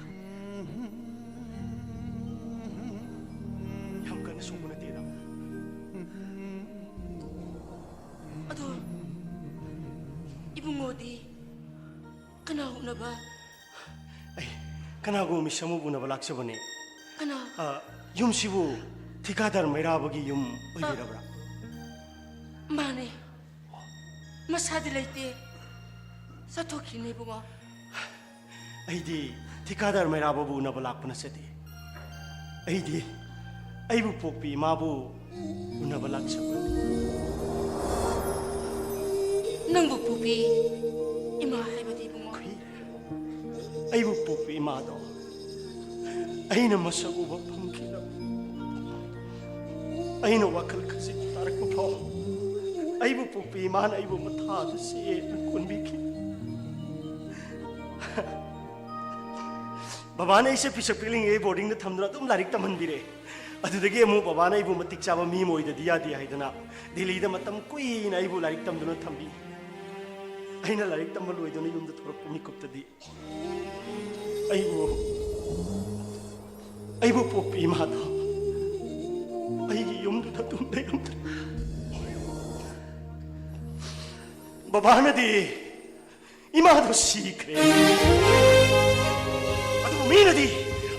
ꯌꯥꯝ ꯀꯟꯅ ꯁꯣꯛꯄ ꯅꯠꯇꯦꯗ꯫ ꯑꯗꯣ ꯏꯕꯨꯡꯉꯣꯗꯤ ꯀꯅꯥ ꯎꯅꯕ? ꯑꯩ ꯀꯅꯥꯒꯨꯝꯕ ꯃꯤꯁꯛ ꯑꯃꯕꯨ ꯎꯅꯕ ꯂꯥꯛꯆꯕꯅꯦ꯫ ꯀꯅꯥ? ꯑ, ꯌꯨꯝꯁꯤꯕꯨ ꯊꯤꯀꯥꯗꯥꯔ ꯃꯩꯔꯥꯕꯒꯤ ꯌꯨꯝ ꯑꯣꯏꯕꯤꯔꯕ꯭ꯔꯥ? ꯃꯥꯅꯦ꯫ ꯃꯁꯥꯗꯤ ꯂꯩꯇꯦ꯫ ꯆꯠꯊꯣꯛꯈꯤꯅꯦ, ꯏꯕꯨꯡꯉꯣ꯫ ꯑꯩꯗꯤ ꯊꯤꯀꯥꯗꯥꯔ ꯃꯩꯔꯥꯕꯕꯨ ꯎꯅꯕ ꯂꯥꯛꯄ ꯅꯠꯆꯗꯦ꯫ ꯑꯩꯗꯤ ꯑꯩꯕꯨ ꯄꯣꯛꯄꯤ ꯏꯃꯥꯕꯨ ꯎꯅꯕ ꯂꯥꯛꯆꯕꯅꯤ꯫ ꯅꯪꯕꯨ ꯄꯣꯛꯄꯤ ꯏꯃꯥ ꯍꯥꯏꯕꯗꯤ ꯏꯕꯨꯡꯉꯣ꯫ ꯑꯩꯕꯨ ꯄꯣꯛꯄꯤ ꯏꯃꯥꯗꯣ ꯑꯩꯅ ꯃꯁꯛ ꯎꯕ ꯐꯪꯈꯤꯗꯕ, ꯑꯩꯅ ꯋꯥꯈꯜ ꯈꯖꯤꯛ ꯇꯥꯔꯛꯄ ꯐꯥꯎ ꯑꯩꯕꯨ ꯄꯣꯛꯄꯤ ꯏꯃꯥꯅ ꯑꯩꯕꯨ ꯃꯊꯥꯗ ꯆꯦꯠꯅ ꯀꯣꯟꯕꯤꯈꯤ꯫ ꯕꯕꯥꯅ ꯑꯩꯁꯦ ꯄꯤꯁꯛ ꯄꯤꯛꯂꯤꯉꯩ ꯕꯣꯔꯗꯤꯡꯗ ꯊꯝꯗꯨꯅ ꯑꯗꯨꯝ ꯂꯥꯏꯔꯤꯛ ꯇꯝꯍꯟꯕꯤꯔꯦ꯫ ꯑꯗꯨꯗꯒꯤ ꯑꯃꯨꯛ ꯕꯕꯥꯅ ꯑꯩꯕꯨ ꯃꯇꯤꯛ ꯆꯥꯕ ꯃꯤ ꯑꯃ ꯑꯣꯏꯗꯗꯤ ꯌꯥꯗꯦ ꯍꯥꯏꯗꯅ ꯗꯤꯜꯂꯤꯗ ꯃꯇꯝ ꯀꯨꯏꯅ ꯑꯩꯕꯨ ꯂꯥꯏꯔꯤꯛ ꯇꯝꯗꯨꯅ ꯊꯝꯕꯤ꯫ ꯑꯩꯅ ꯂꯥꯏꯔꯤꯛ ꯇꯝꯕ ꯂꯣꯏꯗꯨꯅ ꯌꯨꯝꯗ ꯊꯣꯛꯂꯛꯄ ꯃꯤꯀꯨꯞꯇꯗꯤ ꯑꯩꯕꯨ, ꯑꯩꯕꯨ ꯄꯣꯛꯄꯤ ꯏꯃꯥꯗꯣ ꯑꯩꯒꯤ ꯌꯨꯝꯗꯨꯗ ꯑꯗꯨꯝ ꯂꯩꯔꯝꯗ꯭ꯔꯦ꯫ ꯕꯕꯥꯅꯗꯤ ꯏꯃꯥꯗꯣ ꯁꯤꯈ꯭ꯔꯦ꯫ ꯑꯗꯨꯕꯨ ꯃꯤꯅꯗꯤ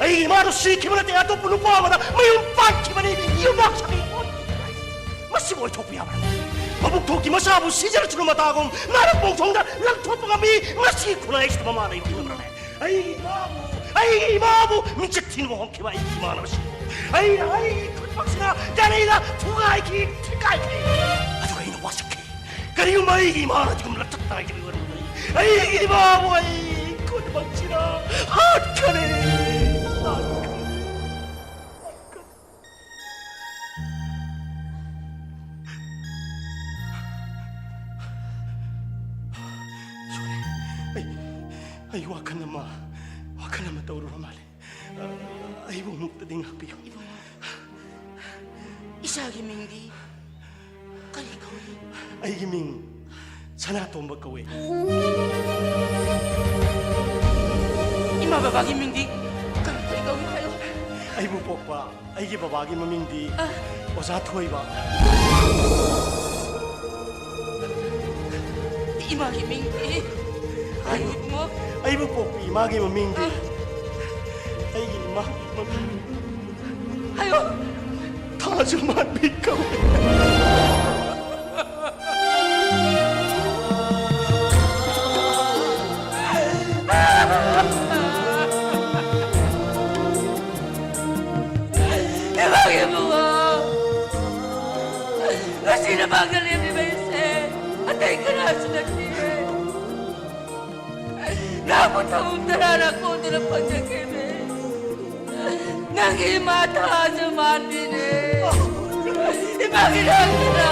ꯑꯩꯒꯤ ꯏꯃꯥꯗꯣ ꯁꯤꯈꯤꯕ ꯅꯠꯇꯦ, ꯑꯇꯣꯞꯄ ꯅꯨꯄꯥ ꯑꯃꯗ ꯃꯌꯨꯝ ꯄꯥꯟꯈꯤꯕꯅꯤ, ꯌꯨꯝꯅꯥꯛ ꯁꯥꯕꯤ꯫ ꯃꯁꯤꯕꯨ ꯑꯣꯏꯊꯣꯛꯄ ꯌꯥꯕ꯭ꯔꯥ? ꯃꯕꯨꯛ ꯊꯣꯛꯀꯤ ꯃꯆꯥꯕꯨ ꯁꯤꯖꯔꯁꯅꯨ ꯃꯇꯥꯒꯨꯝ ꯅꯥꯔꯛ ꯃꯣꯡꯁꯣꯡꯗ ꯂꯪꯊꯣꯛꯄ ꯉꯝꯃꯤ꯫ ꯃꯁꯤ ꯈꯨꯟꯅꯥꯏꯁꯤꯗ ꯃꯃꯥ ꯂꯩꯕ ꯉꯝꯕ꯭ꯔꯅꯦ? ꯑꯩꯒꯤ ꯏꯃꯥꯕꯨ, ꯑꯩꯒꯤ ꯏꯃꯥꯕꯨ ꯃꯤꯡꯆꯠ ꯊꯤꯅꯕ ꯍꯣꯡꯈꯤꯕ ꯑꯩꯒꯤ ꯏꯃꯥꯅ ꯃꯁꯤꯕꯨ ꯑꯩꯅ ꯑꯩꯒꯤ ꯈꯨꯠꯃꯛꯁꯤꯅ ꯀꯔꯤꯅ ꯊꯨꯒꯥꯏꯈꯤ, ꯊꯤꯒꯥꯏꯈꯤ꯫ ꯑꯗꯨꯒ ꯑꯩꯅ ꯋꯥꯁꯛꯈꯤ꯫ ꯀꯔꯤꯒꯨꯝꯕ ꯑꯩꯒꯤ ꯏꯃꯥꯅ ꯑꯗꯨꯒꯨꯝꯕ ꯂꯝꯆꯠ ꯅꯥꯏꯗꯕ ꯑꯣꯏꯔꯝꯃꯕꯗꯤ ꯑꯩꯒꯤ ꯏꯃꯥꯕꯨ ꯑꯩ ꯈꯨꯠꯃꯛꯁꯤꯅ ꯍꯥꯠꯀꯅꯤ, ꯍꯥꯠꯀꯅꯤ꯫ ꯑꯩ, ꯑꯩ ꯋꯥꯈꯜ ꯑꯃ, ꯋꯥꯈꯜ ꯑꯃ ꯇꯧꯔꯨꯔ ꯃꯥꯜꯂꯦ꯫ ꯑ, ꯑꯩꯕꯨ ꯑꯃꯨꯛꯇꯗꯤ ꯉꯥꯛꯄꯤꯌꯨ꯫ ꯏꯕꯨꯡꯉꯣ, ꯏꯆꯥꯒꯤ ꯃꯤꯡꯗꯤ ꯀꯔꯤ ꯀꯧꯏ? ꯑꯩꯒꯤ ꯃꯤꯡ ꯁꯅꯥꯇꯣꯝꯕ ꯀꯧꯏ꯫ ꯏꯃꯥ ꯕꯕꯥꯒꯤ ꯃꯤꯡꯗꯤ ꯀꯔꯤ ꯀꯔꯤ ꯀꯧꯏ ꯍꯥꯏꯌꯨ? ꯑꯩꯕꯨ ꯄꯣꯛꯄ ꯑꯩꯒꯤ ꯕꯕꯥꯒꯤ ꯃꯃꯤꯡꯗꯤ ꯑ꯫ ꯑꯣꯖꯥ ꯊꯣꯏꯕ꯫ ꯏꯃꯥꯒꯤ ꯃꯤꯡꯗꯤ? ꯍꯥꯏꯌꯨ, ꯏꯕꯨꯡꯉꯣ꯫ ꯑꯩꯕꯨ ꯄꯣꯛꯄꯤ ꯏꯃꯥꯒꯤ ꯃꯃꯤꯡꯗꯤ? ꯑ꯫ ꯑꯩꯒꯤ ꯏꯃꯥꯒꯤ ꯃꯃꯤꯡ ꯍꯥꯏꯌꯣ꯫ ꯊꯥꯖꯃꯥꯟꯕꯤ ꯀꯧꯏ꯫ ꯏꯃꯥꯒꯤ ꯏꯕꯨꯡꯉꯣ, ꯉꯁꯤ ꯅꯃꯥꯡꯗ ꯂꯦꯞꯂꯤꯕ ꯑꯩꯁꯦ ꯑꯩ ꯀꯅꯥꯁꯨ ꯅꯠꯇꯤꯌꯦ꯫ ꯅꯪꯕꯨ ꯊꯧꯕꯨꯝ ꯇꯔꯥ ꯅꯥꯀꯣꯡꯗꯨꯅ ꯐꯪꯖꯈꯤꯕꯅꯦ꯫ ꯅꯪꯒꯤ ꯏꯃꯥ ꯊꯥꯁꯨ ꯃꯥꯟꯕꯤꯅꯦ꯫ ꯏꯃꯥꯒꯤ ꯔꯥꯛꯇꯅ꯫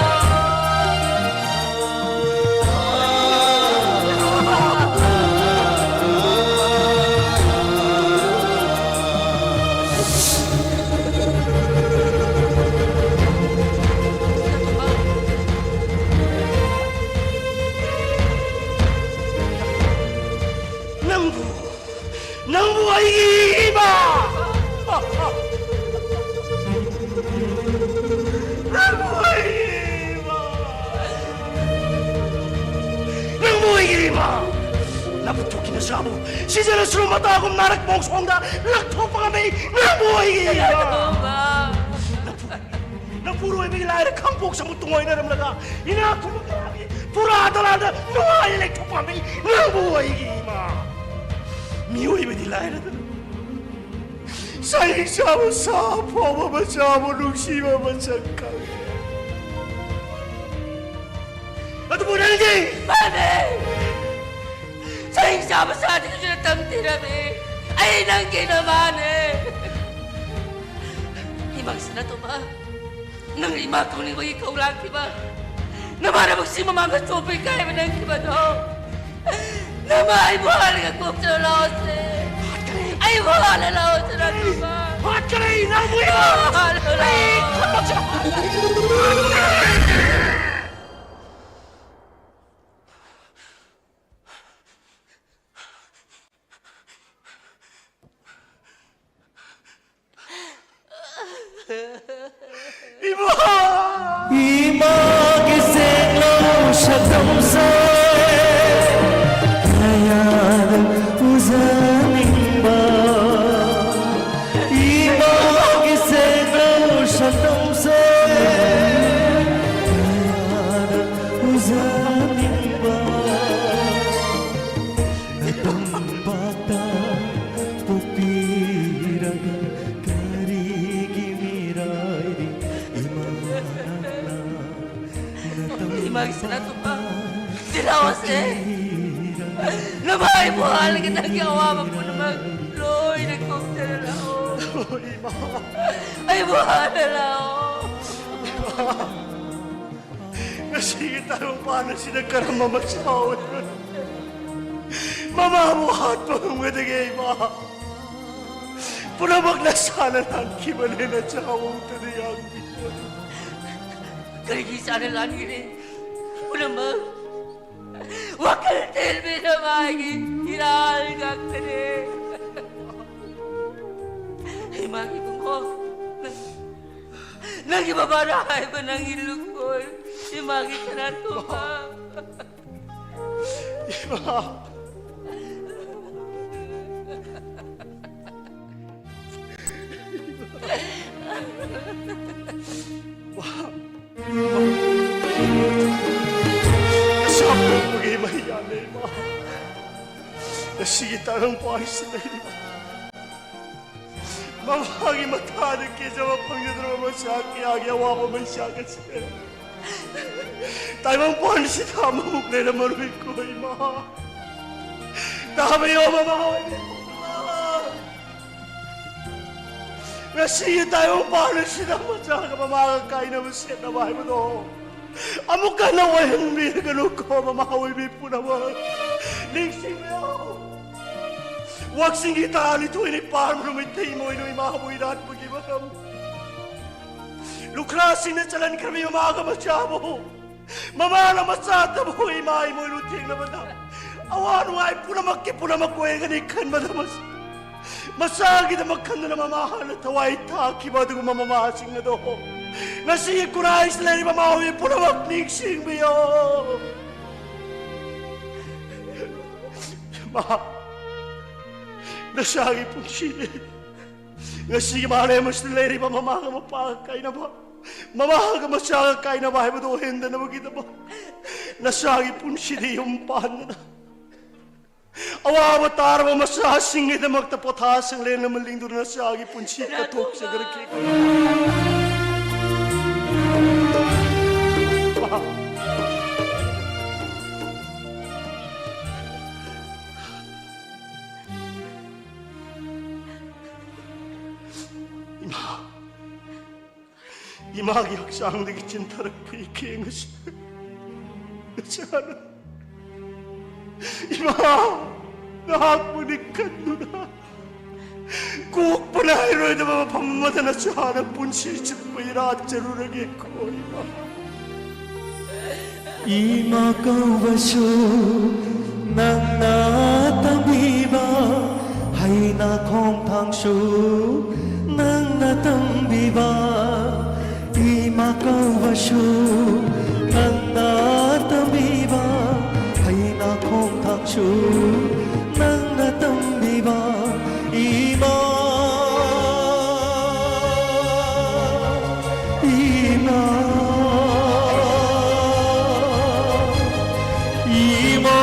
ꯅꯪꯕꯨ, ꯅꯪꯕꯨ ꯑꯩꯒꯤ ꯏꯃꯥ! ꯅꯪꯕꯨ ꯑꯩꯒꯤ ꯏꯃꯥ! ꯅꯪꯕꯨ ꯑꯩꯒꯤ ꯏꯃꯥ! ꯅꯕꯨꯛꯊꯣꯛꯀꯤ ꯅꯆꯥꯕꯨ ꯁꯤꯖꯔꯁꯨ ꯃꯇꯥꯒꯨꯝ ꯅꯥꯔꯛ ꯃꯣꯡꯁꯣꯡꯗ ꯂꯪꯊꯣꯛꯄ ꯉꯝꯃꯤ ꯅꯪꯕꯨ ꯑꯩꯒꯤ ꯏꯃꯥ! ꯅꯪꯕꯨ ꯅꯪꯕꯨ ꯂꯣꯏꯕꯒꯤ ꯂꯥꯏꯔ ꯈꯝꯄꯣꯛ ꯁꯃꯨ ꯇꯨꯡꯑꯣꯏꯅꯔꯝꯂꯒ ꯏꯅꯥꯛ ꯈꯨꯟꯕ ꯀꯌꯥꯒꯤ ꯐꯨꯔꯥ ꯗꯂꯥꯟꯗ ꯅꯨꯡꯉꯥꯏꯅ ꯂꯩꯊꯣꯛꯄ ꯉꯝꯃꯤ ꯅꯪꯕꯨ ꯑꯩꯒꯤ ꯏꯃꯥ꯫ ꯃꯤꯑꯣꯏꯕꯗꯤ ꯂꯥꯏꯔꯗꯅ ꯆꯍꯤ ꯆꯥꯕ ꯁꯥ ꯐꯥꯎꯕ ꯃꯆꯥꯕꯨ ꯅꯨꯡꯁꯤꯕ ꯃꯁꯛ ꯈꯪꯉꯤ꯫ ꯑꯗꯨꯕꯨ ꯅꯪꯗꯤ ꯃꯥꯅꯦ꯫ ꯆꯍꯤ ꯆꯥꯕ ꯁꯥꯗꯤ ꯀꯩꯁꯨ ꯇꯝꯊꯤꯔꯝꯃꯤ꯫ ꯑꯩ ꯅꯪꯒꯤ ꯅꯃꯥꯅꯦ꯫ ꯏꯃꯥ ꯁꯅꯥꯇꯣꯝꯕ, ꯅꯪ ꯏꯃꯥ ꯀꯧꯅꯤꯡꯕꯒꯤ ꯀꯧꯔꯥꯛꯈꯤꯕ ꯅꯃꯥꯟꯅꯕꯁꯤꯡ ꯃꯃꯥꯡꯗ ꯆꯣꯞꯄ ꯏꯀꯥꯏꯕ ꯅꯪꯈꯤꯕꯗꯣ, ꯅꯃꯥ ꯑꯩꯕꯨ ꯍꯥꯠꯂꯒ ꯀꯣꯛꯆꯔꯣ ꯂꯥꯛꯑꯣꯁꯦ꯫ ꯑꯩꯕꯨ ꯍꯥꯠꯂ ꯂꯥꯛꯑꯣꯁꯦ ꯔꯥꯖꯨꯕ꯫ ꯍꯥꯠꯀꯅꯤ ꯅꯪꯕꯨ ꯏꯃꯥ! ꯍꯥꯠꯂꯣ ꯑꯩ ꯂꯥꯛꯑꯣ꯫ ꯈꯨꯠꯃꯛꯁꯤꯗ ꯏꯃꯥ! ꯏꯃꯥꯒꯤ ꯆꯦꯛꯂꯧ ꯁꯛꯇꯝꯁꯦ ꯀꯌꯥꯗ ꯎꯖꯅꯤꯡꯕ? ꯏꯃꯥꯒꯤ ꯆꯦꯛꯂꯧ ꯁꯛꯇꯝꯁꯦ ꯀꯌꯥꯗ ꯎꯖꯅꯤꯡꯕ? ꯅꯇꯝꯄꯥꯛꯇ ꯄꯣꯛꯄꯤꯔꯒ ꯀꯔꯤꯒꯤ ꯃꯤꯔꯥꯏꯔꯤ ꯏꯃꯥ ꯅꯪꯅ? ꯅꯇꯝ ꯏꯃꯥꯒꯤ ꯁꯅꯥꯇꯣꯝꯕ, ꯁꯤ ꯂꯥꯛꯑꯣꯁꯦ꯫ ꯅꯃꯥ ꯏꯕꯨꯡ ꯍꯥꯜꯂꯒ ꯅꯪꯒꯤ ꯑꯋꯥꯕ ꯄꯨꯝꯅꯃꯛ ꯂꯣꯏꯅ ꯀꯣꯛꯆꯔ ꯂꯥꯛꯑꯣ꯫ ꯏꯃꯥ꯫ ꯑꯩꯕꯨ ꯍꯥꯟꯅ ꯂꯥꯛꯑꯣ꯫ ꯉꯁꯤꯒꯤ ꯇꯥꯏꯕꯪꯄꯥꯟ ꯑꯁꯤꯗ ꯀꯔꯝꯕ ꯃꯆꯥ ꯑꯣꯏꯕꯅꯣ? ꯃꯃꯥꯕꯨ ꯍꯥꯠꯄ ꯉꯝꯒꯗꯒꯦ, ꯏꯃꯥ? ꯄꯨꯝꯅꯃꯛ ꯅꯁꯥꯅ ꯂꯥꯟꯈꯤꯕꯅꯦ, ꯅꯆꯥ ꯎꯗꯅ ꯌꯥꯝꯕꯤꯌꯨ꯫ ꯀꯔꯤꯒꯤ ꯏꯆꯥꯅ ꯂꯥꯟꯈꯤꯔꯦ? ꯄꯨꯝꯅꯃꯛ ꯋꯥꯈꯜ ꯇꯦꯟꯕꯤꯅꯕ ꯑꯩꯒꯤ ꯏꯔꯥꯜ ꯉꯥꯛꯇꯅꯦ꯫ ꯏꯃꯥꯒꯤ ꯏꯕꯨꯡꯉꯣ, ꯅꯪ, ꯅꯪꯒꯤ ꯕꯕꯥꯅ ꯍꯥꯏꯕ ꯅꯪꯒꯤ ꯂꯨꯀꯣꯏ, ꯏꯃꯥꯒꯤ ꯁꯅꯥꯇꯣꯝꯕ꯫ ꯏꯃꯥ꯫ ꯅꯁꯥ ꯄꯣꯛꯄꯒꯤ ꯃꯍꯩ ꯌꯥꯜꯂꯦ, ꯏꯃꯥ꯫ ꯉꯁꯤꯒꯤ ꯇꯥꯏꯕꯪꯄꯥꯟꯁꯤꯗ, ꯏꯃꯥ, ꯃꯃꯥꯒꯤ ꯃꯊꯥꯗ ꯀꯦꯖꯕ ꯐꯪꯖꯗ꯭ꯔꯕ ꯃꯆꯥ ꯀꯌꯥꯒꯤ ꯑꯋꯥꯕ ꯃꯩꯁꯥꯛ ꯑꯁꯤꯗ ꯇꯥꯏꯕꯪꯄꯥꯟꯁꯤꯗ ꯑꯃꯃꯨꯛ ꯂꯩꯔꯝꯃꯔꯣꯏꯀꯣ, ꯏꯃꯥ꯫ ꯇꯥꯕꯤꯌꯣ, ꯃꯃꯥ ꯍꯣꯏ, ꯏꯃꯥ꯫ ꯉꯁꯤꯒꯤ ꯇꯥꯏꯕꯪꯄꯥꯟ ꯑꯁꯤꯗ ꯃꯆꯥꯒ ꯃꯃꯥꯒ ꯀꯥꯏꯅꯕ ꯁꯦꯠꯅꯕ ꯍꯥꯏꯕꯗꯣ ꯑꯃꯨꯛ ꯍꯟꯅ ꯑꯣꯏꯍꯟꯕꯤꯔꯒꯅꯨꯀꯣ, ꯃꯃꯥ ꯑꯣꯏꯕꯤ ꯄꯨꯝꯅꯃꯛ꯫ ꯅꯤꯡꯁꯤꯡꯕꯤꯌꯣ꯫ ꯋꯥꯛꯆꯤꯡꯒꯤ ꯇꯔꯥꯅꯤꯊꯣꯏꯅꯤ ꯄꯥꯟꯕ ꯅꯨꯃꯤꯠꯇ ꯏꯃꯣꯏꯅꯨ ꯏꯃꯥꯕꯨ ꯏꯔꯥꯠꯄꯒꯤ ꯃꯔꯝ, ꯂꯨꯈ꯭ꯔꯥꯁꯤꯡꯅ ꯆꯜꯍꯟꯈ꯭ꯔꯕꯤ ꯃꯃꯥꯒ ꯃꯆꯥꯕꯨ, ꯃꯃꯥꯅ ꯃꯆꯥꯇꯕꯨ ꯏꯃꯥ ꯏꯃꯣꯏꯅꯨ ꯊꯦꯡꯅꯕꯗ ꯑꯋꯥ ꯅꯨꯡꯉꯥꯏ ꯄꯨꯝꯅꯃꯛꯀꯤ ꯄꯨꯝꯅꯃꯛ ꯑꯣꯏꯔꯒꯅꯤ ꯈꯟꯕꯗ, ꯃꯁꯤ ꯃꯆꯥꯒꯤꯗꯃꯛ ꯈꯟꯗꯨꯅ ꯃꯃꯥ ꯍꯥꯟꯅ ꯊꯋꯥꯏ ꯊꯥꯈꯤꯕ ꯑꯗꯨꯒꯨꯝꯕ ꯃꯃꯥꯁꯤꯡ ꯑꯗꯣ ꯉꯁꯤꯒꯤ ꯈꯨꯟꯅꯥꯏꯁꯤꯗ ꯂꯩꯔꯤꯕ ꯃꯃꯥ ꯍꯣꯏ ꯄꯨꯝꯅꯃꯛ ꯅꯤꯡꯁꯤꯡꯕꯤꯌꯣ꯫ ꯃꯥ ꯅꯁꯥꯒꯤ ꯄꯨꯟꯁꯤꯅꯤ꯫ ꯉꯁꯤꯒꯤ ꯃꯥꯂꯦꯝ ꯑꯁꯤꯗ ꯂꯩꯔꯤꯕ ꯃꯃꯥꯒ ꯃꯄꯥꯒ ꯀꯥꯏꯅꯕ, ꯃꯃꯥꯒ ꯃꯆꯥꯒ ꯀꯥꯏꯅꯕ ꯍꯥꯏꯕꯗꯨ ꯑꯣꯏꯍꯟꯗꯅꯕꯒꯤꯗꯃꯛ ꯅꯁꯥꯒꯤ ꯄꯨꯟꯁꯤꯗꯤ ꯌꯨꯝ ꯄꯥꯟꯗꯅ ꯑꯋꯥꯕ ꯇꯥꯔꯕ ꯃꯆꯥꯁꯤꯡꯒꯤꯗꯃꯛꯇ ꯄꯣꯊꯥ ꯁꯪꯂꯦꯟ ꯑꯃ ꯂꯤꯡꯗꯨꯅ ꯅꯆꯥꯒꯤ ꯄꯨꯟꯁꯤ ꯀꯠꯊꯣꯛꯆꯈ꯭ꯔꯒꯦ꯫ ꯏꯃꯥꯒꯤ ꯍꯛꯆꯥꯡꯗꯒꯤ ꯆꯤꯟꯊꯔꯛꯄ ꯏꯀꯦꯡ ꯑꯁꯤ ꯅꯆꯥꯅ, "ꯏꯃꯥ, ꯅꯍꯥꯛꯄꯨ ꯅꯤꯡꯈꯠꯇꯨꯅ ꯀꯣꯛꯄ ꯅꯥꯏꯔꯣꯏꯗꯕ ꯃꯐꯝ ꯑꯃꯗ ꯅꯆꯥꯅ ꯄꯨꯟꯁꯤ ꯆꯨꯞꯄ ꯏꯔꯥꯠꯆꯔꯨꯔꯒꯦꯀꯣ, ꯏꯃꯥ"꯫ ꯏꯃꯥ ꯀꯧꯕꯁꯨ ꯅꯪꯅ ꯇꯝꯕꯤꯕ, ꯍꯩꯅ ꯈꯣꯡꯊꯥꯡꯁꯨ ꯅꯪꯅ ꯇꯝꯕꯤꯕ꯫ ꯏꯃꯥ ꯀꯧꯕꯁꯨ ꯅꯪꯅ ꯇꯝꯕꯤꯕ, ꯍꯩꯅ ꯈꯣꯡꯊꯥꯡꯁꯨ ꯅꯪꯅ ꯇꯝꯕꯤꯕ꯫ ꯏꯃꯥ, ꯏꯃꯥ, ꯏꯃꯥ,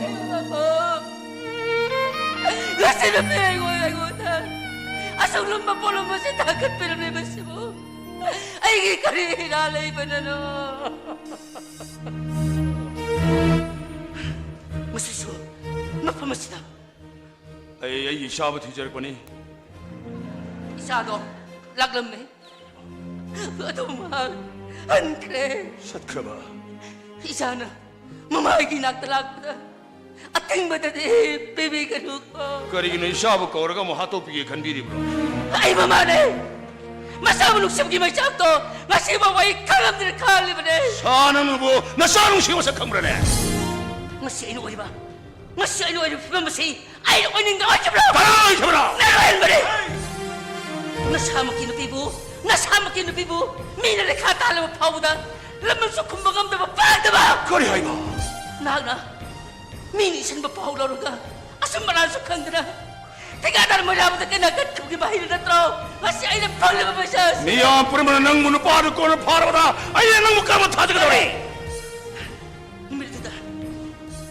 ꯏꯃꯥ꯫ ꯉꯁꯤ ꯅꯨꯄꯤ ꯑꯩꯉꯣꯟ-, ꯑꯩꯉꯣꯟꯗ ꯑꯁꯨꯛ ꯂꯨꯝꯕ ꯄꯣꯠꯂꯨꯝ ꯑꯁꯤ ꯊꯥꯡꯒꯠꯄꯤꯔꯝꯂꯤꯕꯁꯤꯕꯨ ꯑꯩꯒꯤ ꯀꯔꯤ ꯏꯔꯥꯜ ꯂꯩꯕꯅꯅꯣ? ꯃꯁꯤꯁꯨ ꯃꯐꯝ ꯑꯁꯤꯗ꯫ ꯑꯩ ꯑꯩꯒꯤ ꯏꯆꯥꯕꯨ ꯊꯤꯖꯔꯛꯄꯅꯤ꯫ ꯏꯆꯥꯗꯣ ꯂꯥꯛꯂꯝꯃꯦ꯫ ꯑꯗꯨ ꯃꯍꯥꯛ ꯍꯟꯈ꯭ꯔꯦ꯫ ꯆꯠꯈ꯭ꯔꯕ? ꯏꯆꯥꯅ ꯃꯃꯥꯒꯤ ꯅꯥꯛꯇ ꯂꯥꯛꯄꯗ ꯑꯊꯤꯡꯕꯗꯗꯤ ꯄꯤꯕꯤꯒꯅꯨꯀꯣ꯫ ꯀꯔꯤꯒꯤꯅꯣ ꯏꯆꯥꯕꯨ ꯀꯧꯔꯒ ꯑꯃꯨꯛ ꯍꯥꯠꯇꯣꯛꯄꯤꯒꯦ ꯈꯟꯕꯤꯔꯤꯕ꯭ꯔꯣ? ꯑꯩ ꯃꯃꯥꯅꯦ꯫ ꯃꯆꯥꯕꯨ ꯅꯨꯡꯁꯤꯕꯒꯤ ꯃꯩꯆꯥꯛꯇꯣ ꯉꯁꯤꯐꯥꯎ ꯑꯩ ꯈꯪꯂꯝꯗꯅ ꯈꯥꯜꯂꯤꯕꯅꯦ꯫ ꯁꯥ, ꯅꯪꯅꯕꯨ ꯅꯆꯥ ꯅꯨꯡꯁꯤ ꯃꯁꯛ ꯈꯪꯕ꯭ꯔꯅꯦ? ꯉꯁꯤ ꯑꯩꯅ ꯑꯣꯏꯔꯤꯕ, ꯉꯁꯤ ꯑꯩꯅ ꯑꯣꯏꯔꯤꯕ ꯐꯤꯕꯝ ꯑꯁꯤ ꯑꯩꯅ ꯑꯣꯏꯅꯤꯡꯗ ꯑꯣꯏꯈꯤꯕ꯭ꯔꯣ? ꯀꯅꯥ ꯑꯣꯏꯈꯤꯕꯅꯣ? ꯅꯪ ꯑꯣꯏꯍꯟꯕꯅꯤ꯫ ꯅꯁꯥꯃꯛꯀꯤ ꯅꯨꯄꯤꯕꯨ, ꯅꯁꯥꯃꯛꯀꯤ ꯅꯨꯄꯤꯕꯨ ꯃꯤꯅ ꯂꯩꯈꯥ ꯇꯥꯍꯜꯂꯕ ꯐꯥꯎꯕꯗ ꯂꯃꯟꯁꯨ ꯈꯨꯝꯕ ꯉꯝꯗꯕ ꯄꯥꯡꯗꯕ꯫ ꯀꯔꯤ ꯍꯥꯏꯕ? ꯅꯍꯥꯛꯅ ꯃꯤꯅ ꯏꯁꯟꯕ ꯄꯥꯎ ꯂꯧꯔꯒ ꯑꯆꯨꯝ ꯑꯔꯥꯟꯁꯨ ꯈꯪꯗꯅ ꯊꯤꯀꯥꯗꯥꯔ ꯃꯩꯔꯥꯕꯗ ꯀꯟꯅ ꯀꯠꯈꯤꯕꯒꯤ ꯃꯍꯩꯗꯨ ꯅꯠꯇ꯭ꯔꯣ ꯉꯁꯤ ꯑꯩꯅ ꯐꯪꯂꯤꯕ ꯄꯩꯁꯥ ꯑꯁꯤ? ꯃꯤꯌꯥꯝ ꯄꯨꯝꯅꯃꯛꯅ ꯅꯪꯕꯨ ꯅꯨꯄꯥꯗꯨ ꯀꯣꯟꯅ ꯐꯥꯔꯕꯗ ꯑꯩꯅ ꯅꯪꯕꯨ ꯀꯔꯝꯅ ꯊꯥꯖꯒꯗꯧꯔꯤ? ꯅꯨꯃꯤꯠ ꯑꯗꯨꯗ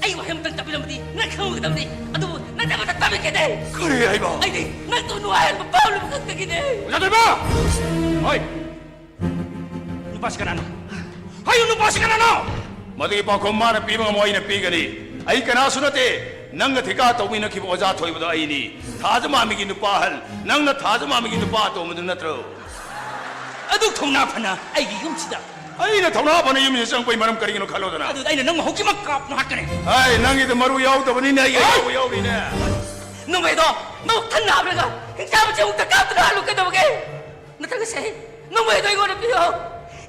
ꯑꯩ ꯋꯥꯍꯩ ꯑꯃꯇꯪ ꯇꯥꯕꯤꯔꯝꯃꯗꯤ ꯅꯪ ꯈꯪꯂꯒꯗꯕꯅꯤ꯫ ꯑꯗꯨꯕꯨ ꯅꯪ ꯑꯃꯠꯇ ꯇꯥꯕꯤꯈꯤꯗꯦ꯫ ꯀꯔꯤ ꯍꯥꯏꯕ? ꯑꯩꯗꯤ ꯅꯪ ꯇꯨ ꯅꯨꯡꯉꯥꯏꯍꯟꯕ ꯄꯥꯎ ꯂꯧꯕ ꯈꯛꯇꯒꯤꯅꯦ꯫ ꯑꯣꯖꯥ ꯇꯣꯏꯕ! ꯍꯣꯏ꯫ ꯅꯨꯄꯥꯁꯤ ꯀꯅꯥꯅꯣ? ꯍꯥꯏꯌꯨ, ꯅꯨꯄꯥꯁꯤ ꯀꯅꯥꯅꯣ? ꯃꯗꯨꯒꯤ ꯄꯥꯎꯈꯨꯝ ꯃꯥꯅ ꯄꯤꯕ ꯉꯝꯃꯣꯏ, ꯑꯩꯅ ꯄꯤꯒꯅꯤ꯫ ꯑꯩ ꯀꯅꯥꯁꯨ ꯅꯠꯇꯦ꯫ ꯅꯪꯒ ꯊꯤꯀꯥ ꯇꯧꯃꯤꯟꯅꯈꯤꯕ ꯑꯣꯖꯥ ꯊꯣꯏꯕꯗꯣ ꯑꯩꯅꯤ꯫ ꯊꯥꯖꯃꯥꯃꯤꯒꯤ ꯅꯨꯄꯥ ꯑꯍꯜ, ꯅꯪꯅ ꯊꯥꯖꯃꯥꯃꯤꯒꯤ ꯅꯨꯄꯥ ꯑꯇꯣꯝꯕꯗꯨ ꯅꯠꯇ꯭ꯔꯣ? ꯑꯗꯨꯛ ꯊꯧꯅꯥ ꯐꯅ ꯑꯩꯒꯤ ꯌꯨꯝꯁꯤꯗ ꯑꯩꯅ ꯊꯧꯅꯥ ꯐꯅ ꯌꯨꯝꯁꯤꯗ ꯆꯪꯉꯛꯄꯒꯤ ꯃꯔꯝ ꯀꯔꯤꯒꯤꯅꯣ ꯈꯜꯂꯣꯗꯅ꯫ ꯑꯗꯨꯗ ꯑꯩꯅ ꯅꯪꯕꯨ ꯍꯧꯖꯤꯛꯃꯛ ꯀꯥꯞꯅ ꯍꯥꯠꯀꯅꯤ꯫ ꯑꯩ ꯅꯪꯒꯤꯗ ꯃꯔꯨ ꯌꯥꯎꯗꯕꯅꯤꯅꯦ, ꯑꯩꯒꯤ ꯑꯌꯥꯎꯕ ꯌꯥꯎꯔꯤꯅꯦ꯫ ꯅꯣꯡꯃꯩꯗꯣ ꯃꯕꯨꯛ ꯊꯟꯅ ꯍꯥꯞꯂꯒ ꯍꯤꯡꯆꯥꯕꯁꯤ ꯑꯃꯨꯛꯇ ꯀꯥꯞꯇꯨꯅ ꯍꯥꯠꯂꯨ ꯀꯩꯗꯧꯕꯒꯦ? ꯅꯠꯇ꯭ꯔꯒ ꯁꯦ, ꯅꯣꯡꯃꯩꯗꯣ ꯑꯩꯉꯣꯟꯗ ꯄꯤꯌꯣ꯫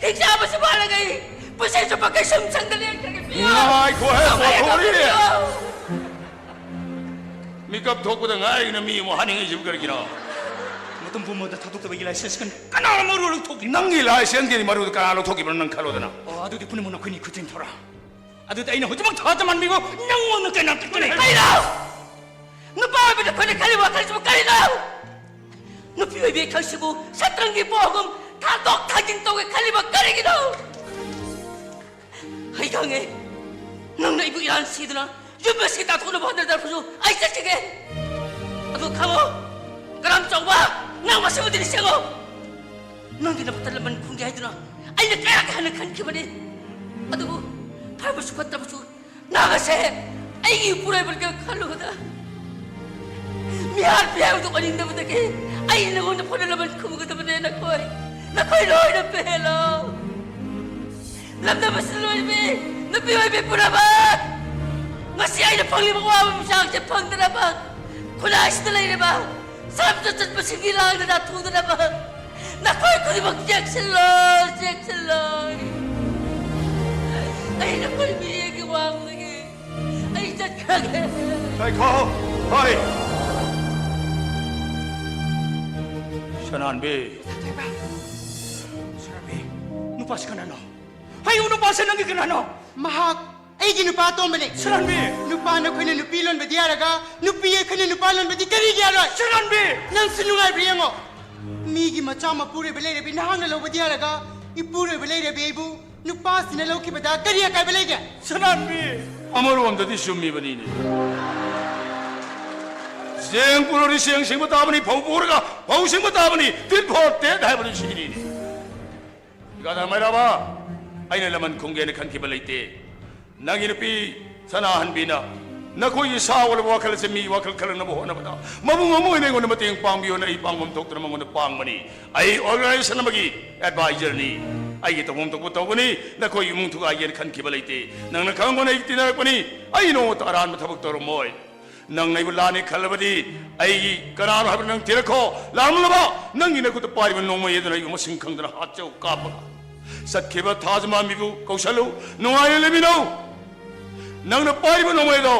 ꯍꯤꯡꯆꯥꯕꯁꯤ ꯐꯥꯜꯂꯒ ꯑꯩ ꯄꯨꯟꯁꯤ ꯆꯨꯞꯄ ꯀꯩꯁꯨꯝ ꯁꯪꯗꯅ ꯂꯩꯔꯒꯦ, ꯄꯤꯌꯣ꯫ ꯉꯥꯏꯈꯣꯍꯦ, ꯅꯣꯡꯃꯩꯗꯣ ꯄꯣꯊꯣꯔꯤ꯫ ꯄꯤꯌꯣ꯫ ꯃꯤꯀꯞ ꯊꯣꯛꯄꯗ ꯉꯥꯏꯔꯤꯅ ꯃꯤ ꯑꯃꯨꯛ ꯍꯥꯠꯅꯤꯡꯉꯤꯁꯤꯕꯨ ꯀꯔꯤꯒꯤꯅꯣ? ꯃꯇꯝ ꯄꯨꯝꯕꯗ ꯊꯥꯗꯣꯛꯇꯕꯒꯤ ꯂꯥꯏꯁꯦꯟꯁ ꯀꯅꯥꯅ ꯃꯔꯨ ꯂꯧꯊꯣꯛꯈꯤ? ꯅꯪꯒꯤ ꯂꯥꯏꯁꯦꯟꯁꯀꯤ ꯃꯔꯨꯗꯨ ꯀꯅꯥ ꯂꯧꯊꯣꯛꯈꯤꯕꯅꯣ ꯅꯪ ꯈꯜꯂꯣꯗꯅ꯫ ꯑꯣ, ꯑꯗꯨꯗꯤ ꯄꯨꯝꯅꯃꯛ ꯅꯈꯣꯏꯅꯤ ꯈꯨꯠꯊꯦꯡ ꯊꯧꯔꯥ꯫ ꯑꯗꯨꯗꯤ ꯑꯩꯅ ꯍꯧꯖꯤꯛꯃꯛ ꯊꯥꯖꯃꯥꯟꯕꯤꯕꯨ ꯅꯪꯉꯣꯟꯗ ꯀꯩꯅꯣ ꯇꯛꯀꯅꯤ꯫ ꯀꯩꯅꯣ? ꯅꯨꯄꯥ ꯑꯣꯏꯕꯗ ꯑꯩꯈꯣꯏꯅ ꯈꯜꯂꯤꯕ ꯋꯥꯈꯜꯁꯤꯕꯨ ꯀꯔꯤꯅꯣ? ꯅꯨꯄꯤ ꯑꯣꯏꯕꯤ ꯈꯛꯁꯤꯕꯨ ꯁꯠꯇ꯭ꯔꯪꯒꯤ ꯄꯣꯒꯨꯝ ꯊꯥꯗꯣꯛ ꯊꯥꯖꯤꯟ ꯇꯧꯒꯦ ꯈꯜꯂꯤꯕ ꯀꯔꯤꯒꯤꯅꯣ? ꯑꯩ ꯈꯪꯉꯦ, ꯅꯪꯅ ꯑꯩꯕꯨ ꯏꯔꯥꯟ ꯁꯤꯗꯨꯅ ꯌꯨꯝ ꯑꯁꯤ ꯇꯥꯟꯊꯣꯛꯅꯕ ꯍꯣꯠꯅꯖꯔꯕꯁꯨ ꯑꯩ ꯆꯠꯈꯤꯒꯦ꯫ ꯑꯗꯨ ꯈꯪꯉꯣ, ꯀꯔꯝ ꯆꯥꯎꯕ, ꯅꯪ ꯃꯁꯤꯃꯗꯤ ꯅꯤꯡꯁꯤꯡꯉꯣ꯫ ꯅꯪꯒꯤ ꯅꯃꯛꯇ ꯂꯃꯟ ꯈꯨꯝꯒꯦ ꯍꯥꯏꯗꯨꯅ ꯑꯩꯅ ꯀꯌꯥ ꯀꯌꯥꯅ ꯈꯟꯈꯤꯕꯅꯤ꯫ ꯑꯗꯨꯕꯨ ꯐꯔꯕꯁꯨ ꯐꯠꯇꯕꯁꯨ ꯅꯪ ꯑꯁꯦ ꯑꯩꯒꯤ ꯏꯄꯨꯔꯣꯏꯕꯅꯤꯒ ꯈꯜꯂꯨꯕꯗ ꯃꯤꯍꯥꯠ ꯃꯤꯍꯥꯠꯇ ꯑꯣꯏꯅꯤꯡꯗꯕꯗꯒꯤ ꯑꯩ ꯅꯉꯣꯟꯗ ꯐꯣꯟꯗ ꯂꯃꯟ ꯈꯨꯝꯒꯗꯕꯅꯦ꯫ ꯅꯈꯣꯏ, ꯅꯈꯣꯏ ꯂꯣꯏꯅ ꯄꯦꯜꯂꯣ꯫ ꯂꯝꯗꯝ ꯑꯁꯤꯗ ꯂꯣꯏꯔꯤꯕꯤ ꯅꯨꯄꯤ ꯑꯣꯏꯕꯤ ꯄꯨꯝꯅꯃꯛ, ꯉꯁꯤ ꯑꯩꯅ ꯐꯪꯂꯤꯕ ꯑꯋꯥꯕ ꯃꯆꯥꯛꯁꯦ ꯐꯪꯗꯅꯕ, ꯈꯨꯟꯅꯥꯏꯁꯤꯗ ꯂꯩꯔꯤꯕ ꯁꯔꯞꯇ ꯆꯠꯄꯁꯤꯡꯒꯤ ꯂꯥꯡꯗ ꯅꯥꯊꯨꯗꯅꯕ, ꯅꯈꯣꯏ ꯈꯨꯗꯤꯡꯃꯛ ꯆꯦꯛꯁꯤꯜꯂꯣ, ꯆꯦꯛꯁꯤꯜꯂꯣ꯫ ꯑꯩ ꯅꯈꯣꯏ ꯃꯤꯠꯌꯦꯡꯒꯤ ꯋꯥꯡꯃꯗꯒꯤ ꯑꯩ ꯆꯠꯈ꯭ꯔꯒꯦ꯫ ꯉꯥꯏꯈꯣ! ꯍꯣꯏ! ꯁꯅꯥꯟꯕꯤ! ꯁꯅꯥꯟꯕꯤ, ꯅꯨꯄꯥꯁꯤ ꯀꯅꯥꯅꯣ? ꯍꯥꯏꯌꯨ, ꯅꯨꯄꯥꯁꯤ ꯅꯪꯒꯤ ꯀꯅꯥꯅꯣ? ꯃꯍꯥꯛ ꯑꯩꯒꯤ ꯅꯨꯄꯥ ꯑꯇꯣꯝꯕꯅꯦ꯫ ꯁꯅꯥꯟꯕꯤ! ꯅꯨꯄꯥ ꯅꯈꯣꯏꯅ ꯅꯨꯄꯤ ꯂꯣꯟꯕꯗꯤ ꯌꯥꯔꯒ, ꯅꯨꯄꯤ ꯑꯩꯈꯣꯏꯅ ꯅꯨꯄꯥ ꯂꯣꯟꯕꯗꯤ ꯀꯔꯤꯒꯤ ꯌꯥꯔꯣꯏ? ꯁꯅꯥꯟꯕꯤ! ꯅꯪꯁꯨ ꯅꯨꯡꯉꯥꯏꯕ꯭ꯔꯥ ꯌꯦꯡꯉꯣ꯫ ꯃꯤꯒꯤ ꯃꯆꯥ ꯃꯄꯨꯔꯣꯏꯕ ꯂꯩꯔꯕꯤ ꯅꯍꯥꯛꯅ ꯂꯧꯕꯗꯤ ꯌꯥꯔꯒ, ꯏꯄꯨꯔꯣꯏꯕ ꯂꯩꯔꯕꯤ ꯑꯩꯕꯨ ꯅꯨꯄꯥꯁꯤꯅ ꯂꯧꯈꯤꯕꯗ ꯀꯔꯤ ꯑꯀꯥꯏꯕ ꯂꯩꯒꯦ? ꯁꯅꯥꯟꯕꯤ! ꯑꯃꯔꯣꯝꯗꯗꯤ ꯆꯨꯝꯃꯤꯕꯅꯤꯅꯦ꯫ ꯆꯦꯡ ꯄꯨꯔꯗꯤ ꯆꯦꯡ ꯁꯤꯡꯕ ꯇꯥꯕꯅꯤ, ꯐꯧ ꯄꯨꯔꯒ ꯐꯧ ꯁꯤꯡꯕ ꯇꯥꯕꯅꯤ, ꯇꯤꯠ ꯐꯣꯔ ꯇꯦꯠ ꯍꯥꯏꯕꯗꯨ ꯁꯤꯅꯤꯅꯦ꯫ ꯒꯗꯥ ꯃꯩꯔꯥꯕ, ꯑꯩꯅ ꯂꯃꯟ ꯈꯨꯝꯒꯦꯅ ꯈꯟꯈꯤꯕ ꯂꯩꯇꯦ꯫ ꯅꯪꯒꯤ ꯅꯨꯄꯤ ꯁꯅꯥꯍꯟꯕꯤꯅ ꯅꯈꯣꯏꯒꯤ ꯁꯥ ꯑꯣꯜꯂꯕ ꯋꯥꯈꯜ ꯑꯁꯤ ꯃꯤ ꯋꯥꯈꯜ ꯈꯜꯍꯟꯅꯕ ꯍꯣꯠꯅꯕꯗ ꯃꯕꯨꯡ ꯑꯃ ꯑꯣꯏꯅ ꯑꯩꯉꯣꯟꯗ ꯃꯇꯦꯡ ꯄꯥꯡꯕꯤꯌꯣꯅ ꯑꯩ ꯄꯥꯡꯐꯝ ꯊꯣꯛꯇꯅ ꯃꯉꯣꯟꯗ ꯄꯥꯡꯕꯅꯤ꯫ ꯑꯩ organization ꯑꯃꯒꯤ advisorꯅꯤ꯫ ꯑꯩꯒꯤ ꯇꯧꯐꯝ ꯊꯣꯛꯄ ꯇꯧꯒꯅꯤ꯫ ꯅꯈꯣꯏꯒꯤ ꯏꯃꯨꯡ ꯊꯨꯒꯥꯏꯒꯦꯅ ꯈꯟꯈꯤꯕ ꯂꯩꯇꯦ꯫ ꯅꯪꯅ ꯈꯪꯕꯅ ꯑꯩꯒꯤ ꯇꯤꯟꯅꯔꯛꯄꯅꯤ꯫ ꯑꯩ ꯅꯣꯡꯃꯇ ꯑꯔꯥꯟꯕ ꯊꯕꯛ ꯇꯧꯔꯝꯃꯣꯏ꯫ ꯅꯪꯅ ꯑꯩꯕꯨ ꯂꯥꯟꯅ ꯈꯜꯂꯕꯗꯤ ꯑꯩꯒꯤ ꯀꯅꯥꯅꯣ ꯍꯥꯏꯕꯗꯨ ꯅꯪ ꯊꯤꯔꯛꯈꯣ꯫ ꯂꯥꯟꯃꯜꯂꯕ ꯅꯪꯒꯤ ꯅꯈꯨꯠꯇ ꯄꯥꯏꯔꯤꯕ ꯅꯣꯡꯃꯩ ꯑꯗꯨꯅ ꯑꯩꯕꯨ ꯃꯁꯤꯡ ꯈꯪꯗꯅ ꯍꯥꯠꯆꯧ ꯀꯥꯞꯄꯒ꯫ ꯆꯠꯈꯤꯕ ꯊꯥꯖꯃꯥꯟꯕꯤꯕꯨ ꯀꯧꯁꯜꯂꯨ꯫ ꯅꯨꯡꯉꯥꯏꯅ ꯂꯩꯃꯤꯟꯅꯧ꯫ ꯅꯪꯅ ꯄꯥꯏꯔꯤꯕ ꯅꯣꯡꯃꯩꯗꯣ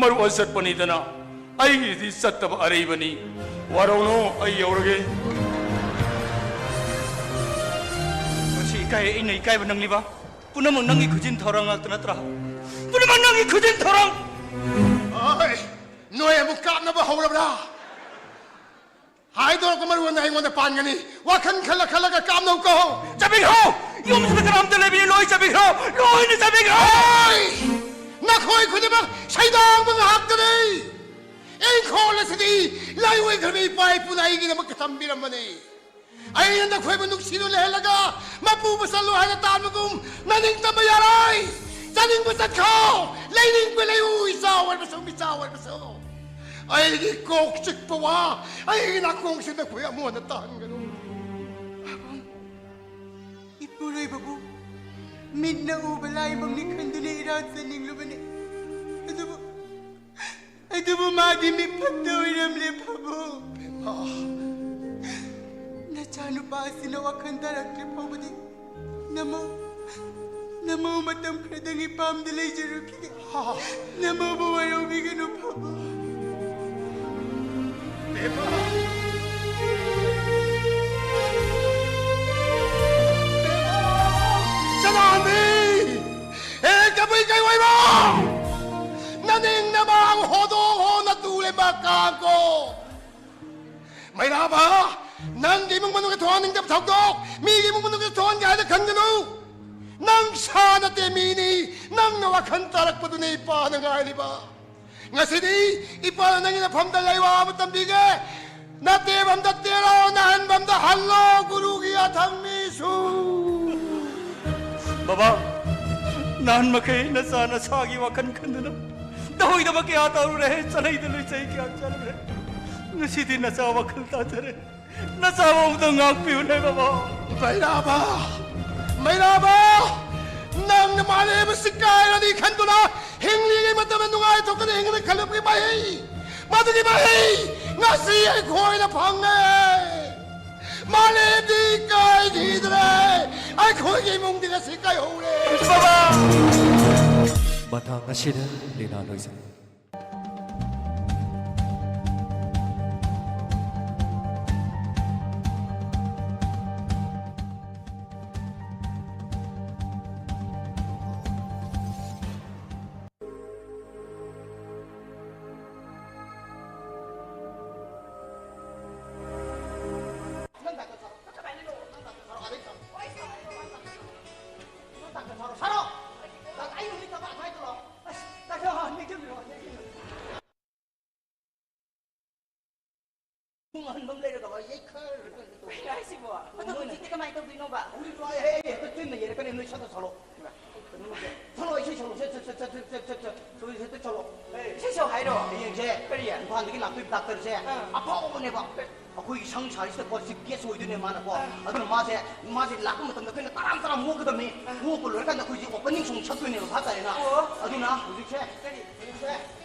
ꯃꯔꯨ ꯑꯣꯏ ꯆꯠꯄꯅꯤꯗꯅ꯫ ꯑꯩꯒꯤꯗꯤ ꯆꯠꯇꯕ ꯑꯔꯩꯕꯅꯤ꯫ ꯋꯥꯔꯧꯅꯨ, ꯑꯩ ꯌꯧꯔꯒꯦ꯫ ꯃꯁꯤ ꯏꯀꯥꯏ, ꯑꯩꯅ ꯏꯀꯥꯏꯕ ꯅꯪꯂꯤꯕ? ꯄꯨꯝꯅꯃꯛ ꯅꯪꯒꯤ ꯈꯨꯖꯤꯟ ꯊꯧꯔꯥꯡ ꯉꯥꯛꯇ ꯅꯠꯇ꯭ꯔꯥ? ꯄꯨꯝꯅꯃꯛ ꯅꯪꯒꯤ ꯈꯨꯖꯤꯟ ꯊꯧꯔꯥꯡ! ꯑꯣꯏ, ꯅꯣꯏ ꯑꯃꯨꯛ ꯀꯥꯞꯅꯕ ꯍꯧꯔꯕ꯭ꯔꯥ? ꯍꯥꯏꯗꯣꯔꯛꯄ ꯃꯔꯨ ꯑꯣꯏꯅ ꯑꯩꯉꯣꯟꯗ ꯄꯥꯟꯒꯅꯤ꯫ ꯋꯥꯈꯜ ꯈꯜꯂ ꯈꯜꯂꯒ ꯀꯥꯞꯅꯧꯀꯣ꯫ ꯆꯠꯄꯤꯈ꯭ꯔꯣ! ꯌꯨꯝꯁꯤꯗ ꯀꯅꯥꯝꯇ ꯂꯩꯕꯤꯔꯣꯏ, ꯂꯣꯏ ꯆꯠꯄꯤꯈ꯭ꯔꯣ! ꯂꯣꯏꯅ ꯆꯠꯄꯤꯈ꯭ꯔꯣ! ꯑꯣꯏ! ꯅꯈꯣꯏ ꯈꯨꯗꯤꯡꯃꯛ ꯁꯩꯗꯥꯡꯕ ꯉꯥꯏꯍꯥꯛꯇꯅꯤ꯫ ꯏꯪꯈꯣꯜ ꯑꯁꯤꯗꯤ ꯂꯥꯏꯑꯣꯏꯈ꯭ꯔꯕ ꯏꯄꯥ ꯏꯄꯨꯅ ꯑꯩꯒꯤꯗꯃꯛꯇ ꯊꯝꯕꯤꯔꯝꯕꯅꯤ꯫ ꯑꯩꯅ ꯅꯈꯣꯏꯕꯨ ꯅꯨꯡꯁꯤꯅ ꯂꯩꯍꯜꯂꯒ ꯃꯄꯨ ꯃꯆꯜꯂꯣ ꯍꯥꯏꯅ ꯇꯥꯟꯕꯒꯨꯝ ꯅꯅꯤꯡꯇꯝꯕ ꯌꯥꯔꯣꯏ꯫ ꯆꯥꯅꯤꯡꯕ ꯆꯠꯈ꯭ꯔꯣ, ꯂꯩꯅꯤꯡꯕ ꯂꯩꯌꯨ, ꯏꯆꯥ ꯑꯣꯏꯔꯕꯁꯨ ꯃꯤꯆꯥ ꯑꯣꯏꯔꯕꯁꯨ꯫ ꯑꯩꯒꯤ ꯀꯣꯛ ꯆꯤꯛꯄ ꯋꯥ, ꯑꯩꯒꯤ ꯅꯥꯀꯣꯡꯁꯤ ꯅꯈꯣꯏ ꯑꯃꯨꯛ ꯍꯟꯅ ꯇꯥꯍꯟꯒꯅꯨ꯫ ꯏꯄꯨꯔꯣꯏꯕꯕꯨ ꯃꯤꯠꯅ ꯎꯕ ꯂꯥꯏꯃꯛꯅꯤ ꯈꯟꯗꯨꯅ ꯏꯔꯥꯠ ꯆꯠꯅꯤꯡꯂꯨꯕꯅꯤ꯫ ꯑꯗꯨꯕꯨ, ꯑꯗꯨꯕꯨ ꯃꯥꯗꯤ ꯃꯤ ꯐꯠꯇ ꯑꯣꯏꯔꯝꯂꯦ ꯐꯥꯕꯨꯡ꯫ ꯅꯆꯥꯅꯨꯄꯥ ꯑꯁꯤꯅ ꯋꯥꯈꯜ ꯇꯥꯔꯛꯇ꯭ꯔꯤ ꯐꯥꯎꯕꯗꯤ ꯅꯃꯧ, ꯅꯃꯧ ꯃꯇꯝ ꯈꯔꯗꯪ ꯏꯄꯥꯝꯗ ꯂꯩꯖꯔꯨꯈꯤꯒꯦ꯫ ꯅꯃꯧꯕꯨ ꯋꯥꯔꯧꯕꯤꯒꯅꯨ ꯐꯥꯕꯨꯡ꯫ ꯕꯦꯝꯃ! ꯕꯦꯝꯃ! ꯆꯅꯥꯟꯕꯤ! ꯑꯦ, ꯀꯕꯨꯏ ꯀꯩ ꯑꯣꯏꯕ! ꯅꯅꯤꯡ ꯅꯃꯥꯡ ꯍꯣꯗꯣꯛ ꯍꯣ ꯅꯇꯨ ꯂꯩꯕꯥꯛ ꯀꯥꯡꯀꯣ! ꯃꯩꯔꯥꯕ! ꯅꯪꯒꯤ ꯏꯃꯨꯡ ꯃꯅꯨꯡꯒꯤ ꯊꯣꯛꯍꯟꯅꯤꯡꯗꯕ ꯊꯧꯗꯣꯛ ꯃꯤꯒꯤ ꯏꯃꯨꯡ ꯃꯅꯨꯡꯒꯤ ꯊꯣꯛꯍꯟꯒꯦ ꯍꯥꯏꯅ ꯈꯟꯒꯅꯨ! ꯅꯪ ꯁꯥ ꯅꯠꯇꯦ, ꯃꯤꯅꯤ! ꯅꯪꯅ ꯋꯥꯈꯜ ꯇꯥꯔꯛꯄꯗꯨꯅꯤ ꯏꯄꯥꯅ ꯉꯥꯏꯔꯤꯕ! ꯉꯁꯤꯗꯤ ꯏꯄꯥꯅ ꯅꯪꯒꯤ ꯅꯐꯝꯗ ꯂꯩꯋꯥ ꯑꯃ ꯇꯝꯕꯤꯒꯦ꯫ ꯅꯇꯦꯕꯝꯗ ꯇꯦꯔꯣ, ꯅꯍꯟꯕꯝꯗ ꯍꯜꯂꯣ, ꯒꯨꯔꯨꯒꯤ ꯌꯥꯊꯪ ꯃꯤꯁꯨ꯫ ꯕꯕꯥ, ꯅꯍꯥꯟ ꯃꯈꯩ ꯅꯆꯥ ꯅꯁꯥꯒꯤ ꯋꯥꯈꯜ ꯈꯟꯗꯨꯅ ꯑꯣꯏꯗꯕ ꯀꯌꯥ ꯇꯧꯔꯨꯔꯦ, ꯆꯠꯂꯩꯗ ꯂꯣꯏ ꯆꯍꯤ ꯀꯌꯥ ꯆꯠꯂꯨꯔꯦ꯫ ꯉꯁꯤꯗꯤ ꯅꯆꯥ ꯋꯥꯈꯜ ꯇꯥꯖꯔꯦ꯫ ꯅꯆꯥꯕꯨ ꯑꯝꯇ ꯉꯥꯛꯄꯤꯌꯨꯅꯦ ꯕꯕꯥ꯫ ꯃꯩꯔꯥꯕ! ꯃꯩꯔꯥꯕ! ꯅꯪꯅ ꯃꯥꯂꯦꯝ ꯑꯁꯤ ꯀꯥꯏꯔꯅꯤ ꯈꯟꯗꯨꯅ ꯍꯤꯡꯂꯤꯉꯩ ꯃꯇꯝꯗ ꯅꯨꯡꯉꯥꯏꯊꯣꯛꯇꯅ ꯍꯤꯡꯒꯅꯤ ꯈꯜꯂꯨꯕꯒꯤ ꯃꯍꯩ, ꯃꯗꯨꯒꯤ ꯃꯍꯩ ꯉꯁꯤ ꯑꯩꯈꯣꯏꯅ ꯐꯪꯉꯦ꯫ ꯃꯥꯂꯦꯝꯗꯤ ꯀꯥꯏꯈꯤꯗ꯭ꯔꯦ, ꯑꯩꯈꯣꯏꯒꯤ ꯏꯃꯨꯡꯗꯤ ꯉꯁꯤ ꯀꯥꯏꯍꯧꯔꯦ꯫ ꯕꯕꯥ! ꯃꯇꯥꯡ ꯑꯁꯤꯗ ꯂꯤꯂꯥ ꯂꯣꯏꯁꯤꯟ ꯄꯨꯡ ꯑꯍꯟꯕ ꯑꯃ ꯂꯩꯔꯒ ꯌꯩꯈꯔ ꯀꯩꯅꯣ ꯇꯧ꯫ ꯀꯩꯅꯣ ꯍꯥꯏꯁꯤꯕꯣ? ꯑꯗꯣ ꯍꯧꯖꯤꯛꯇꯤ ꯀꯃꯥꯏꯅ ꯇꯧꯗꯣꯏꯅꯣꯕ? ꯍꯧꯖꯤꯛ ꯂꯣꯏ ꯍꯦ, ꯍꯦ, ꯍꯦꯛꯇ ꯆꯤꯟꯅ ꯌꯩꯔꯛꯀꯅꯤ, ꯅꯣꯏ ꯁꯠꯇꯣ ꯁꯥꯠꯂꯣ꯫ ꯁꯥꯠꯂꯣ, ꯏꯁꯩ ꯁꯥꯠꯂꯣ, ꯁꯠ, ꯁꯠ, ꯁꯠ, ꯁꯠ, ꯁꯠ, ꯁꯠ, ꯁꯠ, ꯁꯠ, ꯁꯠ, ꯁꯠ, ꯁꯠ ꯁꯥꯠꯂꯣ꯫ ꯏꯁꯩ ꯁꯛꯑꯣ ꯍꯥꯏꯔꯣ? ꯍꯌꯦꯡꯁꯦ ꯀꯔꯤ? ꯏꯝꯐꯥꯜꯗꯒꯤ ꯂꯥꯛꯇꯣꯏꯕ ꯗꯥꯛꯇꯔꯁꯦ ꯑꯥ꯫ ꯑꯐꯥꯎꯕꯅꯦꯕ꯫ ꯑꯩꯈꯣꯏꯒꯤ ꯁꯪ ꯁꯥꯔꯤꯁꯤꯗꯀꯣ ꯆꯤꯐ ꯒꯦꯁ ꯑꯣꯏꯗꯣꯏꯅꯦ ꯃꯥꯅꯀꯣ꯫ ꯑꯥ꯫ ꯑꯗꯨꯅ ꯃꯥꯁꯦ, ꯃꯥꯁꯦ ꯂꯥꯛꯄ ꯃꯇꯝꯗ ꯑꯩꯈꯣꯏꯅ ꯇꯔꯥꯝ ꯇꯔꯥꯝ ꯑꯣꯛꯀꯗꯕꯅꯤ꯫ ꯑꯥ꯫ ꯑꯣꯛꯄ ꯂꯣꯏꯔꯀꯥꯟꯗ ꯑꯩꯈꯣꯏꯁꯦ ꯑꯣꯄꯅꯤꯡ ꯁꯣꯡ ꯁꯛꯇꯣꯏꯅꯦꯕ, ꯚꯥꯞ ꯇꯥꯔꯦꯅ? ꯑꯣ꯫ ꯑꯗꯨꯅ ꯍꯧꯖꯤꯛꯁꯦ, ꯀꯔꯤ? ꯍꯧꯖꯤꯛꯁꯦ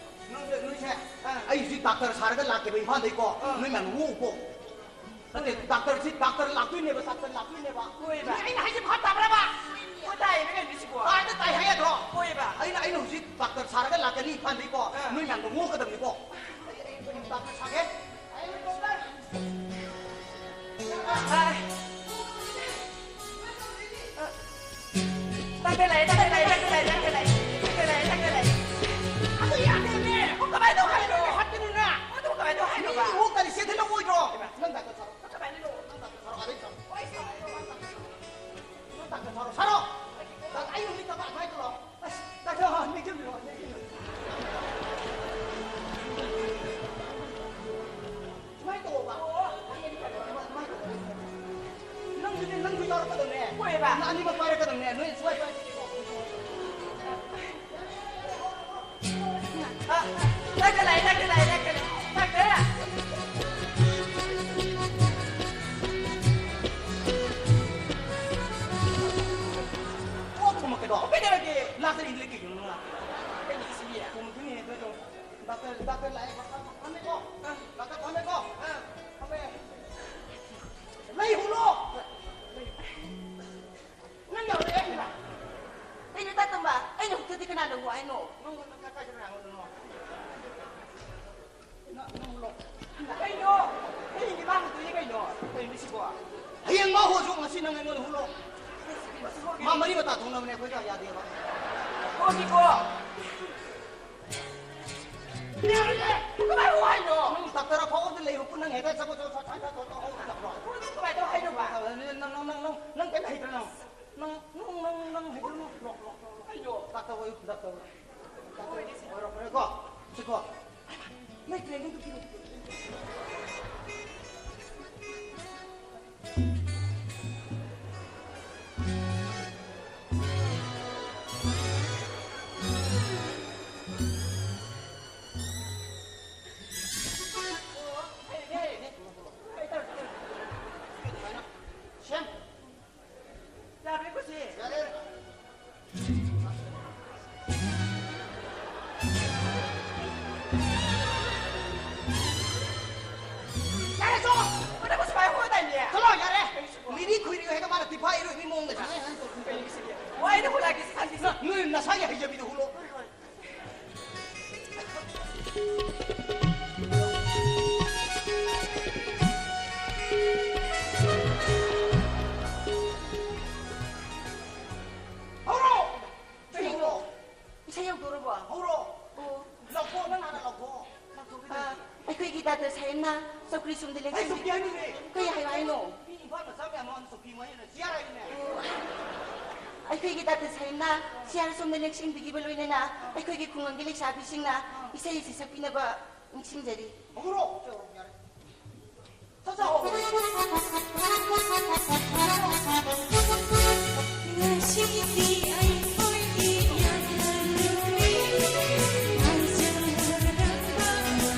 ꯅꯣꯏꯁꯦ, ꯅꯣꯏꯁꯦ, ꯑꯥ꯫ ꯑꯩ ꯍꯧꯖꯤꯛ ꯗꯥꯛꯇꯔ ꯁꯥꯔꯒ ꯂꯥꯛꯀꯦꯕ ꯏꯝꯐꯥꯜꯗꯩꯀꯣ꯫ ꯑꯥ꯫ ꯅꯣꯏ ꯃꯌꯥꯝ ꯅꯣꯛꯎꯀꯣ꯫ ꯅꯠꯇꯦ, ꯗꯥꯛꯇꯔꯁꯤ, ꯗꯥꯛꯇꯔ ꯂꯥꯛꯇꯣꯏꯅꯦꯕ, ꯗꯥꯛꯇꯔ ꯂꯥꯛꯇꯣꯏꯅꯦꯕ꯫ ꯍꯣꯏꯕ꯫ ꯅꯣꯏ ꯑꯩꯅ ꯍꯥꯏꯁꯦ ꯚꯥꯞ ꯇꯥꯕ꯭ꯔꯕ? ꯍꯣꯏ, ꯇꯥꯏꯌꯦ, ꯀꯩꯅꯣ ꯁꯤꯕꯣ? ꯇꯥꯗ ꯇꯥꯏ ꯍꯥꯏ ꯌꯥꯗ꯭ꯔꯣ? ꯍꯣꯏꯕ꯫ ꯑꯩꯅ, ꯑꯩꯅ ꯍꯧꯖꯤꯛ ꯗꯥꯛꯇꯔ ꯁꯥꯔꯒ ꯂꯥꯛꯀꯅꯤ ꯏꯝꯐꯥꯜꯗꯩꯀꯣ꯫ ꯑꯥ꯫ ꯅꯣꯏ ꯃꯌꯥꯝꯗꯣ ꯅꯣꯛꯀꯗꯕꯅꯤꯀꯣ꯫ ꯑꯩ, ꯑꯩ, ꯑꯩ ꯗꯥꯛꯇꯔ ꯁꯥꯒꯦ꯫ ꯑꯩ ꯗꯣꯛꯇꯔ꯫ ꯑꯥ꯫ ꯇꯥꯛꯄꯤꯔꯛꯑꯦ, ꯇꯥꯛꯄꯤꯔꯛꯑꯦ, ꯇꯥꯛꯄꯤꯔꯛꯑꯦ, ꯇꯥꯛꯄꯤꯔꯛꯑꯦ, ꯇꯥꯛꯄꯤꯔꯛꯑꯦ꯫ ꯑꯗꯨ ꯌꯥꯗꯦꯃꯦ! ꯑꯣ, ꯀꯃꯥꯏꯅ ꯇꯧ ꯍꯥꯏꯅꯣ? ꯍꯥꯠꯀꯅꯨꯅ! ꯑꯗꯨ ꯀꯃꯥꯏꯅ ꯇꯧ ꯍꯥꯏꯅꯣꯕ? ꯃꯤ ꯏꯃꯨꯡ ꯀꯔꯤ ꯆꯦꯟꯊꯅ ꯑꯣꯏꯗ꯭ꯔꯣ? ꯅꯪ ꯗꯥꯛꯇꯔ ꯁꯥꯔꯣ꯫ ꯅꯪ ꯀꯃꯥꯏꯅ ꯇꯧ? ꯅꯪ ꯗꯥꯛꯇꯔ ꯁꯥꯔꯣ, ꯑꯗꯩ ꯁꯥꯔꯣ꯫ ꯍꯣꯏ, ꯁꯥꯔꯣ꯫ ꯅꯪ ꯗꯥꯛꯇꯔ ꯁꯥꯔꯣ, ꯁꯥꯔꯣ! ꯗꯥꯛꯇꯔ, ꯑꯩ ꯍꯧꯖꯤꯛ ꯊꯕꯛ ꯑꯗꯨꯃꯥꯏꯅ ꯇꯧꯔꯣ꯫ ꯑꯁ, ꯗꯥꯛꯇꯔ, ꯅꯤꯡꯁꯤꯡꯕꯤꯔꯣ, ꯅꯤꯡꯁꯤꯡꯕꯤꯔꯣ꯫ ꯁꯨꯃꯥꯏꯅ ꯇꯧꯑꯣꯕ꯫ ꯅꯪꯁꯨꯅꯦ, ꯅꯪꯁꯨ ꯌꯥꯎꯔꯛꯀꯗꯕꯅꯦ꯫ ꯍꯣꯏꯕ꯫ ꯅꯪ ꯑꯅꯤꯃꯛ ꯄꯥꯏꯔꯛꯀꯗꯕꯅꯦ꯫ ꯅꯣꯏ ꯁꯨꯃꯥꯏ ꯄꯥꯏꯔꯛꯀꯗꯕꯅꯦ꯫ ꯂꯩꯔꯦ ꯀꯩꯅꯣ? ꯗꯥꯛꯇꯔ! ꯀꯣꯛ ꯊꯨꯝꯃꯛꯀꯗꯣ꯫ ꯀꯩꯗꯧꯔꯒꯦ? ꯂꯥꯛꯇꯔꯤꯗꯨꯗꯤ ꯀꯩꯒꯤꯅꯣ ꯅꯪ ꯂꯥꯛꯇꯔꯤꯗꯣ? ꯀꯩꯅꯣ ꯁꯤꯗꯤ? ꯊꯨꯝꯃꯛꯇꯣꯏꯅꯦ, ꯑꯗꯨ ꯑꯗꯨꯝ꯫ ꯗꯥꯛꯇꯔ, ꯗꯥꯛꯇꯔ ꯂꯥꯛꯑꯦ꯫ ꯐꯝꯃꯦꯀꯣ? ꯑꯥ꯫ ꯗꯥꯛꯇꯔ ꯐꯝꯃꯦꯀꯣ? ꯑꯥ꯫ ꯐꯝꯃꯦ꯫ ꯂꯩ ꯍꯨꯜꯂꯣ! ꯅꯪ ꯌꯥꯎꯔꯦ, ꯑꯩ ꯍꯨꯜꯂꯣ꯫ ꯀꯩꯅꯣ ꯇꯥꯇꯝꯕ? ꯑꯩꯅ ꯍꯨꯛꯇꯗꯤ ꯀꯅꯥꯅ ꯍꯨ ꯍꯥꯏꯅꯣ? ꯅꯪ, ꯅꯪ ꯀꯥꯏ ꯆꯠꯈ꯭ꯔꯦ? ꯍꯥꯏꯉꯣꯟꯗꯅꯣ? ꯅꯪ, ꯅꯪ ꯍꯨꯜꯂꯣ꯫ ꯀꯩꯅꯣ? ꯍꯌꯦꯡꯗꯤ ꯃꯥ ꯍꯨꯠꯇꯣꯏꯅꯤ ꯀꯩꯅꯣ? ꯀꯩꯅꯣ ꯁꯤꯕꯣ? ꯍꯌꯦꯡ ꯃꯥ ꯍꯨꯠꯁꯨ ꯉꯁꯤ ꯅꯪ ꯑꯩꯉꯣꯟꯗ ꯍꯨꯠꯂꯣ꯫ ꯃꯥ ꯃꯔꯤ ꯃꯇꯥ ꯊꯣꯛꯅꯕꯅꯦ, ꯑꯩꯈꯣꯏꯒ ꯌꯥꯗꯦꯕ꯫ ꯍꯣꯏꯅꯤꯀꯣ꯫ ꯌꯥꯔꯦ! ꯀꯃꯥꯏ ꯍꯨ ꯍꯥꯏꯅꯣ? ꯅꯪ ꯗꯥꯛꯇꯔ ꯑꯐꯥꯎꯕꯗ ꯂꯩꯕ ꯄꯨꯟꯅ ꯍꯦꯛꯇ ꯆꯠꯄ ꯆꯠꯄ ꯆꯠꯄ ꯆꯠꯄ ꯆꯠꯄ ꯍꯧꯒꯠꯂꯛꯄ꯭ꯔꯣ? ꯍꯨꯗꯨ ꯀꯃꯥꯏ ꯇꯧ ꯍꯥꯏꯅꯣꯕ? ꯅꯪ, ꯅꯪ, ꯅꯪ, ꯅꯪ, ꯅꯪ ꯀꯩꯝ ꯍꯩꯇ꯭ꯔ ꯅꯪ? ꯅꯪ, ꯅꯪ, ꯅꯪ, ꯅꯪ ꯍꯩꯇ꯭ꯔ ꯅꯪ? ꯂꯣꯛ, ꯂꯣꯛ, ꯂꯣꯛ, ꯂꯣꯛ꯫ ꯀꯩꯅꯣ? ꯗꯥꯛꯇꯔ ꯑꯣꯏꯌꯨ, ꯗꯥꯛꯇꯔ ꯑꯣꯏꯌꯨ꯫ ꯗꯥꯛꯇꯔ ꯑꯣꯏꯔꯦ ꯁꯤ꯫ ꯑꯣꯏꯔꯣ, ꯑꯣꯏꯔꯣꯀꯣ꯫ ꯁꯤꯀꯣ꯫ ꯂꯩꯇ꯭ꯔꯦ, ꯅꯪ ꯄꯤꯔꯣ꯫ ꯁꯦꯝ꯫ ꯌꯥꯔꯦꯀꯣ ꯁꯤ? ꯌꯥꯔꯦ꯫ ꯌꯥꯔꯦ, ꯆꯣ! ꯃꯅꯥ ꯃꯁꯤꯡ ꯄꯥꯏ ꯍꯣꯏ ꯇꯥꯏꯅꯦ꯫ ꯆꯠꯂꯣ, ꯌꯥꯔꯦ꯫ ꯂꯤꯔꯤ ꯈꯨꯏꯔꯤ ꯍꯦꯛꯇ ꯃꯥꯅ ꯇꯤꯐꯥ ꯏꯔꯣꯏꯕꯤ ꯃꯑꯣꯡꯗ ꯁꯥꯟꯅꯩ, ꯅꯪ ꯇꯧꯔꯤꯁꯤ ꯀꯩꯅꯣ? ꯀꯩꯅꯣ ꯁꯤꯗꯤ? ꯋꯥ ꯑꯩꯅ ꯍꯨꯂꯥꯏꯒꯦ ꯁꯤ ꯈꯪꯗꯦ꯫ ꯅ-, ꯅꯣꯏ ꯅꯁꯥꯒꯤ ꯍꯩꯖꯕꯤꯗꯣ ꯍꯨꯂꯣ꯫ ꯍꯣꯏ, ꯍꯣꯏ꯫ ꯍꯧꯔꯣ! ꯀꯩꯅꯣ? ꯏꯁꯩ ꯍꯧꯗꯣꯔꯕꯣ? ꯍꯧꯔꯣ! ꯑꯣ꯫ ꯂꯥꯎꯊꯣꯛꯑꯣ, ꯅꯪ ꯍꯥꯟꯅ ꯂꯥꯎꯊꯣꯛꯑꯣ꯫ ꯂꯥꯎꯊꯣꯛꯀꯦ ꯑ, ꯇꯧꯔꯤ꯫ ꯑꯩꯈꯣꯏꯒꯤ ꯗꯥꯛꯇꯔ ꯁꯥꯍꯦꯕꯅ ꯆꯧꯀ꯭ꯔꯤ ꯁꯣꯝꯗ ꯑꯩ ꯂꯦꯡꯁꯤꯟꯕꯤ-, ꯆꯧꯀ꯭ꯔꯤ ꯍꯥꯏꯅꯤꯡꯗꯦ꯫ ꯀꯩ ꯍꯥꯏꯌꯣ ꯍꯥꯏꯅꯣ? ꯃꯤ ꯏꯝꯐꯥꯜ ꯃꯆꯥ ꯃꯌꯥꯝ ꯃꯃꯥꯡꯗ ꯆꯧꯀ꯭ꯔꯤ ꯃꯣꯏ ꯍꯦꯟꯅ ꯆꯤꯌꯔ ꯍꯥꯏꯅꯤꯡꯉꯦ꯫ ꯑꯣ꯫ ꯑꯩꯈꯣꯏꯒꯤ ꯗꯥꯛꯇꯔ ꯁꯥꯍꯦꯕꯅ ꯆꯤꯌꯔ ꯁꯣꯝꯗ ꯂꯦꯡꯁꯤꯟꯕꯤꯈꯤꯕ ꯂꯣꯏꯅꯅ ꯑꯩꯈꯣꯏꯒꯤ ꯈꯨꯡꯒꯪꯒꯤ ꯂꯩꯁꯥꯕꯤꯁꯤꯡꯅ ꯏꯁꯩ ꯑꯁꯤ ꯁꯛꯄꯤꯅꯕ ꯅꯤꯡꯁꯤꯡꯖꯔꯤ꯫ ꯍꯧꯔꯣ! ꯌꯥꯔꯦ꯫ ꯆꯠ, ꯆꯠ, ꯍꯧꯔꯣ꯫ ꯉꯁꯤꯗꯤ ꯑꯩꯈꯣꯏꯒꯤ ꯌꯥꯝꯅ ꯂꯨꯏ꯫ ꯉꯥꯏꯖꯔꯝꯕ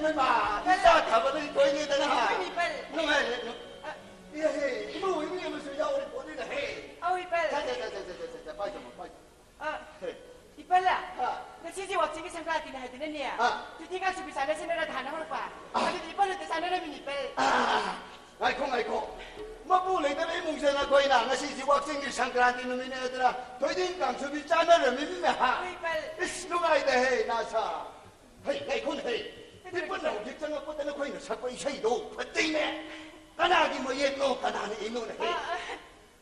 ꯏꯃꯥ, ꯏꯆꯥ ꯊꯥꯕꯗ ꯏꯊꯣꯏꯅꯦꯗꯅ꯫ ꯏꯃꯥ, ꯏꯄꯜ꯫ ꯅꯨꯡꯉꯥꯏꯔꯦ, ꯅꯨ-, ꯑ, ꯏꯍꯦ, ꯏꯃꯧ ꯏꯕꯤ ꯑꯃꯁꯨ ꯌꯥꯎꯔꯤ ꯄꯣꯠꯅꯤꯅꯦ, ꯍꯦ꯫ ꯑꯧ, ꯏꯄꯜ꯫ ꯁꯦ, ꯁꯦ, ꯁꯦ, ꯄꯥꯏꯖꯃꯣ, ꯄꯥꯏꯖꯃꯣ꯫ ꯑ, ꯍꯦ꯫ ꯏꯄꯜ, ꯑ꯫ ꯉꯁꯤꯁꯦ ꯋꯥꯛꯆꯤꯡꯒꯤ ꯁꯪꯀ꯭ꯔꯥꯟꯇꯤꯅꯦ ꯍꯥꯏꯗꯅꯅꯦ꯫ ꯑ꯫ ꯊꯣꯏꯗꯤꯡ ꯀꯥꯡꯁꯨꯕꯤ ꯆꯥꯅꯁꯦꯅ ꯔꯙꯥꯅ ꯍꯧꯔꯛꯄ꯫ ꯑ꯫ ꯑꯗꯨꯗꯤ ꯏꯄꯜ ꯍꯣꯏꯗ ꯆꯥꯅꯔꯝꯃꯤꯅꯦ, ꯏꯄꯜ꯫ ꯑ, ꯉꯥꯏꯈꯣ, ꯉꯥꯏꯈꯣ꯫ ꯃꯄꯨ ꯂꯩꯇꯕ ꯏꯃꯨꯡꯁꯦ ꯅꯈꯣꯏꯅ ꯉꯁꯤꯁꯤ ꯋꯥꯛꯆꯤꯡꯒꯤ ꯁꯪꯀ꯭ꯔꯥꯟꯇꯤ ꯅꯨꯃꯤꯠꯅꯦ ꯍꯥꯏꯗꯅ ꯊꯣꯏꯗꯤꯡ ꯀꯥꯡꯁꯨꯕꯤ ꯆꯥꯅꯔꯝꯃꯤꯅꯤꯅꯦ, ꯍꯥ? ꯍꯣꯏ, ꯏꯄꯜ꯫ ꯏꯁ, ꯅꯨꯡꯉꯥꯏꯗꯦꯍꯦ, ꯅꯥꯁꯥ꯫ ꯍꯩ, ꯉꯥꯏꯈꯣꯅꯦ, ꯍꯩ꯫ ꯏꯄꯜꯅ ꯍꯧꯖꯤꯛ ꯆꯪꯉꯛꯄꯗ ꯅꯈꯣꯏꯅ ꯁꯛꯄ ꯏꯁꯩꯗꯣ ꯐꯖꯩꯅꯦ꯫ ꯀꯅꯥꯒꯤ ꯃꯌꯦꯛꯅꯣ, ꯀꯅꯥꯅ ꯏꯅꯣꯅꯦ, ꯍꯩ? ꯑ, ꯑ,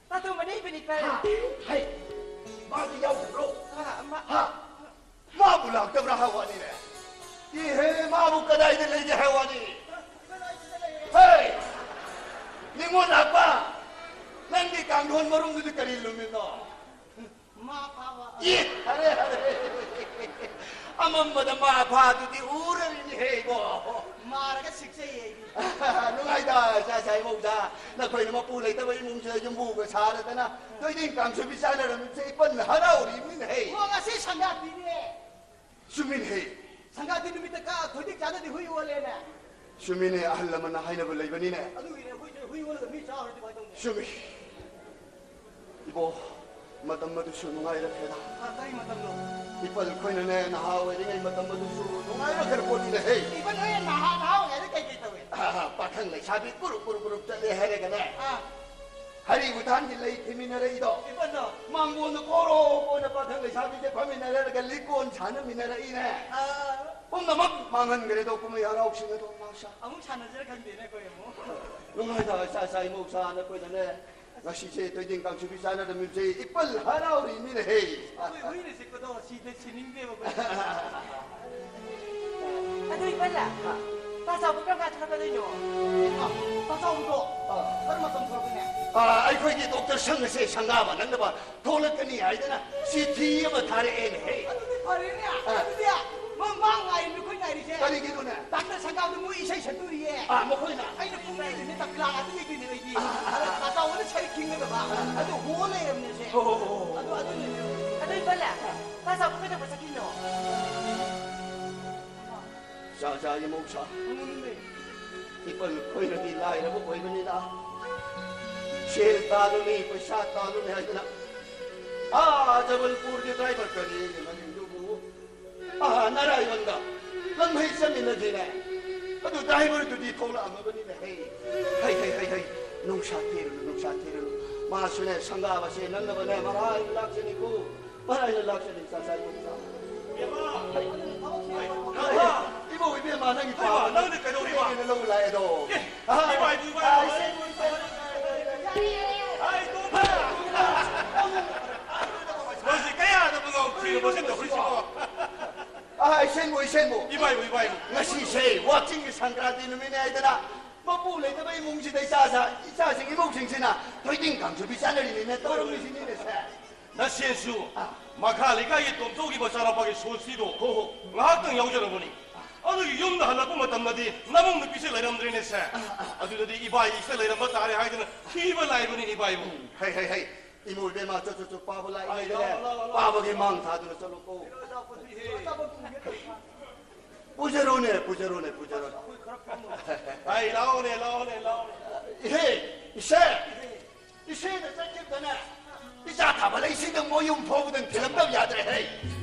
ꯇꯥꯇꯣꯝꯕꯅ ꯏꯕꯅꯤ, ꯏꯄꯜ꯫ ꯍꯥ? ꯍꯩ, ꯃꯥꯗꯤ ꯌꯥꯎꯗꯕ꯭ꯔꯣ? ꯑ, ꯃꯥ-, ꯍꯥ? ꯃꯥꯕꯨ ꯂꯥꯛꯇꯕ꯭ꯔꯥ ꯍꯥꯏ ꯋꯥꯅꯤꯅꯦ꯫ ꯏꯍꯦ, ꯃꯥꯕꯨ ꯀꯗꯥꯏꯗ ꯂꯩꯒꯦ ꯍꯥꯏ ꯋꯥꯅꯤ? ꯍꯩ! ꯅꯤꯉꯣꯜ ꯂꯥꯛꯄ! ꯅꯪꯒꯤ ꯀꯥꯡꯊꯣꯟ ꯃꯔꯨꯝꯗꯨꯗꯤ ꯀꯔꯤ ꯂꯨꯝꯃꯤꯅꯣ? ꯃꯥ ꯐꯥꯕ꯫ ꯏ! ꯑꯔꯦ, ꯑꯔꯦ! ꯑꯃꯝꯕꯗ ꯃꯥ ꯐꯥꯗꯨꯗꯤ ꯎꯔꯔꯤꯅꯤ ꯍꯦ ꯏꯕꯣ꯫ ꯃꯥꯔꯒ ꯁꯤꯛꯆꯩꯌꯦ ꯑꯩꯗꯤ꯫ ꯅꯨꯡꯉꯥꯏꯗ, ꯏꯆꯥ ꯏꯆꯥ ꯏꯃꯧꯗ꯫ ꯅꯈꯣꯏꯅ ꯃꯄꯨ ꯂꯩꯇꯕ ꯏꯃꯨꯡꯁꯤꯗ ꯌꯨꯝꯕꯨꯒ ꯁꯥꯗꯅ ꯊꯣꯏꯗꯤꯡ ꯀꯥꯡꯁꯨꯕꯤ ꯆꯥꯅꯔꯝꯃꯤꯁꯦ ꯏꯄꯟ ꯍꯔꯥꯎꯔꯤꯕꯅꯤꯅꯦ ꯍꯦ꯫ ꯏꯕꯣ, ꯉꯁꯤ ꯁꯪꯒꯥꯕꯤꯅꯦ꯫ ꯆꯨꯝꯃꯤꯅꯦ ꯍꯦ꯫ ꯁꯪꯒꯥꯇꯤ ꯅꯨꯃꯤꯠꯇ ꯀꯥ ꯊꯣꯏꯗꯤꯡ ꯆꯥꯅꯗꯤ ꯍꯨꯏ ꯑꯣꯜꯂꯦꯅꯦ꯫ ꯆꯨꯝꯃꯤꯅꯦ, ꯑꯍꯜ ꯂꯃꯟꯅ ꯍꯥꯏꯅꯕ ꯂꯩꯕꯅꯤꯅꯦ꯫ ꯑꯗꯨꯒꯤꯅꯦ ꯑꯩꯈꯣꯏꯁꯦ ꯍꯨꯏ ꯑꯣꯜꯂꯒ ꯃꯤ ꯆꯥꯔꯗꯤ ꯀꯃꯥꯏꯅ ꯇꯧꯅꯤ? ꯆꯨꯝꯃꯤ꯫ ꯏꯕꯣ, ꯃꯇꯝ ꯑꯗꯨꯁꯨ ꯅꯨꯡꯉꯥꯏꯔꯛꯈ꯭ꯔꯦꯗ꯫ ꯑ, ꯀꯔꯤ ꯃꯇꯝꯅꯣ? ꯏꯄꯜ ꯑꯩꯈꯣꯏꯅꯅꯦ, ꯅꯍꯥ ꯑꯣꯏꯔꯤꯉꯩ ꯃꯇꯝ ꯑꯗꯨꯁꯨ ꯅꯨꯡꯉꯥꯏꯔꯛꯈ꯭ꯔ ꯄꯣꯠꯅꯤꯅꯦ ꯍꯦ꯫ ꯏꯄꯜ ꯍꯣꯏ ꯅꯍꯥ, ꯅꯍꯥ ꯑꯣꯏꯔꯤꯉꯩꯗ ꯀꯩ ꯀꯩ ꯇꯧꯏ? ꯑ, ꯄꯥꯈꯪ ꯂꯩꯁꯥꯕꯤ ꯀꯨꯔꯨꯞ ꯀꯨꯔꯨꯞ ꯀꯨꯔꯨꯞ ꯆꯠꯂꯦ ꯍꯥꯏꯔꯒꯅꯦ꯫ ꯑ꯫ ꯍꯔꯤ ꯎꯊꯥꯟꯒꯤ ꯂꯩ ꯊꯤꯃꯤꯟꯅꯔꯛꯏꯗꯣ꯫ ꯏꯄꯟꯗꯣ꯫ ꯃꯥꯡꯒꯣꯟꯗ ꯀꯣꯔꯣ ꯀꯣꯟꯅ ꯄꯥꯈꯪ ꯂꯩꯁꯥꯕꯤꯁꯦ ꯐꯝꯃꯤꯟꯅꯔꯒ ꯂꯤꯀꯣꯟ ꯁꯥꯟꯅꯃꯤꯟꯅꯔꯛꯏꯅꯦ꯫ ꯑꯥ꯫ ꯄꯨꯝꯅꯃꯛ ꯃꯥꯡꯍꯟꯈ꯭ꯔꯦꯗꯣ ꯀꯨꯝꯍꯩ ꯍꯔꯥꯎꯁꯤꯡ ꯑꯗꯣ ꯃꯥꯁꯥ꯫ ꯑꯃꯨꯛ ꯁꯥꯟꯅꯁꯤꯔ ꯈꯪꯗꯦꯅꯦ ꯑꯩꯈꯣꯏ ꯑꯃꯨꯛ꯫ ꯅꯨꯡꯉꯥꯏꯗ ꯏꯆꯥ ꯏꯆꯥ ꯏꯃꯧ ꯏꯆꯥ ꯅꯈꯣꯏꯅꯅꯦ꯫ ꯉꯁꯤꯁꯦ ꯊꯣꯏꯗꯤꯡ ꯀꯥꯡꯁꯨꯕꯤ ꯆꯥꯅꯔꯝꯃꯤꯕꯁꯦ ꯏꯄꯜ ꯍꯔꯥꯎꯔꯤꯅꯤꯅꯦꯍꯦ꯫ ꯑꯩꯈꯣꯏ ꯍꯨꯏꯅ ꯆꯤꯛꯄꯗꯣ ꯁꯤꯗ ꯁꯤꯅꯤꯡꯗꯦꯕ ꯑꯩꯈꯣꯏ꯫ ꯑꯗꯨ ꯏꯄꯜꯂ, ꯑꯥ꯫ ꯇꯥ ꯆꯥꯎꯕ ꯀꯔꯝ ꯀꯥꯟ ꯊꯣꯛꯂꯛꯀꯗꯣꯏꯅꯣ? ꯑꯥ, ꯇꯥ ꯆꯥꯎꯕꯗꯣ? ꯑꯥ꯫ ꯀꯔꯝꯕ ꯃꯇꯝ ꯊꯣꯛꯂꯛꯀꯅꯤ? ꯑꯥ, ꯑꯩꯈꯣꯏꯒꯤ ꯗꯣꯛꯇꯔ ꯁꯪ ꯑꯁꯦ ꯁꯪꯒꯥꯕ ꯅꯪꯅꯕ ꯊꯣꯛꯂꯛꯀꯅꯤ ꯍꯥꯏꯗꯅ ꯆꯤꯊꯤ ꯑꯃ ꯊꯥꯔꯛꯑꯦꯅꯦꯍꯦ꯫ ꯑꯗꯨꯗꯤ ꯐꯔꯦꯅꯦ꯫ ꯑꯥ꯫ ꯑꯗꯨꯗꯤ ꯃꯥ, ꯃꯥ ꯉꯥꯏꯔꯤꯅꯦ ꯑꯩꯈꯣꯏ ꯉꯥꯏꯔꯤꯁꯦ꯫ ꯀꯔꯤꯒꯤꯅꯣꯅꯦ? ꯗꯥꯛꯇꯔ ꯁꯪꯒꯥꯕꯗ ꯃꯣꯏ ꯏꯁꯩ ꯁꯛꯇꯣꯔꯤꯌꯦ꯫ ꯑꯥ, ꯃꯈꯣꯏꯅ? ꯑꯩꯅ ꯄꯨꯡ ꯌꯩꯗꯣꯏꯅꯦ, ꯇꯕ꯭ꯂꯥ ꯉꯥꯛꯇ ꯌꯩꯗꯣꯏꯅꯦ ꯑꯩꯗꯤ꯫ ꯑꯥ, ꯑꯥ, ꯑꯥ꯫ ꯇꯥ ꯆꯥꯎꯕꯅ ꯁꯔꯤ ꯈꯤꯡꯒꯗꯕ꯫ ꯑꯥ, ꯑꯥ꯫ ꯑꯗꯨ ꯍꯣ ꯂꯩꯔꯕꯅꯦꯁꯦ꯫ ꯍꯣ, ꯍꯣ, ꯍꯣ, ꯍꯣ꯫ ꯑꯗꯨ, ꯑꯗꯨꯅꯦ꯫ ꯑꯗꯨ ꯏꯄꯜꯂ, ꯑꯥ꯫ ꯇꯥ ꯆꯥꯎꯕ ꯀꯩꯗꯧꯕ ꯆꯠꯈꯤꯅꯣ? ꯆꯥ ꯆꯥꯒꯤ ꯃꯍꯧꯁꯥ꯫ ꯏꯄꯜ ꯈꯣꯏꯔꯗꯤ ꯂꯥꯏꯔꯕ ꯑꯣꯏꯕꯅꯤꯅ ꯁꯦꯜ ꯇꯥꯜꯂꯨꯅꯤ, ꯄꯩꯁꯥ ꯇꯥꯜꯂꯨꯅꯤ ꯍꯥꯏꯗꯅ ꯑꯥ ꯖꯕꯜꯄꯨꯔꯒꯤ ꯗ꯭ꯔꯥꯏꯚꯔ ꯀꯔꯤ ꯃꯃꯤꯡꯗꯨꯕꯨ ꯑꯥ ꯅꯥꯔꯥꯏꯕꯟꯗ ꯂꯝꯍꯩ ꯆꯠꯃꯤꯟꯅꯁꯤꯅꯦ꯫ ꯑꯗꯨ ꯗ꯭ꯔꯥꯏꯚꯔꯗꯨꯗꯤ ꯊꯣꯛꯂꯛꯑꯝꯃꯕꯅꯤꯅꯦ꯫ ꯍꯩ, ꯍꯩ, ꯍꯩ, ꯍꯩ, ꯍꯩ, ꯅꯨꯡꯁꯥ ꯊꯤꯔꯨꯅꯨ, ꯅꯨꯡꯁꯥ ꯊꯤꯔꯨꯅꯨ꯫ ꯃꯥꯁꯨꯅꯦ ꯁꯪꯒꯥꯕꯁꯦ ꯅꯪꯅꯕꯅꯦ ꯃꯔꯥꯏꯅ ꯂꯥꯛꯆꯅꯤꯀꯣ꯫ ꯃꯔꯥꯏꯅ ꯂꯥꯛꯆꯅꯤ, ꯆꯥ ꯆꯥ ꯏꯕꯣꯝꯆꯥ꯫ ꯏꯕꯦꯝꯃ! ꯍꯩ, ꯍꯩ, ꯏꯕꯣ! ꯏꯕꯣ, ꯏꯕꯦꯝꯃ, ꯅꯪꯒꯤ ꯍꯩꯃꯥ, ꯄꯥꯕ ꯅꯪꯗꯤ ꯀꯩꯗꯧꯔꯤꯕ? ꯏꯕꯦꯝꯃꯅ ꯂꯧ ꯂꯥꯛꯑꯦꯗꯣ꯫ ꯑꯦ, ꯑꯍꯥ! ꯏꯕꯥꯏ, ꯏꯕꯥꯏ, ꯏꯕꯥꯏ, ꯏꯕꯥꯏ, ꯏꯕꯥꯏ, ꯏꯕꯥꯏ, ꯏꯕꯥꯏ, ꯏꯕꯥꯏ꯫ ꯍꯥꯏ, ꯇꯣꯝꯕ! ꯃꯁꯤ ꯀꯌꯥꯗꯕꯨ ꯉꯥꯎ ꯊꯤꯔꯕꯣ ꯁꯤ ꯇꯧꯔꯤꯁꯤꯕꯣ? ꯑꯍꯥ, ꯏꯁꯦꯟꯕꯨ, ꯏꯁꯦꯟꯕꯨ꯫ ꯏꯕꯥꯏꯕꯨ, ꯏꯕꯥꯏꯕꯨ꯫ ꯉꯁꯤꯁꯦ ꯋꯥꯛꯆꯤꯡꯒꯤ ꯁꯪꯀ꯭ꯔꯥꯟꯇꯤ ꯅꯨꯃꯤꯠꯅꯦ ꯍꯥꯏꯗꯅ ꯃꯄꯨ ꯂꯩꯇꯕ ꯏꯃꯨꯡꯁꯤꯗ ꯏꯆꯥꯁꯥ-, ꯏꯆꯥꯁꯤꯡ ꯏꯃꯧꯁꯤꯡꯁꯤꯅ ꯊꯣꯏꯗꯤꯡ ꯀꯥꯡꯁꯨꯕꯤ ꯆꯥꯅꯔꯤꯅꯤꯅ ꯇꯧꯔꯝꯃꯤꯁꯤꯅꯤꯅꯦ ꯁꯦ꯫ ꯅꯁꯦꯟꯁꯨ ꯑꯥ꯫ ꯃꯈꯥ ꯂꯩꯀꯥꯏꯒꯤ ꯇꯣꯝꯆꯧꯒꯤ ꯃꯆꯥꯅꯨꯄꯥꯒꯤ ꯁꯣꯁꯇꯤꯗꯣ ꯍꯣ, ꯍꯣ꯫ ꯉꯥꯏꯍꯥꯛꯇꯪ ꯌꯥꯎꯖꯔꯕꯅꯤ꯫ ꯑꯗꯨꯒꯤ ꯌꯨꯝꯗ ꯍꯜꯂꯛꯄ ꯃꯇꯝꯗꯗꯤ ꯅꯃꯧ ꯅꯨꯄꯤꯁꯦ ꯂꯩꯔꯝꯗ꯭ꯔꯦꯅꯦ ꯁꯦ꯫ ꯑꯥ, ꯑꯥ, ꯑꯥ꯫ ꯑꯗꯨꯗꯗꯤ ꯏꯕꯥꯏ ꯏꯁꯤꯗ ꯂꯩꯔꯝꯕ ꯇꯥꯔꯦ ꯍꯥꯏꯗꯅ ꯊꯤꯕ ꯂꯥꯛꯏꯕꯅꯤ ꯏꯕꯥꯏꯕꯨ꯫ ꯎꯝ, ꯍꯩ, ꯍꯩ, ꯍꯩ꯫ ꯏꯃꯧ ꯏꯕꯦꯝꯃ, ꯆꯣ, ꯆꯣ, ꯆꯣ, ꯄꯥꯕ ꯂꯥꯛꯏꯉꯩꯗꯅꯦ꯫ ꯑꯥ, ꯂꯥꯛꯑꯣ, ꯂꯥꯛꯑꯣ, ꯂꯥꯛꯑꯣ꯫ ꯄꯥꯕꯒꯤ ꯃꯥꯡ ꯊꯥꯗꯨꯅ ꯆꯠꯂꯨꯀꯣ꯫ ꯄꯨꯖꯔꯣꯅꯦ, ꯄꯨꯖꯔꯣꯅꯦ, ꯄꯨꯖꯔꯣꯅꯦ꯫ ꯑꯩ ꯂꯥꯛꯑꯣꯅꯦ, ꯂꯥꯛꯑꯣꯅꯦ, ꯂꯥꯛꯑꯣꯅꯦ꯫ ꯏꯍꯦ, ꯏꯆꯦ, ꯏꯆꯦꯅ ꯆꯠꯈꯤꯕꯗꯅꯦ, ꯏꯆꯥ ꯊꯥꯕ ꯂꯩꯁꯤꯡꯗ ꯃꯣꯏ ꯌꯨꯝ ꯐꯥꯎꯕꯗꯪ ꯊꯤꯜꯂꯝꯗꯕ ꯌꯥꯗ꯭ꯔꯦ ꯍꯦ꯫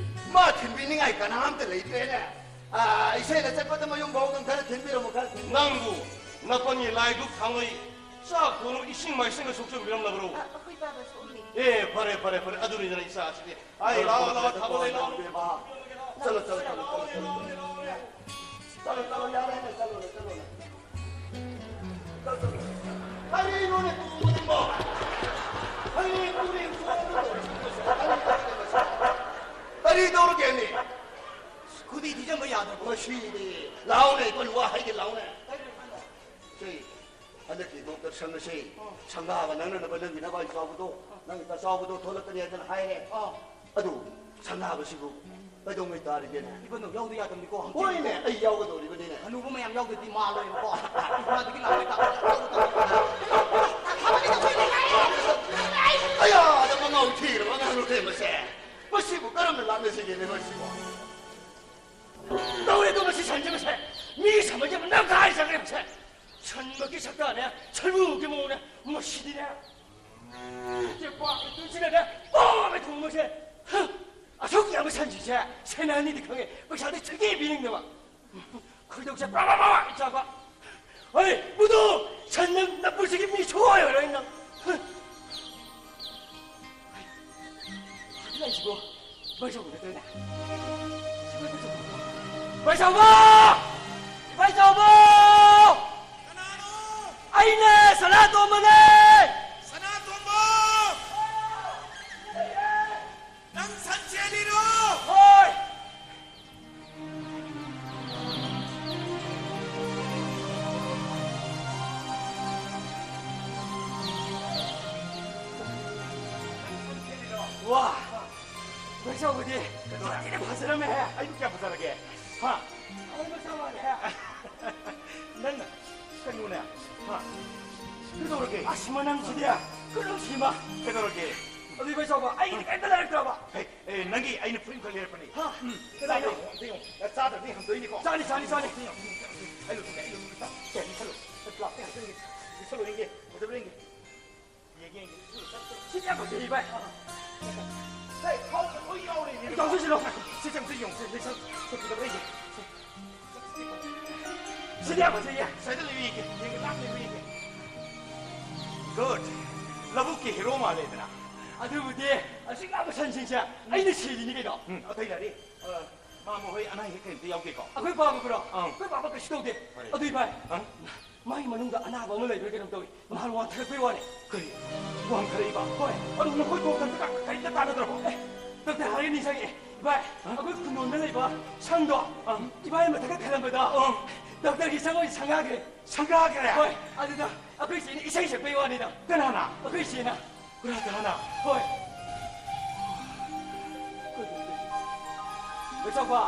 ꯃꯥ ꯊꯤꯟꯕꯤꯅꯤꯡꯉꯥꯏ ꯀꯅꯥꯝꯇ ꯂꯩꯇ꯭ꯔꯦꯅꯦ꯫ ꯑꯥ, ꯏꯆꯦꯅ ꯆꯠꯄꯗ ꯃꯌꯨꯝ ꯐꯥꯎꯕꯗꯪ ꯈꯔ ꯊꯤꯟꯕꯤꯔꯝꯃꯣ, ꯈꯔ ꯊꯤꯟꯕꯤꯔꯝꯃꯣ꯫ ꯅꯪꯕꯨ ꯅꯄꯟꯒꯤ ꯂꯥꯏꯗꯨꯛ ꯊꯥꯡꯃꯩ ꯆꯥꯛ ꯊꯣꯡꯅꯕ ꯏꯁꯤꯡ ꯃꯥꯏꯁꯤꯡꯒ ꯁꯣꯛꯆꯟꯕꯤꯔꯝꯂꯕ꯭ꯔꯣ? ꯑ, ꯑꯩꯈꯣꯏ ꯕꯥꯕꯥ ꯁꯣꯛꯑꯝꯃꯦ꯫ ꯑꯦ, ꯐꯔꯦ, ꯐꯔꯦ, ꯐꯔꯦ꯫ ꯑꯗꯨꯅꯤꯗꯅ ꯏꯆꯥ ꯑꯁꯤꯗꯤ꯫ ꯑꯩ, ꯂꯥꯛꯑꯣ, ꯂꯥꯛꯑꯣ, ꯊꯥꯕ ꯂꯩ, ꯂꯥꯛꯑꯣ꯫ ꯆꯠꯂꯣ, ꯆꯠꯂꯣ, ꯆꯠꯂꯣ, ꯆꯠꯂꯣ, ꯆꯠꯂꯣ꯫ ꯆꯠꯂꯣ, ꯆꯠꯂꯣ, ꯌꯥꯔꯦꯅꯦ, ꯆꯠꯂꯣꯅꯦ, ꯆꯠꯂꯣꯅꯦ꯫ ꯆꯠꯂꯣ, ꯆꯠꯂꯣ꯫ ꯀꯔꯤꯅꯣꯅꯦ ꯇꯣꯡꯕ ꯅꯪꯕꯣ? ꯀꯔꯤ ꯇꯧꯔꯒꯦꯅꯦ? ꯈꯨꯗꯤ ꯊꯤꯖꯤꯟꯕ ꯌꯥꯗ꯭ꯔꯕꯣ? ꯃꯁꯤꯗꯤ꯫ ꯂꯥꯎꯅꯦ, ꯀꯔꯤ ꯋꯥ ꯍꯥꯏꯒꯦ, ꯂꯥꯎꯅꯦ꯫ ꯁꯤ, ꯍꯟꯗꯛꯀꯤ ꯗꯣꯛꯇꯔ ꯁꯪ ꯑꯁꯤ ꯑꯥ꯫ ꯁꯪꯒꯥꯕ ꯅꯪꯅꯅꯕ ꯅꯪꯒꯤ ꯅꯕꯥꯏ ꯆꯥꯎꯕꯗꯣ, ꯑꯥ꯫ ꯅꯪꯒꯤ ꯇꯆꯥꯎꯕꯗꯣ ꯊꯣꯛꯂꯛꯀꯅꯤ ꯍꯥꯏꯗꯅ ꯍꯥꯏꯔꯦ꯫ ꯑꯥ꯫ ꯑꯗꯨ ꯁꯪꯒꯥꯕꯁꯤꯕꯨ ꯀꯩꯗꯧꯉꯩ ꯇꯥꯔꯤꯒꯦꯅꯦ? ꯏꯕꯨꯡꯉꯣ, ꯌꯥꯎꯗ ꯌꯥꯗꯕꯅꯤꯀꯣ, ꯍꯪꯆꯤꯠ꯫ ꯍꯣꯏꯅꯦ, ꯑꯩ ꯌꯥꯎꯒꯗꯧꯔꯤꯕꯅꯤꯅꯦ꯫ ꯍꯅꯨꯕ ꯃꯌꯥꯝ ꯌꯥꯎꯗꯗꯤ ꯃꯥꯜꯂꯣꯏꯕꯀꯣ꯫ ꯏꯝꯐꯥꯜꯗꯒꯤ ꯂꯥꯛꯄ ꯇꯥ-, ꯑꯌꯥꯗ ꯃꯉꯥꯎ ꯊꯤꯔꯕ ꯑꯉꯥꯡ ꯅꯨꯄꯤ ꯃꯁꯦ꯫ ꯃꯁꯤꯕꯨ ꯀꯔꯝꯅ ꯂꯥꯛꯅꯁꯤꯒꯦꯅꯦ ꯃꯁꯤꯕꯨ? ꯇꯧꯔꯦ ꯑꯗꯣ ꯃꯁꯤ ꯁꯟꯁꯦ ꯃꯁꯦ꯫ ꯃꯤ ꯁꯟ ꯑꯃꯒꯤ ꯅꯝꯈꯥꯏ ꯆꯪꯈ꯭ꯔꯦ ꯃꯁꯦ꯫ ꯁꯟꯃꯛꯀꯤ ꯁꯛꯇꯥꯅꯦ, ꯁꯟꯃꯨꯒꯤ ꯃꯑꯣꯡꯅꯦ꯫ ꯃꯁꯤꯗꯤꯅꯦ꯫ ꯇꯦꯡꯄꯥꯛ ꯃꯇꯨꯡꯁꯤꯗꯅꯦ ꯄꯣꯝꯃꯦ ꯊꯣꯡꯕꯁꯦ꯫ ꯍ! ꯑꯁꯨꯛ ꯌꯥꯝꯕ ꯁꯟꯁꯤꯡꯁꯦ ꯁꯦꯟꯅꯅꯤꯗꯤ ꯈꯪꯉꯦ, ꯄꯩꯁꯥꯗꯤ ꯁꯨꯡꯄꯤ ꯄꯤꯅꯤꯡꯗꯕ꯫ ꯈꯣꯏꯗꯧꯁꯦ ꯄ꯭ꯔꯥ ꯄ꯭ꯔꯥ ꯄ꯭ꯔꯥ ꯆꯥꯛꯄ꯫ ꯍꯣꯏ, ꯕꯨꯗꯨ! ꯁꯟ ꯅꯪ ꯅꯄꯨꯟꯁꯤꯒꯤ ꯃꯤ ꯁꯨꯡꯑꯣꯏ ꯑꯣꯏꯔꯣꯏ ꯅꯪ꯫ ꯍ! ꯍꯧꯖꯤꯛ ꯂꯥꯛꯏꯁꯤꯕꯣ? ꯏꯕꯥꯏ ꯆꯥꯎꯕ ꯅꯠꯇ꯭ꯔꯅꯦ? ꯏꯕꯥꯏ ꯆꯥꯎꯕ! ꯏꯕꯥꯏ ꯆꯥꯎꯕ! ꯀꯅꯥꯅꯣ? ꯑꯩꯅꯦ, ꯁꯅꯥꯇꯣꯝꯕꯅꯦ! ꯁꯅꯥꯇꯣꯝꯕ! ꯅꯪ ꯁꯟ ꯆꯦꯜꯂꯤꯔꯣ? ꯍꯣꯏ! ꯋꯥ! ꯏꯕꯥꯏ ꯆꯥꯎꯕꯗꯤ ꯀꯩꯗꯧꯔꯦ? ꯌꯥꯝ ꯊꯤꯅ ꯐꯖꯔꯝꯃꯦꯍꯦ! ꯑꯩꯕꯨ ꯀꯌꯥꯝ ꯐꯖꯔꯒꯦ? ꯍꯥ? ꯑꯑꯣꯟꯕ ꯁꯥ ꯃꯥꯜꯂꯦꯍꯦ! ꯅꯪꯅ ꯀꯩꯅꯣꯅꯦ? ꯍꯥ? ꯀꯩꯗꯧꯔꯒꯦ? ꯑꯁ, ꯃꯅꯝꯁꯤꯗꯤ! ꯀꯩꯅꯣꯁꯤꯃ! ꯀꯩꯗꯧꯔꯒꯦ? ꯑꯗꯨ ꯏꯕꯥꯏ ꯆꯥꯎꯕ, ꯑꯩꯒꯤꯗꯤ ꯀꯩꯝꯇ ꯂꯩꯔꯛꯇ꯭ꯔꯕ? ꯍꯦ, ꯑꯦ, ꯅꯪꯒꯤ ꯑꯩꯅ ꯐꯨꯔꯤꯠ ꯑꯃꯈꯛ ꯂꯩꯔꯛꯄꯅꯤ꯫ ꯍꯥ? ꯎꯝ, ꯀꯗꯥꯏꯗ? ꯆꯥꯗ꯭ꯔꯗꯤ ꯑꯃꯨꯛ, ꯑꯝꯇ ꯌꯦꯡꯉꯨ꯫ ꯆꯥꯗ꯭ꯔꯗꯤ ꯍꯟꯗꯣꯏꯅꯤꯀꯣ꯫ ꯆꯥꯅꯤ, ꯆꯥꯅꯤ, ꯆꯥꯅꯤ꯫ ꯑꯝꯇ ꯌꯦꯡꯉꯨ, ꯑꯝꯇ ꯌꯦꯡꯉꯨ꯫ ꯑꯩ ꯂꯧꯊꯣꯛꯀꯦ, ꯑꯩ ꯂꯧꯊꯣꯛꯀꯦ꯫ ꯁꯦ, ꯂꯧꯁꯜꯂꯨ꯫ ꯁꯦ, ꯄ꯭ꯂꯥꯁꯇꯤꯛ ꯍꯥꯞꯆꯤꯟꯒꯦ꯫ ꯂꯧꯁꯜꯂꯨ ꯌꯦꯡꯒꯦ꯫ ꯐꯖꯕ꯭ꯔꯥ ꯌꯦꯡꯒꯦ꯫ ꯌꯦꯡꯒꯦ, ꯌꯦꯡꯒꯦ꯫ ꯁꯤꯗꯤ ꯌꯥꯝ ꯐꯖꯩ, ꯚꯥꯏ꯫ ꯁꯦ, ꯈꯥꯎꯗ ꯂꯣꯏ ꯌꯥꯎꯔꯦꯅꯦ꯫ ꯌꯥꯎꯁꯤꯜꯂꯣ꯫ ꯁꯦ, ꯁꯦ, ꯑꯝꯇ ꯌꯦꯡꯉꯨ꯫ ꯁꯦ, ꯂꯩꯁꯜ-, ꯁꯦ, ꯐꯖꯕ꯭ꯔꯥ ꯌꯦꯡꯒꯦ꯫ ꯁꯦ꯫ ꯁꯤꯗꯤ ꯌꯥꯝ ꯐꯖꯩꯌꯦ꯫ ꯁ꯭ꯋꯥꯏꯗ ꯂꯩꯌꯨ ꯌꯦꯡꯒꯦ꯫ ꯌꯦꯡꯒꯦ, ꯂꯥꯞꯅ ꯂꯩꯌꯨ ꯌꯦꯡꯒꯦ꯫ Good. ꯂꯧꯕꯨꯛꯀꯤ ꯍꯦꯔꯣ ꯃꯥꯜꯂꯦꯗꯅ꯫ ꯑꯗꯨꯕꯨꯗꯤ ꯑꯁꯨꯛ ꯌꯥꯝꯕ ꯁꯟꯁꯤꯡꯁꯦ ꯑꯩꯅ ꯁꯤꯔꯤꯅꯤ ꯀꯩꯅꯣ꯫ ꯎꯝ, ꯑꯇꯩ ꯂꯥꯏꯔꯤ꯫ ꯑ, ꯃꯥꯃ ꯍꯣꯏ ꯑꯅꯥ ꯑꯌꯦꯛ ꯀꯔꯤꯝꯇ ꯌꯥꯎꯗꯦꯀꯣ? ꯑꯩꯈꯣꯏ ꯄꯥꯕꯕꯨꯔꯣ? ꯑꯪ꯫ ꯑꯩꯈꯣꯏ ꯄꯥꯕ ꯀꯩꯁꯨ ꯇꯧꯗꯦ꯫ ꯐꯔꯦ꯫ ꯑꯗꯨ ꯏꯕꯥꯏ, ꯑꯪ? ꯃꯥꯒꯤ ꯃꯅꯨꯡꯗ ꯑꯅꯥꯕ ꯑꯃ ꯂꯩꯕ꯭ꯔꯥ ꯀꯩꯅꯣꯝ ꯇꯧꯏ꯫ ꯅꯍꯥꯟ ꯋꯥꯟꯊꯔꯛꯄꯩ ꯋꯥꯅꯤ꯫ ꯀꯔꯤ? ꯋꯥꯟꯊꯔꯛꯏꯕ? ꯍꯣꯏ꯫ ꯑꯗꯨ ꯅꯈꯣꯏ ꯗꯣꯛꯇꯔꯗꯨꯒ ꯀꯔꯤꯝꯇ ꯇꯥꯟꯅꯗ꯭ꯔꯕꯣ? ꯑꯦ, ꯗꯣꯛꯇꯔ ꯍꯥꯏꯔꯒ ꯅꯤꯡꯁꯤꯡꯉꯛꯑꯦ꯫ ꯏꯕꯥꯏ, ꯍꯥ? ꯑꯩꯈꯣꯏ ꯈꯨꯟꯗꯣꯟꯗ ꯂꯩꯕ ꯁꯪꯗꯣ, ꯑꯪ꯫ ꯏꯕꯥꯏ ꯃꯊꯛꯇ ꯈꯜꯂꯝꯕꯗꯣ, ꯑꯪ꯫ ꯗꯣꯛꯇꯔꯒꯤ ꯁꯪ ꯑꯣꯏꯅ ꯁꯪꯒꯥꯈ꯭ꯔꯦ꯫ ꯁꯪꯒꯥꯈ꯭ꯔꯦ? ꯍꯣꯏ, ꯑꯗꯨꯗ ꯑꯩꯈꯣꯏ ꯆꯦꯅ ꯏꯁꯩ ꯁꯛꯄꯩ ꯋꯥꯅꯤꯗ꯫ ꯀꯅꯥꯅ? ꯑꯩꯈꯣꯏ ꯆꯦꯅ꯫ ꯀꯅꯥ, ꯀꯅꯥꯅ? ꯍꯣꯏ꯫ ꯃꯩꯁꯥꯛꯄ!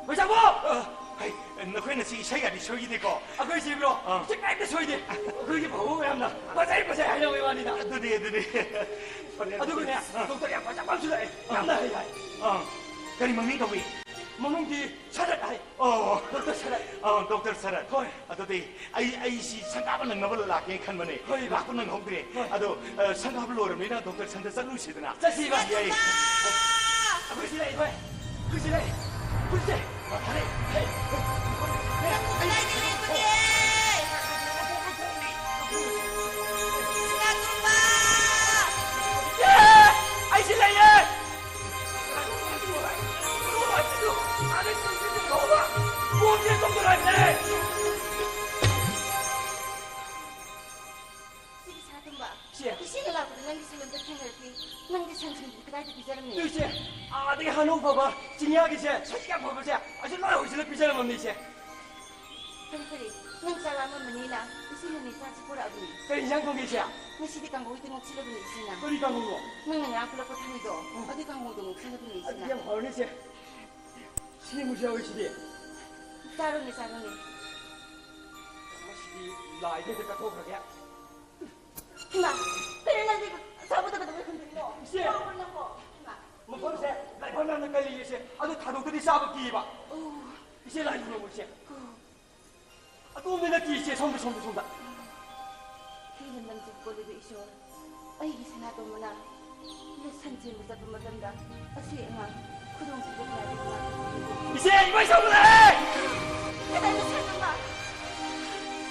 ꯃꯩꯁꯥꯛꯄ! ꯑ, ꯍꯩ, ꯅꯈꯣꯏꯅ ꯁꯤ ꯏꯁꯩꯒꯗꯤ ꯁꯣꯏꯈꯤꯗꯦꯀꯣ? ꯑꯩꯈꯣꯏ ꯁꯤꯕ꯭ꯔꯣ? ꯑꯥ꯫ ꯏꯁꯩ ꯀꯔꯤꯝꯇ ꯁꯣꯏꯗꯦ꯫ ꯑꯩꯈꯣꯏꯒꯤ ꯚꯥꯕꯣꯛ ꯃꯌꯥꯝꯅ ꯐꯖꯩ, ꯐꯖꯩ ꯍꯥꯏꯅꯕꯩ ꯋꯥꯅꯤꯗ꯫ ꯑꯗꯨꯅꯦ, ꯑꯗꯨꯅꯦ꯫ ꯐꯔꯦ, ꯑꯗꯨꯒꯅꯦ, ꯑꯥ꯫ ꯗꯣꯛꯇꯔ ꯌꯥꯝ ꯐꯖꯕ ꯑꯃꯁꯨ ꯂꯥꯛꯑꯦ꯫ ꯑꯥ꯫ ꯌꯥꯝꯅ ꯍꯩ ꯍꯥꯏ꯫ ꯑꯥ꯫ ꯀꯔꯤ ꯃꯃꯤꯡ ꯀꯧꯏ? ꯃꯃꯤꯡꯗꯤ ꯁꯔꯠ ꯍꯥꯏ꯫ ꯑꯣ꯫ ꯗꯣꯛꯇꯔ ꯁꯔꯠ꯫ ꯑꯣ, ꯗꯣꯛꯇꯔ ꯁꯔꯠ꯫ ꯍꯣꯏ꯫ ꯑꯗꯨꯗꯤ ꯑꯩ, ꯑꯩꯁꯤ ꯁꯪꯒꯥꯕ ꯅꯪꯅꯕ ꯂꯥꯛꯀꯦ ꯈꯟꯕꯅꯦ꯫ ꯍꯣꯏ, ꯏꯃꯥ꯫ ꯂꯥꯛꯄ ꯅꯪꯍꯧꯗ꯭ꯔꯦ꯫ ꯍꯣꯏ꯫ ꯑꯗꯣ, ꯑ, ꯁꯪꯒꯥꯕ ꯂꯣꯏꯔꯕꯅꯤꯅ ꯗꯣꯛꯇꯔ ꯁꯟꯗ ꯆꯠꯂꯨꯁꯤꯗꯅ꯫ ꯆꯠꯁꯤ, ꯏꯃꯥ꯫ ꯌꯥꯏ꯫ ꯑꯩꯈꯣꯏ ꯁꯤ ꯂꯩ, ꯍꯣꯏ꯫ ꯑꯩꯈꯣꯏ ꯁꯤ ꯂꯩ꯫ ꯑꯩꯈꯣꯏ ꯁꯤ꯫ ꯐꯔꯦ꯫ ꯍꯦ꯫ ꯅꯪꯕꯨ ꯀꯗꯥꯏꯗ ꯂꯩꯕꯒꯦ? ꯁꯅꯥꯇꯣꯝꯕ! ꯑꯦ! ꯑꯩ ꯁꯤ ꯂꯩꯌꯦ! ꯁꯤꯒꯤ ꯁꯅꯥꯇꯣꯝꯕ, ꯏꯆꯦ꯫ ꯏꯆꯦꯒ ꯂꯥꯛꯄꯗ ꯅꯪꯒꯤ ꯁꯤꯂꯣꯝꯗ ꯊꯦꯡꯅꯔꯛꯈꯤ꯫ ꯅꯪꯒꯤ ꯁꯟꯁꯤꯡꯗꯨꯗꯤ ꯀꯗꯥꯏꯗ ꯄꯤꯖꯔꯝꯃꯤ? ꯏꯆꯦ, ꯑꯥꯗꯒꯤ ꯍꯩꯅꯧ ꯐꯕ, ꯆꯤꯡꯌꯥꯒꯤꯁꯦ, ꯁꯖꯤꯛ ꯌꯥꯝ ꯐꯕꯁꯦ, ꯑꯁꯤ ꯂꯣꯏ ꯍꯧꯖꯤꯜꯂ ꯄꯤꯖꯔꯝꯃꯕꯅꯤ, ꯏꯆꯦ꯫ ꯐꯔꯦ, ꯐꯔꯦ꯫ ꯅꯪ ꯆꯥꯛ ꯂꯥꯝꯃꯝꯃꯅꯤꯅ ꯏꯆꯦꯅꯅꯦ ꯆꯥꯛꯁꯤ ꯄꯨꯔꯛꯑꯕꯅꯤ꯫ ꯀꯔꯤ ꯏꯟꯖꯥꯡ ꯊꯣꯡꯒꯦ, ꯏꯆꯦ? ꯉꯁꯤꯗꯤ ꯀꯥꯡꯍꯧ ꯍꯦꯛꯇ ꯉꯧꯁꯤꯜꯂꯕꯅꯤ ꯏꯆꯦꯅ꯫ ꯀꯔꯤ ꯀꯥꯡꯍꯧꯅꯣ? ꯅꯪꯅ ꯉꯔꯥꯡ ꯄꯨꯔꯛꯄ ꯊꯔꯣꯏꯗꯣ, ꯎꯝ꯫ ꯑꯗꯨ ꯀꯥꯡꯍꯧꯗꯣ ꯉꯧꯁꯤꯜꯂꯕꯅꯤ ꯑꯗꯨꯗꯤ ꯏꯆꯦꯅ꯫ ꯌꯥꯝ ꯍꯥꯎꯔꯅꯤ, ꯏꯆꯦ꯫ ꯁꯤꯡꯁꯨ ꯌꯥꯎꯏ ꯁꯤꯗꯤ꯫ ꯆꯥꯔꯨꯅꯦ, ꯆꯥꯔꯨꯅꯦ꯫ ꯃꯁꯤꯗꯤ ꯂꯥꯏꯗ ꯍꯦꯛꯇ ꯀꯠꯊꯣꯛꯈ꯭ꯔꯒꯦ꯫ ꯏꯃꯥ, ꯀꯩꯅꯣ ꯅꯪꯗꯤ ꯑꯆꯥꯄꯣꯠꯇ ꯀꯩꯗꯧꯕꯩ ꯍꯨꯟꯗꯣꯛꯏꯅꯣ? ꯏꯆꯦ! ꯉꯥꯎꯕ꯭ꯔꯣ ꯅꯪꯕꯣ? ꯏꯃꯥ꯫ ꯃꯐꯝꯁꯦ ꯂꯥꯏꯐꯝ ꯌꯥꯝꯅ ꯀꯜꯂꯤ, ꯏꯆꯦ꯫ ꯑꯗꯨ ꯊꯥꯗꯣꯛꯇꯗꯤ ꯆꯥꯕ ꯀꯤꯕ꯫ ꯑꯣ꯫ ꯏꯆꯦ, ꯂꯥꯏ ꯈꯨꯔꯨꯝꯃꯣ, ꯏꯆꯦ꯫ ꯑꯣ꯫ ꯑꯗꯣꯝꯗ ꯅꯠꯇꯦ, ꯏꯆꯦ, ꯁꯣꯝꯗ, ꯁꯣꯝꯗ, ꯁꯣꯝꯗ꯫ ꯍꯦ ꯂꯝꯗꯝꯁꯤꯕꯨ ꯀꯣꯜꯂꯤꯕ ꯏꯁꯣꯔ, ꯑꯩꯒꯤ ꯁꯅꯥꯇꯣꯝꯕꯅ ꯂꯤꯁꯟ ꯆꯦꯟꯕ ꯆꯠꯄ ꯃꯇꯝꯗ ꯑꯁꯣꯏ ꯑꯉꯥꯝ ꯈꯨꯗꯣꯡ ꯊꯤꯕ ꯀꯌꯥꯗꯒꯤ ꯉꯥꯛꯄꯤꯌꯨ꯫ ꯏꯆꯦ, ꯏꯃꯩ ꯁꯧꯒꯠꯂꯛꯑꯦ! ꯀꯗꯥꯏꯗ ꯁꯅꯥꯇꯣꯝꯕ?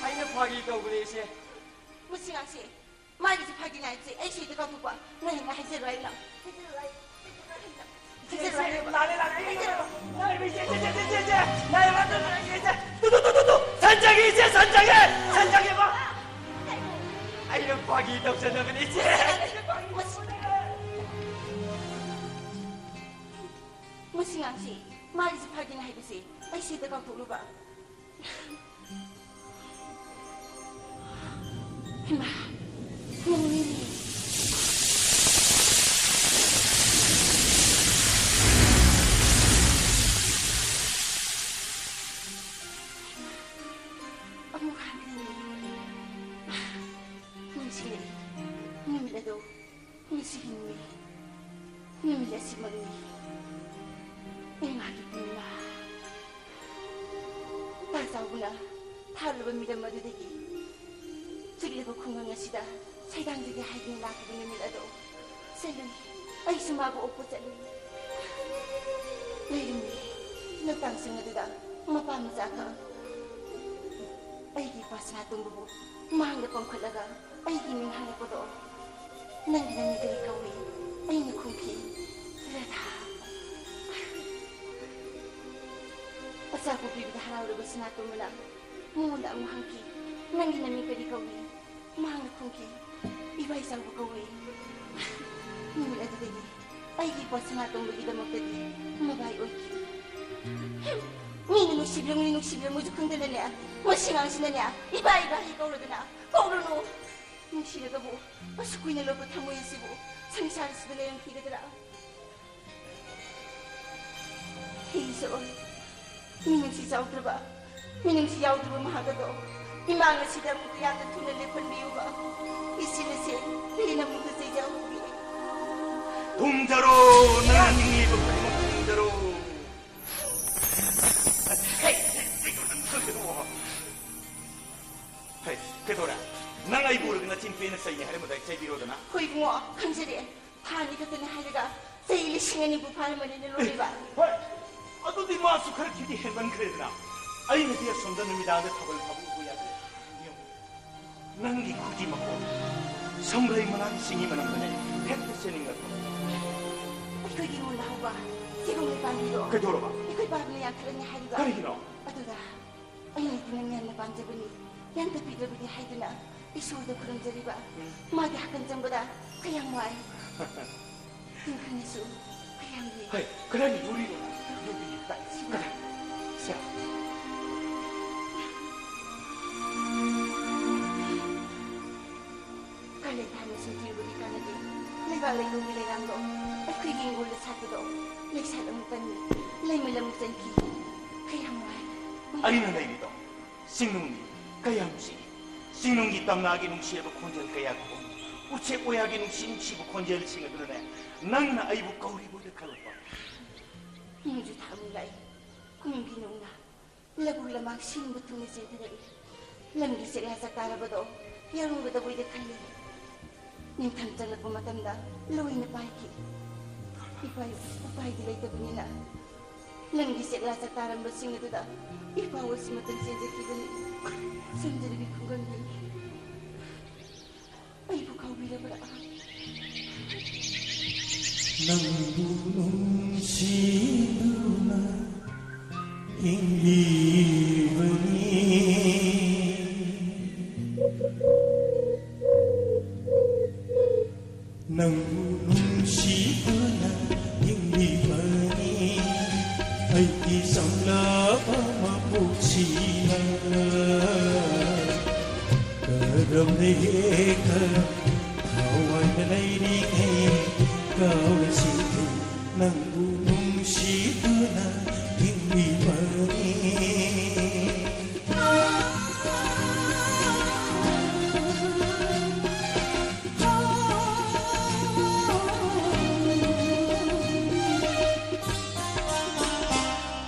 ꯑꯩꯅ ꯐꯥꯒꯤ ꯇꯧꯕꯅꯦ, ꯏꯆꯦ꯫ ꯃꯁꯤ ꯑꯉꯥꯡꯁꯦ, ꯃꯥꯒꯤꯁꯦ ꯐꯥꯒꯤꯅꯦ ꯍꯥꯏꯕꯁꯦ ꯑꯩꯁꯨ ꯍꯦꯛꯇ ꯀꯥꯎꯊꯣꯛꯄ꯫ ꯉꯥꯏ, ꯉꯥꯏ, ꯍꯥꯏꯖꯔꯣ ꯍꯥꯏꯅ꯫ ꯍꯥꯏꯖꯔꯣ ꯍꯥꯏ-, ꯍꯥꯏꯖꯔꯣ ꯍꯥꯏꯅ꯫ ꯏꯆꯦ, ꯏꯆꯦ, ꯂꯥꯜꯂꯦ, ꯂꯥꯜꯂꯦ, ꯑꯩ ꯍꯥꯏꯖꯔꯣ꯫ ꯂꯥꯜꯂꯦ, ꯏꯆꯦ, ꯏꯆꯦ, ꯏꯆꯦ, ꯏꯆꯦ, ꯏꯆꯦ, ꯂꯥꯜꯂꯦ, ꯂꯥꯜꯂꯦ, ꯂꯥꯜꯂꯦ, ꯏꯆꯦ꯫ ꯇꯨ, ꯇꯨ, ꯇꯨ, ꯇꯨ, ꯇꯨ, ꯁꯟ ꯆꯪꯉꯦ, ꯁꯟ ꯆꯪꯉꯦ, ꯁꯟ ꯆꯪꯉꯦ, ꯃꯥ꯫ ꯀꯩꯅꯣ? ꯑꯩꯅ ꯐꯥꯒꯤ ꯇꯧꯖꯗꯕꯅꯤ, ꯏꯆꯦ꯫ ꯃꯁꯤ, ꯃꯁꯤ ꯑꯉꯥꯡꯁꯤ, ꯃꯥꯒꯤꯁꯤ ꯐꯥꯒꯤꯅꯦ ꯍꯥꯏꯕꯁꯦ ꯑꯩꯁꯨ ꯍꯦꯛꯇ ꯀꯥꯎꯊꯣꯛꯂꯨꯕ꯫ ꯍꯩꯃꯥ, ꯅꯪꯅꯤꯅꯦ꯫ ꯑꯃꯨꯛ ꯍꯟꯈ꯭ꯔꯦꯅꯦ꯫ ꯅꯨꯡꯁꯤꯔꯛꯏ ꯅꯨꯃꯤꯠ ꯑꯗꯣ꯫ ꯉꯁꯤꯒꯤ ꯅꯨꯃꯤꯠ, ꯅꯨꯃꯤꯠ ꯑꯁꯤꯃꯛꯅꯤ꯫ ꯏꯃꯥꯒꯤ ꯄꯨꯛꯅꯤꯡ ꯆꯥꯎꯕꯅ ꯊꯥꯔꯨꯕ ꯃꯤꯔꯝ ꯑꯗꯨꯗꯒꯤ ꯆꯤꯛꯂꯕ ꯈꯨꯡꯒꯪ ꯑꯁꯤꯗ ꯁꯩꯗꯥꯡꯖꯒꯦ ꯍꯥꯏꯗꯨꯅ ꯂꯥꯛꯈꯤꯕ ꯅꯨꯃꯤꯠ ꯑꯗꯣ ꯆꯠꯂꯨꯏ꯫ ꯑꯩꯁꯨ ꯃꯥꯕꯨ ꯑꯣꯛꯄ ꯆꯠꯂꯨꯏ꯫ ꯂꯩꯔꯝꯃꯤ ꯂꯧꯇꯥꯡꯁꯤꯡ ꯑꯗꯨꯗ ꯃꯄꯥ ꯃꯆꯥ ꯈꯛ ꯑꯩꯒꯤ ꯏꯄꯥ ꯁꯅꯥꯇꯣꯝꯕꯕꯨ ꯃꯥꯡꯗ ꯄꯝꯈꯠꯂꯒ ꯑꯩꯒꯤ ꯃꯤꯡ ꯍꯥꯏꯔꯛꯄꯗꯣ꯫ "ꯅꯪꯒꯤ ꯅꯃꯤꯡ ꯀꯔꯤ ꯀꯧꯏ?" ꯑꯩꯅ ꯈꯨꯝꯈꯤ, "ꯔꯥꯙꯥ꯫" ꯑꯆꯥꯄꯣꯠ ꯄꯤꯕꯗ ꯍꯔꯥꯎꯔꯕ ꯁꯅꯥꯇꯣꯝꯕꯅ ꯃꯉꯣꯟꯗ ꯑꯃꯨꯛ ꯍꯪꯈꯤ, "ꯅꯪꯒꯤ ꯅꯃꯤꯡ ꯀꯔꯤ ꯀꯧꯏ?" ꯃꯍꯥꯛꯅ ꯈꯨꯝꯈꯤ, "ꯏꯕꯥꯏ ꯆꯥꯎꯕ ꯀꯧꯏ꯫" ꯅꯨꯃꯤꯠ ꯑꯗꯨꯗꯒꯤ ꯑꯩꯒꯤ ꯏꯄꯥ ꯁꯅꯥꯇꯣꯝꯕꯒꯤꯗꯃꯛꯇꯗꯤ ꯃꯕꯥꯏ ꯑꯣꯏꯈꯤ꯫ ꯃꯤꯅ ꯅꯨꯡꯁꯤꯕꯤꯔꯝꯒꯅꯤ ꯅꯨꯡꯁꯤꯕꯤꯔꯝꯃꯣꯏꯁꯨ ꯈꯪꯗꯅꯅꯦ, ꯃꯁꯤ ꯑꯉꯥꯡꯁꯤꯅꯅꯦ ꯏꯕꯥ ꯏꯕꯥ ꯍꯦꯛ ꯀꯧꯔꯗꯅ, ꯀꯧꯔꯨꯅꯨ꯫ ꯅꯨꯡꯁꯤꯔꯒꯕꯨ ꯑꯁꯨꯛ ꯀꯨꯏꯅ ꯂꯣꯠꯄ ꯊꯃꯣꯏ ꯑꯁꯤꯕꯨ ꯁꯪꯁꯥꯔꯁꯤꯗ ꯂꯩꯔꯝꯈꯤꯒꯗ꯭ꯔꯥ? ꯍꯦ ꯏꯁꯣꯔ, ꯃꯤꯅꯨꯡꯁꯤ ꯆꯥꯎꯗ꯭ꯔꯕ, ꯃꯤꯅꯨꯡꯁꯤ ꯌꯥꯎꯗ꯭ꯔꯕ ꯃꯍꯥꯛ ꯑꯗꯣ ꯏꯃꯥ ꯉꯁꯤꯗ ꯑꯃꯨꯛꯇ ꯌꯥꯝꯅ ꯊꯨꯅ ꯂꯦꯞꯍꯟꯕꯤꯌꯨꯕ꯫ ꯏꯆꯦ ꯃꯁꯦ ꯍꯦꯟꯅ ꯑꯃꯨꯛꯇ ꯆꯩꯖꯍꯧꯕꯤ꯫ ꯊꯨꯝꯖꯔꯣ, ꯅꯪꯅ ꯅꯤꯡꯂꯤꯕ ꯈꯨꯗꯤꯡꯃꯛ ꯊꯨꯝꯖꯔꯣ꯫ ꯍꯦ, ꯀꯩꯗꯧꯔꯦ? ꯅꯪ ꯑꯩꯕꯨ ꯎꯔꯒ ꯅꯆꯤꯟ ꯄꯦꯟꯅ ꯆꯩꯅꯤ ꯍꯥꯏꯔꯝꯕꯗꯥꯏ? ꯆꯩꯕꯤꯔꯣꯗꯅ꯫ ꯍꯣꯏ ꯏꯕꯨꯡꯉꯣ, ꯈꯪꯖꯔꯦ꯫ ꯊꯥ ꯑꯅꯤ ꯈꯛꯇꯅꯤ ꯍꯥꯏꯔꯒ ꯆꯍꯤ ꯂꯤꯁꯤꯡ ꯑꯅꯤꯕꯨ ꯐꯥꯔꯝꯃꯅꯤꯅꯦ ꯂꯣꯏꯔꯤꯕ꯫ ꯍꯣꯏ, ꯑꯗꯨꯗꯤ ꯃꯥꯁꯨ ꯈꯔ ꯈꯤꯗꯤ ꯍꯦꯟꯃꯟꯈ꯭ꯔꯦꯗꯅ꯫ ꯑꯩꯅꯗꯤ ꯑꯁꯣꯝꯗ ꯅꯨꯃꯤꯗꯥꯡꯗ ꯊꯥꯕꯜ ꯊꯥꯕ ꯎꯕ ꯌꯥꯗꯦ꯫ ꯌꯦꯡꯉꯨ, ꯅꯪꯒꯤ ꯈꯨꯖꯤ ꯃꯈꯣꯟ, ꯁꯝꯕ꯭ꯔꯩ ꯃꯅꯥꯒꯤ ꯁꯤꯡꯒꯤ ꯃꯅꯝꯗꯅꯦ ꯍꯦꯛꯇ ꯆꯦꯟꯅꯤꯡꯂꯛꯄ꯫ ꯑꯩꯈꯣꯏꯒꯤ ꯏꯃꯨꯡꯗ ꯍꯧꯕ ꯁꯤꯒꯨꯝꯕ ꯄꯥꯝꯕꯤꯗꯣ ꯀꯩꯗꯧꯔꯕ? ꯑꯩꯈꯣꯏ ꯄꯥꯕꯅ ꯌꯥꯟꯊꯠꯂꯅꯤ ꯍꯥꯏꯔꯤꯕ꯫ ꯀꯔꯤꯒꯤꯅꯣ? ꯑꯗꯨꯗ ꯑꯩꯅꯗꯤ ꯅꯪ ꯌꯥꯝꯅ ꯄꯥꯝꯖꯕꯅꯤ, ꯌꯥꯟꯊꯠꯄꯤꯗ꯭ꯔꯕꯗꯤ ꯍꯥꯏꯗꯨꯅ ꯏꯁꯣꯔꯗ ꯈꯨꯔꯨꯝꯖꯔꯤꯕ꯫ ꯎꯝ꯫ ꯃꯥꯗꯤ ꯍꯥꯀꯟ ꯆꯪꯕꯗ ꯀꯌꯥꯝ ꯋꯥꯏ꯫ ꯇꯤꯡꯈꯪꯅꯁꯨ ꯀꯌꯥꯝ ꯌꯦꯡ꯫ ꯍꯩ, ꯀꯗꯥꯏꯗ ꯌꯨꯔꯤꯅꯣ? ꯌꯨꯔꯤꯒꯤ ꯇꯥꯏ꯫ ꯁꯤꯗ꯫ ꯀꯗꯥꯏ? ꯁꯦ꯫ ꯀꯥꯂꯦꯟ ꯊꯥꯅ ꯁꯨꯝ ꯊꯤꯔꯨꯕꯗꯤ ꯀꯥꯟꯅꯗꯦ꯫ ꯂꯩꯕꯥꯛ ꯂꯩꯅꯨꯡꯒꯤ ꯂꯩꯔꯥꯡꯗꯣ ꯑꯩꯈꯣꯏꯒꯤ ꯏꯪꯒꯣꯜꯗ ꯁꯥꯠꯄꯗꯣ ꯂꯩꯁꯥꯠ ꯑꯃꯨꯛ ꯀꯟꯅꯤ, ꯂꯩꯃꯜ ꯑꯃꯨꯛ ꯆꯟꯈꯤ꯫ ꯀꯌꯥꯝ ꯋꯥꯏ꯫ ꯑꯩꯅ ꯂꯩꯔꯤꯗꯣ ꯆꯤꯡꯅꯨꯡꯅꯤ, ꯀꯌꯥ ꯅꯨꯡꯁꯤ꯫ ꯆꯤꯡꯅꯨꯡꯒꯤ ꯇꯝꯅꯥꯒꯤ ꯅꯨꯡꯁꯤꯔꯕ ꯈꯣꯟꯖꯦꯜ ꯀꯌꯥ ꯈꯣꯡ, ꯎꯆꯦꯛ ꯋꯥꯌꯥꯒꯤ ꯅꯨꯡꯁꯤ ꯅꯨꯡꯁꯤꯕ ꯈꯣꯟꯖꯦꯜꯁꯤꯡ ꯑꯗꯨꯅꯅꯦ ꯅꯪꯅ ꯑꯩꯕꯨ ꯀꯧꯔꯤꯕꯣꯏꯗ ꯈꯜꯂꯛꯄ꯫ ꯅꯣꯡꯖꯨ ꯊꯥ ꯑꯃꯨꯛ ꯂꯥꯛꯏ, ꯀꯨꯝꯒꯤ ꯅꯣꯡꯅ ꯂꯧꯕꯨꯛ ꯂꯝꯍꯥꯡ ꯁꯤꯟꯕ ꯊꯨꯡꯅ ꯆꯦꯟꯊꯔꯛꯏ꯫ ꯂꯝꯒꯤ ꯆꯦꯛꯂꯥ ꯆꯥꯛꯇꯥꯔꯕꯗꯣ ꯌꯥꯔꯝꯒꯗꯕꯣꯏꯗ ꯈꯜꯂꯤ꯫ ꯅꯤꯡꯊꯝ ꯆꯪꯂꯛꯄ ꯃꯇꯝꯗ ꯂꯣꯏꯅ ꯄꯥꯏꯈꯤ꯫ ꯏꯄꯥ ꯎꯄꯥꯏꯗꯤ ꯂꯩꯇꯕꯅꯤꯅ ꯂꯝꯒꯤ ꯆꯦꯛꯂꯥ ꯆꯥꯛꯇꯥꯔꯝꯕꯁꯤꯡ ꯑꯗꯨꯗ ꯏꯄꯥ ꯑꯣꯏꯁꯨ ꯃꯇꯝ ꯆꯦꯟꯖꯈꯤꯕꯅꯤ꯫ ꯆꯪꯖꯔꯒꯦ ꯈꯨꯡꯒꯪꯒꯤ꯫ ꯑꯩꯕꯨ ꯀꯥꯎꯕꯤꯔꯕ꯭ꯔꯥ? ꯅꯪꯕꯨ ꯅꯨꯡꯁꯤꯗꯨꯅ ꯍꯤꯡꯂꯤꯕꯅꯤ꯫ ꯅꯪꯕꯨ ꯅꯨꯡꯁꯤꯗꯨꯅ ꯍꯤꯡꯂꯤꯕꯅꯤ꯫ ꯑꯩꯒꯤ ꯆꯝꯂꯕ ꯃꯄꯣꯛꯁꯤꯅ ꯀꯔꯝꯅ ꯍꯦꯛ ꯊꯋꯥꯏꯅ ꯂꯩꯔꯤꯉꯩ ꯀꯥꯎꯔꯁꯤꯗꯤ ꯅꯪꯕꯨ ꯅꯨꯡꯁꯤꯗꯨꯅ ꯍꯤꯡꯂꯤꯕꯅꯤ꯫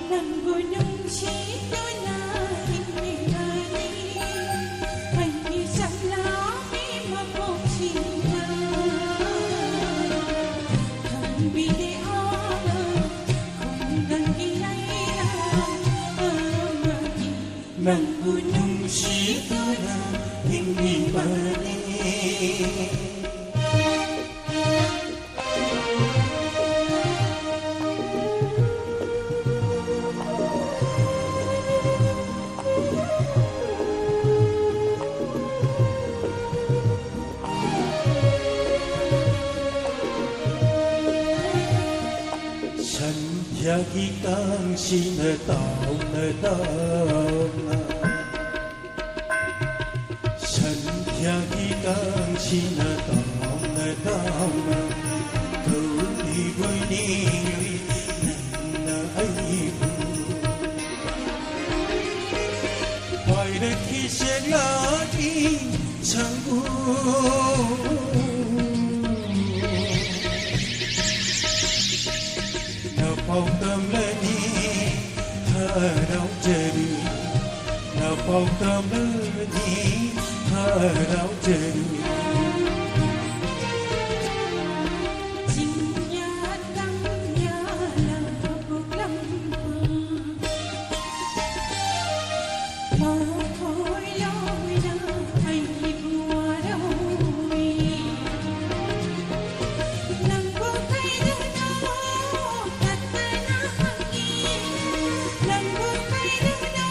ꯅꯪꯕꯨ ꯅꯨꯡꯁꯤꯗꯨꯅ ꯍꯤꯡꯂꯤꯕꯅꯤ꯫ ꯑꯩꯒꯤ ꯁꯛꯅꯥꯕꯤ ꯃꯄꯣꯛꯁꯤꯅ ꯈꯪꯕꯤꯗꯦ ꯑꯥ ꯈꯨꯡꯒꯪꯒꯤ ꯂꯩꯔꯥꯡ ꯑꯃꯒꯤ ꯅꯪꯕꯨ ꯅꯨꯡꯁꯤꯗꯨꯅ ꯍꯤꯡꯂꯤꯕꯅꯤ꯫ ꯁꯟꯙ꯭ꯌꯥꯒꯤ ꯀꯥꯡꯁꯤꯅ ꯇꯥꯎꯅ ꯇꯥꯎꯅ ꯁꯟꯙ꯭ꯌꯥꯒꯤ ꯀꯥꯡꯁꯤꯅ ꯇꯥꯎꯅ ꯇꯥꯎꯅ ꯀꯧꯔꯤꯕꯅꯤ ꯅꯪꯅ ꯑꯩꯕꯨ꯫ ꯄꯥꯏꯔꯛꯈꯤ ꯁꯦꯛꯂꯥꯒꯤ ꯁꯪꯒꯨ꯫ ꯅꯄꯥꯎ ꯇꯝꯂꯅꯤ ꯍꯔꯥꯎꯖꯔꯤ꯫ ꯍꯥꯎꯇꯕꯅꯤ ꯍꯔꯥꯎꯖꯔꯤ꯫ ꯆꯤꯡꯌꯥ ꯇꯝꯌꯥ ꯂꯧꯕꯨꯛ ꯂꯝꯍꯥꯡ, ꯃꯈꯣꯏ ꯂꯣꯏꯅ ꯑꯩꯕꯨ ꯋꯥꯔꯧꯏ꯫ ꯅꯪꯕꯨ ꯀꯩꯗꯧꯅꯣ ꯇꯠꯇꯅ ꯍꯪꯉꯤ꯫ ꯅꯪꯕꯨ ꯀꯩꯗꯧꯅꯣ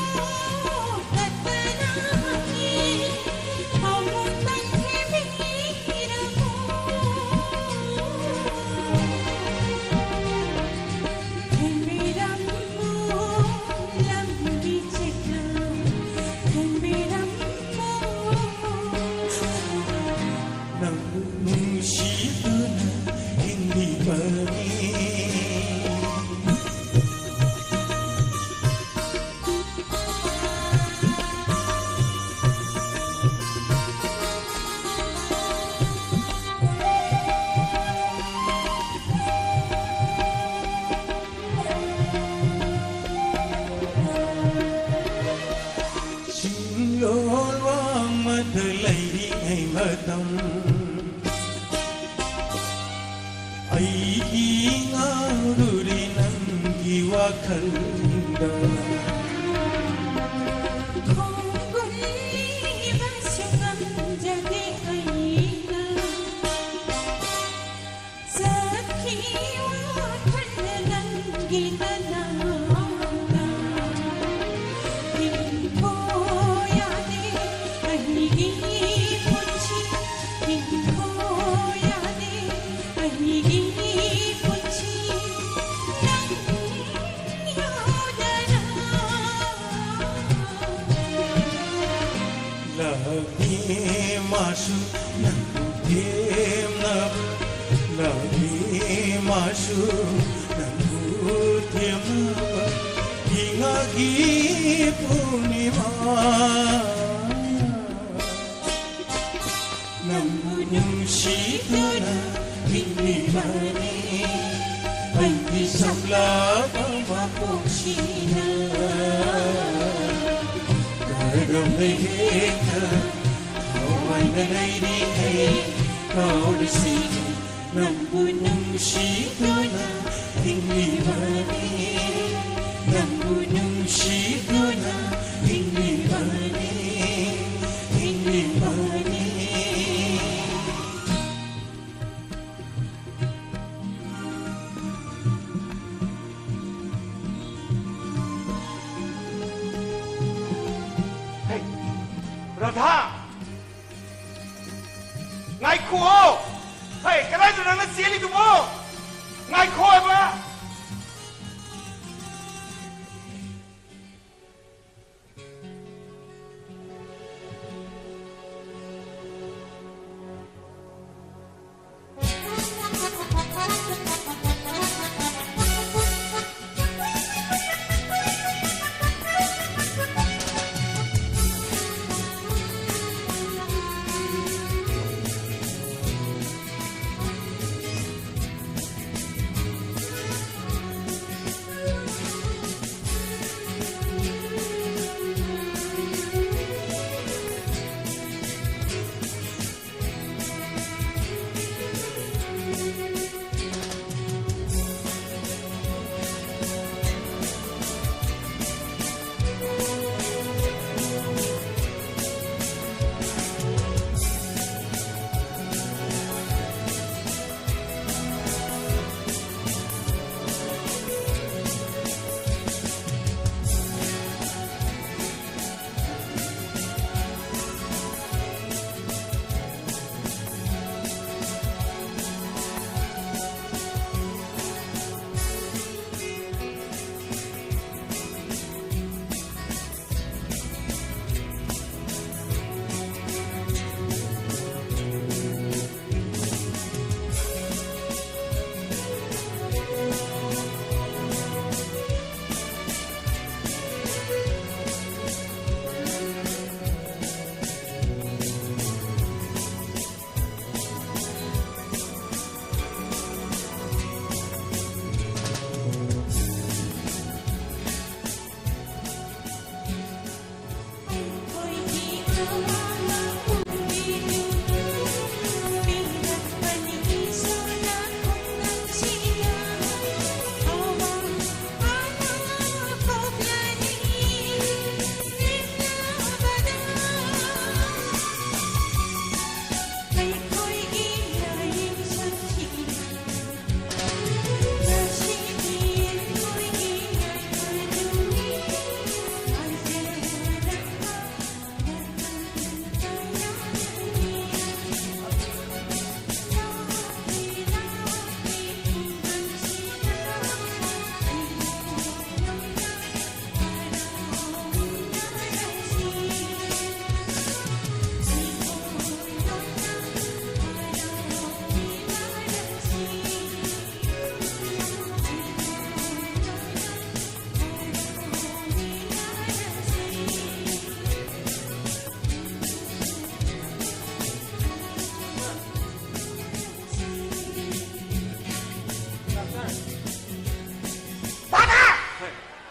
ꯇꯠꯇꯅ ꯍꯪꯉꯤ꯫ ꯑꯃꯨꯛꯇꯪ ꯊꯦꯝꯕꯤꯔꯝꯃꯨ꯫ ꯊꯦꯝꯕꯤꯔꯝꯃꯨ, ꯂꯝꯕꯤ ꯆꯦꯛꯅ ꯊꯦꯝꯕꯤꯔꯝꯃꯨ꯫ ꯅꯪꯕꯨ ꯅꯨꯡꯁꯤꯗꯨꯅ ꯍꯤꯡꯂꯤꯕꯅꯤ꯫ ꯆꯤꯡꯂꯣꯜ ꯋꯥꯡꯃꯗ ꯂꯩꯔꯤꯉꯩ ꯃꯇꯝ, ꯑꯩꯗꯤ ꯉꯥꯎꯔꯨꯔꯦ ꯅꯪꯒꯤ ꯋꯥꯈꯜꯗ꯫ ꯈꯣꯡꯒꯨꯜꯂꯤꯕꯁꯨ ꯉꯝꯖꯗꯦ ꯑꯩꯅ꯫ ꯆꯠꯈꯤ ꯋꯥꯈꯜꯅ ꯅꯪꯒꯤ ꯅꯅꯥꯛꯇ꯫ ꯍꯤꯡꯕ ꯌꯥꯗꯦ ꯑꯩꯒꯤ ꯄꯨꯟꯁꯤ, ꯍꯤꯡꯕ ꯌꯥꯗꯦ ꯑꯩꯒꯤ ꯄꯨꯟꯁꯤ ꯅꯪ ꯌꯥꯎꯗꯅ꯫ ꯂꯥꯛꯂꯦ ꯃꯥꯁꯨ ꯅꯪꯕꯨ ꯊꯦꯝꯅꯕ, ꯂꯥꯛꯂꯦ ꯃꯥꯁꯨ ꯅꯪꯕꯨ ꯊꯦꯝꯅꯕ, ꯏꯉꯥꯒꯤ ꯄꯨꯔꯅꯤꯃꯥ꯫ ꯅꯪꯕꯨ ꯅꯨꯡꯁꯤꯗꯨꯅ ꯍꯤꯡꯂꯤꯕꯅꯤ ꯑꯩꯒꯤ ꯁꯝꯂꯕ ꯃꯄꯣꯛꯁꯤꯅ꯫ ꯀꯩꯗꯧꯉꯩ ꯍꯦꯛꯇ ꯊꯋꯥꯏꯅ ꯂꯩꯔꯤꯉꯩ ꯀꯥꯎꯔꯁꯤ, ꯅꯪꯕꯨ ꯅꯨꯡꯁꯤꯗꯨꯅ ꯍꯤꯡꯂꯤꯕꯅꯤ, ꯅꯪꯕꯨ ꯅꯨꯡꯁꯤꯗꯨꯅ ꯍꯤꯡꯂꯤꯕꯅꯤ, ꯍꯤꯡꯂꯤꯕꯅꯤ꯫ ꯍꯦ, ꯔꯥꯙꯥ! ꯉꯥꯏꯈꯣ! ꯍꯦ, ꯀꯗꯥꯏꯗ ꯅꯪꯅ ꯆꯦꯜꯂꯤꯗꯨꯕꯣ? ꯉꯥꯏꯈꯣ ꯍꯥꯏꯕ!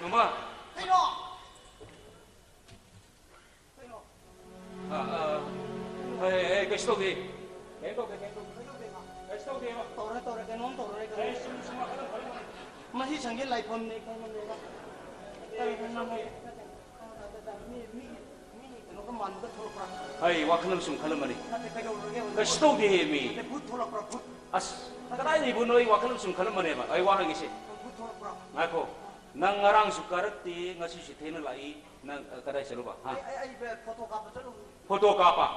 ꯀꯩꯅꯣ? ꯀꯩꯅꯣ? ꯑꯥ, ꯑꯥ, ꯑꯦ, ꯑꯦ, ꯀꯩꯁꯨ ꯇꯧꯗꯦ꯫ ꯀꯩꯝ ꯇꯧꯗꯦ, ꯀꯩꯝ ꯇꯧꯗꯦ꯫ ꯀꯩꯁꯨ ꯇꯧꯗꯦꯕ꯫ ꯇꯧꯔꯦ, ꯇꯧꯔꯦ, ꯀꯩꯅꯣꯝ ꯇꯧꯔꯦ, ꯀꯩꯅꯣꯝ꯫ ꯑꯩ ꯁꯨꯝ, ꯁꯨꯝ ꯋꯥꯈꯜ ꯑꯃ ꯈꯜꯂꯝꯕꯅꯤ꯫ ꯃꯁꯤ ꯁꯪꯒꯤ ꯂꯥꯏꯐꯝꯅꯦ, ꯀꯩꯅꯣꯝꯅꯦꯕ꯫ ꯑꯦ, ꯀꯩꯁꯨ ꯇꯧꯗꯦ꯫ ꯃꯤ, ꯃꯤ, ꯃꯤ ꯀꯩꯅꯣꯒ ꯃꯥꯟꯕ ꯊꯣꯛꯂꯛꯄ꯭ꯔꯥ? ꯑꯩ ꯋꯥꯈꯜ ꯑꯃ ꯁꯨꯝ ꯈꯜꯂꯝꯕꯅꯤ꯫ ꯅꯠꯇꯦ, ꯀꯩꯗꯧꯔꯒꯦ ꯍꯧꯖꯤꯛ? ꯀꯩꯁꯨ ꯇꯧꯗꯦꯍꯦ, ꯃꯤ꯫ ꯅꯠꯇꯦ, ꯚꯨꯠ ꯊꯣꯛꯂꯛꯄ꯭ꯔꯥ, ꯚꯨꯠ? ꯑꯁ, ꯀꯗꯥꯏꯗꯒꯤ ꯚꯨꯠꯅꯣ? ꯑꯩ ꯋꯥꯈꯜ ꯑꯃ ꯁꯨꯝ ꯈꯜꯂꯝꯕꯅꯦꯕ꯫ ꯑꯩ ꯋꯥ ꯍꯪꯒꯦꯁꯦ꯫ ꯚꯨꯠ ꯊꯣꯛꯂꯛꯄ꯭ꯔꯥ? ꯉꯥꯏꯈꯣ꯫ ꯅꯪ ꯉꯔꯥꯡꯁꯨ ꯀꯥꯔꯛꯇꯦ, ꯉꯁꯤꯁꯨ ꯊꯦꯡꯅ ꯂꯥꯛꯏ꯫ ꯅꯪ, ꯑ, ꯀꯗꯥꯏ ꯆꯠꯂꯨꯕ? ꯍꯥ? ꯑꯩ, ꯑꯩ, ꯑꯩ ꯐꯣꯇꯣ ꯀꯥꯞꯄ ꯆꯠꯂꯨꯕꯅꯤ꯫ ꯐꯣꯇꯣ ꯀꯥꯞꯄ?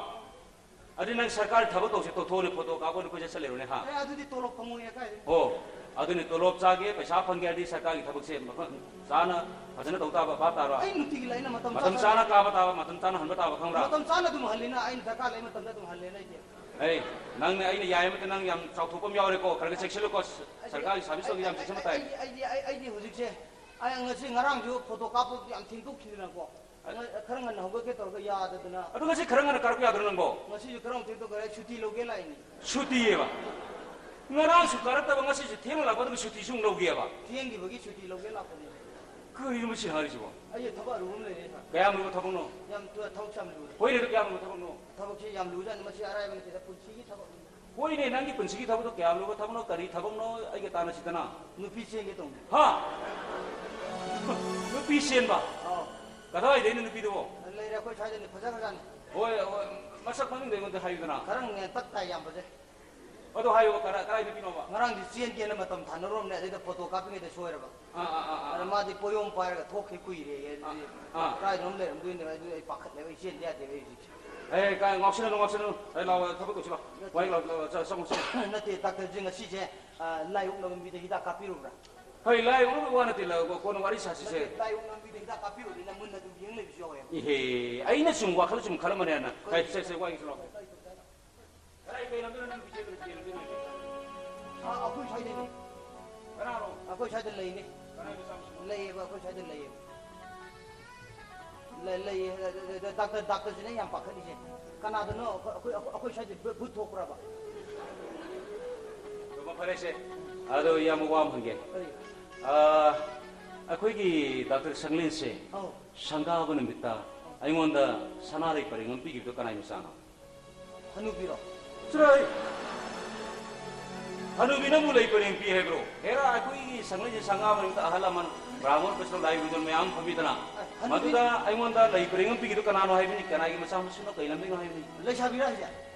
ꯑꯗꯨꯗꯤ ꯅꯪ ꯁꯔꯀꯥꯔꯒꯤ ꯊꯕꯛ ꯇꯧꯁꯦ, ꯇꯧꯊꯣꯛꯑꯣꯅꯦ, ꯐꯣꯇꯣ ꯀꯥꯞꯄ ꯑꯣꯏꯅ ꯀꯣꯏꯆꯠ ꯆꯠ ꯂꯩꯔꯣꯅꯦ, ꯍꯥ? ꯑꯦ, ꯑꯗꯨꯗꯤ ꯇꯣꯂꯣꯞ ꯐꯪꯉꯣꯏꯌꯦ, ꯀꯥꯏꯗꯩ? ꯑꯣ, ꯑꯗꯨꯅꯤ, ꯇꯣꯂꯣꯞ ꯆꯥꯒꯦ, ꯄꯩꯁꯥ ꯐꯪꯒꯦ ꯍꯥꯏꯔꯗꯤ ꯁꯔꯀꯥꯔꯒꯤ ꯊꯕꯛꯁꯦ ꯃꯐꯝ ꯆꯥꯅ ꯐꯖꯅ ꯇꯧ ꯇꯥꯕ, ꯚꯥꯞ ꯇꯥꯔꯣ? ꯑꯩ ꯅꯨꯡꯇꯤꯒꯤ ꯂꯥꯛꯏꯅ, ꯃꯇꯝ ꯃꯇꯝ ꯆꯥꯅ ꯆꯥꯅ ꯂꯥꯛꯏꯅ꯫ ꯀꯥꯕ ꯇꯥꯕ, ꯃꯇꯝ ꯆꯥꯅ ꯍꯟꯕ ꯇꯥꯕ, ꯈꯪꯕ꯭ꯔꯥ? ꯃꯇꯝ ꯆꯥꯅ ꯑꯗꯨꯝ ꯍꯜꯂꯤꯅ, ꯑꯩꯅ ꯗꯔꯀꯥꯔ ꯂꯩ ꯃꯇꯝꯗ ꯑꯗꯨꯝ ꯍꯜꯂꯦꯅ ꯑꯩꯗꯤ꯫ ꯑꯩ, ꯅꯪꯅ, ꯑꯩꯅ ꯌꯥꯏ ꯑꯃꯇ, ꯅꯪ ꯌꯥꯝ ꯆꯥꯎꯊꯣꯛꯄ ꯑꯃ ꯌꯥꯎꯔꯦꯀꯣ, ꯈꯔ ꯈꯔ ꯆꯦꯛꯁꯤꯜꯂꯨꯀꯣ, ꯑꯩꯗꯤ, ꯁꯔꯀꯥꯔꯒꯤ ꯁꯥꯔꯚꯤꯁ ꯇꯧꯕ ꯌꯥꯝ ꯑꯩ, ꯆꯦꯛꯁꯤꯟꯕ ꯇꯥꯏ꯫ ꯑꯩꯗꯤ, ꯑꯩꯗꯤ, ꯑꯩ, ꯑꯩꯗꯤ ꯍꯧꯖꯤꯛꯁꯦ, ꯑꯩ ꯉꯁꯤ ꯉꯔꯥꯡꯁꯨ ꯐꯣꯇꯣ ꯀꯥꯞꯄ ꯌꯥꯝ ꯊꯦꯡꯗꯣꯛꯈꯤꯗꯅꯀꯣ, ꯉ-, ꯈꯔ ꯉꯟꯅ ꯍꯧꯒꯠꯀꯦ ꯇꯧꯔꯒ ꯌꯥꯗꯗꯅ꯫ ꯑꯗꯨ ꯉꯁꯤ ꯈꯔ ꯉꯟꯅ ꯀꯥꯔꯛꯄ ꯌꯥꯗ꯭ꯔꯣ ꯅꯪꯕꯣ? ꯉꯁꯤꯁꯨ ꯈꯔ ꯑꯃꯨꯛ ꯊꯦꯡꯗꯣꯛꯈ꯭ꯔꯦ, ꯁꯨꯇꯤ ꯂꯧꯒꯦ ꯂꯥꯛꯏꯅꯤ꯫ ꯁꯨꯇꯤꯑꯕ? ꯉꯔꯥꯡꯁꯨ ꯀꯥꯔꯛꯇꯕ, ꯉꯁꯤꯁꯨ ꯊꯦꯡꯅ ꯂꯥꯛꯄ, ꯑꯗꯨꯒ ꯁꯨꯇꯤꯁꯨ ꯑꯃꯨꯛ ꯂꯧꯒꯦꯕ? ꯊꯦꯡꯈꯤꯕꯒꯤ ꯁꯨꯇꯤ ꯂꯧꯒꯦ ꯂꯥꯛꯄꯅꯤ꯫ ꯀꯔꯤꯅꯣ ꯃꯁꯤ ꯍꯥꯏꯔꯤꯁꯤꯕꯣ? ꯑꯩꯁꯦ ꯊꯕꯛ ꯑꯔꯨꯕ ꯑꯃ ꯂꯩꯔꯦ, ꯁꯥꯔ꯫ ꯀꯌꯥꯝ ꯂꯨꯕ ꯊꯕꯛꯅꯣ? ꯌꯥꯝ ꯇꯨ-, ꯊꯕꯛꯁꯦ ꯌꯥꯝ ꯂꯨꯔꯦ꯫ ꯍꯣꯏꯅꯦ, ꯑꯗꯨ ꯀꯌꯥꯝ ꯂꯨꯕ ꯊꯕꯛꯅꯣ? ꯊꯕꯛꯁꯦ ꯌꯥꯝ ꯂꯨꯖꯥꯠꯅꯤ, ꯃꯁꯤ ꯑꯔꯥꯏꯕ ꯅꯠꯇꯦꯗ, ꯄꯨꯟꯁꯤꯒꯤ ꯊꯕꯛꯅꯤ꯫ ꯍꯣꯏꯅꯦ, ꯅꯪꯒꯤ ꯄꯨꯟꯁꯤꯒꯤ ꯊꯕꯛꯇꯣ ꯀꯌꯥꯝ ꯂꯨꯕ ꯊꯕꯛꯅꯣ? ꯀꯔꯤ ꯊꯕꯛꯅꯣ? ꯑꯩꯒ ꯇꯥꯟꯅꯁꯤꯗꯅ꯫ ꯅꯨꯄꯤ ꯆꯦꯟꯒꯦ ꯇꯧꯅꯤ꯫ ꯍꯥ? ꯅꯨꯄꯤ ꯆꯦꯟꯕ? ꯑꯧ꯫ ꯀꯗꯥꯏꯗꯩꯅꯣ ꯅꯨꯄꯤꯗꯨꯕꯣ? ꯂꯩꯔꯦ, ꯑꯩꯈꯣꯏ ꯁ꯭ꯋꯥꯏꯗꯅꯤ, ꯐꯖꯈ꯭ꯔꯖꯥꯠꯅꯤ꯫ ꯍꯣꯏ, ꯍꯣꯏ, ꯃꯁꯛ ꯃꯃꯤꯡꯗꯣ ꯑꯩꯉꯣꯟꯗ ꯍꯥꯏꯌꯨꯗꯅ꯫ ꯈꯔ ꯅꯦꯝꯇꯛ ꯇꯥꯏ, ꯌꯥꯝ ꯐꯖꯩ꯫ ꯑꯗꯣ ꯍꯥꯏꯌꯣ, ꯀꯗꯥꯏ, ꯀꯗꯥꯏ ꯅꯨꯄꯤꯅꯣꯕ? ꯉꯔꯥꯡꯗꯤ ꯆꯦꯟꯒꯦꯅ ꯃꯇꯝ ꯊꯥꯅꯔꯨꯔꯕꯅꯦ, ꯑꯗꯩꯗ ꯐꯣꯇꯣ ꯀꯥꯞꯄꯤꯉꯩꯗ ꯁꯣꯏꯔꯕ꯫ ꯑꯥ, ꯑꯥ, ꯑꯥ, ꯑꯥ꯫ ꯑꯗ ꯃꯥꯗꯤ ꯄꯣꯌꯣꯝ ꯄꯥꯏꯔꯒ ꯊꯣꯛꯈ꯭ꯔꯦ, ꯀꯨꯏꯔꯦ꯫ ꯑꯗꯨꯗꯤ ꯑꯥ, ꯑꯥ꯫ ꯀꯗꯥꯏꯗꯅꯣꯝ ꯂꯩꯔꯝꯗꯣꯏꯅꯦꯕ, ꯑꯗꯨꯗꯤ ꯑꯩ ꯄꯥꯈꯠꯂꯦꯕ, ꯑꯩ ꯆꯦꯟꯗ ꯌꯥꯗꯦꯕ ꯑꯩ ꯍꯧꯖꯤꯛꯁꯦ꯫ ꯑꯦ, ꯀꯥꯏ, ꯉꯥꯎꯁꯤꯟꯅꯅꯨ, ꯉꯥꯎꯁꯤꯟꯅꯅꯨ꯫ ꯑꯦ, ꯂꯥꯛꯑꯣ, ꯊꯕꯛ ꯇꯧꯁꯤ ꯂꯥꯛꯑꯣ꯫ ꯅꯠꯇꯦ꯫ ꯋꯥꯔꯤ ꯂꯥꯛꯑꯣ, ꯂꯥꯛꯑꯣ, ꯆ-, ꯆꯪꯉꯣ, ꯆꯪꯉꯣ꯫ ꯅꯠꯇꯦ, ꯗꯥꯛꯇꯔꯁꯦ ꯉꯁꯤꯁꯦ, ꯑ, ꯂꯥꯏ ꯑꯣꯛꯅꯕ ꯃꯤꯗ ꯍꯤꯗꯥꯛ ꯀꯥꯞꯄꯤꯔꯨꯕ꯭ꯔꯥ? ꯍꯣꯏ, ꯂꯥꯏ ꯑꯣꯛꯅꯕ ꯋꯥ ꯅꯠꯇꯦ, ꯂꯥꯛꯑꯣ, ꯀꯣꯟꯅ ꯋꯥꯔꯤ ꯁꯥꯁꯤꯁꯦ꯫ ꯅꯠꯇꯦ, ꯂꯥꯏ ꯑꯣꯛꯅꯕ ꯃꯤꯗ ꯍꯤꯗꯥꯛ ꯀꯥꯞꯄꯤꯔꯨꯕꯅꯤꯅ ꯃꯨꯟꯅ ꯑꯗꯨꯝ ꯌꯦꯡ ꯂꯩꯕꯁꯨ ꯌꯥꯎꯋꯦꯕ꯫ ꯏꯍꯦ, ꯑꯩꯅ ꯁꯨꯝ ꯋꯥꯈꯜ ꯁꯨꯝ ꯈꯜꯂꯝꯕꯅꯦꯅ꯫ ꯀꯩ, ꯁꯦ, ꯁꯦ, ꯋꯥꯔꯤ ꯁꯥꯔꯛꯑꯣ꯫ ꯀꯗꯥꯏ ꯀꯩ ꯂꯝꯗꯩꯅꯣ ꯅꯪ ꯅꯨꯄꯤ ꯆꯦꯟꯕꯗꯣ, ꯀꯩ ꯂꯝꯗꯩꯅꯣ? ꯑ, ꯑꯩꯈꯣꯏ ꯁ꯭ꯋꯥꯏꯗꯩꯅꯦ꯫ ꯀꯅꯥꯅꯣ? ꯑꯩꯈꯣꯏ ꯁ꯭ꯋꯥꯏꯗ ꯂꯩꯅꯦ꯫ ꯀꯅꯥꯒꯤ ꯃꯆꯥ ꯃꯁꯨ? ꯂꯩꯌꯦꯕ, ꯑꯩꯈꯣꯏ ꯁ꯭ꯋꯥꯏꯗ ꯂꯩꯌꯦꯕ꯫ ꯂꯩ-, ꯂꯩꯌꯦ꯫ ꯗꯥꯛꯇꯔ, ꯗꯥꯛꯇꯔꯁꯤꯅ ꯌꯥꯝ ꯄꯥꯈꯠꯂꯤꯁꯦ꯫ ꯀꯅꯥꯗꯅꯣ ꯑꯩꯈꯣꯏ, ꯑꯩꯈꯣꯏ, ꯑꯩꯈꯣꯏ ꯁ꯭ꯋꯥꯏꯗ ꯚꯨ-, ꯚꯨꯠ ꯊꯣꯛꯄ꯭ꯔꯕ? ꯑꯗꯨ ꯐꯔꯦꯁꯦ꯫ ꯑꯗꯣ ꯏꯌꯥꯝꯕ ꯋꯥ ꯑꯃ ꯍꯪꯒꯦ꯫ ꯀꯔꯤ? ꯑ, ꯑꯩꯈꯣꯏꯒꯤ ꯗꯥꯛꯇꯔ ꯁꯪꯂꯦꯟꯁꯦ ꯑꯧ꯫ ꯁꯪꯒꯥꯕ ꯅꯨꯃꯤꯠꯇ ꯑꯩꯉꯣꯟꯗ ꯁꯅꯥꯔꯩ ꯄꯔꯦꯡ ꯑꯃ ꯄꯤꯈꯤꯕꯗꯣ ꯀꯅꯥꯏ ꯃꯆꯥꯅꯣ? ꯍꯅꯨꯕꯤꯔꯣ? ꯍꯅꯨꯕꯤ ꯅꯪꯕꯨ ꯂꯩ ꯄꯔꯦꯡ ꯄꯤ ꯍꯥꯏꯕ꯭ꯔꯣ? ꯍꯦꯔꯥ, ꯑꯩꯈꯣꯏꯒꯤ ꯁꯪꯂꯩꯁꯦ ꯁꯪꯒꯥꯕ ꯅꯨꯃꯤꯠꯇ ꯑꯍꯜ ꯂꯃꯟ ꯕ꯭ꯔꯥꯍꯃꯣꯟ ꯄꯩꯁꯥ ꯂꯥꯏ ꯃꯌꯥꯝ ꯐꯝꯃꯤꯗꯅ, ꯍꯅꯨꯕꯤ ꯃꯗꯨꯗ ꯑꯩꯉꯣꯟꯗ ꯂꯩ ꯄꯔꯦꯡ ꯑꯃ ꯄꯤꯈꯤꯗꯣ ꯀꯅꯥꯅꯣ ꯍꯥꯏꯕꯅꯤ? ꯀꯅꯥꯒꯤ ꯃꯆꯥ ꯃꯁꯨꯅꯣ? ꯀꯩ ꯂꯝꯗꯩꯅꯣ ꯍꯥꯏꯕꯅꯤ? ꯂꯩꯁꯥꯕꯤꯔꯥ ꯍꯥꯏꯁꯦ?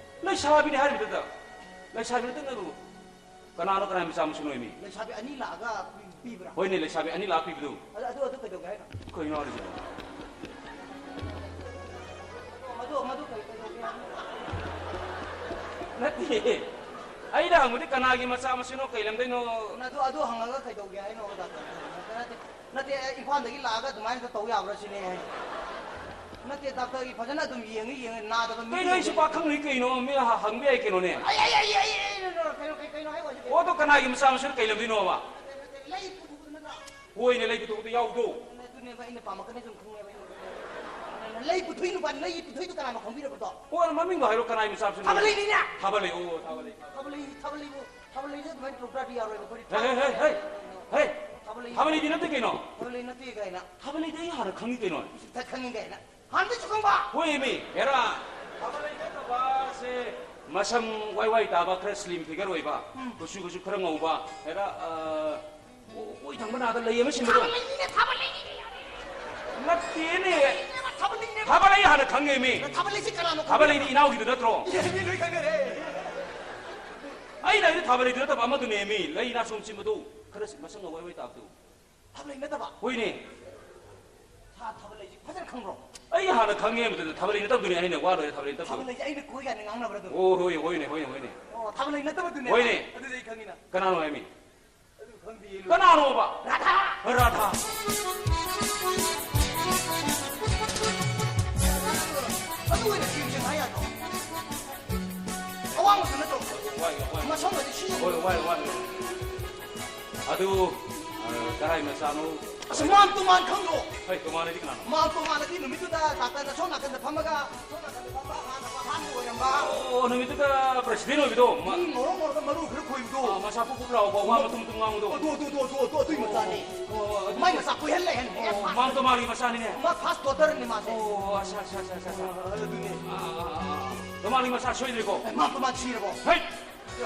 ꯂꯩꯁꯥꯕꯤꯅꯤ ꯍꯥꯏꯔꯤꯕꯗꯨꯗ꯫ ꯂꯩꯁꯥꯕꯤ ꯅꯠꯇꯅꯕꯨ ꯀꯅꯥꯅꯣ? ꯀꯅꯥꯒꯤ ꯃꯆꯥ ꯃꯁꯨꯅꯣ ꯃꯤ? ꯂꯩꯁꯥꯕꯤ ꯑꯅꯤ ꯂꯥꯛꯑꯒ ꯄꯤ-, ꯄꯤꯕ꯭ꯔꯥ? ꯍꯣꯏꯅꯦ, ꯂꯩꯁꯥꯕꯤ ꯑꯅꯤ ꯂꯥꯛꯑ ꯄꯤꯕꯗꯨ꯫ ꯑꯗꯨ, ꯑꯗꯨ, ꯑꯗꯨ ꯀꯩꯗꯧꯒꯦ ꯍꯥꯏꯅꯣ? ꯀꯩꯅꯣ ꯍꯥꯏꯁꯤꯕꯣ? ꯃꯗꯨ, ꯃꯗꯨ ꯀꯩ-, ꯀꯩꯗꯧꯒꯦ ꯍꯥꯏꯅꯣ? ꯅꯠꯇꯦ꯫ ꯑꯩꯅ ꯍꯪꯕꯗꯤ ꯀꯅꯥꯒꯤ ꯃꯆꯥ ꯃꯁꯨꯅꯣ, ꯀꯩ ꯂꯝꯗꯩꯅꯣ? ꯑꯗꯨ, ꯑꯗꯨ ꯍꯪꯉꯒ ꯀꯩꯗꯧꯒꯦ ꯍꯥꯏꯅꯣ, ꯗꯥꯛꯇꯔ? ꯅꯠꯇꯦ, ꯅꯠꯇꯦ, ꯏꯝꯐꯥꯜꯗꯒꯤ ꯂꯥꯛꯑꯒ ꯑꯗꯨꯃꯥꯏꯅ ꯇꯧ ꯌꯥꯕ꯭ꯔꯥ ꯁꯤꯅꯦ ꯑꯩ ꯍꯥꯏꯁꯦ꯫ ꯅꯠꯇꯦ, ꯗꯥꯛꯇꯔꯒꯤ ꯐꯖꯅ ꯑꯗꯨꯝ ꯌꯦꯡꯉꯤ, ꯌꯦꯡꯉꯤ, ꯅꯥꯗꯕ ꯃꯤ ꯀꯩꯅꯣ, ꯑꯩꯁꯨ ꯂꯩ꯫ ꯄꯥꯈꯪꯅꯤ ꯀꯩꯅꯣ, ꯃꯤ ꯍ-, ꯍꯪꯕ ꯌꯥꯏ ꯀꯩꯅꯣꯅꯦ꯫ ꯑꯩ, ꯑꯩ, ꯑꯩ, ꯑꯩ, ꯑꯩ, ꯅꯣ, ꯅꯣ, ꯀꯩꯅꯣ, ꯀꯩ-, ꯀꯩꯅꯣ ꯍꯥꯏ ꯑꯣꯏꯁꯦ? ꯑꯣ, ꯑꯗꯣ ꯀꯅꯥꯒꯤ ꯃꯆꯥ ꯃꯁꯨꯅꯣ, ꯀꯩ ꯂꯝꯗꯩꯅꯣꯕ? ꯅꯠꯇꯦ, ꯅꯠꯇꯦ, ꯂꯩ ꯄꯨꯊꯣꯛꯄꯗꯨ ꯅꯠꯇ꯭ꯔꯣ? ꯍꯣꯏꯅꯦ, ꯂꯩ ꯄꯨꯊꯣꯛꯄꯗ ꯌꯥꯎꯕꯗꯣ꯫ ꯑꯗꯨꯅꯦꯕ ꯑꯩꯅ ꯄꯥꯝꯃꯛꯀꯅꯤ ꯁꯨꯝ ꯈꯪꯉꯦꯕ ꯑꯩꯅ꯫ ꯂꯩ ꯄꯨꯊꯣꯛꯏ ꯅꯨꯄꯥ, ꯂꯩ ꯄꯨꯊꯣꯛꯏꯗꯣ ꯀꯅꯥꯅꯣ ꯈꯪꯕꯤꯔꯕꯗꯣ? ꯑꯣ, ꯃꯃꯤꯡꯗꯣ ꯍꯥꯏꯔꯣ, ꯀꯅꯥꯒꯤ ꯃꯆꯥ ꯃꯁꯨꯅꯣ? ꯊꯥꯕꯜꯂꯩꯅꯤꯅꯦ! ꯊꯥꯕꯜꯂꯩ, ꯑꯣ, ꯊꯥꯕꯜꯂꯩ꯫ ꯊꯥꯕꯜꯂꯩ, ꯊꯥꯕꯜꯂꯩꯕꯨ, ꯊꯥꯕꯜꯂꯩꯁꯦ ꯑꯗꯨꯃꯥꯏꯅ ꯇꯧꯗ꯭ꯔꯗꯤ ꯌꯥꯔꯣꯏꯕ ꯑꯩꯈꯣꯏꯗꯤ꯫ ꯍꯦ, ꯍꯦ, ꯍꯦ, ꯍꯦ, ꯍꯦ! ꯊꯥꯕꯜꯂꯩ, ꯊꯥꯕꯜꯂꯩꯗꯤ ꯅꯠꯇꯦ ꯀꯩꯅꯣ? ꯊꯥꯕꯜꯂꯩ ꯅꯠꯇꯦ ꯀꯥꯏꯅ꯫ ꯊꯥꯕꯜꯂꯩꯗꯤ ꯑꯩ ꯍꯥꯟꯅ ꯈꯪꯉꯤ ꯀꯩꯅꯣ꯫ ꯏꯁ, ꯈꯪꯉꯤ ꯀꯥꯏꯅ꯫ ꯍꯥꯟꯅꯗꯩꯁꯨ ꯈꯪꯕ? ꯍꯣꯏꯃꯤ, ꯍꯦꯔꯥ꯫ ꯊꯥꯕꯜꯂꯩ ꯅꯠꯇꯕꯁꯦ ꯃꯁꯝ ꯋꯥꯏ ꯋꯥꯏ ꯇꯥꯕ, ꯈꯔ slim figure ꯑꯣꯏꯕ, ꯎꯝ꯫ ꯀꯨꯆꯨ ꯀꯨꯆꯨ ꯈꯔ ꯉꯧꯕ, ꯍꯦꯔꯥ, ꯑ, ꯑꯣ-, ꯑꯣꯏ ꯊꯪꯕ ꯅꯥꯗ ꯂꯩ ꯑꯃ ꯁꯤꯟꯕꯗꯣ꯫ ꯊꯥꯕꯜꯂꯩꯅꯤꯅꯦ, ꯊꯥꯕꯜꯂꯩꯅꯤꯅꯦ꯫ ꯅꯠꯇꯦꯅꯦ꯫ ꯊꯥꯕꯜꯂꯩꯅꯦꯕ꯫ ꯊꯥꯕꯜꯂꯩ ꯍꯥꯟꯅ ꯈꯪꯉꯦꯃꯤ꯫ ꯊꯥꯕꯜꯂꯩꯁꯦ ꯀꯅꯥꯅꯣ ꯈꯪꯕꯤꯔꯕ? ꯊꯥꯕꯜꯂꯩꯗꯤ ꯏꯅꯥꯎꯒꯤꯗꯨ ꯅꯠꯇ꯭ꯔꯣ? ꯑꯦ, ꯃꯤ ꯂꯣꯏ ꯈꯪꯅꯔꯦ꯫ ꯑꯩꯅ ꯍꯥꯏꯗꯤ ꯊꯥꯕꯜꯂꯩꯗꯨ ꯅꯠꯇꯕ ꯑꯃꯗꯨꯅꯦꯃꯤ꯫ ꯂꯩ ꯅꯥꯁꯣꯝ ꯁꯤꯟꯕꯗꯨ, ꯈꯔ ꯃꯁꯝ ꯉꯧ ꯋꯥꯏ ꯋꯥꯏ ꯇꯥꯕꯗꯨ꯫ ꯊꯥꯕꯜꯂꯩ ꯅꯠꯇꯕ? ꯍꯣꯏꯅꯦ꯫ ꯁꯥ ꯊꯥꯕꯜꯂꯩꯁꯤ ꯐꯖꯅ ꯈꯪꯕ꯭ꯔꯣ? ꯑꯩ ꯍꯥꯟꯅ ꯈꯪꯉꯦ ꯃꯗꯨꯗ ꯊꯥꯕꯜꯂꯩ ꯅꯠꯇꯕꯗꯨꯅꯦ ꯍꯥꯏꯅ ꯋꯥ ꯂꯣꯏꯔꯦ, ꯊꯥꯕꯜꯂꯩ ꯅꯠꯇꯕꯗꯨ꯫ ꯊꯥꯕꯜꯂꯩꯁꯦ ꯑꯩꯅ ꯀꯣꯏ ꯀꯥꯏꯅ ꯉꯥꯡꯅꯕ꯭ꯔꯥ ꯑꯗꯨꯝ? ꯑꯣ, ꯍꯣꯏ, ꯍꯣꯏꯅꯦ, ꯍꯣꯏꯅꯦ, ꯍꯣꯏꯅꯦ꯫ ꯑꯣ, ꯊꯥꯕꯜꯂꯩ ꯅꯠꯇꯕꯗꯨꯅꯦ? ꯍꯣꯏꯅꯦ꯫ ꯑꯗꯨꯗꯤ ꯑꯩ ꯈꯪꯉꯤꯅ꯫ ꯀꯅꯥꯅꯣ ꯍꯥꯏꯃꯤ? ꯑꯗꯨ ꯈꯪꯗꯤꯌꯦ꯫ ꯀꯅꯥꯅꯣꯕ? ꯔꯥꯙꯥ! ꯔꯥꯙꯥ꯫ ꯑꯗꯨ ꯑꯣꯏꯅ ꯊꯤꯕꯁꯦ ꯉꯥꯏ ꯌꯥꯗ꯭ꯔꯣ? ꯑꯋꯥꯡꯕꯗꯨ ꯅꯠꯇ꯭ꯔꯣ? ꯋꯥꯏ, ꯋꯥꯏ꯫ ꯃꯁꯝꯒꯗꯤ ꯁꯤ ꯍꯣꯏ, ꯋꯥꯏ, ꯋꯥꯏ꯫ ꯑꯗꯨ, ꯑ, ꯀꯔꯥꯏ ꯃꯆꯥꯅꯣ? ꯑꯁ, ꯃꯥꯟ ꯇꯣꯃꯥꯟ ꯈꯪꯗ꯭ꯔꯣ? ꯍꯩ, ꯇꯣꯃꯥꯟ ꯍꯥꯏꯗꯤ ꯀꯅꯥꯅꯣ? ꯃꯥꯟ ꯇꯣꯃꯥꯟ ꯍꯥꯏꯗꯤ ꯅꯨꯃꯤꯠꯇꯨꯗ ꯗꯥꯛꯇꯔꯅ ꯁꯣꯝ ꯅꯥꯀꯟꯗ ꯐꯝꯃꯒ, ꯁꯣꯝ ꯅꯥꯀꯟꯗ ꯐꯝꯕ ꯑꯍꯥꯟꯕ ꯑꯍꯥꯟꯕ ꯑꯣꯏꯔꯝꯕ꯫ ꯑꯣ, ꯅꯨꯃꯤꯠꯇꯨꯗ president ꯑꯣꯏꯕꯗꯣ, ꯃꯥ- ꯃꯤ ꯉꯧꯔꯣꯛ ꯉꯧꯔꯒ ꯃꯔꯨ ꯈꯔ ꯈꯣꯏꯕꯗꯣ꯫ ꯑꯥ, ꯃꯁꯥ ꯄꯨꯛ ꯄꯨꯛ ꯂꯥꯎꯕ, ꯋꯥ ꯃꯇꯨꯝ ꯃꯇꯨꯝ ꯉꯥꯡꯕꯗꯣ꯫ ꯑꯗꯨ, ꯑꯗꯨ, ꯑꯗꯨ, ꯑꯗꯨ, ꯑꯗꯨ, ꯑꯗꯨꯏ ꯃꯆꯥꯅꯦ꯫ ꯑꯣ, ꯑꯗꯨ- ꯃꯥꯏ ꯃꯆꯥ ꯀꯣꯏꯍꯜꯂꯦ ꯍꯥꯏꯅ꯫ ꯑꯣ, ꯃꯥ ꯇꯣꯃꯥꯒꯤ ꯃꯆꯥꯅꯤꯅꯦ꯫ ꯃꯥ first daughterꯅꯦ ꯃꯥꯁꯦ꯫ ꯑꯣ, ꯑꯁꯥ, ꯑꯁꯥ, ꯑꯁꯥ, ꯑꯁꯥ, ꯑꯁꯥ꯫ ꯑꯥ, ꯑꯗꯨꯅꯦ꯫ ꯑꯥ, ꯑꯥ, ꯑꯥ, ꯑꯥ, ꯑꯥ꯫ ꯇꯣꯃꯥꯒꯤ ꯃꯆꯥ ꯁꯣꯏꯗ꯭ꯔꯦꯀꯣ꯫ ꯑꯦ, ꯃꯥ ꯇꯣꯃꯥ ꯁꯤꯔꯕꯣ? ꯍꯩꯠ!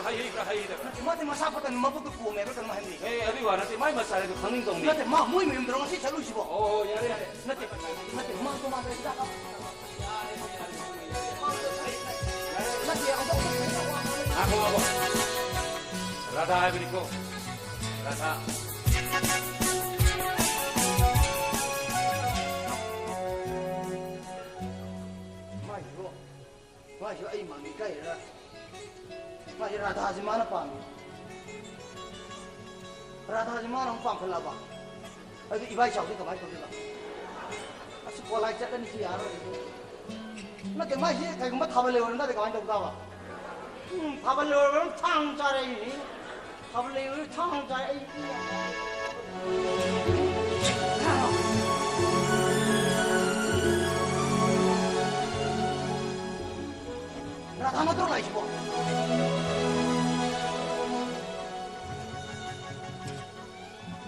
ꯍꯩ, ꯍꯩ, ꯍꯩ, ꯍꯩ꯫ ꯅꯠꯇꯦ, ꯃꯥꯗꯤ ꯃꯁꯥ ꯐꯠꯇꯅ ꯃꯕꯨꯛꯇ ꯄꯣꯝꯃꯦ ꯍꯥꯏꯕ꯭ꯔꯥ ꯀꯩꯅꯣꯝ ꯍꯥꯏꯕꯅꯤ꯫ ꯑꯦ, ꯑꯗꯨꯒꯤ ꯋꯥ ꯅꯠꯇꯦ, ꯃꯥꯏ ꯃꯆꯥ ꯍꯥꯏꯗꯣ ꯈꯪꯅꯤꯡ ꯇꯧꯅꯤ꯫ ꯅꯠꯇꯦ, ꯃꯥ ꯃꯣꯏ ꯃꯌꯨꯝꯗꯔꯣ ꯉꯁꯤ ꯆꯠꯂꯨꯏꯁꯤꯕꯣ? ꯑꯣ, ꯌꯥꯔꯦ, ꯌꯥꯔꯦ꯫ ꯅꯠꯇꯦ, ꯅꯠꯇꯦ, ꯃꯥ ꯇꯣꯃꯥꯗ ꯍꯤꯗꯥꯛ ꯀꯥꯞ- ꯅꯠꯇꯦ, ꯑꯃꯨꯛ, ꯑꯃꯨꯛ, ꯑꯃꯨꯛ, ꯑꯃꯨꯛ꯫ ꯉꯥꯏꯈꯣ, ꯉꯥꯏꯈꯣ꯫ ꯔꯥꯙꯥ ꯍꯥꯏꯕꯅꯤꯀꯣ꯫ ꯔꯥꯙꯥ꯫ ꯃꯥꯏꯁꯤꯕꯣ, ꯃꯥꯏꯁꯤꯕꯣ ꯑꯩ ꯃꯥꯡꯉꯤ ꯀꯥꯏꯔ? ꯃꯥꯁꯦ ꯔꯥꯙꯥꯁꯦ ꯃꯥꯅ ꯄꯥꯝꯃꯤ꯫ ꯔꯥꯙꯥꯁꯦ ꯃꯥꯅ ꯑꯃꯨꯛ ꯄꯥꯝꯈꯠꯂꯛꯑꯕ꯫ ꯑꯗꯨ ꯏꯕꯥꯏ ꯆꯥꯎꯗꯤ ꯀꯃꯥꯏꯅ ꯇꯧꯗꯣꯏꯕ? ꯑꯁ, ꯀꯣꯂꯥꯏ ꯆꯠꯂꯅꯤ ꯁꯤ ꯌꯥꯔꯣꯏ꯫ ꯅꯠꯇꯦ, ꯃꯥꯏꯁꯦ ꯀꯩꯒꯨꯝꯕ ꯊꯥꯕꯜ ꯂꯩ ꯑꯣꯏꯔꯝ ꯇꯥꯔꯗꯤ ꯀꯃꯥꯏꯅ ꯇꯧ ꯇꯥꯕ? ꯎꯝ, ꯊꯥꯕꯜ ꯂꯩ ꯑꯣꯏꯔꯝ ꯊꯥꯡ ꯆꯥꯔꯛꯏꯅꯤ꯫ ꯊꯥꯕꯜ ꯂꯩ ꯑꯣꯏꯔꯝ ꯊꯥꯡ ꯆꯥꯔꯛꯏ꯫ ꯔꯥꯙꯥ ꯅꯠꯇ꯭ꯔꯣ ꯂꯥꯛꯏꯁꯤꯕꯣ?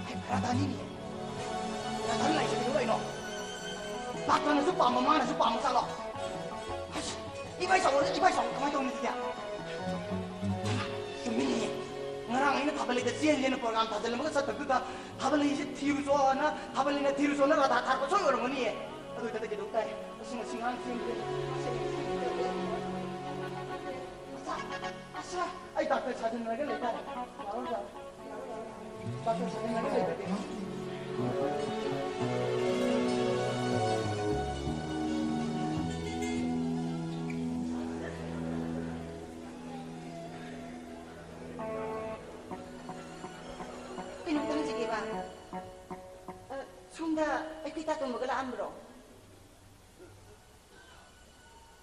ꯍꯩ, ꯔꯥꯙꯥꯅꯤꯅꯦ꯫ ꯔꯥꯙꯥ ꯂꯥꯛꯏꯁꯤꯕꯨ ꯀꯩꯅꯣ? ꯗꯥꯛꯇꯔꯅꯁꯨ ꯄꯥꯝꯕ, ꯃꯥꯅꯁꯨ ꯄꯥꯝꯕ ꯆꯥꯠꯂꯣ? ꯑꯁ, ꯏꯕꯥꯏ ꯆꯥꯎꯕ, ꯏꯕꯥꯏ ꯆꯥꯎꯕ ꯀꯃꯥꯏꯅ ꯇꯧꯅꯤ ꯑꯗꯨꯗꯤ? ꯆꯨꯝꯃꯤꯅꯦ꯫ ꯉꯔꯥꯡ ꯑꯩꯅ ꯊꯥꯕꯜꯂꯩꯗ ꯆꯦꯟꯁꯦꯅ program ꯊꯥꯖꯤꯜꯂꯝꯃꯒ ꯆꯠꯇꯕꯗꯨꯗ ꯊꯥꯕꯜꯂꯩꯁꯦ ꯊꯤꯔꯨꯆꯣꯅ, ꯊꯥꯕꯜꯂꯩꯅ ꯊꯤꯔꯨꯆꯣꯅ ꯔꯥꯙꯥ ꯊꯥꯔꯛꯄ ꯁꯣꯏ ꯑꯣꯏꯔꯝꯒꯅꯤꯌꯦ꯫ ꯑꯗꯨ ꯑꯣꯏꯇꯥꯔꯗꯤ ꯀꯩꯗꯧ ꯇꯥꯏ? ꯑꯁꯤ ꯉꯁꯤ ꯉꯔꯥꯡ ꯆꯦꯟꯕꯗ ꯑꯁ, ꯑꯩ ꯗꯥꯛꯇꯔ ꯁꯥꯖꯤꯟꯅꯔꯒ ꯂꯩꯇꯥꯔꯦ꯫ ꯌꯥꯔꯣꯏ, ꯌꯥꯔꯣꯏ, ꯌꯥꯔꯣꯏ, ꯌꯥꯔꯣꯏ꯫ ꯗꯥꯛꯇꯔ ꯁꯥꯖꯤꯟꯅꯔꯒ ꯂꯩꯇꯥꯔꯦ꯫ ꯀꯩꯅꯣꯝꯇ ꯍꯪꯖꯒꯦꯕ꯫ ꯑ, ꯁꯣꯝꯗ ꯑꯩꯈꯣꯏ ꯇꯥ ꯇꯣꯝꯕꯒ ꯂꯥꯛꯑꯝꯕ꯭ꯔꯣ?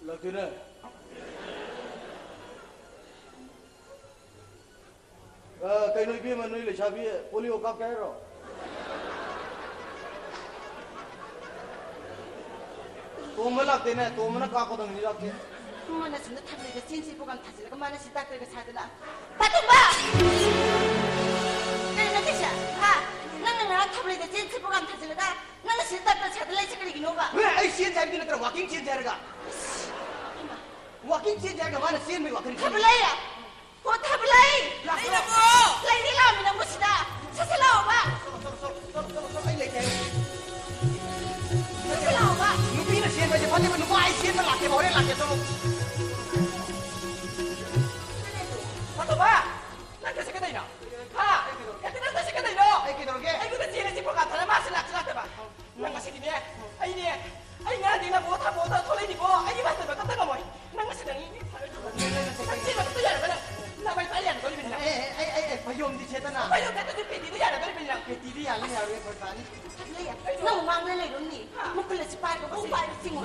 ꯂꯥꯛꯇꯦꯅꯦ꯫ ꯑ, ꯀꯩꯅꯣ ꯏꯕꯦꯝꯃ, ꯅꯣꯏ ꯂꯩꯁꯥꯕꯤ ꯄꯣꯂꯤꯑꯣ ꯀꯥꯞꯀꯦ ꯍꯥꯏꯔꯣ? ꯇꯣꯝꯕ ꯂꯥꯛꯇꯦꯅꯦ, ꯇꯣꯝꯕꯅ ꯀꯥꯞꯀꯗꯕꯅꯤ, ꯂꯥꯛꯇꯦ꯫ ꯃꯥꯅ ꯁꯣꯝꯗ ꯊꯥꯕꯜꯗ ꯆꯦꯟꯁꯤ program ꯊꯥꯖꯤꯜꯂꯒ ꯃꯥꯅ ꯁꯤ doctorꯒ ꯁꯥꯗꯅ꯫ ꯄꯥꯇꯣꯝꯕ! ꯀꯩꯅꯣ ꯅꯪꯒꯤꯁꯦ? ꯍꯥ? ꯅꯪꯅ ꯉꯔꯥꯡ ꯊꯥꯕꯜꯗ ꯆꯦꯟꯁꯤ program ꯊꯥꯖꯤꯜꯂꯒ ꯅꯪꯅ ꯁꯤꯗ doctor ꯁꯥꯗ ꯂꯩꯁꯦ ꯀꯔꯤꯒꯤꯅꯣꯕ? ꯑꯦ, ꯑꯩ ꯆꯦꯟꯁꯦ ꯍꯥꯏꯕꯗꯤ ꯅꯠꯇ꯭ꯔꯣ, walking ꯆꯦꯟꯁꯦ ꯍꯥꯏꯔꯒ꯫ Walking ꯆꯦꯟꯁꯦ ꯍꯥꯏꯔꯒ ꯃꯥꯅ ꯆꯦꯟꯕꯒꯤ ꯋꯥꯈꯜ ꯈꯜꯂꯤ꯫ ꯊꯥꯕꯜ ꯂꯩ! ꯍꯣ, ꯊꯥꯕꯜ ꯂꯩ! ꯂꯥꯛꯈ꯭ꯔꯣ꯫ ꯂꯩꯔꯕꯣ? ꯂꯩꯔꯦ, ꯂꯥꯛꯑꯝꯃꯤ ꯅꯪꯕꯨ ꯁꯤꯗ꯫ ꯁꯠ ꯁꯠ ꯂꯥꯛꯑꯣꯕ꯫ ꯆꯠꯂꯣ, ꯆꯠꯂꯣ, ꯆꯠꯂꯣ, ꯆꯠꯂꯣ, ꯆꯠꯂꯣ, ꯑꯩ ꯂꯩꯇꯦ ꯍꯥꯏꯌꯣ꯫ ꯁꯠ ꯁꯠ ꯂꯥꯛꯑꯣꯕ꯫ ꯅꯨꯄꯤꯅ ꯆꯦꯟꯕ ꯍꯥꯏꯁꯦ ꯐꯠꯇꯦꯕ, ꯅꯨꯄꯥ ꯑꯩ ꯆꯦꯟꯕ ꯂꯥꯛꯀꯦꯕ, ꯍꯣꯔꯦꯟ ꯂꯥꯛꯀꯦ, ꯆꯠꯂꯣ꯫ ꯐꯠꯇꯕ! ꯅꯪ ꯀꯩꯁꯦ ꯀꯩꯗꯧꯅꯣ? ꯍꯥ? ꯀꯩꯗꯧꯔꯒꯦ? ꯅꯪ ꯀꯩꯁꯦ ꯀꯩꯗꯧꯅꯣ? ꯑꯩ ꯀꯩꯗꯧꯔꯒꯦ? ꯑꯩꯉꯣꯟꯗ ꯆꯦꯜꯂꯁꯤ program ꯊꯥꯔ ꯃꯥꯁꯤ ꯂꯥꯛꯁꯨ ꯂꯥꯛꯇꯕ꯫ ꯅꯪ ꯉꯁꯤꯗꯤꯅꯦ, ꯑꯩꯅꯦ, ꯑꯩ ꯉꯔꯥꯡꯗꯤ ꯅꯪ ꯄꯣꯊꯥ ꯄꯣꯊꯥ ꯊꯣꯛꯂꯛꯏꯅꯤꯀꯣ, ꯑꯩꯒꯤ ꯃꯇꯝꯗ ꯀꯞꯇ ꯉꯝꯃꯣꯏ꯫ ꯅꯪ ꯉꯁꯤ ꯅꯪ ꯅꯪ ꯆꯦꯟꯕ ꯀꯞꯇ ꯌꯥꯔꯕ ꯅꯪ? ꯅꯃꯥꯏ ꯄꯥꯏ ꯌꯥꯔꯕ ꯅꯪ? ꯑꯦ, ꯑꯦ, ꯑꯩ, ꯑꯩ, ꯑꯩ ꯐꯩꯖꯣꯝꯗꯤ ꯁꯦꯠꯇꯅ꯫ ꯐꯩꯖꯣꯝ ꯅꯠꯇ꯭ꯔꯗꯤ ꯄꯦꯇꯤꯗ ꯌꯥꯔꯕ ꯅꯪ? ꯄꯦꯇꯤꯗ ꯌꯥꯜꯂ ꯌꯥꯔꯣꯏ, ꯐꯔꯛ ꯇꯥꯅꯤ꯫ ꯅꯪ ꯃꯃꯥꯡꯗ ꯂꯩꯔꯨꯝꯅꯤ꯫ ꯃꯈꯨꯜ ꯑꯁꯤ ꯄꯥꯏꯔꯒ ꯄꯨꯡ ꯄꯥꯏꯕ ꯆꯤꯡꯉꯨ꯫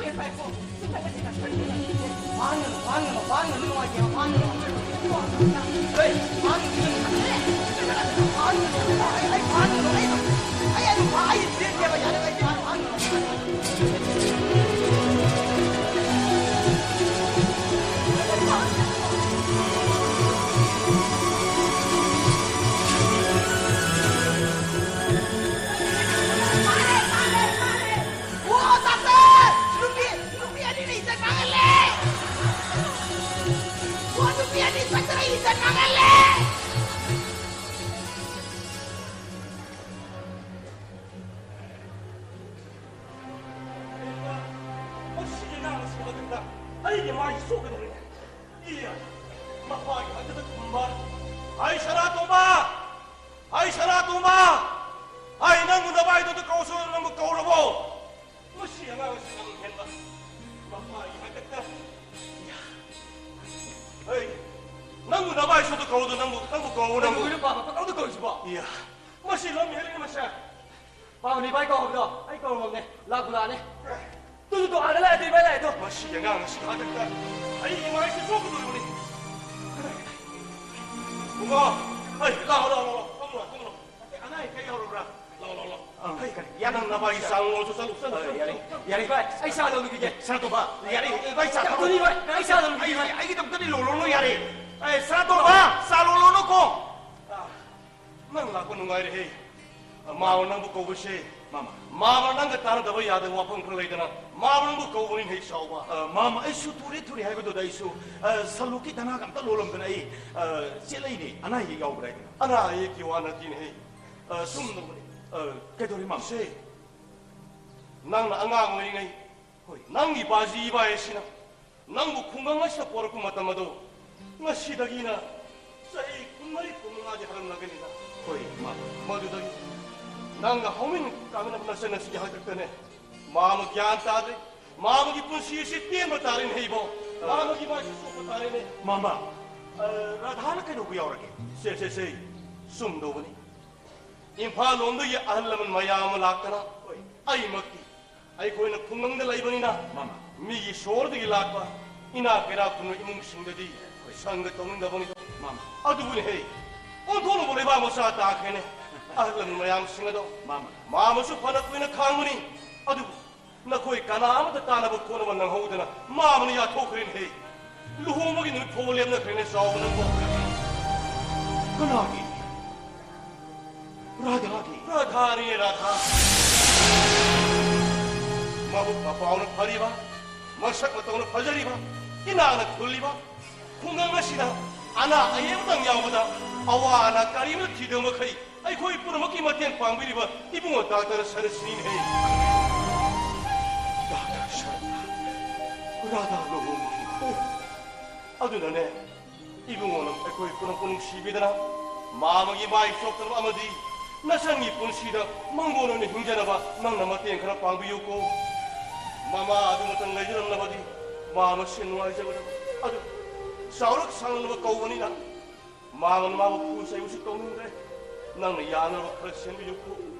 ꯐꯥꯟꯒꯅꯨ, ꯐꯥꯟꯒꯅꯨ, ꯐꯥꯟꯒꯅꯨ, ꯅꯨꯡꯉꯥꯏꯇꯦꯕ, ꯐꯥꯟꯒꯅꯨ꯫ ꯍꯦ, ꯐꯥꯟꯒꯅꯨ꯫ ꯐꯥꯟꯒꯅꯨ, ꯑꯩ, ꯑꯩ ꯐꯥꯟꯒꯅꯨ, ꯑꯩ, ꯑꯩ ꯑꯗꯨꯝ ꯐꯥ-, ꯑꯩ ꯆꯦꯟꯒꯦꯕ, ꯌꯥꯔꯦ, ꯑꯩ ꯐꯥꯟ-, ꯐꯥꯟꯒꯅꯨ꯫ ꯐꯥꯔꯦ, ꯐꯥꯔꯦ, ꯐꯥꯔꯦ꯫ ꯑꯣ, ꯗꯥꯛꯇꯔ! ꯅꯨꯄꯤ, ꯅꯨꯄꯤ ꯑꯅꯤꯅ ꯏꯖꯠ ꯃꯥꯡꯍꯜꯂꯦ! ꯑꯣ, ꯅꯨꯄꯤ ꯑꯅꯤ ꯆꯠꯇꯅ ꯏꯖꯠ ꯃꯥꯡꯍꯜꯂꯦ! ꯃꯁꯤꯒꯤ ꯑꯉꯥꯡ ꯑꯁꯤ ꯃꯊꯛꯇ ꯑꯩꯒꯤ ꯃꯥꯏ ꯁꯣꯛꯀꯗꯧꯔꯤꯅꯦ꯫ ꯏ, ꯃꯄꯥꯒꯤ ꯃꯊꯛꯇ ꯈꯨꯝꯕ꯫ ꯍꯥꯏ, ꯁꯅꯥꯇꯣꯝꯕ! ꯍꯥꯏ, ꯁꯅꯥꯇꯣꯝꯕ! ꯍꯥꯏ, ꯅꯪꯕꯨ ꯅꯕꯥꯏꯗꯨꯗ ꯀꯧꯁꯨ ꯅꯪꯕꯨ ꯀꯧꯔꯕꯣ? ꯃꯁꯤ ꯑꯉꯥꯡ ꯑꯁꯤ ꯂꯝ ꯍꯦꯟꯕ꯫ ꯃꯄꯥꯒꯤ ꯍꯥꯛꯇꯛꯇ꯫ ꯍꯩ, ꯅꯪꯕꯨ ꯅꯕꯥꯏꯁꯨꯗ ꯀꯧꯗꯣ, ꯅꯪꯕꯨ, ꯅꯪꯕꯨ ꯀꯧ, ꯅꯪꯕꯨ꯫ ꯀꯩꯗꯧꯕꯩꯅꯣ ꯄꯥꯕ ꯄꯪꯀꯧꯗ ꯀꯧꯔꯤꯁꯤꯕꯣ? ꯏꯌꯥ, ꯃꯁꯤ ꯂꯝ ꯍꯦꯜꯂꯤꯅꯦ ꯃꯁꯦ꯫ ꯄꯥꯕꯅꯤ ꯚꯥꯏ ꯀꯧ ꯍꯥꯏꯕꯗꯣ, ꯑꯩ ꯀꯧꯔꯝꯃꯕꯅꯦ, ꯂꯥꯛꯄꯨ ꯂꯥꯛꯑꯅꯤ꯫ ꯇꯨ, ꯇꯨ, ꯇꯨ, ꯑꯥꯗ ꯂꯥꯛꯑꯦ, ꯇꯨ, ꯏꯕꯥꯏ ꯂꯥꯛꯑꯦ, ꯇꯨ꯫ ꯃꯁꯤꯒꯤ ꯑꯉꯥꯡ ꯑꯁꯤ ꯍꯥꯛꯇꯛꯇ ꯑꯩꯒꯤ ꯃꯥꯏꯁꯦ ꯁꯣꯛꯀꯗꯧꯔꯤꯕꯅꯤ꯫ ꯏꯕꯨꯡꯉꯣ, ꯑꯩ, ꯂꯥꯛꯑꯣ, ꯂꯥꯛꯑꯣ, ꯂꯥꯛꯑꯣ, ꯐꯝꯃꯨ ꯂꯥꯛꯑꯣ, ꯐꯝꯃꯨ ꯂꯥꯛꯑꯣ꯫ ꯑꯅꯥ ꯑꯌꯦꯛ ꯀꯩ ꯌꯥꯎꯔꯕ꯭ꯔꯥ? ꯂꯥꯛꯑꯣ, ꯂꯥꯛꯑꯣ, ꯂꯥꯛꯑꯣ꯫ ꯑꯪ, ꯍꯩ, ꯀꯔꯤ? ꯅꯪ ꯌꯥꯝꯅ ꯃꯥꯒꯤ ꯆꯥ ꯂꯣꯜꯂꯨꯆꯣ, ꯆꯠꯂꯨ, ꯆꯠꯂꯨ, ꯑ, ꯆꯠꯂꯨ, ꯌꯥꯔꯦ, ꯆꯠꯂꯨ꯫ ꯌꯥꯔꯦ, ꯚꯥꯏ, ꯑꯩ ꯆꯥ ꯂꯣꯜꯂꯨꯈꯤꯒꯦ꯫ ꯁꯅꯥꯇꯣꯝꯕ, ꯌꯥꯔꯦ, ꯚꯥꯏ, ꯆꯥ ꯊꯛꯄ ꯊꯛꯄꯅꯤ, ꯚꯥꯏ, ꯑꯩ ꯆꯥ ꯂꯣꯜꯂꯨꯈꯤꯒꯦ, ꯑꯩ, ꯚꯥꯏ꯫ ꯑꯩꯒꯤꯗꯃꯛꯇꯗꯤ ꯂꯣꯜꯂꯨꯅꯨ, ꯌꯥꯔꯦ꯫ ꯑꯦ, ꯁꯅꯥꯇꯣꯝꯕ, ꯆꯥ ꯂꯣꯜꯂꯨꯅꯨꯀꯣ꯫ ꯑ, ꯅꯪ ꯂꯥꯛꯄ ꯅꯨꯡꯉꯥꯏꯔꯦꯍꯦ꯫ ꯑ, ꯃꯥꯃ ꯅꯪꯕꯨ ꯀꯧꯕꯁꯦ꯫ ꯃꯥꯃ꯫ ꯃꯥꯃ ꯅꯪꯒ ꯇꯥꯟꯅꯗꯕ ꯌꯥꯗꯕ ꯋꯥꯐꯝ ꯈꯔ ꯂꯩꯗꯅ, ꯃꯥꯃ ꯅꯪꯕꯨ ꯀꯧꯕꯅꯤꯅꯦ, ꯆꯥꯎꯕ꯫ ꯑ, ꯃꯥꯃ, ꯑꯩꯁꯨ ꯊꯨꯔꯦ, ꯊꯨꯔꯦ ꯍꯥꯏꯕꯗꯨꯗ ꯑꯩꯁꯨ, ꯑ, ꯁꯂꯨꯛꯀꯤ ꯙꯅꯥꯒ ꯑꯝꯇ ꯂꯣꯜꯂꯝꯗꯅ ꯑꯩ, ꯑ, ꯆꯦꯜꯂꯛꯏꯅꯦ꯫ ꯑꯅꯥ ꯑꯌꯦꯛ ꯌꯥꯎꯕ꯭ꯔꯥ ꯍꯥꯏꯗꯅ꯫ ꯑꯅꯥ ꯑꯌꯦꯛꯀꯤ ꯋꯥ ꯅꯠꯇꯦꯅꯦꯍꯦ꯫ ꯑ, ꯁꯨꯝ ꯇꯧꯕꯅꯤ꯫ ꯑ, ꯀꯩꯗꯧꯔꯦ, ꯃꯥꯃ? ꯁꯦ, ꯅꯪꯅ ꯑꯉꯥꯡ ꯑꯣꯏꯔꯤꯉꯩ, ꯍꯣꯏ, ꯅꯪꯒꯤ ꯕꯥꯖꯤ ꯏꯕꯥꯏ ꯑꯁꯤꯅ ꯅꯪꯕꯨ ꯈꯨꯡꯒꯪ ꯑꯁꯤꯗ ꯄꯣꯔꯛꯄ ꯃꯇꯝ ꯑꯗꯨ, ꯉꯁꯤꯗꯒꯤꯅ ꯆꯍꯤ ꯀꯨꯟꯃꯔꯤ, ꯀꯨꯟꯃꯉꯥꯗꯤ ꯍꯜꯂꯝꯂꯒꯅꯤꯅ꯫ ꯍꯣꯏ, ꯃꯥꯃ꯫ ꯃꯗꯨꯗꯒꯤ ꯅꯪꯒ ꯍꯧꯃꯤꯟ ꯀꯥꯃꯤꯟꯅꯕ ꯅꯆꯟ ꯑꯁꯤꯒꯤ ꯍꯥꯛꯇꯛꯇꯅꯦ꯫ ꯃꯥꯃ ꯒ꯭ꯌꯥꯟ ꯇꯥꯗ꯭ꯔꯦ꯫ ꯃꯥꯃꯒꯤ ꯄꯨꯟꯁꯤ ꯑꯁꯤ ꯇꯦꯟꯕ ꯇꯥꯔꯦꯅꯦ, ꯏꯕꯣ꯫ ꯃꯥꯃꯒꯤ ꯃꯥꯏꯁꯨ ꯁꯣꯛꯄ ꯇꯥꯔꯦꯅꯦ꯫ ꯃꯥꯃ, ꯑ, ꯔꯥꯙꯥꯅ ꯀꯩꯗꯧꯕ ꯌꯥꯎꯔꯒꯦ? ꯁꯦ, ꯁꯦ, ꯁꯦ, ꯁꯨꯝ ꯇꯧꯕꯅꯤ꯫ ꯏꯝꯐꯥꯜ ꯂꯣꯝꯗꯒꯤ ꯑꯍꯜ ꯂꯃꯟ ꯃꯌꯥꯝ ꯑꯃ ꯂꯥꯛꯇꯅ, ꯍꯣꯏ꯫ ꯑꯩꯃꯛꯇꯤ, ꯑꯩꯈꯣꯏꯅ ꯈꯨꯡꯒꯪꯗ ꯂꯩꯕꯅꯤꯅ, ꯃꯥꯃ꯫ ꯃꯤꯒꯤ ꯁꯣꯍꯣꯔꯗꯒꯤ ꯂꯥꯛꯄ ꯏꯅꯥꯛ ꯀꯩꯔꯥꯛ ꯈꯨꯟꯕ ꯏꯃꯨꯡꯁꯤꯡꯗꯗꯤ, ꯍꯣꯏ, ꯁꯪꯒ ꯇꯧꯅꯤꯡꯗꯕꯅꯤꯗꯣ꯫ ꯃꯥꯃ꯫ ꯑꯗꯨꯕꯨꯅꯦꯍꯦ, ꯑꯣꯟꯊꯣꯛꯅꯕ ꯂꯩꯕꯥꯛ ꯃꯆꯥ ꯇꯥꯈ꯭ꯔꯦꯅꯦ꯫ ꯑꯍꯜ ꯂꯃꯟ ꯃꯌꯥꯝꯁꯤꯡ ꯑꯗꯣ, ꯃꯥꯃ꯫ ꯃꯥꯃꯁꯨ ꯐꯅ ꯀꯨꯏꯅ ꯈꯥꯡꯕꯅꯤ, ꯑꯗꯨꯕꯨ ꯅꯈꯣꯏ ꯀꯅꯥ ꯑꯃꯠꯇ ꯇꯥꯅꯕ ꯈꯣꯠꯅꯕ ꯅꯪꯍꯧꯗꯅ ꯃꯥꯃꯅ ꯌꯥꯊꯣꯛꯈ꯭ꯔꯦꯅꯦꯍꯦ꯫ ꯂꯨꯍꯣꯡꯕꯒꯤ ꯅꯨꯃꯤꯠ ꯐꯥꯎꯕ ꯂꯦꯞꯅꯈ꯭ꯔꯦꯅꯦ, ꯆꯥꯎꯕ ꯅꯪꯕꯣ꯫ ꯀꯅꯥꯒꯤ? ꯔꯥꯙꯥꯒꯤ? ꯔꯥꯙꯥꯅꯤ, ꯔꯥꯙꯥ꯫ ꯃꯕꯨꯛ ꯃꯄꯥꯎꯅ ꯐꯔꯤꯕ, ꯃꯁꯛ ꯃꯇꯧꯅ ꯐꯖꯔꯤꯕ, ꯏꯅꯥꯛꯅ ꯈꯨꯜꯂꯤꯕ, ꯈꯨꯡꯒꯪ ꯑꯁꯤꯗ ꯑꯅꯥ ꯑꯌꯦꯛ ꯑꯃꯇꯪ ꯌꯥꯎꯕꯗ ꯑꯋꯥ ꯑꯅꯥ ꯀꯔꯤꯃꯠꯇ ꯊꯤꯗꯕ ꯃꯈꯩ ꯑꯩꯈꯣꯏ ꯄꯨꯝꯅꯃꯛꯀꯤ ꯃꯇꯦꯡ ꯄꯥꯡꯕꯤꯔꯤꯕ ꯏꯕꯨꯡꯉꯣ ꯗꯥꯛꯇꯔ ꯁꯔꯠꯁꯤꯅꯤꯅꯦꯍꯦ꯫ ꯗꯥꯛꯇꯔ ꯁꯔꯠꯅ ꯔꯥꯙꯥ ꯂꯨꯍꯣꯡꯈꯤ꯫ ꯑꯗꯨꯅꯅꯦ, ꯏꯕꯨꯡꯉꯣꯅ ꯑꯩꯈꯣꯏ ꯄꯨꯝꯅꯃꯛꯄꯨ ꯅꯨꯡꯁꯤꯕꯤꯗꯅ ꯃꯥꯃꯒꯤ ꯃꯥꯏ ꯆꯣꯞꯇꯅꯕ ꯑꯃꯗꯤ ꯅꯆꯟꯒꯤ ꯄꯨꯟꯁꯤꯗ ꯃꯪꯒꯣꯜ ꯑꯣꯏꯅ ꯍꯤꯡꯖꯅꯕ ꯅꯪꯅ ꯃꯇꯦꯡ ꯈꯔ ꯄꯥꯡꯕꯤꯌꯨꯀꯣ꯫ ꯃꯃꯥ ꯑꯗꯨꯃꯇꯪ ꯂꯩꯖꯔꯝꯂꯕꯗꯤ ꯃꯥꯃꯁꯦ ꯅꯨꯡꯉꯥꯏꯖꯒꯗꯕ꯫ ꯑꯗꯨ ꯆꯥꯎꯔꯛ ꯁꯥꯡꯂꯕ ꯀꯧꯕꯅꯤꯅ ꯃꯥꯃꯅ ꯃꯥꯕꯨ ꯐꯨ ꯆꯩꯕꯁꯨ ꯇꯧꯅꯤꯡꯗ꯭ꯔꯦ꯫ ꯅꯪꯅ ꯌꯥꯅꯕ ꯈꯔ ꯁꯦꯝꯕꯤꯌꯨꯀꯣ꯫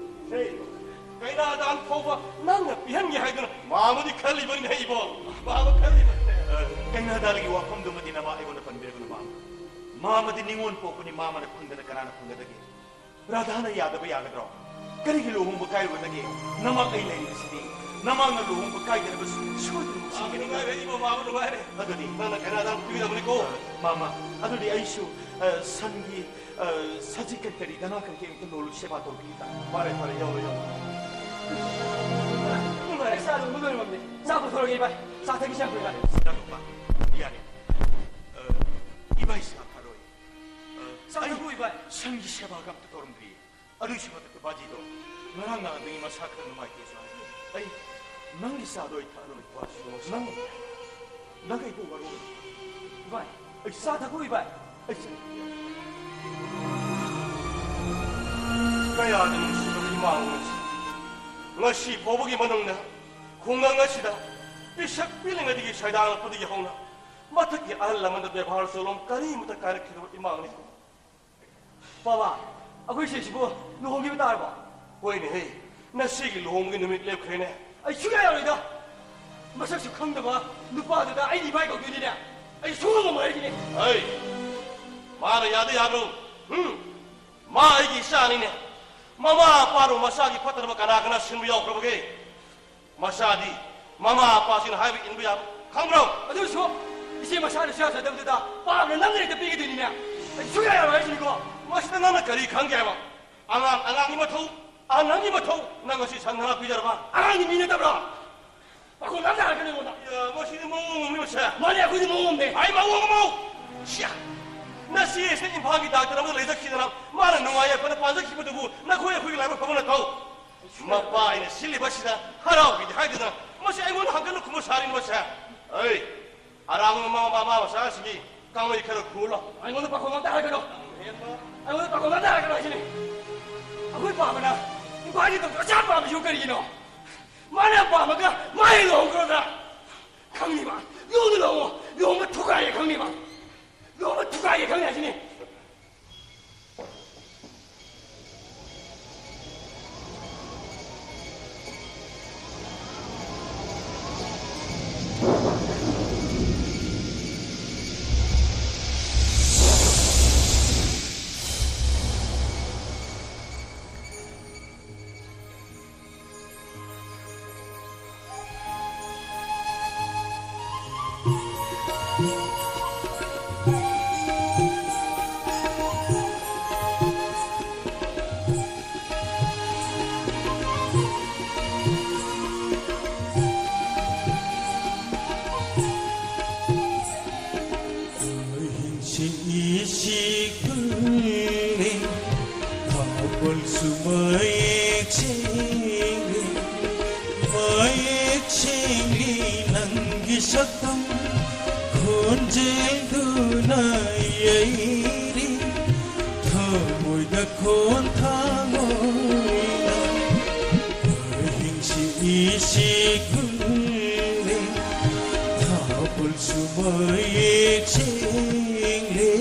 ꯁꯦ, ꯀꯩꯅꯥꯗꯥꯟ ꯐꯥꯎꯕ ꯅꯪꯅ ꯄꯤꯍꯟꯒꯦ ꯍꯥꯏꯗꯨꯅ ꯃꯥꯃꯗꯤ ꯈꯜꯂꯤꯕꯅꯤꯅꯦ ꯏꯕꯣ꯫ ꯃꯥꯃ ꯈꯜꯂꯤꯕꯅꯤ꯫ ꯑ, ꯀꯩꯅꯥꯗꯥꯟꯒꯤ ꯋꯥꯐꯝꯗꯨꯃꯗꯤ ꯅꯃꯥ ꯑꯩꯉꯣꯟꯗ ꯄꯟꯕꯤꯔꯒꯅꯨ, ꯃꯥꯃ꯫ ꯃꯥꯃꯗꯤ ꯅꯤꯉꯣꯜ ꯄꯣꯛꯄꯅꯤ, ꯃꯥꯃꯅ ꯐꯪꯗꯅ ꯀꯅꯥꯅ ꯐꯪꯒꯗꯒꯦ? ꯔꯥꯙꯥꯅ ꯌꯥꯗꯕ ꯌꯥꯒꯗ꯭ꯔꯣ? ꯀꯔꯤꯒꯤ ꯂꯨꯍꯣꯡꯕ ꯀꯥꯏꯔꯨꯒꯗꯒꯦ? ꯅꯃꯥꯡ ꯑꯩ ꯂꯩꯔꯤꯕꯁꯤꯗꯤ꯫ ꯅꯃꯥꯡꯅ ꯂꯨꯍꯣꯡꯕ ꯀꯥꯏꯗꯅꯕ ꯁꯣꯏꯗꯅ ꯃꯥꯃ ꯅꯨꯡꯁꯤꯒꯅꯤ꯫ ꯅꯨꯡꯉꯥꯏꯔꯦ, ꯏꯕꯨꯡ, ꯃꯥꯃ ꯅꯨꯡꯉꯥꯏꯔꯦ꯫ ꯑꯗꯨꯗꯤ ꯅꯪꯅ ꯀꯅꯥꯗ ꯄꯤꯒꯗꯕꯅꯤꯀꯣ? ꯃꯥꯃ, ꯑꯗꯨꯗꯤ ꯑꯩꯁꯨ, ꯑ, ꯁꯟꯒꯤ, ꯑ, ꯁꯖꯤꯛ ꯀꯔꯤ ꯀꯔꯤ ꯗꯅꯥ ꯀꯔꯤ ꯀꯔꯤ ꯑꯝꯇ ꯂꯣꯜꯂꯨ, ꯁꯦꯕꯥ ꯇꯧꯕꯤꯌꯨ ꯇꯥ꯫ ꯐꯔꯦ, ꯐꯔꯦ, ꯌꯧꯔꯣ, ꯌꯧꯔꯣ꯫ ꯅꯨꯡꯉꯥꯏꯔꯦ, ꯆꯥ ꯂꯣꯟꯕ ꯂꯣꯏꯔꯝꯃꯕꯅꯤ꯫ ꯆꯥ ꯄꯨꯊꯣꯔꯛꯑꯒꯦ, ꯏꯕꯥꯏ꯫ ꯆꯥ ꯊꯛꯈꯤꯁꯤ ꯌꯥꯝ ꯀꯨꯏꯔꯦ꯫ ꯁꯤꯗ ꯂꯨꯄꯥ꯫ ꯌꯥꯔꯦ꯫ ꯑ, ꯏꯕꯥꯏ ꯆꯥ ꯊꯛꯑꯔꯣꯏ꯫ ꯑ, ꯆꯥ ꯑꯩ ꯊꯛꯈꯣ, ꯏꯕꯥꯏ꯫ ꯁꯟꯒꯤ ꯁꯦꯕꯥꯒ ꯑꯝꯇ ꯇꯧꯔꯝꯗ꯭ꯔꯤꯌꯦ꯫ ꯑꯗꯨꯒꯤꯁꯨ ꯃꯊꯛꯇ ꯕꯥꯖꯤꯗꯣ ꯉꯔꯥꯡ ꯅꯍꯥꯟꯗꯒꯤ ꯃꯁꯥ ꯈꯔ ꯅꯨꯡꯉꯥꯏꯇꯦꯁꯨ ꯍꯥꯏ꯫ ꯑꯩ ꯅꯪꯒꯤ ꯆꯥꯗꯣ ꯑꯩ ꯊꯛꯑꯔꯣꯏ꯫ ꯕꯥꯖꯤ, ꯅꯪ, ꯅꯪ ꯑꯩꯕꯨ ꯋꯥꯔꯧꯔꯦ꯫ ꯏꯕꯥꯏ, ꯑꯩ ꯆꯥ ꯊꯛꯈꯣ, ꯏꯕꯥꯏ꯫ ꯑꯩ ꯆꯠ- ꯀꯌꯥꯗ ꯅꯨꯡꯁꯤꯔꯕ ꯏꯃꯥ ꯉꯁꯤ꯫ ꯉꯁꯤ ꯐꯥꯎꯕꯒꯤ ꯃꯅꯨꯡꯗ ꯈꯨꯡꯒꯪ ꯑꯁꯤꯗ ꯄꯤꯁꯛ ꯄꯤꯛꯂꯤꯉꯩꯗꯒꯤ ꯁꯣꯏꯗꯥꯔꯛꯄꯗꯒꯤ ꯍꯧꯅ ꯃꯊꯛꯀꯤ ꯑꯍꯜ ꯂꯃꯟꯗ ꯕꯦꯕꯥꯔ ꯆꯣꯂꯣꯝ ꯀꯔꯤꯃꯇ ꯀꯥꯏꯔꯛꯈꯤꯗꯕ ꯏꯃꯥꯅꯤ꯫ ꯕꯥꯕꯥ, ꯑꯩꯈꯣꯏ ꯏꯆꯦꯁꯤꯕꯨ ꯂꯨꯍꯣꯡꯈꯤꯕ ꯇꯥꯔꯕꯣ? ꯍꯣꯏꯅꯦ ꯍꯦ, ꯅꯆꯦꯒꯤ ꯂꯨꯍꯣꯡꯕꯒꯤ ꯅꯨꯃꯤꯠ ꯂꯦꯞꯈ꯭ꯔꯦꯅꯦ꯫ ꯑꯩ ꯁꯨꯡꯌꯥ ꯌꯥꯔꯣꯏꯗ꯫ ꯃꯁꯛꯁꯨ ꯈꯪꯗꯕ ꯅꯨꯄꯥꯗꯨꯗ ꯑꯩꯅ ꯏꯕꯥꯏ ꯀꯧꯗꯣꯏꯅꯤꯅꯦ꯫ ꯑꯩ ꯁꯨꯡꯉꯝ ꯉꯝꯃꯣꯏ ꯍꯥꯏꯁꯤꯅꯦ꯫ ꯑꯩ, ꯃꯥꯅ ꯌꯥꯗ ꯌꯥꯕ꯭ꯔꯣ? ꯎꯝ? ꯃꯥ ꯑꯩꯒꯤ ꯏꯆꯥꯅꯤꯅꯦ꯫ ꯃꯃꯥ ꯃꯄꯥꯅ ꯃꯆꯥꯒꯤ ꯐꯠꯇꯅꯕ ꯀꯅꯥ ꯀꯅꯥ ꯁꯤꯟꯕ ꯌꯥꯎꯈ꯭ꯔꯕꯒꯦ? ꯃꯆꯥꯗꯤ ꯃꯃꯥ ꯃꯄꯥꯁꯤꯡꯅ ꯍꯥꯏꯕ ꯏꯟꯕ ꯌꯥꯕ ꯈꯪꯕ꯭ꯔꯣ? ꯑꯗꯨꯁꯨ ꯏꯆꯦ ꯃꯁꯥꯅ ꯁꯨꯌꯥ ꯌꯥꯖꯗꯕꯗꯨꯗ ꯄꯥꯞꯅ ꯅꯝꯗꯅ ꯍꯦꯛꯇ ꯄꯤꯒꯗꯣꯏꯅꯤꯅꯦ꯫ ꯑꯩ ꯁꯨꯡꯌꯥ ꯌꯥꯔꯣꯏ ꯍꯥꯏꯁꯤꯅꯤꯀꯣ꯫ ꯃꯁꯤꯗ ꯅꯪꯅ ꯀꯔꯤ ꯈꯪꯒꯦ ꯍꯥꯏꯕ? ꯑꯉꯥꯡ ꯑꯉꯥꯡꯒꯤ ꯃꯊꯧ, ꯑꯍꯟ ꯑꯍꯟꯒꯤ ꯃꯊꯧ꯫ ꯅꯪ ꯉꯁꯤ ꯁꯟ ꯉꯥ ꯄꯤꯖꯔꯕ? ꯑꯉꯥꯡꯗꯤ ꯃꯤ ꯅꯠꯇꯕ꯭ꯔꯣ? ꯄꯥꯈꯣꯟ ꯌꯥꯝ ꯇꯥꯔꯛꯀꯅꯤ ꯑꯩꯉꯣꯟꯗ꯫ ꯌꯥ, ꯃꯁꯤꯗꯤ ꯃꯑꯣꯡ ꯑꯃꯅꯤ ꯃꯁꯦ꯫ ꯃꯥꯅꯦ, ꯑꯩꯈꯣꯏꯗꯤ ꯃꯑꯣꯡ ꯑꯃꯅꯦ꯫ ꯑꯩ ꯃꯑꯣꯡ ꯑꯃ꯫ ꯁꯤꯌꯥ! ꯅꯆꯦ ꯑꯁꯤꯅ ꯏꯝꯐꯥꯜꯒꯤ ꯗꯥꯛꯇꯔ ꯑꯃꯗ ꯂꯩꯖꯈꯤꯗꯅ ꯃꯥꯅ ꯅꯨꯡꯉꯥꯏ ꯌꯥꯏꯐꯅ ꯄꯥꯟꯖꯈꯤꯕꯗꯨꯕꯨ ꯅꯈꯣꯏ ꯑꯩꯈꯣꯏꯒꯤ ꯂꯥꯏꯕꯛ ꯐꯕ ꯅꯠꯇ꯭ꯔꯣ? ꯃꯄꯥ ꯑꯩꯅ ꯁꯤꯜꯂꯤꯕꯁꯤꯗ ꯍꯔꯥꯎꯒꯦꯗꯤ ꯍꯥꯏꯗꯅ ꯃꯁꯤ ꯑꯩꯉꯣꯟꯗ ꯍꯪꯒꯠꯅ ꯈꯨꯝꯕ ꯁꯥꯔꯤꯅꯤ ꯃꯁꯦ꯫ ꯑꯩ ꯑꯔꯥꯡꯕ ꯃꯃꯥ ꯃꯃꯥ ꯃꯆꯥꯁꯤꯡꯒꯤ ꯀꯥꯡꯂꯩ ꯈꯔ ꯈꯨꯔꯣ꯫ ꯑꯩꯉꯣꯟꯗ ꯄꯥꯈꯣꯟ ꯑꯝꯇ ꯍꯥꯏꯒꯅꯨ꯫ ꯑꯩꯉꯣꯟꯗ ꯄꯥꯈꯣꯟ ꯑꯝꯇ ꯍꯥꯏꯒꯅꯨ ꯍꯥꯏꯁꯤꯅꯤ꯫ ꯑꯩꯈꯣꯏ ꯄꯥꯕꯅ ꯏꯝꯐꯥꯜꯒꯤ ꯗꯣꯛꯇꯔ ꯑꯆꯥ ꯄꯥꯝꯃꯤꯁꯤꯕꯨ ꯀꯔꯤꯒꯤꯅꯣ? ꯃꯥꯅ ꯄꯥꯝꯃꯒ ꯃꯥ ꯍꯦꯛ ꯂꯨꯍꯣꯡꯈ꯭ꯔꯣꯗ꯫ ꯈꯪꯅꯤꯕ꯫ ꯂꯨꯍꯣꯡꯗ ꯂꯨꯍꯣꯡꯉꯣ꯫ ꯂꯨꯍꯣꯡꯕ ꯊꯨꯒꯥꯏꯌꯦ ꯈꯪꯅꯤꯕ꯫ ꯂꯨꯍꯣꯡꯕ ꯊꯨꯒꯥꯏꯌꯦ ꯈꯪꯅꯤ ꯍꯥꯏꯁꯤꯅꯤ꯫ ꯄꯣꯜꯁꯨ ꯃꯌꯦꯛ ꯁꯦꯡꯂꯦ, ꯃꯌꯦꯛ ꯁꯦꯡꯂꯦ ꯅꯪꯒꯤ ꯁꯛꯇꯝ, ꯈꯣꯟꯖꯦꯜꯗꯨꯅ ꯌꯩꯔꯤ ꯊꯃꯣꯏꯗ ꯈꯣꯟꯊꯥꯡ ꯑꯣꯏꯅ꯫ ꯑꯍꯤꯡꯁꯤ ꯏꯁꯤꯛ ꯍꯨꯜꯂꯦ, ꯊꯥꯕꯜꯁꯨ ꯃꯌꯦꯛ ꯁꯦꯡꯂꯦ꯫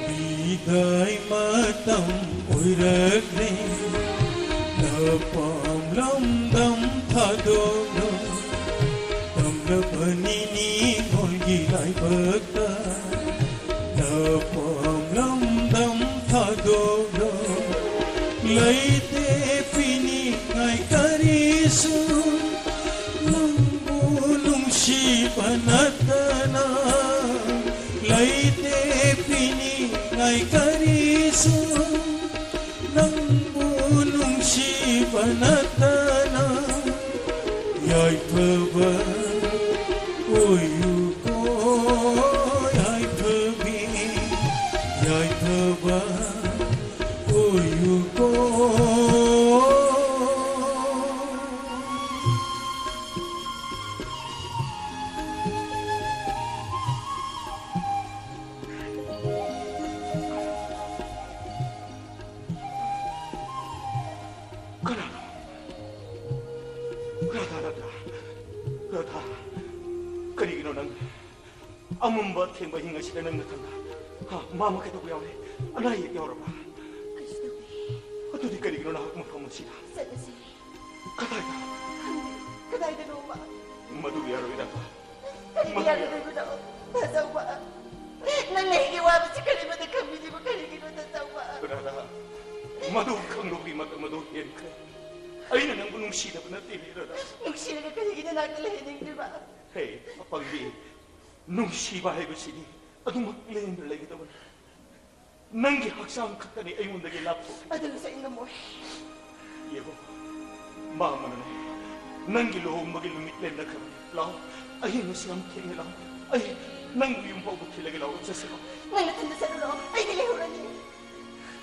ꯕꯤꯗꯥꯏ ꯃꯇꯝ ꯑꯣꯏꯔꯛꯂꯦ, ꯂꯄꯥꯝ ꯂꯝꯗꯝ ꯊꯥꯗꯣꯛꯂꯣ, ꯇꯝꯂꯕꯅꯤ ꯅꯤꯡꯉꯣꯜꯒꯤ ꯂꯥꯏꯕꯛꯇ꯫ ꯂꯄꯥꯝ ꯂꯝꯗꯝ ꯊꯥꯗꯣꯛꯂꯣ, ꯂꯩꯇꯦ ꯄꯤꯅꯤꯡꯉꯥꯏ ꯀꯔꯤꯁꯨ, ꯅꯪꯕꯨ ꯅꯨꯡꯁꯤꯕ ꯅꯠꯇꯅ꯫ ꯂꯩꯇꯦ ꯄꯤꯅꯤꯡꯉꯥꯏ ꯀꯔꯤꯁꯨ, ꯅꯪꯕꯨ ꯅꯨꯡꯁꯤꯕ ꯅꯠꯇꯅ꯫ ꯌꯥꯏꯐꯕ ꯑꯣꯏꯌꯨꯀꯣ, ꯌꯥꯏꯐꯕꯤ, ꯌꯥꯏꯐꯕ ꯑꯣꯏꯌꯨꯀꯣ꯫ ꯀꯅꯥꯅꯣ? ꯔꯥꯙꯥ, ꯔꯥꯙꯥ, ꯔꯥꯙꯥ, ꯀꯔꯤꯒꯤꯅꯣ ꯅꯪ? ꯑꯃꯝꯕ ꯑꯊꯦꯡꯕ ꯑꯍꯤꯡ ꯑꯁꯤꯗ ꯅꯪ ꯅꯊꯟꯗ? ꯍꯥ, ꯃꯥꯃ ꯀꯩꯗꯧꯕ ꯌꯥꯎꯔꯦ? ꯑꯅꯥ ꯑꯌꯦꯛ ꯌꯥꯎꯔꯕ? ꯀꯩꯁꯨ ꯇꯧꯗꯦ꯫ ꯑꯗꯨꯗꯤ ꯀꯔꯤꯒꯤꯅꯣ ꯅꯍꯥꯛ ꯃꯐꯝ ꯑꯁꯤꯗ? ꯆꯠꯂꯁꯤ꯫ ꯀꯗꯥꯏꯗ? ꯈꯪꯗꯦ꯫ ꯀꯗꯥꯏꯗꯅꯣꯃ? ꯃꯗꯨ ꯌꯥꯔꯣꯏ, ꯔꯥꯙꯥ꯫ ꯀꯔꯤꯒꯤ ꯃꯗꯨ ꯌꯥꯔꯣꯏ꯫ ꯌꯥꯔꯣꯏꯗꯣꯏꯕꯅꯣ? ꯇꯥꯆꯧꯕ, ꯅꯪꯅ ꯑꯩꯒꯤ ꯋꯥꯕꯁꯤ ꯀꯔꯤꯃꯠꯇ ꯈꯪꯕꯤꯗ꯭ꯔꯤꯕ ꯀꯔꯤꯒꯤꯅꯣ, ꯇꯥꯆꯧꯕ? ꯔꯥꯙꯥ, ꯃꯗꯨ ꯈꯪꯂꯨꯕꯒꯤ ꯃꯇꯝ ꯑꯗꯨ ꯍꯦꯟꯈ꯭ꯔꯦ꯫ ꯑꯩꯅ ꯅꯪꯕꯨ ꯅꯨꯡꯁꯤꯗꯕ ꯅꯠꯇꯦ, ꯔꯥꯙꯥ꯫ ꯅꯨꯡꯁꯤꯔꯒ ꯀꯔꯤꯒꯤ ꯅꯅꯥꯛꯇ ꯂꯩꯍꯟꯅꯤꯡꯗ꯭ꯔꯤꯕ? ꯍꯦ, ꯑꯄꯪꯕꯤ, ꯅꯨꯡꯁꯤꯕ ꯍꯥꯏꯕꯁꯤꯗꯤ ꯑꯗꯨꯃꯛ ꯂꯦꯝꯅ ꯂꯩꯒꯗꯕꯅꯤ꯫ ꯅꯪꯒꯤ ꯍꯛꯆꯥꯡ ꯈꯛꯇꯅꯤ ꯑꯩꯉꯣꯟꯗꯒꯤ ꯂꯥꯞꯊꯣꯛꯈꯤ꯫ ꯑꯗꯨꯁꯨ ꯑꯩ ꯉꯝꯃꯣꯏ꯫ ꯌꯦꯡꯉꯣ, ꯃꯥꯃꯅꯅꯦ, ꯅꯪꯒꯤ ꯂꯨꯍꯣꯡꯕꯒꯤ ꯅꯨꯃꯤꯠ ꯂꯦꯞꯅꯈ꯭ꯔꯕꯅꯤ꯫ ꯂꯥꯛꯑꯣ, ꯑꯍꯤꯡ ꯑꯁꯤ ꯌꯥꯝ ꯊꯦꯡꯉꯦ, ꯂꯥꯛꯑꯣ꯫ ꯑꯩ ꯅꯪꯕꯨ ꯌꯨꯝ ꯐꯥꯎꯕ ꯊꯤꯜꯂꯒꯦ, ꯂꯥꯛꯑꯣ, ꯆꯠꯁꯤꯀꯣ꯫ ꯅꯪ ꯅꯊꯟꯗ ꯆꯠꯂꯨ ꯂꯥꯛꯑꯣ, ꯑꯩꯗꯤ ꯂꯩꯍꯧꯔꯅꯤ꯫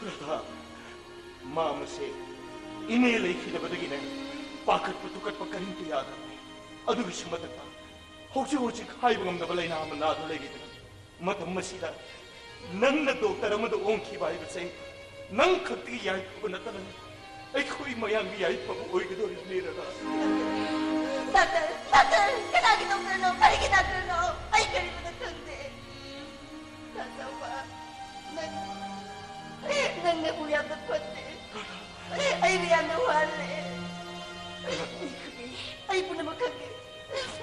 ꯔꯥꯙꯥ, ꯃꯥꯃꯁꯦ ꯏꯅꯦ ꯂꯩꯈꯤꯗꯕꯗꯒꯤꯅꯦ, ꯄꯥꯈꯠꯄ ꯊꯨꯀꯠꯄ ꯀꯔꯤꯝꯇ ꯌꯥꯗ꯭ꯔꯕꯅꯤ꯫ ꯑꯗꯨꯒꯤꯁꯨ ꯃꯊꯛꯇ ꯍꯧꯖꯤꯛ ꯍꯧꯖꯤꯛ ꯍꯥꯏꯕ ꯉꯝꯗꯕ ꯂꯥꯏꯅꯥ ꯑꯃ ꯅꯥꯗꯨꯅ ꯂꯩꯔꯤꯗꯅ꯫ ꯃꯇꯝ ꯑꯁꯤꯗ ꯅꯪꯅ ꯗꯣꯛꯇꯔ ꯑꯃꯗ ꯑꯣꯟꯈꯤꯕ ꯍꯥꯏꯕꯁꯦ ꯅꯪ ꯈꯛꯇꯒꯤ ꯌꯥꯏꯐꯕ ꯅꯠꯇꯅ ꯑꯩꯈꯣꯏ ꯃꯌꯥꯝꯒꯤ ꯌꯥꯏꯐꯕ ꯑꯣꯏꯒꯗꯧꯔꯤꯕꯅꯤ, ꯔꯥꯙꯥ꯫ ꯗꯥꯛꯇꯔ, ꯗꯥꯛꯇꯔ, ꯀꯅꯥꯒꯤ ꯗꯣꯛꯇꯔꯅꯣ? ꯀꯔꯤꯒꯤ ꯗꯥꯛꯇꯔꯅꯣ? ꯑꯩ ꯀꯔꯤꯃꯠꯇ ꯈꯪꯗꯦ꯫ ꯇꯥꯆꯧꯕ, ꯅꯪ, ꯅꯪ ꯅꯕꯨꯛ ꯌꯥꯝꯅ ꯐꯠꯇꯦ꯫ ꯑꯩꯕꯨ ꯌꯥꯝꯅ ꯋꯥꯍꯜꯂꯦ꯫ ꯑꯩ ꯈꯪꯉꯤ, ꯑꯩ ꯄꯨꯝꯅꯃꯛ ꯈꯪꯉꯤ꯫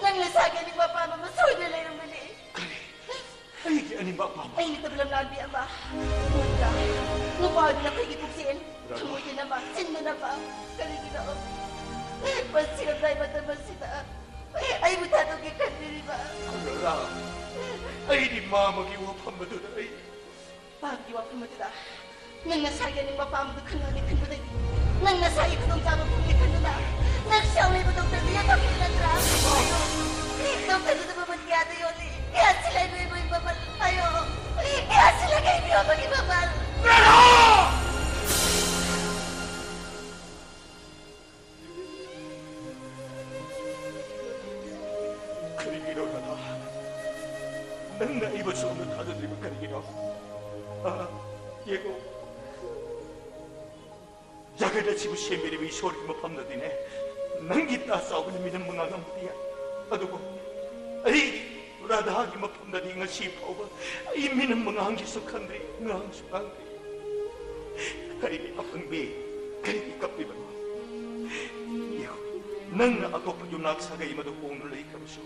ꯅꯪ ꯅꯁꯥꯒꯤ ꯑꯅꯤꯡꯕ ꯑꯄꯥꯝꯕ ꯑꯃ ꯁꯣꯏꯗꯅ ꯂꯩꯔꯝꯒꯅꯤ꯫ ꯀꯔꯤ? ꯑꯩꯒꯤ ꯑꯅꯤꯡꯕ ꯑꯄꯥꯝꯕ? ꯑꯩ ꯅꯠꯇꯕ ꯂꯝꯂꯥꯟꯕꯤ ꯑꯃ꯫ ꯃꯨꯟꯗ꯭ꯔꯥ? ꯅꯨꯄꯥ ꯑꯣꯏꯕꯅ ꯑꯩꯈꯣꯏꯒꯤ ꯄꯨꯛꯆꯦꯜ, ꯔꯥꯙꯥ꯫ ꯊꯃꯣꯏ ꯇꯤꯟꯅꯕ, ꯆꯤꯟꯗꯅꯕ꯫ ꯀꯔꯤꯒꯤꯅꯣ? ꯄꯨꯟꯁꯤꯔꯝꯗꯥꯏ ꯃꯇꯝ ꯑꯁꯤꯗ ꯑꯩꯕꯨ ꯊꯥꯗꯣꯛꯀꯦ ꯈꯟꯕꯤꯔꯤꯕ? ꯔꯥꯙꯥ, ꯑꯩꯗꯤ ꯃꯥꯃꯒꯤ ꯋꯥꯐꯝ ꯑꯗꯨꯗ ꯑꯩ ꯄꯥꯝꯒꯤ ꯋꯥꯐꯝ ꯑꯗꯨꯗ ꯅꯪ ꯅꯁꯥꯒꯤ ꯑꯅꯤꯡꯕ ꯑꯄꯥꯝꯕꯗꯨ ꯈꯟꯅꯅꯤ ꯈꯟꯕꯗꯒꯤ ꯅꯪ ꯅꯁꯥꯒꯤ ꯈꯨꯗꯣꯡꯆꯥꯕ ꯐꯪꯅꯤ ꯈꯟꯗꯨꯅ ꯅꯪ ꯁꯥꯎꯔꯤꯕ ꯗꯣꯛꯇꯔꯗꯨ ꯌꯥꯊꯣꯛꯈꯤꯕ ꯅꯠꯇ꯭ꯔꯥ? ꯗꯣꯛꯇꯔꯗꯨꯗ ꯃꯃꯜ ꯀꯌꯥꯗ ꯌꯣꯜꯂꯤ? ꯀꯌꯥ ꯁꯤꯜꯂꯦ ꯏꯕꯣꯏ ꯃꯃꯜ? ꯍꯥꯏꯌꯣ꯫ ꯀꯌꯥ ꯁꯤꯜꯂꯒꯦ ꯏꯕꯣꯏ ꯃꯃꯜ? ꯀꯔꯤꯒꯤꯅꯣ, ꯔꯥꯙꯥ? ꯅꯪꯅ ꯑꯩꯕꯨ ꯁꯣꯝꯗ ꯊꯥꯖꯗ꯭ꯔꯤꯕ ꯀꯔꯤꯒꯤꯅꯣ? ꯑ, ꯌꯦꯡꯉꯨ, ꯖꯒꯠ ꯑꯁꯤꯕꯨ ꯁꯦꯝꯕꯤꯔꯤꯕ ꯏꯁꯣꯔꯒꯤ ꯃꯐꯝꯗꯗꯤꯅꯦ, ꯅꯪꯒꯤ ꯇꯥ ꯆꯥꯎꯕꯅ ꯃꯤꯅꯝ ꯃꯉꯥ ꯉꯝꯕꯗꯤ ꯌꯥꯏ, ꯑꯗꯨꯕꯨ ꯑꯩ ꯔꯥꯙꯥꯒꯤ ꯃꯐꯝꯗꯗꯤ ꯉꯁꯤ ꯐꯥꯎꯕ ꯑꯩ ꯃꯤꯅꯝ ꯃꯉꯥꯡꯒꯤꯁꯨ ꯈꯟꯗ꯭ꯔꯤ, ꯉꯥꯡꯁꯨ ꯉꯥꯡꯗ꯭ꯔꯤ꯫ ꯀꯔꯤꯒꯤ ꯑꯄꯪꯕꯤ? ꯀꯔꯤꯒꯤ ꯀꯞꯄꯤꯕꯅꯣ? ꯌꯦꯡꯉꯨ, ꯅꯪꯅ ꯑꯇꯣꯞꯄ ꯌꯨꯝꯅꯥꯛ ꯁꯥꯒꯩ ꯑꯃꯗ ꯍꯣꯡꯗꯨꯅ ꯂꯩꯈ꯭ꯔꯕꯁꯨ,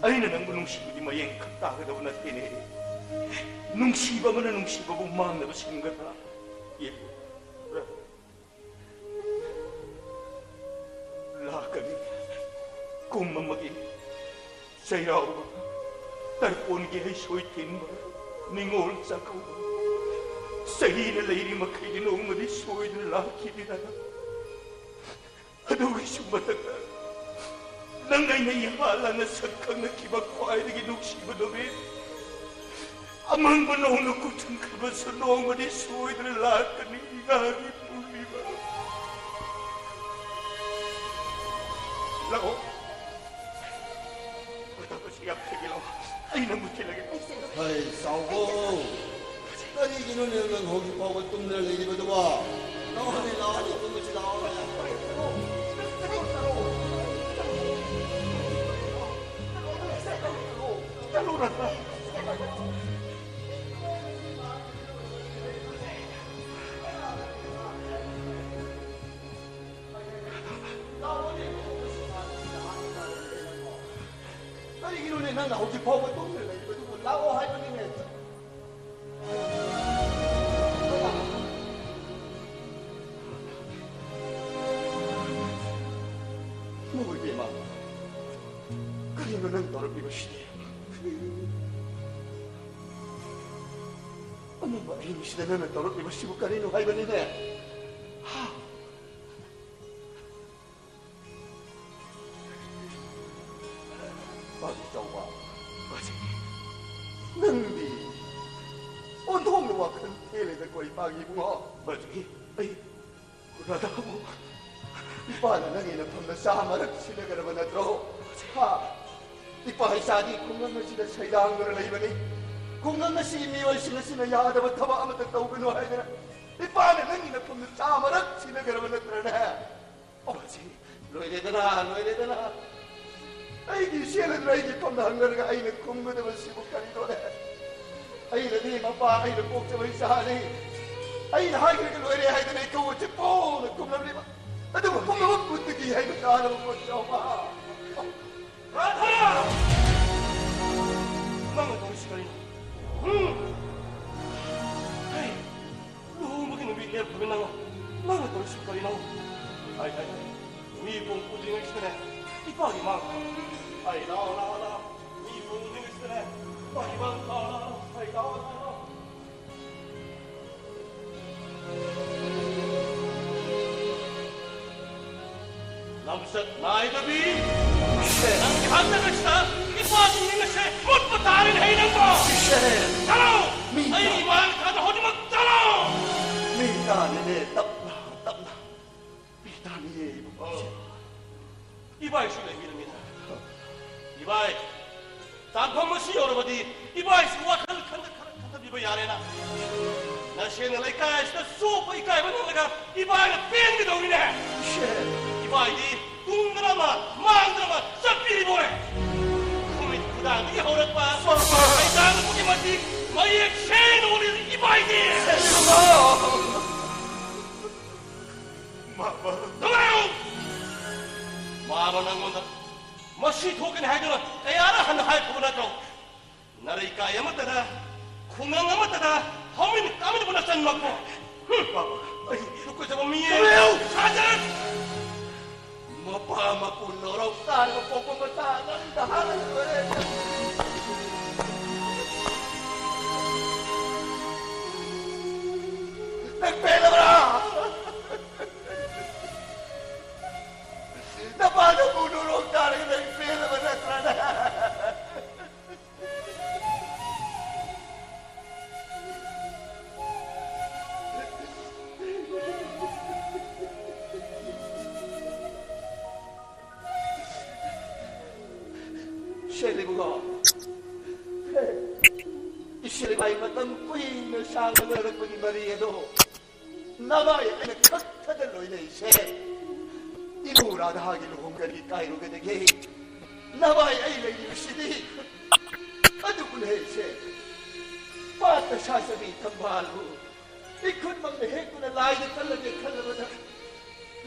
ꯑꯩꯅ ꯅꯪꯕꯨ ꯅꯨꯡꯁꯤꯕꯗꯤ ꯃꯌꯦꯡ ꯈꯛ ꯇꯥꯒꯗꯕ ꯅꯠꯇꯦꯅꯦ꯫ ꯅꯨꯡꯁꯤꯕ ꯑꯃꯅ ꯅꯨꯡꯁꯤꯕꯕꯨ ꯃꯥꯡꯅꯕ ꯁꯦꯝꯒꯗ꯭ꯔꯥ? ꯌꯦꯡꯉꯨ, ꯂꯥꯛꯀꯅꯤ꯫ ꯀꯨꯝ ꯑꯃꯒꯤ ꯆꯩꯔꯥꯎꯕ, ꯇꯔꯄꯣꯟꯒꯤ ꯍꯩꯁꯣꯏ ꯊꯤꯟꯕ, ꯅꯤꯉꯣꯜ ꯆꯥꯛꯀꯧꯕ꯫ ꯆꯍꯤꯅ ꯂꯩꯔꯤ ꯃꯈꯩꯗꯤ ꯅꯣꯡꯃꯗꯤ ꯁꯣꯏꯗꯅ ꯂꯥꯛꯈꯤꯅꯤꯗꯅ꯫ ꯑꯗꯨꯒꯤꯁꯨ ꯃꯊꯛꯇ, ꯅꯪ ꯑꯩꯅ ꯏꯍꯥꯟ ꯍꯥꯟꯅ ꯁꯛ ꯈꯪꯅꯈꯤꯕ ꯈ꯭ꯋꯥꯏꯗꯒꯤ ꯅꯨꯡꯁꯤꯕ ꯅꯨꯃꯤꯠ, ꯑꯃꯪꯕ ꯅꯣꯡꯅ ꯀꯨꯞꯁꯤꯟꯈ꯭ꯔꯕꯁꯨ ꯅꯣꯡꯃꯗꯤ ꯁꯣꯏꯗꯅ ꯂꯥꯛꯀꯅꯤ, ꯏꯉꯥꯒꯤ ꯄꯨꯔꯅꯤꯃꯥ꯫ ꯂꯥꯛꯑꯣ꯫ ꯃꯇꯝ ꯑꯁꯤ ꯌꯥꯝ ꯊꯦꯡꯉꯦ, ꯂꯥꯛꯑꯣ꯫ ꯑꯩ ꯅꯪꯕꯨ ꯊꯤꯜꯂꯒꯦ꯫ ꯍꯩ, ꯆꯥꯎꯕꯧ! ꯀꯔꯤꯒꯤꯅꯣꯅꯦ ꯅꯪ ꯍꯧꯖꯤꯛ ꯐꯥꯎꯕ ꯇꯨꯝꯗꯅ ꯂꯩꯔꯤꯕꯗꯨꯕꯣ? ꯂꯥꯛꯑꯣꯅꯦ, ꯂꯥꯛꯑꯣꯅꯦ, ꯇꯨꯝꯃꯁꯤ ꯂꯥꯛꯑꯣꯅꯦ꯫ ꯆꯠꯂꯣ, ꯔꯇꯅꯥ꯫ ꯀꯔꯤꯒꯤꯅꯣꯅꯦ ꯅꯪꯅ ꯍꯧꯖꯤꯛ ꯐꯥꯎꯕ ꯇꯨꯝꯗꯅ ꯂꯩꯔꯤꯕꯗꯨꯕꯨ? ꯂꯥꯛꯑꯣ ꯍꯥꯏꯕꯅꯤꯅꯦ꯫ ꯏꯃꯥ ꯏꯕꯦꯝꯃ, ꯀꯔꯤꯅꯣ ꯅꯪ ꯇꯧꯔꯛꯂꯤꯕꯁꯤꯗꯤ? ꯑꯃꯝꯕ ꯑꯍꯤꯡꯁꯤꯗ ꯅꯪꯅ ꯇꯧꯔꯛꯂꯤꯕꯁꯤꯕꯨ ꯀꯔꯤꯅꯣ ꯍꯥꯏꯕꯅꯤꯅꯦ? ꯍꯥ? ꯄꯥꯕꯤ ꯆꯥꯎꯕ, ꯅꯪꯗꯤ ꯑꯣꯟꯊꯣꯛꯅ ꯋꯥꯈꯜ ꯊꯦꯜꯂꯦꯗꯀꯣ, ꯏꯄꯥꯒꯤ ꯏꯕꯨꯡꯉꯣ꯫ ꯕꯥꯖꯤ, ꯑꯩ ꯔꯥꯙꯥꯕꯨ ꯏꯄꯥꯅ ꯅꯪꯒꯤ ꯅꯐꯝꯗ ꯆꯥ ꯃꯔꯛ ꯁꯤꯟꯅꯒꯗꯕ ꯅꯠꯇ꯭ꯔꯣ? ꯍꯥ? ꯏꯄꯥ ꯏꯆꯥꯗꯤ ꯈꯨꯡꯒꯪ ꯑꯁꯤꯗ ꯁꯩꯗꯥꯡꯗꯨꯅ ꯂꯩꯕꯅꯤ꯫ ꯈꯨꯡꯒꯪ ꯑꯁꯤꯒꯤ ꯃꯤꯑꯣꯏꯁꯤꯡ ꯑꯁꯤꯅ ꯌꯥꯗꯕ ꯊꯕꯛ ꯑꯃꯠꯇ ꯇꯧꯒꯅꯨ ꯍꯥꯏꯗꯅ ꯏꯄꯥꯅ ꯅꯪꯒꯤ ꯅꯐꯝꯗ ꯆꯥ ꯃꯔꯛ ꯁꯤꯟꯅꯒꯗꯕ ꯅꯠꯇ꯭ꯔꯅꯦ? ꯑꯣ, ꯁꯤ ꯂꯣꯏꯔꯦꯗꯅ, ꯂꯣꯏꯔꯦꯗꯅ꯫ ꯑꯩꯒꯤ ꯏꯆꯦꯅ ꯑꯩꯒꯤ ꯐꯝꯗ ꯍꯪꯅꯔꯒ ꯑꯩꯅ ꯈꯨꯝꯒꯗꯕꯁꯤꯕꯨ ꯀꯔꯤꯅꯣꯅꯦ? ꯑꯩꯅꯗꯤ ꯃꯄꯥ, ꯑꯩꯅ ꯄꯣꯛꯆꯕ ꯏꯆꯥꯅꯤ, ꯑꯩꯅ ꯍꯥꯏꯈ꯭ꯔꯒ ꯂꯣꯏꯔꯦ ꯍꯥꯏꯗꯅ ꯏꯀꯧ ꯑꯁꯤ ꯄꯣꯡꯅ ꯈꯨꯝꯂꯝꯂꯤꯕ꯫ ꯑꯗꯨꯕꯨ ꯈꯨꯝꯂꯕ ꯃꯇꯨꯡꯗꯒꯤ ꯍꯥꯏꯕ ꯇꯥꯔꯕ ꯄꯣꯠ ꯌꯥꯎꯕ꯫ ꯔꯥꯙꯥ! ꯀꯔꯤꯅꯣ? ꯎꯝ? ꯍꯩ! ꯂꯨꯍꯣꯡꯕꯒꯤ ꯅꯨꯃꯤꯠ ꯂꯦꯞꯈ꯭ꯔꯕ ꯅꯪ, ꯅꯪꯅ ꯇꯧꯔꯤꯁꯤ ꯀꯔꯤꯅꯣ? ꯍꯥꯏ, ꯍꯥꯏ, ꯍꯥꯏ꯫ ꯃꯤ ꯄꯣꯡ ꯄꯨꯗ꯭ꯔꯤꯉꯩꯁꯤꯗꯅꯦ, ꯏꯄꯥꯒꯤ ꯃꯥꯡ ꯊꯥ꯫ ꯍꯥꯏ, ꯂꯥꯛꯑꯣ, ꯂꯥꯛꯑꯣ, ꯂꯥꯛꯑꯣ꯫ ꯃꯤ ꯄꯣꯡꯗ꯭ꯔꯤꯉꯩꯁꯤꯗꯅꯦ, ꯏꯄꯥꯒꯤ ꯃꯥꯡ ꯊꯥ, ꯂꯥꯛꯑꯣ, ꯂꯥꯛꯑꯣ꯫ ꯍꯥꯏ, ꯂꯥꯛꯑꯣ, ꯂꯥꯛꯑꯣ, ꯂꯥꯛꯑꯣ꯫ ꯂꯝꯆꯠ ꯅꯥꯏꯗꯕꯤ! ꯅꯪꯒꯤ ꯍꯥꯛꯇꯛ ꯑꯁꯤꯗ ꯏꯄꯥꯒꯤ ꯃꯤꯡ ꯑꯁꯦ ꯃꯨꯠꯄ ꯇꯥꯔꯦꯅꯦ, ꯍꯩ ꯅꯪꯕꯣ! ꯏꯆꯦ! ꯆꯠꯂꯣ! ꯃꯤ ꯑꯩ ꯇꯥ- ꯏꯃꯥꯒꯤ ꯊꯥꯗ ꯍꯧꯖꯤꯛꯃꯛ ꯆꯠꯂꯣ! ꯃꯤ ꯇꯥꯔꯦꯅꯦ, ꯇꯞꯅ, ꯇꯞꯅ꯫ ꯃꯤ ꯇꯥꯔꯦꯅꯦ, ꯏꯕꯨꯡꯉꯣ꯫ ꯏꯕꯥꯏꯁꯨ ꯂꯩꯕꯤꯔꯝꯃꯤꯅ꯫ ꯏꯕꯥꯏ, ꯇꯥꯟꯐꯝ ꯑꯁꯤ ꯌꯧꯔꯕꯗꯤ ꯏꯕꯥꯏꯁꯨ ꯋꯥꯈꯜ ꯈꯟꯊ-, ꯈꯔ ꯈꯟꯊꯕꯤꯕ ꯌꯥꯔꯦꯅ꯫ ꯅꯁꯦꯅ ꯂꯩꯀꯥꯏ ꯑꯁꯤꯗ ꯆꯣꯞꯄ ꯏꯀꯥꯏꯕ ꯅꯪꯂꯒ ꯏꯕꯥꯏꯅ ꯄꯦꯟꯒꯗꯧꯔꯤꯅꯦ꯫ ꯏꯕꯥꯏꯗꯤ ꯇꯨꯡꯗꯅ ꯑꯃ, ꯃꯥꯡꯗꯅ ꯑꯃ ꯆꯠꯄꯤꯔꯤꯕꯣꯏ꯫ ꯈꯨꯃꯤꯠ ꯈꯨꯗꯥꯡꯗꯒꯤ ꯍꯧꯔꯛꯄ ꯁꯩꯗꯥꯡꯕꯒꯤ ꯃꯇꯤꯛ ꯃꯌꯦꯛ ꯁꯦꯡꯅ ꯎꯔꯤ ꯏꯕꯥꯏꯗꯤ꯫ ꯃꯥꯃ꯫ ꯅꯨꯡꯉꯥꯏꯌꯨ! ꯃꯥꯃ ꯅꯪꯉꯣꯟꯗ ꯃꯁꯤ ꯊꯣꯛꯀꯅꯤ ꯍꯥꯏꯗꯨꯅ ꯀꯌꯥꯔ ꯍꯟꯅ ꯍꯥꯏꯈ꯭ꯔꯕ ꯅꯠꯇ꯭ꯔꯣ? ꯅꯔꯩꯀꯥꯏ ꯑꯃꯠꯇꯗ, ꯈꯨꯡꯒꯪ ꯑꯃꯠꯇꯗ ꯍꯧꯃꯤꯟ ꯀꯥꯃꯤꯟꯅꯕ ꯅꯆꯟꯃꯛꯄꯨ꯫ ꯍꯨꯝ! ꯃꯥꯃ꯫ ꯑꯩ ꯀꯨꯏꯖꯕ ꯃꯤ ꯅꯨꯡꯉꯥꯏꯌꯨ! ꯁꯥꯖꯟ! ꯃꯄꯥ ꯃꯄꯨ ꯅꯣꯔꯧ ꯇꯥꯔꯕ ꯄꯣꯛꯄ ꯃꯆꯥ ꯅꯪꯗ ꯍꯥꯟꯅ ꯂꯣꯏꯔꯦ꯫ ꯅꯪ ꯄꯦꯜꯂꯕ꯭ꯔꯥ? ꯅꯄꯥꯗ ꯄꯨꯅꯔꯣꯝ ꯇꯥꯔꯒ ꯅꯪ ꯄꯦꯜꯂꯕ ꯅꯠꯇ꯭ꯔꯅꯦ? ꯁꯦꯜ ꯏꯕꯨꯡꯉꯣ, ꯏꯆꯦ ꯏꯕꯥꯏ ꯃꯇꯝ ꯀꯨꯏꯅ ꯁꯥꯡꯅ ꯂꯣꯏꯔꯛꯄꯒꯤ ꯃꯔꯤ ꯑꯗꯣ ꯅꯚꯥꯏ ꯑꯩꯅ ꯈꯛꯇꯗ ꯂꯣꯏꯅꯩꯁꯦ꯫ ꯏꯕꯨ ꯔꯥꯙꯥꯒꯤ ꯂꯨꯍꯣꯡꯒꯅꯤ ꯀꯥꯏꯔꯨꯒꯗꯒꯦ꯫ ꯅꯚꯥꯏ ꯑꯩ ꯂꯩꯔꯤꯕꯁꯤꯗꯤ꯫ ꯑꯗꯨꯕꯨ ꯂꯩꯁꯦ꯫ ꯄꯥꯠꯇ ꯁꯥ ꯆꯕꯤ ꯊꯝꯕꯥꯜꯕꯨ ꯏꯈꯨꯠꯃꯛꯅ ꯍꯦꯛꯇꯨꯅ ꯂꯥꯏꯗ ꯀꯜꯂꯒꯦ ꯈꯜꯂꯕꯗ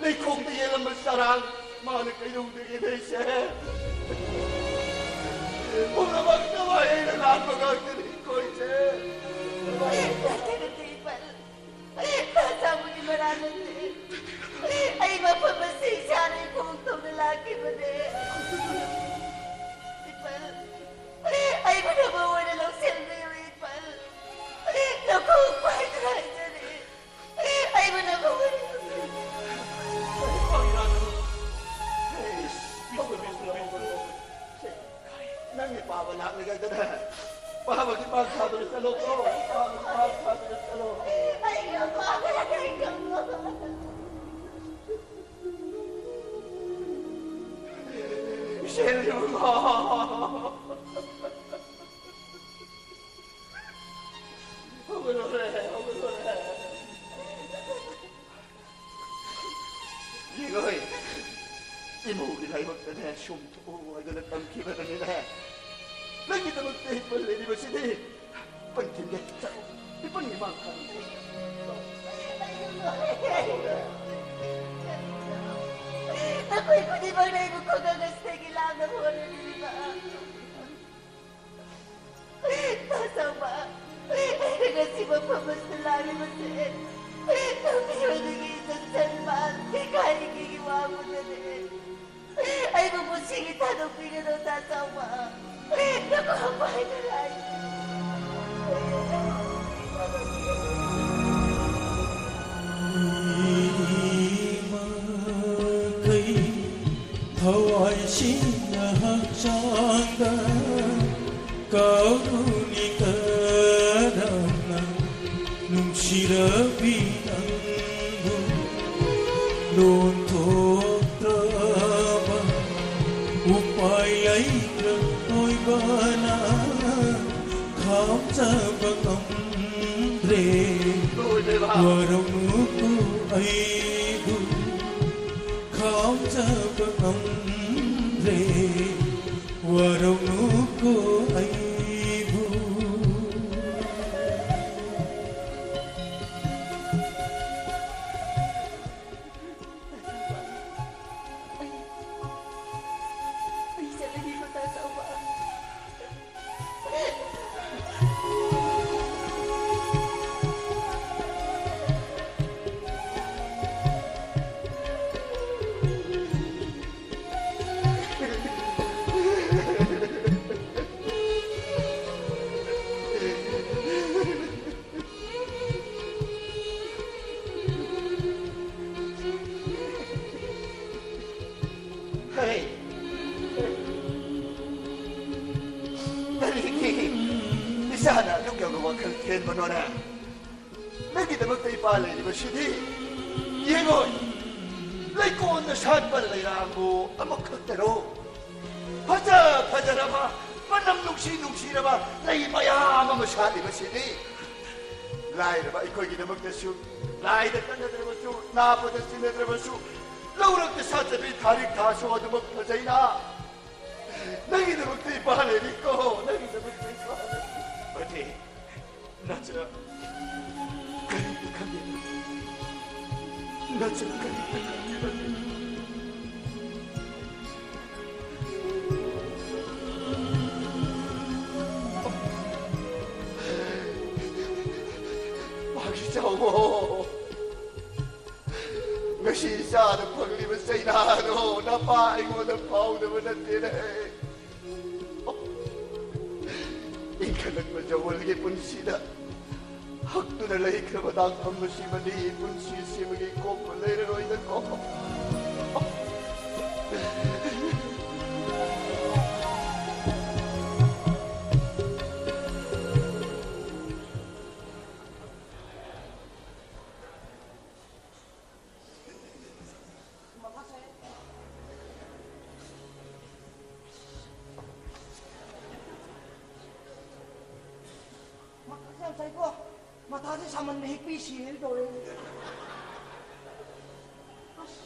ꯂꯩꯈꯣꯡꯗ ꯌꯦꯜꯂꯝꯕ ꯆꯔꯥꯡ ꯃꯥꯅ ꯀꯩꯗꯧꯗꯒꯦ ꯂꯩꯁꯦ꯫ ꯄꯨꯝꯅꯃꯛ ꯅꯚꯥꯏ ꯑꯩꯅ ꯂꯥꯟꯕ ꯉꯥꯛꯇꯅꯤ ꯀꯣꯏꯁꯦ꯫ ꯅꯠꯇꯦ, ꯅꯠꯇꯦ, ꯏꯄꯥ꯫ ꯇꯥ ꯆꯥꯎꯕꯒꯤ ꯃꯔꯥꯜ ꯅꯠꯇꯦ꯫ ꯑꯩ ꯃꯐꯝ ꯑꯁꯤ ꯏꯁꯥꯅ ꯏꯈꯣꯡ ꯊꯣꯛꯅ ꯂꯥꯛꯈꯤꯕꯅꯦ꯫ ꯏꯄꯥ, ꯑꯩꯕꯨ ꯅꯃꯧ ꯑꯣꯏꯅ ꯂꯧꯁꯤꯟꯕꯤꯌꯨ, ꯏꯄꯥ꯫ ꯅꯈꯣꯡ ꯄꯥꯏꯗꯨꯅ ꯍꯥꯏꯖꯔꯤ꯫ ꯑꯩꯕꯨ ꯅꯃꯧ ꯑꯣꯏꯅ ꯂꯧꯁꯤꯟꯕꯤꯌꯨ꯫ ꯅꯪꯒꯤ ꯄꯥꯕ ꯂꯥꯛꯂꯤꯉꯩꯗꯅꯦ, ꯄꯥꯕꯒꯤ ꯃꯥꯡ ꯊꯥꯗꯨꯅ ꯆꯠꯂꯣꯀꯣ, ꯄꯥꯕꯒꯤ ꯃꯥꯡ ꯊꯥꯗꯨꯅ ꯆꯠꯂꯣ꯫ ꯑꯩꯒꯤ ꯑꯄꯥꯕ ꯂꯥꯛꯂꯤꯉꯩꯗ꯫ ꯏꯆꯦ ꯏꯕꯨꯡꯉꯣ꯫ ꯍꯧꯒꯠꯂꯣꯔꯦ, ꯍꯧꯒꯠꯂꯣꯔꯦ꯫ ꯌꯦꯡꯉꯣꯏ, ꯏꯃꯧꯒꯤ ꯂꯥꯏꯕꯛꯇꯅꯦ, ꯁꯨꯝ ꯊꯣꯛꯎ ꯍꯥꯏꯗꯅ ꯇꯝꯈꯤꯕꯗꯅꯤꯅꯦ, ꯅꯪꯒꯤꯗꯃꯛꯇ ꯍꯤꯞꯄ ꯂꯩꯔꯤꯕꯁꯤꯗꯤ꯫ ꯄꯟꯊꯤꯟꯗ ꯆꯠꯂꯨ, ꯏꯄꯟꯒꯤ ꯃꯥꯡ ꯊꯥꯗꯨ꯫ ꯅꯈꯣꯏ ꯈꯨꯗꯤꯡꯃꯛꯅ ꯑꯩꯕꯨ ꯈꯨꯡꯒꯪ ꯑꯁꯤꯗꯒꯤ ꯂꯥꯞꯅ ꯍꯣꯟꯅꯕꯤꯔꯤꯕ꯫ ꯇꯥꯆꯧꯕ, ꯑꯩꯅ ꯉꯁꯤ ꯃꯐꯝ ꯑꯁꯤꯗ ꯂꯥꯛꯂꯤꯕꯁꯦ ꯅꯨꯄꯤ ꯑꯣꯏꯕꯒꯤ ꯏꯖꯠ ꯁꯟꯃꯥꯟ, ꯏꯀꯥꯏ ꯏꯒꯤꯒꯤ ꯋꯥꯡꯃꯗꯅꯦ꯫ ꯑꯩꯕꯨ ꯄꯨꯟꯁꯤꯒꯤ ꯊꯥꯗꯣꯛꯄꯤꯒꯅꯨ, ꯇꯥꯆꯧꯕ꯫ ꯅꯈꯣꯡ ꯄꯥꯏꯗꯨꯅ ꯑꯩ ꯃꯈꯩ ꯊꯋꯥꯏꯁꯤꯡꯅ ꯍꯛꯆꯥꯡꯗ ꯀꯧꯔꯨꯅꯤ ꯀꯔꯝꯅ ꯅꯨꯡꯁꯤꯔꯕꯤ ꯅꯪꯕꯨ ꯂꯣꯟꯊꯣꯛꯇ꯭ꯔꯕ ꯎꯄꯥꯏ ꯂꯩꯇ꯭ꯔ ꯑꯣꯏꯕꯅ ꯈꯥꯝꯖꯕ ꯉꯝꯗ꯭ꯔꯦ꯫ ꯋꯥꯔꯧꯅꯨꯀꯣ ꯑꯩꯕꯨ ꯈꯥꯝꯖꯕ ꯉꯝꯗ꯭ꯔꯦ꯫ ꯋꯥꯔꯧꯅꯨꯀꯣ ꯑꯩꯕꯨ꯫ ꯑꯩ, ꯑꯩ ꯆꯠꯂꯒꯦꯀꯣ, ꯇꯥ ꯆꯥꯎꯕ꯫ ꯏꯆꯥꯅ ꯑꯗꯨꯛ ꯌꯧꯅ ꯋꯥꯈꯜ ꯊꯦꯟꯕꯅꯣꯅꯦ? ꯅꯪꯒꯤꯗꯃꯛꯇ ꯏꯄꯥ ꯂꯩꯔꯤꯕꯁꯤꯗꯤ ꯌꯦꯡꯉꯣ, ꯂꯩꯀꯣꯟꯗ ꯁꯥꯠꯄ ꯂꯩꯔꯥꯡꯕꯨ ꯑꯃꯈꯛꯇꯔꯣ? ꯐꯖ ꯐꯖꯔꯕ, ꯃꯅꯝ ꯅꯨꯡꯁꯤ ꯅꯨꯡꯁꯤꯔꯕ ꯂꯩ ꯃꯌꯥꯝ ꯑꯃ ꯁꯥꯠꯂꯤꯕꯁꯤꯗꯤ ꯂꯥꯏꯔꯕ ꯑꯩꯈꯣꯏꯒꯤꯗꯃꯛꯇꯁꯨ, ꯂꯥꯏꯗ ꯀꯠꯅꯗ꯭ꯔꯕꯁꯨ, ꯅꯥꯄꯗ ꯆꯤꯟꯅꯗ꯭ꯔꯕꯁꯨ, ꯂꯧꯔꯛꯇ ꯁꯥꯠꯆꯕꯤ ꯊꯥꯔꯤꯛ ꯊꯥꯁꯨ ꯑꯗꯨꯃꯛ ꯐꯖꯩꯅ꯫ ꯅꯪꯒꯤꯗꯃꯛꯇ ꯏꯄꯥ ꯂꯩꯔꯤꯀꯣ, ꯅꯪꯒꯤꯗꯃꯛꯇ ꯏꯄꯥ ꯂꯩꯔꯤ꯫ ꯃꯗꯤ ꯅꯆꯥ ꯀꯔꯤꯝꯇ ꯈꯪꯗꯦ꯫ ꯅꯆꯥ ꯀꯔꯤꯝꯇ ꯈꯪꯗꯦ꯫ ꯄꯥꯛꯁꯤ ꯆꯥꯎꯕꯣ꯫ ꯉꯁꯤ ꯏꯆꯥꯗ ꯐꯪꯂꯤꯕ ꯆꯩꯅꯥꯗꯣ ꯅꯄꯥ ꯑꯩꯉꯣꯟꯗ ꯐꯥꯎꯗꯕ ꯅꯠꯇꯦꯅꯦ꯫ ꯏꯟꯈꯠꯂꯛꯄ ꯖꯋꯜꯒꯤ ꯄꯨꯟꯁꯤꯗ ꯍꯛꯇꯨꯅ ꯂꯩꯈ꯭ꯔꯕ ꯇꯥꯡꯐꯝ ꯑꯁꯤꯃꯗꯤ ꯄꯨꯟꯁꯤ ꯑꯁꯤꯃꯒꯤ ꯀꯣꯛꯄ ꯂꯩꯔꯔꯣꯏꯗꯀꯣ꯫ ꯃꯊꯥꯁꯦ ꯌꯥꯝ ꯁꯥꯏꯀꯣ꯫ ꯃꯊꯥꯁꯦ ꯁꯥꯃꯟꯅ ꯍꯦꯛ ꯄꯤ ꯁꯤꯔꯦ ꯇꯧꯔꯦ꯫ ꯑꯁ,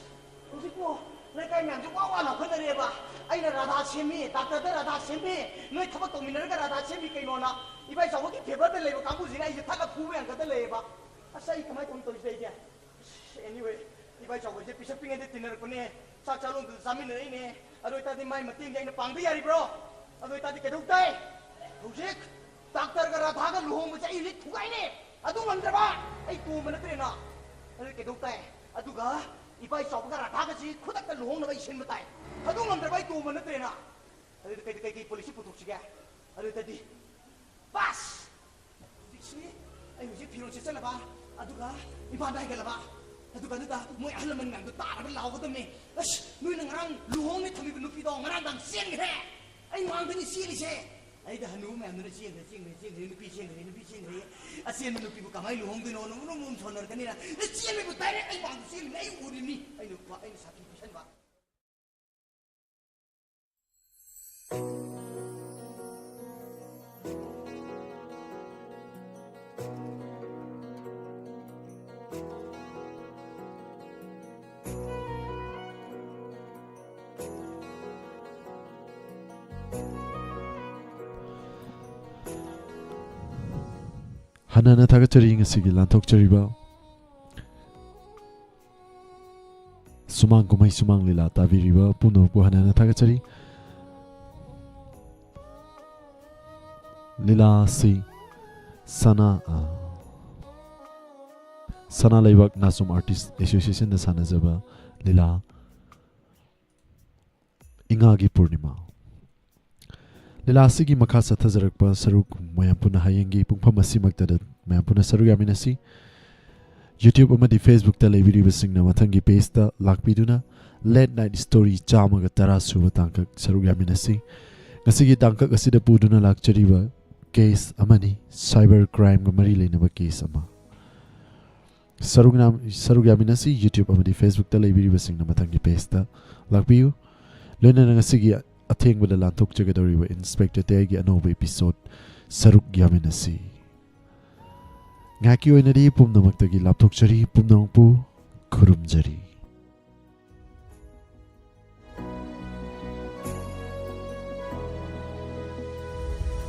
ꯍꯧꯖꯤꯛꯄꯨ ꯂꯩꯀꯥꯏ ꯃꯌꯥꯝꯁꯦ ꯋꯥ ꯋꯥ ꯂꯥꯎꯈꯠꯅꯔꯦꯕ꯫ ꯑꯩꯅ ꯔꯥꯙꯥ ꯁꯦꯝꯃꯤ, ꯗꯥꯛꯇꯔꯗ ꯔꯥꯙꯥ ꯁꯦꯝꯃꯤ, ꯅꯣꯏ ꯊꯕꯛ ꯇꯧꯃꯤꯟꯅꯔꯒ ꯔꯥꯙꯥ ꯁꯦꯝꯃꯤ ꯀꯩꯅꯣꯅ꯫ ꯏꯕꯥꯏ ꯆꯥꯎꯕꯒꯤ ꯐꯦꯚꯔꯗ ꯂꯩꯕ ꯀꯥꯡꯕꯨꯁꯤꯅ ꯑꯩꯁꯦ ꯊꯠꯂ ꯐꯨꯕ ꯌꯥꯝ ꯀꯟꯅ ꯂꯩꯌꯦꯕ꯫ ꯑꯁ, ꯑꯩ ꯀꯃꯥꯏꯅ ꯇꯧꯅꯤ ꯇꯧꯔꯤꯁꯦ ꯑꯩꯗꯤ? ꯑꯁ, anyway, ꯏꯕꯥꯏ ꯆꯥꯎꯕꯁꯦ ꯄꯤꯁꯛ ꯄꯤꯛꯉꯩꯗ ꯇꯤꯟꯅꯔꯛꯄꯅꯦ, ꯆꯥꯛ ꯆꯥꯂꯣꯟꯗꯨꯗ ꯆꯥꯃꯤꯟꯅꯔꯛꯏꯅꯦ꯫ ꯑꯗꯨ ꯑꯣꯏꯇꯥꯔꯗꯤ ꯃꯥꯏ ꯃꯇꯦꯡꯗꯤ ꯑꯩꯅ ꯄꯥꯡꯕ ꯌꯥꯔꯤꯕ꯭ꯔꯣ? ꯑꯗꯨ ꯑꯣꯏꯇꯥꯔꯗꯤ ꯀꯩꯗꯧ ꯇꯥꯏ? ꯍꯧꯖꯤꯛ ꯗꯥꯛꯇꯔꯒ ꯔꯥꯙꯥꯒ ꯂꯨꯍꯣꯡꯕꯁꯦ ꯑꯩ ꯍꯧꯖꯤꯛ ꯊꯨꯒꯥꯏꯅꯦ꯫ ꯑꯗꯨ ꯉꯝꯗ꯭ꯔꯕ ꯑꯩ ꯇꯣꯝꯕ ꯅꯠꯇ꯭ꯔꯦꯅ꯫ ꯑꯗꯨ ꯀꯩꯗꯧ ꯇꯥꯏ? ꯑꯗꯨꯒ ꯏꯕꯥꯏ ꯆꯥꯎꯕꯒ ꯔꯥꯙꯥꯒꯁꯤ ꯈꯨꯗꯛꯇ ꯂꯨꯍꯣꯡꯅꯕ ꯑꯩ ꯁꯤꯟꯕ ꯇꯥꯏ꯫ ꯑꯗꯨ ꯉꯝꯗ꯭ꯔꯕ ꯑꯩ ꯇꯣꯝꯕ ꯅꯠꯇ꯭ꯔꯦꯅ꯫ ꯑꯗꯨꯗꯤ ꯀꯩ, ꯀꯩ, ꯀꯩ ꯄꯣꯂꯤꯁꯤ ꯄꯨꯊꯣꯛꯁꯤꯒꯦ? ꯑꯗꯨꯗꯗꯤ ꯕꯥꯁ! ꯍꯧꯖꯤꯛꯁꯤ ꯑꯩ ꯍꯧꯖꯤꯛ ꯐꯤꯔꯣꯜ ꯁꯦꯠꯆꯜꯂꯕ, ꯑꯗꯨꯒ ꯏꯝꯐꯥꯜꯗ ꯍꯥꯏꯒꯠꯂꯕ, ꯑꯗꯨꯒ ꯑꯗꯨꯗ ꯃꯣꯏ ꯑꯍꯜ ꯂꯃꯟ ꯃꯌꯥꯝꯗꯣ ꯇꯥꯔꯒ ꯂꯥꯎꯒꯗꯕꯅꯦ, "ꯑꯁ, ꯅꯣꯏꯅ ꯉꯔꯥꯡ ꯂꯨꯍꯣꯡꯅꯤ ꯊꯝꯃꯤꯕ ꯅꯨꯄꯤꯗꯣ ꯉꯔꯥꯡꯗꯥꯡ ꯆꯦꯟꯈ꯭ꯔꯦ, ꯑꯩ ꯃꯥꯡꯗꯅꯤ ꯆꯦꯜꯂꯤꯁꯦ, ꯑꯩꯗ ꯍꯅꯨ ꯃꯌꯥꯝꯗꯨꯅ ꯆꯦꯟꯈ꯭ꯔꯦ, ꯆꯦꯟꯈ꯭ꯔꯦ, ꯆꯦꯟꯈ꯭ꯔꯦ, ꯅꯨꯄꯤ ꯆꯦꯟꯈ꯭ꯔꯦ, ꯅꯨꯄꯤ ꯆꯦꯟꯈ꯭ꯔꯦ꯫ ꯑꯆꯦꯟꯕ ꯅꯨꯄꯤꯕꯨ ꯀꯃꯥꯏꯅ ꯂꯨꯍꯣꯡꯗꯣꯏꯅꯣ? ꯅꯃꯨꯛ ꯅꯃꯨꯛ ꯁꯣꯟꯅꯔꯛꯀꯅꯤꯅ꯫ ꯅ ꯆꯦꯟꯕꯕꯨ direct ꯑꯩ ꯃꯥꯡꯗ ꯆꯦꯜꯂꯤꯅꯦ, ꯑꯩ ꯎꯔꯤꯅꯤ꯫ ꯑꯩꯅ, ꯑꯩꯅ ꯁꯥꯈꯤ ꯄꯤꯁꯟꯕ꯫ ꯍꯟꯅ ꯍꯟꯅ ꯊꯥꯒꯠꯆꯔꯤ ꯉꯁꯤꯒꯤ ꯂꯥꯟꯊꯣꯛꯆꯔꯤꯕ ꯁꯨꯃꯥꯡ ꯀꯨꯝꯍꯩ ꯁꯨꯃꯥꯡ ꯂꯤꯂꯥ ꯇꯥꯕꯤꯔꯤꯕ ꯄꯨꯝꯅꯃꯛꯄꯨ ꯍꯟꯅ ꯍꯟꯅ ꯊꯥꯒꯠꯆꯔꯤ꯫ ꯂꯤꯂꯥ ꯑꯁꯤ ꯁꯅꯥ, ꯑ, ꯁꯅꯥ ꯂꯩꯕꯥꯛ ꯅꯥꯆꯣꯝ Artist Association ꯅ ꯁꯥꯟꯅꯖꯕ ꯂꯤꯂꯥ ꯏꯉꯥꯒꯤ ꯄꯨꯔꯅꯤꯃꯥ꯫ ꯂꯤꯂꯥ ꯑꯁꯤꯒꯤ ꯃꯈꯥ ꯆꯠꯊꯖꯔꯛꯄ ꯁꯔꯨꯛ ꯃꯌꯥꯝ ꯄꯨꯟꯅ ꯍꯌꯦꯡꯒꯤ ꯄꯨꯡꯐꯝ ꯑꯁꯤꯃꯛꯇꯗ ꯃꯌꯥꯝ ꯄꯨꯟꯅ ꯁꯔꯨꯛ ꯌꯥꯃꯤꯟꯅꯁꯤ꯫ YouTube ꯑꯃꯗꯤ Facebook ꯇ ꯂꯩꯕꯤꯔꯤꯕꯁꯤꯡꯅ ꯃꯊꯪꯒꯤ page ꯇ ꯂꯥꯛꯄꯤꯗꯨꯅ Late Night Story ꯆꯥꯝꯃꯒ ꯇꯔꯥ ꯁꯨꯕ ꯇꯥꯡꯀꯛ ꯁꯔꯨꯛ ꯌꯥꯃꯤꯟꯅꯁꯤ꯫ ꯉꯁꯤꯒꯤ ꯇꯥꯡꯀꯛ ꯑꯁꯤꯗ ꯄꯨꯗꯨꯅ ꯂꯥꯛꯆꯔꯤꯕ case ꯑꯃꯅꯤ, cyber crime ꯒ ꯃꯔꯤ ꯂꯩꯅꯕ case ꯑꯃ꯫ ꯁꯔꯨꯛ ꯌꯥꯝ-, ꯁꯔꯨꯛ ꯌꯥꯃꯤꯟꯅꯁꯤ꯫ YouTube ꯑꯃꯗꯤ Facebook ꯇ ꯂꯩꯕꯤꯔꯤꯕꯁꯤꯡꯅ ꯃꯊꯪꯒꯤ page ꯇ ꯂꯥꯛꯄꯤꯌꯨ꯫ ꯂꯣꯏꯅꯅ ꯉꯁꯤꯒꯤ ꯑꯊꯦꯡꯕꯗ ꯂꯥꯟꯊꯣꯛꯆꯒꯗꯧꯔꯤꯕ Inspector ꯇꯌꯥꯏꯒꯤ ꯑꯅꯧꯕ episode ꯁꯔꯨꯛ ꯌꯥꯃꯤꯟꯅꯁꯤ꯫ ꯉꯥꯏꯍꯥꯛꯀꯤ ꯑꯣꯏꯅꯗꯤ ꯄꯨꯝꯅꯃꯛꯇꯒꯤ ꯂꯥꯞꯊꯣꯛꯆꯔꯤ, ꯄꯨꯝꯅꯃꯛꯄꯨ ꯈꯨꯔꯨꯝꯖꯔꯤ꯫